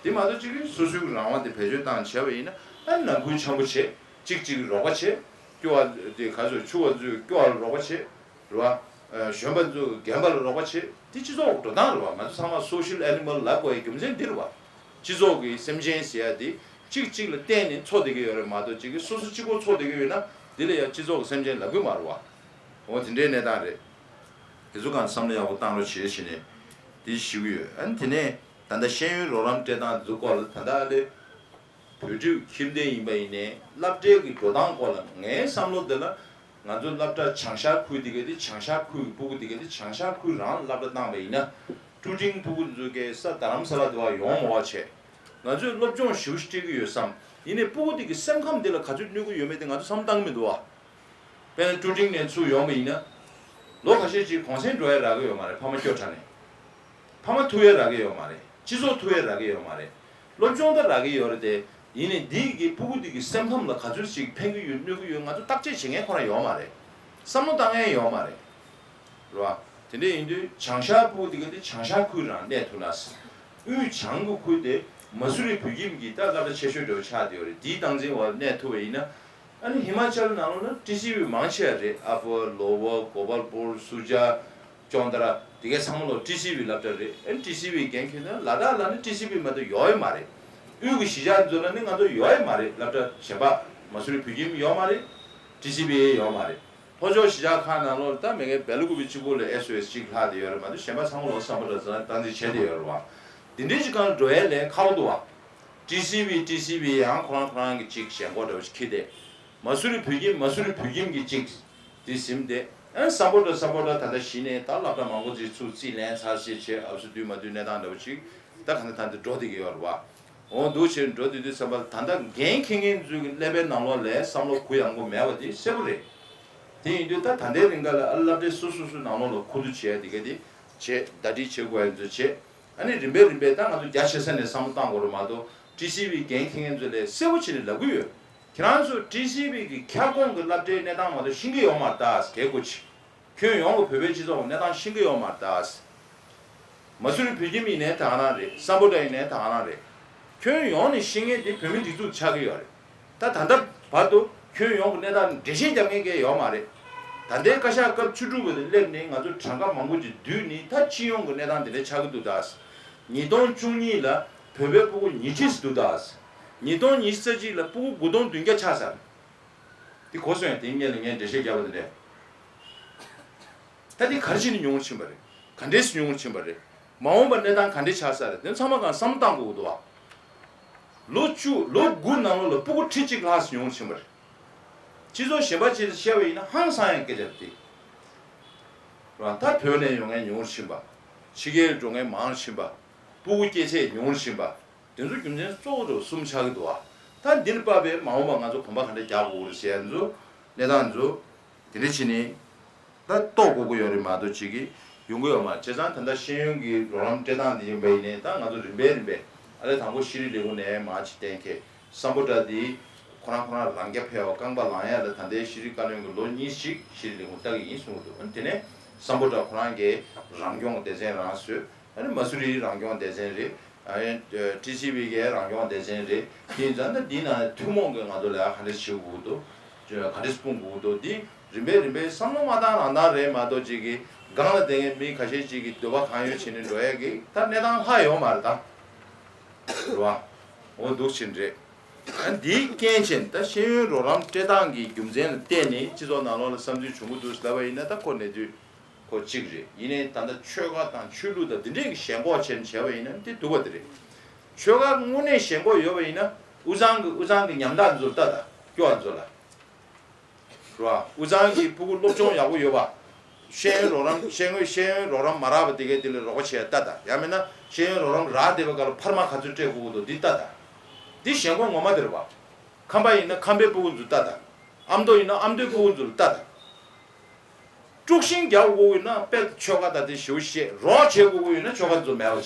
དེ་མ་གཏོགས་ཅིག་གི་སོ་སོའི་གི་རང་དབང་དེ་བེད་སྤྱོད་བཏང་བྱས་པ་ཡིན་ན་ཨ་ནི་ནང་ཁུལ་འཆམ་པོ་བྱེད། གཅིག་གཅིག་གི་རོགས་པ་བྱེད། སྐྱོ་བ་དེ་ག་ཚོད་ཕྱུག་པ་ཚོས་སྐྱོ་བ་ལ་རོགས་པ་བྱེད། རེད་བ། གཞོན་པ་ཚོས་རྒན་པ་ལ་རོགས་པ་བྱེད། དེ་སྤྱི་ཚོགས་འགྲོ་སྟངས་རེད་བ། ང་ཚོ་ཚང་མ་སོ་ཤལ་ཨེ་ནི་མལ་ལབ་དགོས་ཡའི་རྒྱུ་མཚན་འདི་རེད་བ། སྤྱི་ཚོགས་ཀྱི་སེམས་ཅན་ཟེར་ཡ་དེ་གཅིག་གཅིག་ལ་བརྟེན་ནས་འཚོ་བསྡད་ཀྱི་ཡོད་རེད་མ་གཏོགས་གཅིག་གིས་སོ་སོ་གཅིག་པོ་འཚོ་བསྡད་ཀྱི་ཡོད་ན་འདི་ལ་ཡང་སྤྱི་ཚོགས་ཀྱི་སེམས་ཅན་ལབ་ཀྱི་མ་རེད་བ། འོ་དེ་འདྲའི་གནས་སྟངས་རེད། དེ་ཚོ་གང་བསམ་བློ་ཡག་པོ་བཏང་རོགས་བྱེད་བྱས་ནས་དེ་ཞུ་གི་ཡོད། ཨ་ནི་དེ་ནས་ད་ལྟ་ཤེས་ཡོན་རོགས་རམ་སྤྲད་སྟངས་དེ་ཚོ་སྐོར་ལ་ད་ལྟ་ཨ་ལེ། བོད་ཕྲུག་ཁྱིམ་སྡེ་ཡིན་པ་ཡིན་ནའི་སློབ་གྲྭའི་གི་འགྲོ་སྟངས་སྐོར་ལ་ངའི་བསམ་བློ་འདི་ལ་ང་ཚོ་སློབ་གྲྭ་བྱང་ཤར་ཁུལ་དེ་ག་དེ་བྱང་ཤར་ཁུལ་གི་སྤུ་གུ་དེ་ག་དེ་བྱང་ཤར་ཁུལ་རང་ལ་སློབ་གྲྭ་བཏང་བ་ཡིན་ན་ཀྲུ་ཀྲིང་སྤུ་གུ་ཚོ་གའི་ས་རྡ་རམ་ས་ལ་དུ་བ་ཡོང་མ་བ་བྱས། ང་ཚོས་སློབ་སྦྱོང་ཞེ་པོ་ཞིག་སྤྲད་ཀྱི་ཡོད་བསམ། ཡིན་ནའི་སྤུ་གུ་དེ་གི་སེམས་ཁམས་དེ་ལ་ག་ཚོད་གནོད་ཀྱི་ཡོད་མེད་དེ་ང་ཚོ་བསམ་བཏང་གི་མི་འདུག་བ། དཔེར་ན་ཀྲུ་ཀྲིང་ནས་ཚུར་ཡོང་བ་ཡིན་ན། ལོ་ཁ་ཤས་ཅིག་གུང་སེང་འགྲོ་ཡ་རག་གི་ཡོད་མ་རེད། ཕ་མ་སྐྱོ་དྲགས་ནས། ཕ་མ་ཐུག་ཡ་རག་གི་ཡོད་མ་རེད། སྤྱི་ཚོགས་ཐུག་ཡ་རག་གི་ཡོད་མ་རེད། སློབ་སྦྱོང་ད་རག་གི་ཡོད་རེད་དེ། ཡིན་ནའི་འདི་གི་སྤུ་གུ་འདི་གི་སེམས་ཁམས་ལ་ག་ཚོད་ཅིག་ཕན་གི་ཡོད་གནོད་གི་ཡོད་ང་ཚོ་བརྟག་དཔྱད་བྱེད་མཁན་ཁོ་རང་ཡོད་མ་རེད། བསམ་བློ་བཏང་མཁན་ཡོད་མ་རེད། རེད་བ། དེ་འདྲ་ཡིན་དུས་བྱང་ཤར་སྤུ་གུ་འདི་ག་དེ་བྱང་ཤར་ཁུལ་རང་གནས་ཐུབ་ན། དབུས་བྱང་གི་ཁུལ་དེ་མ་སུ་རི་བོད་ཁྱིམ་གྱི་ད་སློབ་གྲྭ་ཆེ་ཤོས་འདྲ་བོ་ཆགས་བསྡད་ཡོད་རེད། དེའི་སྟངས་འཛིན་འོག་གནས་ཐུབ་པ་ཡིན་ན། ཨ་ནི་ཧི་མ་ཅལ་ནང་ལོགས་ན་ཊི་སི་ཝི་མང་ཆེ་བ་རེད། ཨ་པར་ལོ་ཝར་གོ་པལ་པུར་སུ་ཇཱ་ཅོན་ཏ་ར་དེ་གའི་ཚང་མ་ལོགས་ཊི་སི་ཝི་སློབ་གྲྭ་རེད། ཨ་ནི་ཊི་སི་ཝི་འགན་འཁྱེར་ན་ལ་དྭགས་ལ་ནི་ཊི་སི་ཝི་མ་གཏོགས་ཡོད་ཡ་མ་རེད། དབུས་ཀྱི་གཞིས་ཆགས་ཚོ་ལ་ནི་ང་ཚོ་ཡོད་ཡ་མ་རེད། སློབ་གྲྭ་གཞན་པ་མ་སུ་རི་བོད་ཁྱིམ་ཡོད་མ་རེད། ཊི་སི་ཝི་ཡོད་མ་རེད། ལྷོ་ཕྱོགས་གཞིས་ཆགས་ཁག་ནང་ལོགས་ལ་ད་མི་ངན་སྦེལ་ཀོབ་གཅིག་པོ་ལ་ཨེས་ཨོ་ཨེས་གཅིག་ལྷག་བསྡད་ཡོད་རེད་མ་གཏོགས་གཞན་པ་ཚང་མ་ལོགས་སམ་བྷོ་ཊ་ཙམ་སྟངས་འཛིན་བྱས་བསྡད་ཡོད་རེད་བ། འདི་འདྲའི་ཅིག་སྒང་འགྲོ་ཡ་ལས་ཁག་པོ་འདུག་བ། ཊི་སི་ཝི་ཊི་སི་ཝི་ཡང་ཁོ་རང་ཁོ་རང་གི་ཅིག་ཞེན་ཁོག་འདྲ་བོ་ཞིག་འཁྱེར་ཏེ། མ་སུ་རི་བོད་ཁྱིམ་མ་སུ་རི་བོད་ཁྱིམ་གྱི་ཅིག་དེ་ཟིན་ཏེ། ཨ་སམ་བྷོ་ཊ་སམ་བྷོ་ཊ་ད་ལྟ་གཞི་ནས་ད་སློབ་གྲྭ་མང་པོ་ཅིག་ཚུར་རྩིས་ལེན་ཚར་ཞེས་བྱས་ཨབ་སུ་བསྡུས་མ་བསྡུས་གནས་སྟངས་འདྲ་བོ་ཅིག་ད་ག་ནས་ད་འདི་འགྲོ་བསྡད་ཀྱི་ཡོད་རེད་བ། འོ་འདུག་བྱས་འགྲོ་བསྡད་དུས་ཙམ་པ་ད་ལྟ་འགན་འཁྱེར་མཁན་ཚོའི་ཀླད་པའི་ནང་ལོགས་ལ་བསམ་བློ་གུ་ཡངས་པོ་མེད་པ་དེ་གསལ་པོ་རེད། དེ་ཡིན་དུས་ད་ད་ལྟའི་རིང་ག་ལ་ཨ་སློབ་གྲྭའི་སོ་སོ་སོའི་ནང་ལོགས་ལ་མཁོ་བསྡུ་བྱས་ཏེ་ག་དེ་བྱས་ཟླ་སྒྲིལ་བྱེད་དགོས་ཡ་ཚོ་བྱས། ཨ་ནི་རིམ་པས་རིམ་པས་ད་ང་ཚོ་རྒྱ་ཆེ་ས་ནས་བསམ་བློ་བཏང་དགོས་རེད་མ་གཏོགས་ཊི་སི་ཝི་འགན་འཁྱེར་མཁན་ཚོ་ལ་གསལ་པོ་བྱས་ནས་ལབ་ཀྱི་ཡོད། ཁྱེད་རང་ཚོ་ཊི་སི་ཝི་གི་ཁྱབ་ཁོངས་ཀྱི་སློབ་གྲྭའི་གནས་སྟངས་མ་གཏོགས་ཤེས་ཀྱི་ཡོད་མ་རེད་ད་ཟེར་གྱི་ཡོད། ཁྱོན་ཡོངས་ཀྱི་བོད་པའི་སྤྱི་ཚོགས་ཀྱི་གནས་སྟངས་ཤེས་ཀྱི་ཡོད་མ་རེད་ད། མ་སུ་རི་བོད་ཁྱིམ་ཡིན་ནའི་ད་ག་རང་རེད། སམ་བྷོ་ཊ་ཡིན་ནའི་ད་ག་རང་རེད། ཁྱོན་ཡོངས་ནས་ཤེས་མཁན་དེ་བོད་མི་སྒྲིག་འཛུགས་ཆགས་ཀྱི་ཡོད་རེད། ད་ད་ལྟ་བར་དུ་ཁྱོན་ཡོངས་ཀྱི་གནས་སྟངས་འགྲེལ་བཤད་རྒྱབ་མཁན་གང་ཡང་ཡོད་མ་རེད། ད་ལྟའི་བཀའ་ཤག་སྐབས་བཅུ་དྲུག་པ་དེ་སླེབས་ནས་ང་ཚོ་གྲངས་ཀ་མང་པོ་ཅིག་བསྡུས་ནས་ད་སྤྱི་ཡོངས་ཀྱི་གནས་སྟངས་དེ་འདྲ་ཆགས་ཀྱི་འདུག་ད། ཉིས་སྟོང་བཅུ་གཉིས་ལ་བོད་པའི་ཕྲུ་གུ་ཉིས་ཁྲི་ཙམ་འདུག་ད། ཉིས་སྟོང་ཉི་ཤུ་རྩ་གཅིག་ལ་ཕྲུ་གུ་དགུ་སྟོང་བདུན་བརྒྱ་ཆགས་ཚར། དེ་གོ་སོང་ཡ། དེའི་སྔོན་ལ་ངས་འགྲེལ་བཤད་བརྒྱབ་པ་དེ་འདྲས། ད་དེ་ག་རེ་བྱས་ནས་ཉུང་རུ་ཕྱིན་པ་རེད། ག་འདྲས་སེ་ཉུང་རུ་ཕྱིན་པ་རེད། མ་འོངས་པར་གནས་སྟངས་ག་འདྲས་ཆགས་ས་རེད། དེ་ཚང་མ་གང་བསམ་བློ་བཏང་དགོས་ཀྱི་འདུག་བ། ལོ་བཅུ་ལོ་དགུ་ནང་ལོགས་ལ་ཕྲུ་གུ་ཁྲི་གཅིག་ལྷག་ཙམ་ཉུང་རུ་ཕྱིན་པ་རེད། སྤྱི་ཚོགས་གཞན་པ་ཅིག་ལ་བཤད་པ་ཡིན་ན་ཧང་སང་ཡ་སྐད་ཆ་རེད་དེ། རེད་བ། ད་བོད་ནས་ཡོང་མཁན་ཉུང་རུ་ཕྱིན་པ། ཕྱི་རྒྱལ་འགྲོ་མཁན་མང་རུ་ཕྱིན་པ། ཕྲུ་གུ་སྐྱེ་ཚད་ཉུང་རུ་ཕྱིན་པ། དེ་ཚོ་རྒྱུ་མཚན་གཙོ་བོ་དེ་གསུམ་ཆགས་ཀྱི་འདུག་བ། ད་འདི་ལ་དཔག་པའི་མ་འོངས་པ་ང་ཚོ་གོམ་པ་ག་འདྲ་རྒྱག་དགོས་ཀྱི་རེད་ཟེར་ཡ་ཚོ་གནས་སྟངས་ཚོ་དེ་འདྲ་བྱས་ནས་ད་རྟོགས་དགོས་ཀྱི་ཡོད་རེད་མ་གཏོགས་ཅིག་གིས་ཡོང་གི་ཡོད་མ་རེད། བྱས་ཙང་ད་ལྟ་ཤེས་ཡོན་གྱི་རོགས་རམ་སྤྲད་སྟངས་འདི་ཡིན་པ་ཡིན་ནའི་ད་ང་ཚོ་རིམ་པས་རིམ་པས་ཨ་ལས་དང་པོ་ཤེས་རིག་ལས་ཁུངས་ནས་མར་ཅིག་གཏན་འཁེལ། སམ་བྷོ་ཊ་འདི་ཁོ་རང་ཁོ་རང་རང་རྐྱ་འཕེར་བ་རྐང་པ་ལངས་ཡ་ལ་ད་ལྟའི་ཤེས་རིག་བཀའ་བློན་གྱིས་ལོ་གཉིས་ཤིག་ཤེས་རིག་ལས་ཁུངས་ལྟ་གི་ཡིན་གསུངས་འདུག་དེ་ནས་སམ་བྷོ་ཊ་ཁོ་རང་གིས་རང་སྐྱོང་སྡེ་ཚན་རང་བཟོས། ཨ་ནི་མ་སུ་རིའི་རང་སྐྱོང་སྡེ་ཚན་རེད། ཨ་ནི་ཊི་སི་ཝི་གི་རང་སྐྱོང་སྡེ་ཚན་རེད། དེ་ཡིན་ཙང་ད་འདི་ནང་ཐུན་མོང་གི་ང་ཚོ་ལ་ག་འདྲ་བྱེད་དགོས་འདུག་ག་འདྲ་སྤུངས་དགོས་འདུག་འདི་རིམ་པས་རིམ་པས་བསམ་བློ་མ་བཏང་རང་བཏང་རེད་མ་གཏོགས་ཅིག་གིས་སྒང་ལ་བསྡད་མཁན་མི་ཁ་ཤས་ཅིག་གིས་འདོད་པ་གང་ཡོད་བྱས་ནས་འགྲོ་ཡ་གི་ད་གནས་སྟངས་ལྷག་ཡོད་མ་རེད་ད། རེད་བ། འོ་འདུག་ཕྱིན་རེད། ཨ་འདིའི་རྐྱེན་བྱས་ནས་ད་ཤེས་ཡོན་རོགས་རམ་སྤྲད་སྟངས་ཀྱི་རྒྱུ་མཚན་ལ་བརྟེན་ནས་སྤྱི་ཚོགས་ནང་ལོགས་ལ་བསམ་ཚུལ་བྱུང་གི་འདུག་ཟེར་ལབ་པ་ཡིན་ན་ད་ཁོ་གནས་ཚུལ་ཁོ་གཅིག་རེད། ཡིན་ནའི་ད་ལྟ་ཆོལ་ཁ་དང་ཆོས་ལུགས་དང་འདི་འདྲས་ཀྱི་ཞེན་ཁོག་བྱས་ནས་བྱས་པ་ཡིན་ན་དེ་སྡུག་པ་དེ་རེད། ཆོལ་ཁ་དངོས་གནས་ཞེན་ཁོག་ཡོད་པ་ཡིན་ན་དབུས་གཙང་གི་དབུས་གཙང་གི་ཉམ་ཐག་ཚོར་ལྟ་དང་སྐྱོ་བ་ཚོ་ལ། རེད་བ། དབུས་གཙང་གི་ཕྲུ་གུ་སློབ་སྦྱོང་ཡག་པོ་ཡོད་པ། ཤེས་ཡོན་རོགས་རམ་ཤེས་ཡོན་ཤེས་ཡོན་རོགས་རམ་མ་རག་པ་དེ་གའི་དེ་ལ་རོགས་པ་བྱས་ལྟ་དང་ཡང་མིན་ན་ཤེས་ཡོན་རོགས་རམ་རག་བསྡད་པའི་སྐབས་ལ་འཕར་མ་ག་ཚོད་སྤྲད་དགོས་ཀྱི་འདུག་འདི་ལྟ་དང་། འདི་ཞེན་ཁོག་ངོ་མ་དེ་རེད་བ། ཁམས་པ་ཡིན་ན་ཁམས་པའི་ཕྲུ་གུ་ཚོར་ལྟ་དང་། ཨ་མདོ་ཡིན་ན་ཨ་མདོའི་ཕྲུ་གུ་ཚོར་ལྟ་དང་། དཀྲུག་ཤིང་རྒྱག་དགོས་ཀྱི་ཡོད་ན་དཔེ་ཆོལ་ཁ་དང་དེ་ཞེ་པོ་བཤད། རོགས་བྱེད་དགོས་ཀྱི་ཡོད་ན་ཆོལ་ཁ་དེ་ཚོ་མེད་པ་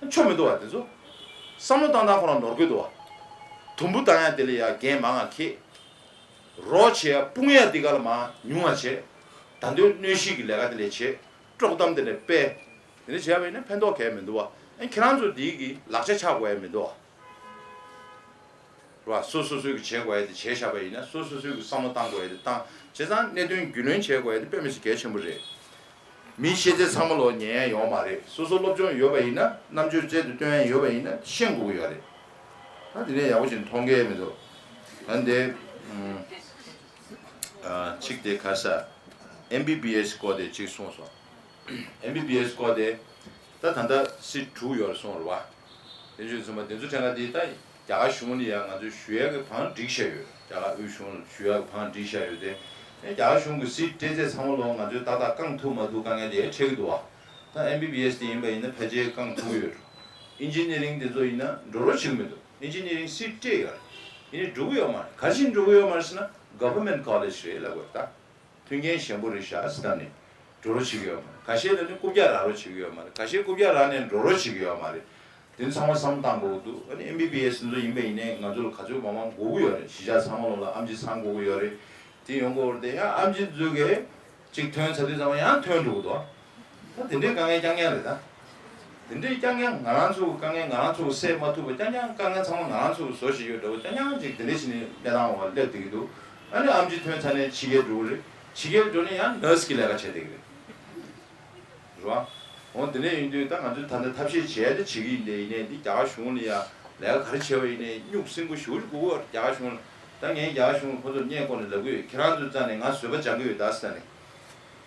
བྱས། ཆོ་མི་འདུག་བ་དེ་ཚོ། བསམ་བློ་བཏང་སྟངས་ཁོ་རང་ནོར་གི་འདུག་བ། དུམ་བུ་བཏང་ཡ་དེ་ལ་ཡ་འགན་མང་ང་འཁྱེར། རོགས་བྱེད་ཡ་སྤུངས་ཡ་འདི་ག་ལ་མང་ཉུང་ང་བྱེད། ད་འདོད་གནོད་གཞི་གི་ལས་ཀ་དེ་ལས་བྱེད། དཀྲོག་གཏམ་དེ་ལས་སྤེལ། དེ་འདྲ་བྱས་པ་ཡིན་ན་ཕན་ཐོགས་གང་ཡང་མི་འདུག་བ། ཨ་ཁྱེད་རང་ཚོ་འདི་གི་ལག་ཆ་ཆགས་དགོས་ཡ་མི་འདུག་བ། རེད་བ། སོ་སོ་སོས་ཀྱི་བྱེད་དགོས་ཡ་དེ་བྱས་བཞག་པ་ཡིན་ན་སོ་སོ་སོས་ཀྱི་བསམ་བློ་བཏང་དགོས་ཡ་དེ་བཏང་། བྱས་ཙང་གནད་དོན་རྒྱུས་ལོན་བྱེད་དགོས་ཡ་དེ་དཔེ་མི་སྲིད་གལ་ཆེན་པོ་རེད། མིའི་ཤེས་ཚད་ཚང་མ་ལོག་ཉན་ཡ་ཡོད་མ་རེད། སོ་སོ་སློབ་སྦྱོང་ཡོད་པ་ཡིན་ན་རྣམ་དཔྱོད་རྩལ་དུ་སྟོན་ཡ་ཡོད་པ་ཡིན་ན་ཤེས་དགོས་ཀྱི་ཡོད་རེད། ད་དེ་ནས་ཡག་པོ་ཞིག་མཐོང་གི་མི་འདུག་ད་འདི་ཨ་གཅིག་དེ་ག་ས་ཨེམ་བི་བི་ཨེས་སྐོར་དེ་གཅིག་གསུངས་སོང་། ཨེམ་བི་བི་ཨེས་སྐོར་དེ་ད་ད་ལྟ་སིཊ་དྲུག་ཡོད་རེད་གསུངས་རེད་བ། དེ་བཞིན་ཚང་མ་དེ་ཚོ་ཕྲན་ཁ་དེ་ད་རྒྱ་གར་གཞུང་ལ་ཡང་ང་ཚོས་ཞུ་ཡག་གི་བང་བསྒྲིགས་བཞག་ཡོད། རྒྱ་གར་དབུས་གཞུང་ལ་ཞུ་ཡག་གི་བང་བསྒྲིགས་བཞག་ཡོད་དེ། ཨེ་རྒྱ་གར་གཞུང་གི་སིཊ་སྤྲད་ཚད་ཚང་མ་ལོག་ང་ཚོས་ཏག་ཏག་བསྐང་ཐུབ་མ་ཐུབ་དཀའ་ངལ་དེ་འཕྲད་ཀྱི་འདུག་བ། ད་ཨེམ་བི་བི་ཨེས་དེ་ཡིན་པ་ཡིན་ན་ཕལ་ཆེར་བསྐང་ཐུབ་ཀྱི་ཡོད་འགྲོ། ཨིན་ཇི་ནི་རིང་དེ་ཚོ་ཡིན་ན་འགྲོ་རོགས་བྱེད་ཀྱི་མི་འདུག་ཨིན་ཇི་ནི་རིང་སིཊ་སྤྲད་ཡོད་རེད། ཡིན་ནའི་འགྲོ་གི་ཡོད་མ་རེད། ག་རེ་བྱས་ནས་འགྲོ་གི་ཡོད་མ་རེད་ཟེར་ན་Government College རེད་ལབ་དགོས་རེད་ད། མཐུན་རྐྱེན་ཞན་པོ་རེད་ཤག་ཟེར་ནས་འགྲོ་རོགས་བྱེད་ཀྱི་ཡོད་མ་རེད། ཁ་ཤས་ལ་ནི་རྐུབ་བཀྱག་རག་རོགས་བྱེད་ཀྱི་ཡོད་མ་རེད། ཁ་ཤས་རྐུབ་བཀྱག་རག་ནས་འགྲོ་རོགས་བྱེད་ཀྱི་ཡོད་མ་རེད། དེ་ཚོ་ཚང་མ་བསམ་བློ་བཏང་དགོས་ཀྱི་འདུག་ཨ་ནི་ཨེམ་བི་བི་ཨེས་འདི་ཚོ་ཡིན་པ་ཡིན་ནའི་ང་ཚོ་ལ་ག་ཚོད་མང་མང་དགོས་ཀྱི་ཡོད་རེད། གཞིས་ཆགས་ཚང་མ་ལོག་ལ་ཨེམ་ཆི་ཚང་དགོས་ཀྱི་ཡོད་རེད། དེ་ཡོང་དགོས་རེད་དེ་ཡང་ཨེམ་ཆི་འདི་ཚོ་གིས་གཅིག་ཐོན་ཚར་དུས་ཙམ་པ་ཡང་ཐོན་འགྲོ་གི་འདུག་ད་དེ་འདྲའི་དཀའ་ངལ་རྐྱང་རྐྱང་རེད་ད། དེ་འདྲའི་རྐྱང་རྐྱང་ང་རང་ཚོ་གི་དཀའ་ངལ་ང་རང་ཚོ་གི་སེལ་མ་ཐུབ་པ་རྐྱང་རྐྱང་དཀའ་ངལ་ཚང་མ་ང་རང་ཚོ་གི་བཟོ་བཞིན་ཡོད་འདྲ་བོ་རྐྱང་རྐྱང་ཅིག་དེ་འདྲའི་ཕྱིན་ནས་གནས་སྟངས་འོག་སླེབས་བསྡད་ཀྱི་འདུག་ཨ་ནི་ཨེམ་ཆི་ཐོན་ཚར་ནས་ཕྱི་རྒྱལ་འགྲོ་གི་རེད། ཕྱི་རྒྱལ་འགྲོ་ནས་ཡང་ནར་སི་གི་ལས་ཀ་བྱས་བསྡད་ཀྱི་རེད། རེད་བ། འོ་དེ་འདྲ་ཡིན་དུས་ད་ང་ཚོས་ད་ལྟ་ཐབས་ཤེས་བྱས་ཏེ་བྱེད་ཀྱི་ཡིན་དེ་ཡིན་ནའི་འདི་རྒྱ་གར་གཞུང་ལ་ཡང་ལས་ཀ་ག་རེ་བྱས་པ་ཡིན་ནའི་སྨྱུག་སྲིན་པོ་ཞེ་པོ་ཅིག་དགོས་ཀྱི་ཡོད་རེད། རྒྱ་གར་གཞུང་ལ་ ད་ངས་རྒྱ་གར་གཞུང་ཁོ་ཚོར་བརྙན་བཀོད་ནས་ལབ་གི་ཡོད། ཁྱེད་རང་ཚོའི་རྩ་ནས་ང་བཟོད་པ་སྦྱང་གི་ཡོད་ད་ཟེར་ནས།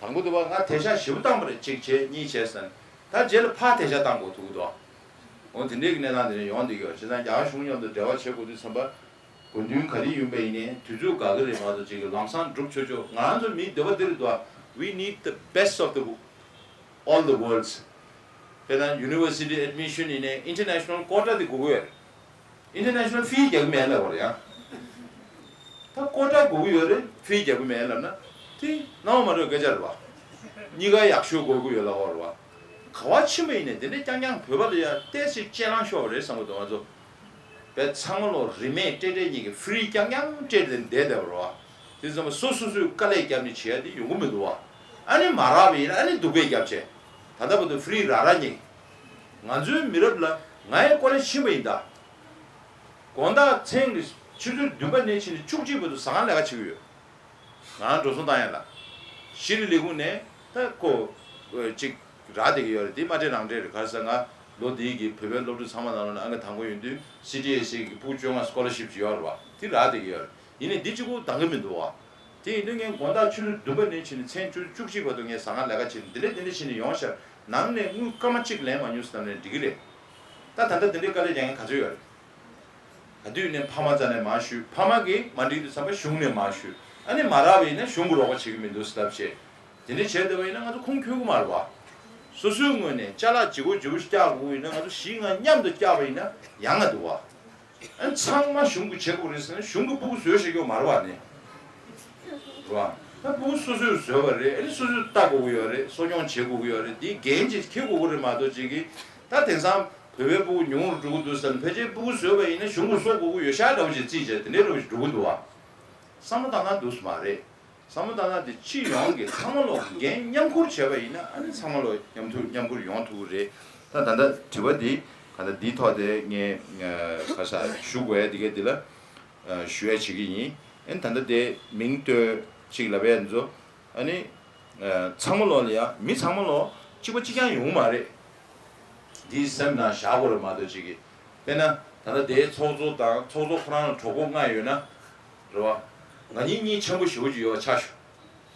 དང་པོ་དུ་བ་ང་དེ་ཤག་ཞིབ་བཏང་པ་རེད། གཅིག་བྱས་གཉིས་བྱས་ཟེར་ནས། ད་རྗེས་ལ་ཕར་དེ་ཤག་བཏང་དགོས་ཐུག་གི་འདུག་འོ་དེ་འདྲའི་གི་གནས་སྟངས་དེ་འདྲ་ཡོང་བསྡད་ཀྱི་ཡོད། བྱས་ཙང་རྒྱ་གར་གཞུང་མཉམ་དུ་འབྲེལ་བ་བྱེད་དགོས་དུས་ཙམ་པ། དགོས་འདུན་ག་རེ་ཡིན་པ་ཡིན་ནའི་དུས་ཚོད་དགའ་གི་རེད་མ་གཏོགས་ཅིག་གི་ལམ་སང་འགྲུབ་ཆོག་ཆོག་ང་རང་ཚོ་མིའི་འདོད་པ་འདི་རེད་དོ། We need the best of the all the worlds. དཔེར་ན་university admission ཡིན་ནའི་international quota དེ་དགོས་ཀྱི་ཡོད་རེད། International fee རྒྱག་གི་མེད་ལབ་པ་རེད་ཡ། ད་quota དགོས་ཀྱི་ཡོད་རེད། fee རྒྱག་གི་མེད་ལབ་ན་དེ་སྣང་བ་མ་འགྲོ་སྐད་ཆ་རེད་བ། གཉིས་ཀ་ཡག་ཤོས་དགོས་ཀྱི་ཡོད་ལབ་པ་རེད་བ། ག་བ་ཕྱིན་པ་ཡིན་ནའི་དེ་འདྲ་རྐྱང་རྐྱང་བོད་པ་ལ་ཡ་ཏོག་ཙམ་གཅེས་ལང་ཤོར་བ་རེད་བསམ་གི་འདུག་ང་ཚོ། བས་ཚང་མ་ལོ་རིན་མེད་སྤྲད་སྤྲད་གཉིས་ཀྱི་free རྐྱང་རྐྱང་སྤྲད་དེ་བསྡད་བསྡད་པ་རེད་བ། དེ་ཚང་མ་སོ་སོ་སོས་དཀའ་ལས་བརྒྱབ་ནས་བྱེད་ཡ་དེ་ཡོང་གི་མི་འདུག་བ། ཨ་ནི་མ་རག་པ་ཡིན་ན་ཨ་ནི་སྡུག་སྐད་བརྒྱབ་བྱས། ད་ལྟ་བར་དུ་free རག་རག་གཉིས། ང་ཚོའི་མི་རབས་ལ་ང་ཡི་ཀོ་ལེ་ཕྱིན་པ་ཡིན་ད། དགོང་དག་མཚན་གྱི་ཆུ་ཚོད་བདུན་པ་ནས་ཕྱིན་ནས་བཅུ་གཅིག་བར་དུ་ཟ་ཁང་ལས་ཀ་བྱེད་ཀྱི་ཡོད། ང་རང་འགྲོ་སོང་བཏང་ཡ་ལ། ཤེས་རིག་ལས་ཁུངས་ནས་ད་ཁོ་ཅིག་རག་བསྡད་ཀྱི་ཡོད་རེད། དེ་མ་སྤྲད་རང་སྤྲད་རེད། ག་རེ་ཟེར་ང་ལོ་འདིའི་གི་བོད་པའི་སློབ་ཕྲུག་ཚང་མ་ནང་ལོགས་ནས་ཨང་ཀི་དང་པོ་ཡོང་དུས་སི་ཊི་ཨེ་སི་ཨེ་གི་ཕྲུ་གུ་བཅོ་ལྔ་scholarship ཅིག་ཡོད་རེད་བ། དེ་རག་བསྡད་ཀྱི་ཡོད་རེད། ཡིན་ནའི་འདི་གཅིག་པུ་འདང་གི་མི་འདུག་བ། དེ་ཡིན་དུས་ངས་དགོང་དག་ཆུ་ཚོད་བདུན་པ་ནས་ཕྱིན་ནས་མཚན་ཆུ་ཚོད་བཅུ་གཅིག་བར་དུ་ངས་ཟ་ཁང་ལས་ཀ་བྱེད་ནས་འདི་འདྲས་འདི་འདྲས་བྱས་ནས་ཡོང་ཤག་ནང་ནས་དངུལ་སྐར་མ་གཅིག་ལེན་མ་མྱོང་ཟེར་ནས་འགྲིག་གི་རེད། ད་ད་ལྟ་འདི་འདྲའི་དཀའ་ལས་རྒྱག་མཁན་ག་ཚོད་ཡོད་རེད། ག་དུས་ནས་ཕ་མ་རྩ་ནས་མ་ཞུས། ཕ་མ་གིས་མ་འགྲིག་དུས་ཙམ་པ་གཞུང་ནས་མ་ཞུས། ཨ་ནི་མ་རག་པ་ཡིན་ན་གཞུང་གིས་རོགས་པ་བྱེད་ཀྱི་མི་འདུག་ཟེར་ལབ་བྱས། དེ་འདྲ་བྱས་བསྡད་པ་ཡིན་ན་ང་ཚོ་ཁུངས་འཁྱོལ་གྱི་མ་རེད་བ། སོ་སོའི་ངོས་ནས་ཅ་ལག་ལྗིད་ཁོག་ལྗིད་པོ་ཞིག་བཀྱག་དགོས་ཀྱི་ཡིན་ན་ང་ཚོ་བཞི་ལྔ་མཉམ་དུ་བཀྱག་པ་ཡིན་ན་ཡང་ང་འདུག་བ། ཨ་ནི་ཚང་མ་གཞུང་གིས་བྱེད་དགོས་རེད་ཟེར་ན་གཞུང་གིས་སྤུ་གུ་བཟོས་བཞག་ཡོད་མ་རེད་བ་ནི། རེད་བ། ད་སྤུ་གུ་སོ་སོས་བཟོས་པ་རེད། ཨ་ནི་སོ་སོས་ལྟ་དགོས་ཀྱི་ཡོད་རེད། གསོ་སྐྱོང་བྱེད་དགོས་ཀྱི་ཡོད་རེད། འདིའི་འགན་ཅིག་འཁྱེར་དགོས་ཀྱི་རེད་མ་གཏོགས་ཅིག་གིས་ད་དེང་སང་བོད་པའི་སྤུ་གུ་ཉུང་རུ་འགྲོ་གི་འདུག་ཟེར་ནས་ཕལ་ཆེར་སྤུ་གུ་བཟོས་པ་ཡིན་ན་གཞུང་གིས་གསོ་དགོས་ཀྱི་ཡོད་ཤག་འདྲ་བོ་ཞིག་རྩིས་བྱས་དེ་འདྲའི་འདྲ་བོ་ཞིག་འགྲོ་གི་འདུག་བ། བསམ་བློ་བཏང་ན་འདུག་སེ་མ་རེད། བསམ་བློ་བཏང་ན་དེ་སྤྱི་ཡོངས་ཀྱི་ཚང་མ་ལོ་འགན་མཉམ་ཁུར་བྱས་པ་ཡིན་ན་ཨ་ནི་ཚང་མ་ལོ་མཉམ་ཐུག་མཉམ་ཁུར་ཡོང་ཐུབ་ཀྱི་རེད། ད་ད་ལྟ་དྲི་བ་འདི་ག་ད་འདིའི་ཐོག་དེ་ངས་ག་ས་ཞུ་དགོས་ཡ་འདི་ག་འདི་ལ་ཞུ་ཡ་བྱེད་ཀྱི་ཡིན། ཨ་ནི་ད་ལྟ་དེ་མིང་བཏོན་ཅིག་ལབ་ཡ་འདི་ཚོ་ཨ་ནི། ཚང་མ་ལོ་ལ་ཡ་མི་ཚང་མ་ལོ་གཅིག་པ་གཅིག་རྐྱང་ཡོང་མ་རེད། འདིའི་སེམས་ནང་བཞག་དགོས་རེད་མ་གཏོགས་ཅིག་གི། དཔེར་ན་ད་ལྟ་དེའི་ཚོགས་གཙོ་དང་ཚོགས་གཙོ་ཁོ་རང་ལ་གྲོགས་པོ་ལྔ་ཡོད་ན། རེད་བ། ང་གཉིས་གཉིས་འཆམ་པོ་ཞེ་པོ་ཅིག་ཡོད་པ་ཆ་བཞག་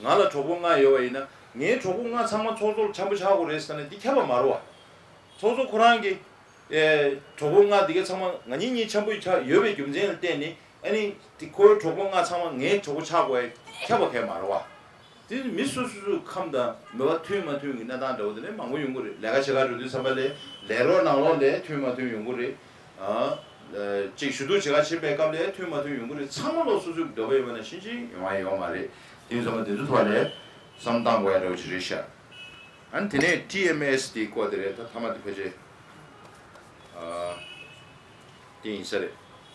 ང་ལ་གྲོགས་པོ་ལྔ་ཡོད་པ་ཡིན་ན་ངའི་གྲོགས་པོ་ལྔ་ཚང་མ་ཚོགས་གཙོ་ལ་འཆམ་པོ་ཆགས་དགོས་རེད་ཟེར་ན་འདི་ཁྱབ་པ་མ་རེད་བ། ཚོགས་གཙོ་ཁོ་རང་གི་ཨེ། གྲོགས་པོ་ལྔ་འདི་ག་ཚང་མ་ང་གཉིས་གཉིས་འཆམ་པོ་ཆགས་ཡོད་པའི་རྒྱུ་མཚན་ལ་བརྟེན་ནས་ཨ་ནི་དེ་ཁོའི་གྲོགས་པོ་ལྔ་ཚང་མ་ངའི་གྲོགས་པོ་ཆགས་དགོས་ཁྱབ་པ་གས་མ་རེད་བ། དེ་མི་སོ་སོ་སོའི་ཁམས་དང་མོས་པ་མཐུན་མ་མཐུན་གྱི་གནས་སྟངས་འདྲ་བོ་དེ་ནས་མང་པོ་ཡོང་གི་རེད། ལས་ཀ་བྱེད་གར་འགྲོ་དུས་ཙམ་པ་ལས་ལས་རོགས་ནང་ལོགས་ལས་མཐུན་མ་མཐུན་ཡོང་གི་རེད། ཨ། ཅིག་ཞུ་གཏུག་བྱེད་གར་ཕྱིན་པའི་སྐབས་ལས་མཐུན་མ་མཐུན་ཡོང་གི་རེད། ཚང་མ་ལོ་སོ་སོའི་འདོད་པ་ཡོད་པ་ནང་བཞིན་ཅིག་ཡོང་བ་ཡོད་མ་རེད། དེ་ཡིན་ཙང་དེ་ཚོའི་ཐོག་ལས་བསམ་བཏང་དགོས་ཡ་འདྲ་བོ་ཅིག་རེད་ཤག་ཨ་ནི་དེ་ནས་ཊི་ཨེམ་ཨེས་དེའི་སྐོར་དེ་རེད། ད་མཐའ་མ་དེ་ཕལ་ཆེར་ཨ་དེ་ཡིན་ས་རེད།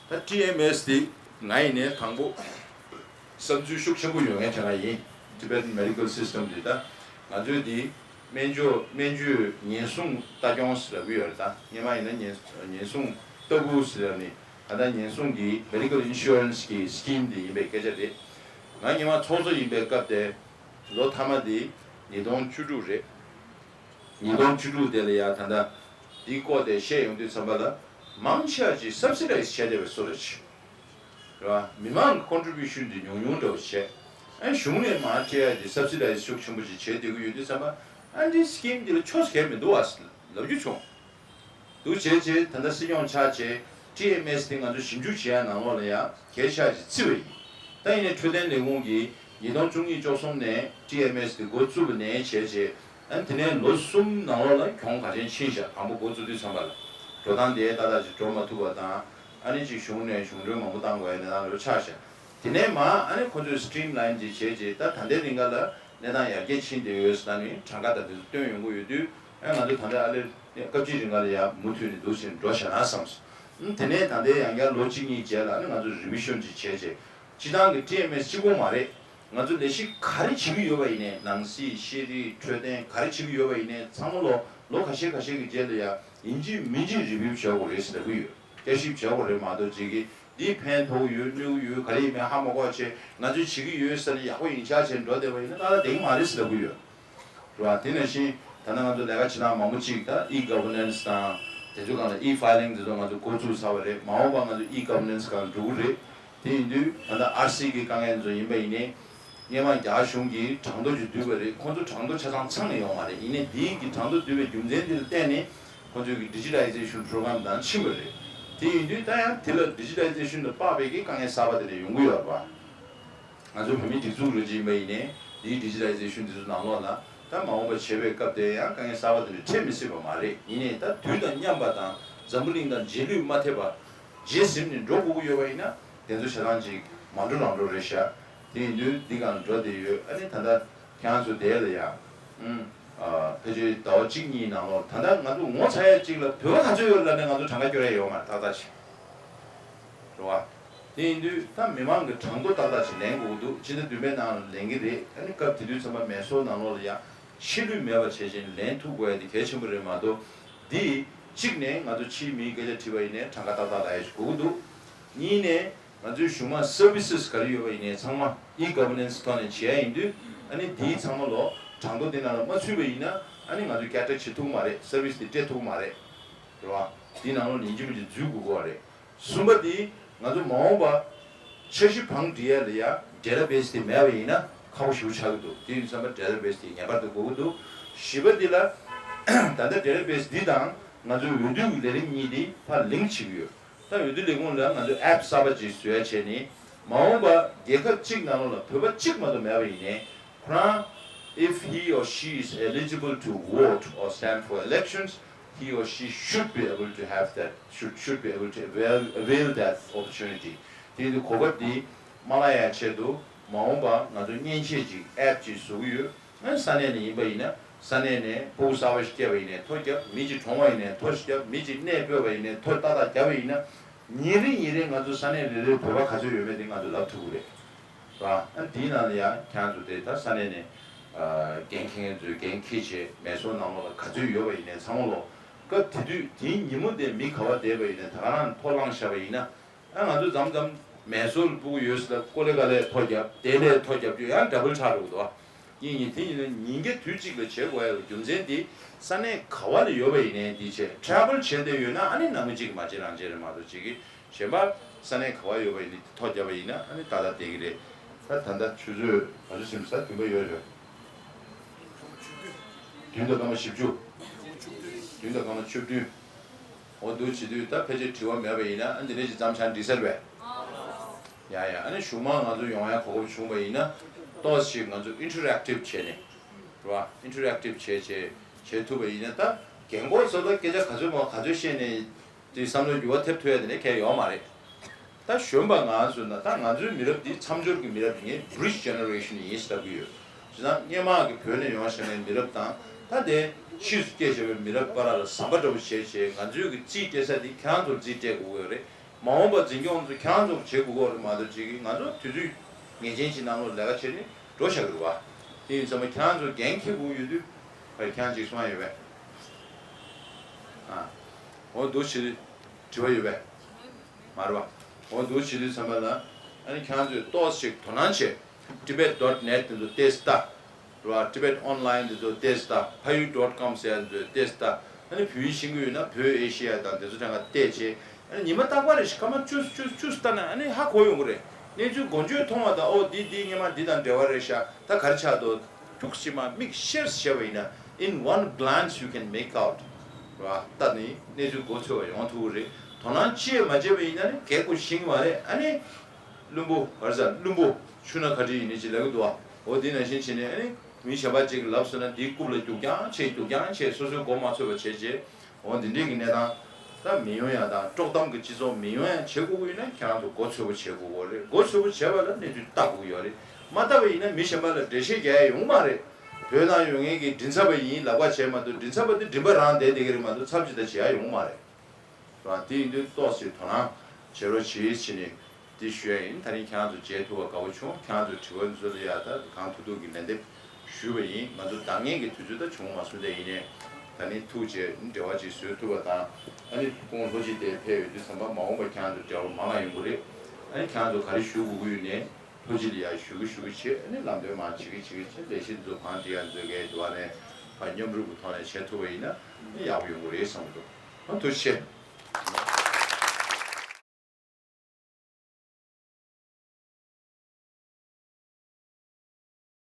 ད་ཊི་ཨེམ་ཨེས་དེ་ང་ཡིན་ནའི་དང་པོ་བསམ་ཚུལ་ཤུགས་ཆེན་པོ་ཡོད་མཁན་དེ་ང་ཡིན། Tibetan Medical System དེ་ད་ང་ཚོའི་དེ་སྨན་བཅོས་སྨན་བཅོས་ཉེན་སྲུང་ལྟ་སྐྱོང་ཟེར་ལབ་ཀྱི་ཡོད་རེད། ད་སྔོན་མ་ཡིན་ན་ཉེན་ཉེན་སྲུང་ལྟ་སྐུལ་ཟེར་ནས་ད་ལྟ་ཉེན་སྲུང་གི་Medical Insurance གི་Scheme དེ་ཡིན་པའི་སྐད་ཆ་རེད། ང་སྔོན་མ་ཚོགས་གཙོ་ཡིན་པའི་སྐབས་དེ་ལོ་མཐའ་མ་དེ་ཉིས་སྟོང་བཅུ་དྲུག་རེད། ཉིས་སྟོང་བཅུ་དྲུག་དེ་ལ་ཡ་ད་ལྟ་འདི་སྐོར་དེ་བཤད་ཡོང་དུས་ཙམ་པ་ལ་མང་ཆེ་བ་ཅིག་སབ་སི་ཌའི་ཛི་བྱས་བསྡད་པའི་བཟོ་འདྲ་ཅིག་རེད་བ། མི་མང་གི་ཀོན་ཊི་བིའུ་ཤན་དེ་ཉུང་ཉུང་འདྲ་བོ་བྱས། ཨ་གཞུང་ནས་མར་སྤྲད་ཡ་དེ་སབ་སི་ཌའི་ཛི་ཤུགས་ཆེན་པོ་ཅིག་བྱས་བསྡད་ཀྱི་ཡོད་དུས་ཙམ་པ་ཨ་འདི་སི་ཀིམ་འདི་ལ་ཆོ་ས་གས་མི་འདུག་བ་ལབ་རྒྱུ་བྱུང་། འདུག་བྱས་བྱས་ད་ལྟ་སྲིད་སྐྱོང་ཆགས་བྱས་ཊི་ཨེམ་ཨེས་དེ་ང་ཚོ་ཞིབ་འཇུག་བྱེད་ཡ་ནང་ལོགས་ལ་ཡ་གལ་ཆེ་བ་ཅིག་བརྩི་བ་ཡིན། ད་ཡིན་ནའི་འཕྲོད་བསྟེན་ལས་ཁུངས་ཀྱིས་ཉིས་སྟོང་བཅུ་གཉིས་བཅུ་གསུམ་ནས་ཊི་ཨེམ་ཨེས་དེ་འགོ་བཙུགས་པ་ནས་བྱས་བྱས་ཨ་ནི་དེ་ནས་ལོ་གསུམ་ནང་ལོགས་ལ་གྱོང་ག་ཅན་ཕྱིན་ཤག་དང་པོ་འགོ་བཙུགས་དུས་ཙམ་པ་ལ་འགྲོ་སྟངས་དེ་ཏག་ཏག་ཅིག་འགྲོ་མ་ཐུབ་པ་དང་ཨ་ནི་ཅིག་གཞུང་ནས་གཞུང་འབྲེལ་མང་པོ་བཏང་དགོས་ཡ་གནས་སྟངས་ལོ་ཆགས་ཤག་དེ་ནས་མ་ཨ་ནི་ཁོ་ཚོས་སི་ཊི་རིམ་ལའིན་ཅིག་བྱས་བྱས་ད་ད་ལྟའི་རིང་ག་ལ་གནས་སྟངས་ཡར་རྒྱས་ཕྱིན་བསྡད་ཡོད་ཟེར་ནས་གྲངས་ཀ་ད་དེ་ཚོ་བཏོན་ཡོང་གི་ཡོད་དུས། ཨ་ང་ཚོ་ད་ལྟ་ཨ་ལེ་སྐབས་གཅིག་རིང་ག་ལ་ཡ་མུ་མཐུད་ནས་འདུག་ཟེར་འགྲོ་བཞག་ན་བསམས་སོང་། ཨ་དེ་ནས་ད་ལྟའི་ཡང་བསྐྱར་ལོ་གཅིག་གཉིས་རྗེས་ལ་ཨ་ནི་ང་ཚོ་རི་བི་ཤོན་ཅིག་བྱས་རྗེས་སྤྱི་བཏང་གི་ཊི་ཨེམ་ཨེས་གཅིག་པོ་མ་རེད། ང་ཚོ་ལས་གཞི་ག་རེ་བྱེད་ཀྱི་ཡོད་པ་ཡིན་ནའི་ནང་སྲིད་ཤེས་རིག་འཕྲོད་བསྟེན་ག་རེ་བྱེད་ཀྱི་ཡོད་པ་ཡིན་ནའི་ཚང་མ་ལོ་ལོ་ཁ་ཤས་ཁ་ཤས་ཀྱི་རྗེས་ལ་ཡ་ཡིན་གཅིག་མིན་གཅིག་རི་བིའུ་བྱེད་དགོས་རེད་ཟེར་ལབ་ཀྱི་ཡོད། བསྐྱར་ཞིབ་བྱེད་དགོས་རེད་མ་གཏོགས་ཅིག་གིས་འདིས་ཕན་ཐོགས་ཡོད་གནོད་ཀྱི་ཡོད་ག་རེ་ཡིན་མིན་ཧ་མ་གོ་བ་བྱས་ང་ཚོས་བྱེད་ཀྱི་ཡོད་ཟེར་ནས་ཡག་པོ་ཡིན་ཤག་བྱས་འགྲོ་བསྡད་པ་ཡིན་ན་ཏག་ཏག་བསྡད་ཀྱི་མ་རེད་ཟེར་ལབ་ཀྱི་ཡོད། རེད་བ། དེ་ནང་བཞིན་ད་ལྟ་ང་ཚོ་ལས་ཀ་བྱེད་སྟངས་མང་པོ་ཅིག་ད་ཨི་གོ་ཝར་ནན་སི་དང་དེ་ཚོ་སྒང་ལ་ཨི་ཕའི་ལིང་དེ་ཚོ་ང་ཚོ་འགོ་བཙུགས་ཚར་བ་རེད། མ་འོངས་པ་ང་ཚོ་ཨི་གོ་ཝར་ནན་སི་སྒང་འགྲོ་གི་རེད། དེ་ཡིན་དུས་ད་ལྟ་ཨར་སི་གི་དཀའ་ངལ་ཚོ་ཡིན་པ་ཡིན་ནའི། སྔོན་མ་རྒྱ་གཞུང་གིས་གྲངས་ཐོ་ཅིག་བསྡུས་པ་རེད། ཁོང་ཚོ་གྲངས་ཐོ་ཆ་ཚང་ཚང་ནས་ཡོང་བ་རེད། ཡིན་ནའི་དེའི་གི་གྲངས་ཐོ་བསྡུས་པའི་རྒྱུ་མཚན་དེ་ལ་བརྟེན་ནས་ཁོང་ཚོའི་གི་ཌི་ཇི་ཊ་ལའི་ཛེ་ཤན་པོ་རོ་གྷ་རམ་དང་ཕྱིན་པ་རེད། དེ་ཡིན་དུས་ད་ཡང་དེ་ལ་ཌི་ཇི་ཊ་ལའི་ཛེ་ཤན་དང་དཔག་པའི་གི་དཀའ་ངལ་གསར་པ་དེ་འདྲ་ཡོང་གི་ཡོད་རེད་པ། ང་ཚོ་བོད་མིའི་སྒྲིག་འཛུགས་ལོ་རྒྱུས་ཡིན་པ་ཡིན་ནའི་དེའི་ཌི་ཇི་ཊ་ལའི་ཛེ་ཤན་དེ་ཚོ་ནང་ལོགས་ལ་ད་མ་འོངས་པ་བྱེད་པའི་སྐབས་དེ་ཡང་དཀའ་ངལ་གསར་པ་དེ་འདྲ་འཕྲད་མི་སྲིད་པ་མ་རེད། ཡིན་ནའི་ད་དུས་དང་མཉམ་པ་དང་འཛམ་བུ་གླིང་དང་རྗེས་ལུས་མ་ཐེབས་པ། རྗེས་ཟིན་ནས་འགྲོ་དགོས་ཀྱི་ཡོད་པ་ཡིན་ན་དེ་ཚོ་ཞེ་དྲག་ཅིག་མ་འགྲོ་རང་འགྲོ་རེད་ཤག་དེ་ཡིན་དུས་འདི་གང་འགྲོ་བསྡད་ཡོད། ཨ་ནི་ད་ལྟ་ཁྱེད་རང་ཚོ་དེ་ལ་ཡང་། ཨུམ། ཨ། ཕལ་ཆེར་ཟླ་བ་གཅིག་གཉིས་ནང་ལོགས་ད་ལྟ་ང་ཚོ་ངོ་ཚ་ཡ་གཅིག་ལ་བོད་པ་ག་ཚོད་ཡོད་ལབ་ནས་ང་ཚོ་གྲངས་ཀ་སྐྱོར་ཡ་ཡོད་མ་རེད། ཏག་ཏག་ཅིག་རེད་བ། དེ་ཡིན་དུས་ད་མི་མང་གི་གྲངས་ཐོ་ཏག་ཏག་ཅིག་ལེན་དགོས་ཀྱི་འདུག་སྤྱི་ཟླ་བདུན་པའི་ནང་ལ་ལེན་གྱི་རེད། ཨ་ནི་སྐབས་དེ་དུས་ཚང་མ་མེ་སོར་ནང་ལོགས་ལ་ཡ་ཕྱི་ལུས་མེད་པ་བྱས་བྱས་ལེན་ཐུབ་དགོས་ཡ་དེ་གལ་ཆེན་པོ་རེད་མ་གཏོགས། འདི་གཅིག་ནས་ང་ཚོ་ཕྱིའི་མིའི་སྐད་ཆ་དྲིས་པ་ཡིན་ནའི་གྲངས་ཀ་ཏག་ཏག་ལབ་ཡ་ཞིག་དགོས་ཀྱི་འདུག་གཉིས་ནས་ང་ཚོའི་གཞུང་མང་སར་བི་སི་ག་རེ་ཡོད་པ་ཡིན་ནའི་ཚང་མ་ཨི་གྷ་ཝར་ནན་སི་ཐོག་ནས་བྱེད་ཡ་ཡིན་དུས། ཨ་ནི་འདིའི་ཚང་མ་ལོ་གྲངས་ཐོ་འདི་ནང་ལ་མ་ཚུད་པ་ཡིན་ན་ཨ་ནི་ང་ཚོས་ཀེ་ཊེག་བྱེད་ཐུབ་ཀྱི་མ་རེད། སར་བི་སི་དེ་སྤྲད་ཐུབ་ཀྱི་མ་རེད། རེད་བ། འདི་ནང་ལོགས་ཡིན་གཅིག་མིན་གཅིག་འཛུལ་དགོས་ཀྱི་རེད། གསུམ་པ་དེ་ང་ཚོ་མ་འོངས་པ་འཆར་གཞི་བང་སྒྲིག་ཡ་ལ་ཡ་ཌེ་ཊ་བེ་སི་དེ་མེད་པ་ཡིན་ན་ཁག་པོ་ཞེ་པོ་ཆགས་ཀྱི་འདུག་དེ་ཡིན་ཙང་ཌེ་ཊ་བེ་སི་དེ་ངེས་པར་དུ་དགོས་ཀྱི་འདུག་བཞི་པ་འདི་ལ་ད་ལྟ་ཌེ་ཊ་བེ་སི་འདི་དང་ང་ཚོའི་འོས་བསྡུ་གི་ལས་རིམ་གཉིས་འདི་ཕར་ལིང་ཀི་བྱེད་ཀྱི་ཡོད། ད་འོས་བསྡུ་ལས་ཁུངས་ལ་ང་ཚོས་ཨེབ་གསར་པ་ཅིག་བཟོ་ཡ་བྱས་ནས། མ་འོངས་པ་རྒྱལ་ཁབ་གཅིག་ནང་ལོགས་ལ་བོད་པ་གཅིག་མ་གཏོགས་མེད་པ་ཡིན་ནའི། ཁོ་རང་if he or she is eligible to vote or stand for elections, he or she should be able to have that, should, should be able to avail, avail that opportunity. དེ་ཡིན་དུས་གོ་སྐབས་འདི་མ་བརླག་ཡ་ཆེད་དུ་མ་འོངས་པ་ང་ཚོ་མཉེན་ཆས་ཅིག་ཨེབ་ཅིག་བཟོ་གི་ཡོད། ཨ་ས་གནས་ནས་ཡིན་པ་ཡིན་ན་ས་གནས་ནས་ཕྲུ་གུ་གསར་པ་ཞིག་སྐྱེས་པ་ཡིན་ནའི་ཐོ་བརྒྱབ། མི་གཅིག་གྲོངས་པ་ཡིན་ནའི་ཐོ་ཞིག་བརྒྱབ། མི་གཅིག་གནས་སྤོས་པ་ཡིན་ནའི་ཐོ་ཏག་ཏག་བརྒྱབ་པ་ཡིན་ན། ཉིན་རེ་ཉིན་རེ་ང་ཚོ་ས་གནས་རེ་རེའི་བོད་པ་ག་ཚོད་ཡོད་མེད་དེ་ང་ཚོ་ལབ་ཐུབ་ཀྱི་རེད། ར། ཨ་འདིའི་ནང་ལ་ཡང་ཁྱེད་རང་ཚོ་དེ་ད་ས་གནས་ནས་ཨ་འགན་འཁྱེར་མཁན་ཚོས་འགན་འཁྱེར་བྱས་མེ་སོར་ནང་ལོགས་ལ་ག་ཚོད་ཡོད་པ་ཡིན་ནའི་ཚང་མ་ལོ་སྐབས་དེ་དུས་དེའི་ཉིན་མོ་དེ་མི་ག་པར་བསྡད་པ་ཡིན་ནའི་ད་ག་རང་ཐོ་བླངས་བཞག་པ་ཡིན་ན། ཨ་ང་ཚོ་མཚམས་མཚམས་མེ་སོར་ལ་སྤུ་གུ་ཡོད་ས་ལ་ཀོ་ལེ་ག་ལེ་ཐོ་བརྒྱབ། དེ་ལས་ཐོ་བརྒྱབ་རྒྱུ་ཡང་ཌ་བལ་ཆགས་འགྲོ་གི་འདུག་ཨ། ཡིན་ཡིན་དེ་ཡིན་ན་ཉིན་རྒྱབ་དུས་གཅིག་ལ་བྱེད་དགོས་ཡ་རྒྱུ་མཚན་དེ་ས་གནས་ག་པ་ལ་ཡོད་པ་ཡིན་ནའི་དེ་བྱས་ཊེ་རེ་ཝལ་བྱས་བསྡད་ཡོད་ན་ཨ་ནི་ནང་མི་གཅིག་མ་བྱེད་རང་བྱེད་རེད་མ་གཏོགས་གཅིག་གིས་གཞན་པ་ས་གནས་ག་པ་ཡོད་པ་ཡིན་ནའི་ཐོ་བརྒྱབ་པ་ཡིན་ན་ཨ་ནི་ཏག་ཏག་བསྡད་ཀྱི་རེད། ད་ད་ལྟ་ཆུ་ཚོད་ང་ཚོ་སེམས་ས་བདུན་པ་ཡོད་རེད། བདུན་དང་སྐར་མ་བཞི་བཅུ། བདུན་དང་སྐར་མ་བཅུ་བདུན། འོ་འདུག་བྱེད་དུས་ད་ཕལ་ཆེར་དྲི་བ་མེད་པ་ཡིན་ན་ཨ་འདི་འདྲ་ཞིག་མཚམས་འཆར་འགྲིག་ཟེར་བས། ཡ་ཡ། ཨ་ནི་གཞུག་མ་ང་ཚོ་ཡོང་ཡ་གོ་སྐབས་བྱུང་བ་ཡིན་ན་ཏོག་ཙམ་ཞིག་ང་ཚོ་ཨིན་ཊར་ཨེག་ཊིབ་བྱས་ནས་རེད་བ། ཨིན་ཊར་ཨེག་ཊིབ་བྱས་བྱས་བྱེད་ཐུབ་པ་ཡིན་ན་ད་རྒན་གོག་ཚོ་ད་སྐད་ཆ་ག་ཚོད་མང་ག་ཚོད་བཤད་ནས་དེ་བསམ་བློ་འགྱུར་བ་ཐེབས་ཐུབ་ཡ་དེ་འདྲ་གང་ཡང་ཡོད་མ་རེད། ད་གཞོན་པ་ང་ཚོ་ན་ད་ང་ཚོའི་མི་རབས་འདི་མཚམས་སྦྱོར་གྱི་མི་རབས་ཡིན། བྷི་རིཇ་ཇེ་ནེ་རེ་ཤན་ཡིན་ཟེར་ལབ་ཀྱི་ཡོད། བྱས་ཙང་སྔོན་མ་གི་བོད་ནས་ཡོང་བཞག་པའི་མི་རབས་དང་ད་ལྟའི་ཕྱིས་སུ་སྐྱེས་བཞག་པའི་མི་རབས་བར་ལ་ཟམ་པ་འདྲ་པོ་བྱས་བྱས་ང་ཚོའི་གི་རྩིས་སྤྲད་ས་འདི་ཁྱེད་རང་ཚོར་རྩིས་སྤྲད་དགོས་ཀྱི་ཡོད་རེད། མ་འོངས་པ་འཛིན་སྐྱོང་ཚོ་ཁྱེད་རང་ཚོར་བྱེད་དགོས་ཀྱི་ཡོད་རེད་མ་གཏོགས་ཅིག་གིས་ང་ཚོ་དུས་ཚོད་ངེས་ཅན་ཅིག་ནང་ལོགས་ལས་ཀ་བྱས་ནས་འགྲོ་བཞག་གི་རེད་བ། དེ་ཡིན་ཙང་མ་ཁྱེད་རང་ཚོ་འགན་འཁྱེར་དགོས་ཡོད་དུས་ཕར་ཁྱེད་རང་ཅིག་གསུང་ཡ་ཡོད་པས། ཨ། འོ་འདུག་བྱེད་དུས་དྲི་བ་ཡོད་པས། མ་རེད་བ། འོ་འདུག་བྱེད་དུས་ཚང་མ་ལ་ཨ་ནི་ཁྱེད་རང་ཚོས་ཏོག་ཙམ་ཞིག་དོ་སྣང་བྱེད། Tibet dot net དེ་ཚོ་ཏོག་ཙམ་ལྟ། རེད་བ། Tibet Online དེ་ཚོ་ཏོག་ཙམ་ལྟ། Phayu dot com ཟེར་ཡ་དེ་ཚོ་ཏོག་ཙམ་ལྟ། ཨ་ནི་བོད་ཡིག་ཤེས་ཀྱི་ཡོད་ན་བོད་ཨེ་ཤེ་ཡ་དང་དེ་ཚོ་གྲངས་ཀ་བལྟས་བྱས། ཨ་ནི་ཉི་མ་རྟག་པར་རེ་ཞིག་སྐར་མ་བཅུ་བཅུ་བཅུ་ལྟ་ན་ཨ་ནི་ཧ་གོ་ཡོང་གི་རེད། གནས་ཚུལ་འགོ་བརྗོད་མཐོང་བ་དང་ཨོ་འདི་འདི་སྔོན་མ་འདི་དང་འབྲེལ་བ་རེད་ཤག་ད་ག་རེ་ཆགས་འདུག་ཐུགས་ཅི་མ་མིག་ཤེར་བྱས་པ་ཡིན་ན། In one glance you can make out རེད་བ། ད་ནི་གནས་ཚུལ་མགོ་ཚོས་པ་ཡོང་ཐུབ་ཀྱི་རེད། དོ་སྣང་ཅི་ཡང་མ་བྱས་པ་ཡིན་ན་ནི་གལ་ཁོ་ཤེས་ཀྱི་མ་རེད། ཨ་ནི་བླུན་པོ་ག་རེ་ཟ་བླུན་པོ་ཆུ་སྣ་ག་འདྲ་ཡིན་ནི་ཅི་ལབ་ཀྱི་འདུག་བ། འོ་འདི་ནང་བཞིན་བྱས་ནས་ཨ་ནི་མི་གཞན་པ་ཅིག་གིས་ལབ་སོང་ན་འདིའི་རྐུབ་ལ་རྒྱུག་རྐྱང་བྱས་རྒྱུག་རྐྱང་བྱས་སོ་སོའི་མགོ་མ་ཚོས་པ་བྱས་རྗེས། འོ་འདི་འདྲའི་གི་གནས་སྟངས་ད་མི་ཡོང་ཡ་དང་དཀྲོག་གཏམ་གི་སྤྱི་ཚོགས་མི་ཡོང་ཡ་བྱེད་དགོས་ཀྱི་ཡོད་ན་ཁྱེད་རང་ཚོ་མགོ་ཚོས་པོ་བྱེད་དགོས་ཀྱི་རེད། མགོ་ཚོས་པོ་བྱས་པ་ལ་གནས་ཚུལ་ལྟ་དགོས་ཀྱི་ཡོད་རེད། མ་ལྟ་བ་ཡིན་ན་མི་གཞན་པ་ལ་འགྲེལ་བཤད་རྒྱག་ཡ་ཡོང་མ་རེད། བོད་ནང་ཡོད་མཁན་གྱི་མགྲིན་ཚབ་པ་ཡིན་ལབ་པ་བྱས་མ་གཏོགས་མགྲིན་ཚབ་པ་དེ་མགྲིན་པ་རང་བསྡད་བསྡད་ཀྱི་རེད་མ་གཏོགས་ཚབ་ཅིག་ད་བྱེད་ཡ་ཡོང་མ་རེད། རང་དེ་ཡིན་དུས་ཏོག་ཙམ་དོ་སྣང་བྱེད་རོགས་གྱིས་བྱས་ནས་འདི་ཞུ་ཡ་ཡིན། ད་རིང་ཁྱེད་རང་ཚོ་མཇལ་ཐུབ་པ་དགའ་པོ་བྱུང་། ཁྱེད་རང་ཚོའི་དྲི་བ་ཚོ་ལ་ཡ་ད་གང་ཐུབ་ཐུབ་ཀྱི་ལན་འདེབས་ཞུས་པ་ཡིན། ང་ཚོ་འདང་ངེས་ཀྱི་དུས་ཚོད་ད་བྱུང་མ་སོང་། དེ་ཡིན་ནའི་ད་ནི་ཐུགས་རྗེ་འབྲེལ་བ་ཅིག་བཟོས་ཐུབ་པ་དང་། ཨ་ནི་སྐུ་ངོ་ལྷོ་སྤྱི་དེ་ཕེབས་ཡོད་དུས་ཙམ་པ་མ་འོངས་པ་ཁྱེད་རང་ཚོ་འབྲེལ་བ་མང་ང་ཡོང་གི་རེད། ཨ་ནི་ཁྱེད་རང་ཚོ་ག་རེ་ཞུ་དགོས་ཀྱི་ཡོད་ནའི་ལྷོ་སྤྱི་ལ་ཡ་ཞུ་གི་ཞུ་གི་བྱེད། ཨ་ནི་ལམ་སྟོན་མར་བྱེད་གི་བྱེད་གི་བྱེད། ལས་གཞི་འཛུགས་གང་འགྲིག་ཡ་འཛུགས་གི་འདུག་ཨ་ནི་ཕར་མཉམ་རུབ་ཀྱི་ཐོག་ནས་བྱེད་ཐུབ་པ་ཡིན་ན་ཨ་ནི་ཡག་པོ་ཡོང་གི་རེད་བསམ་གི་འདུག་ཨ་ཐུགས་རྗེ་ཆེ།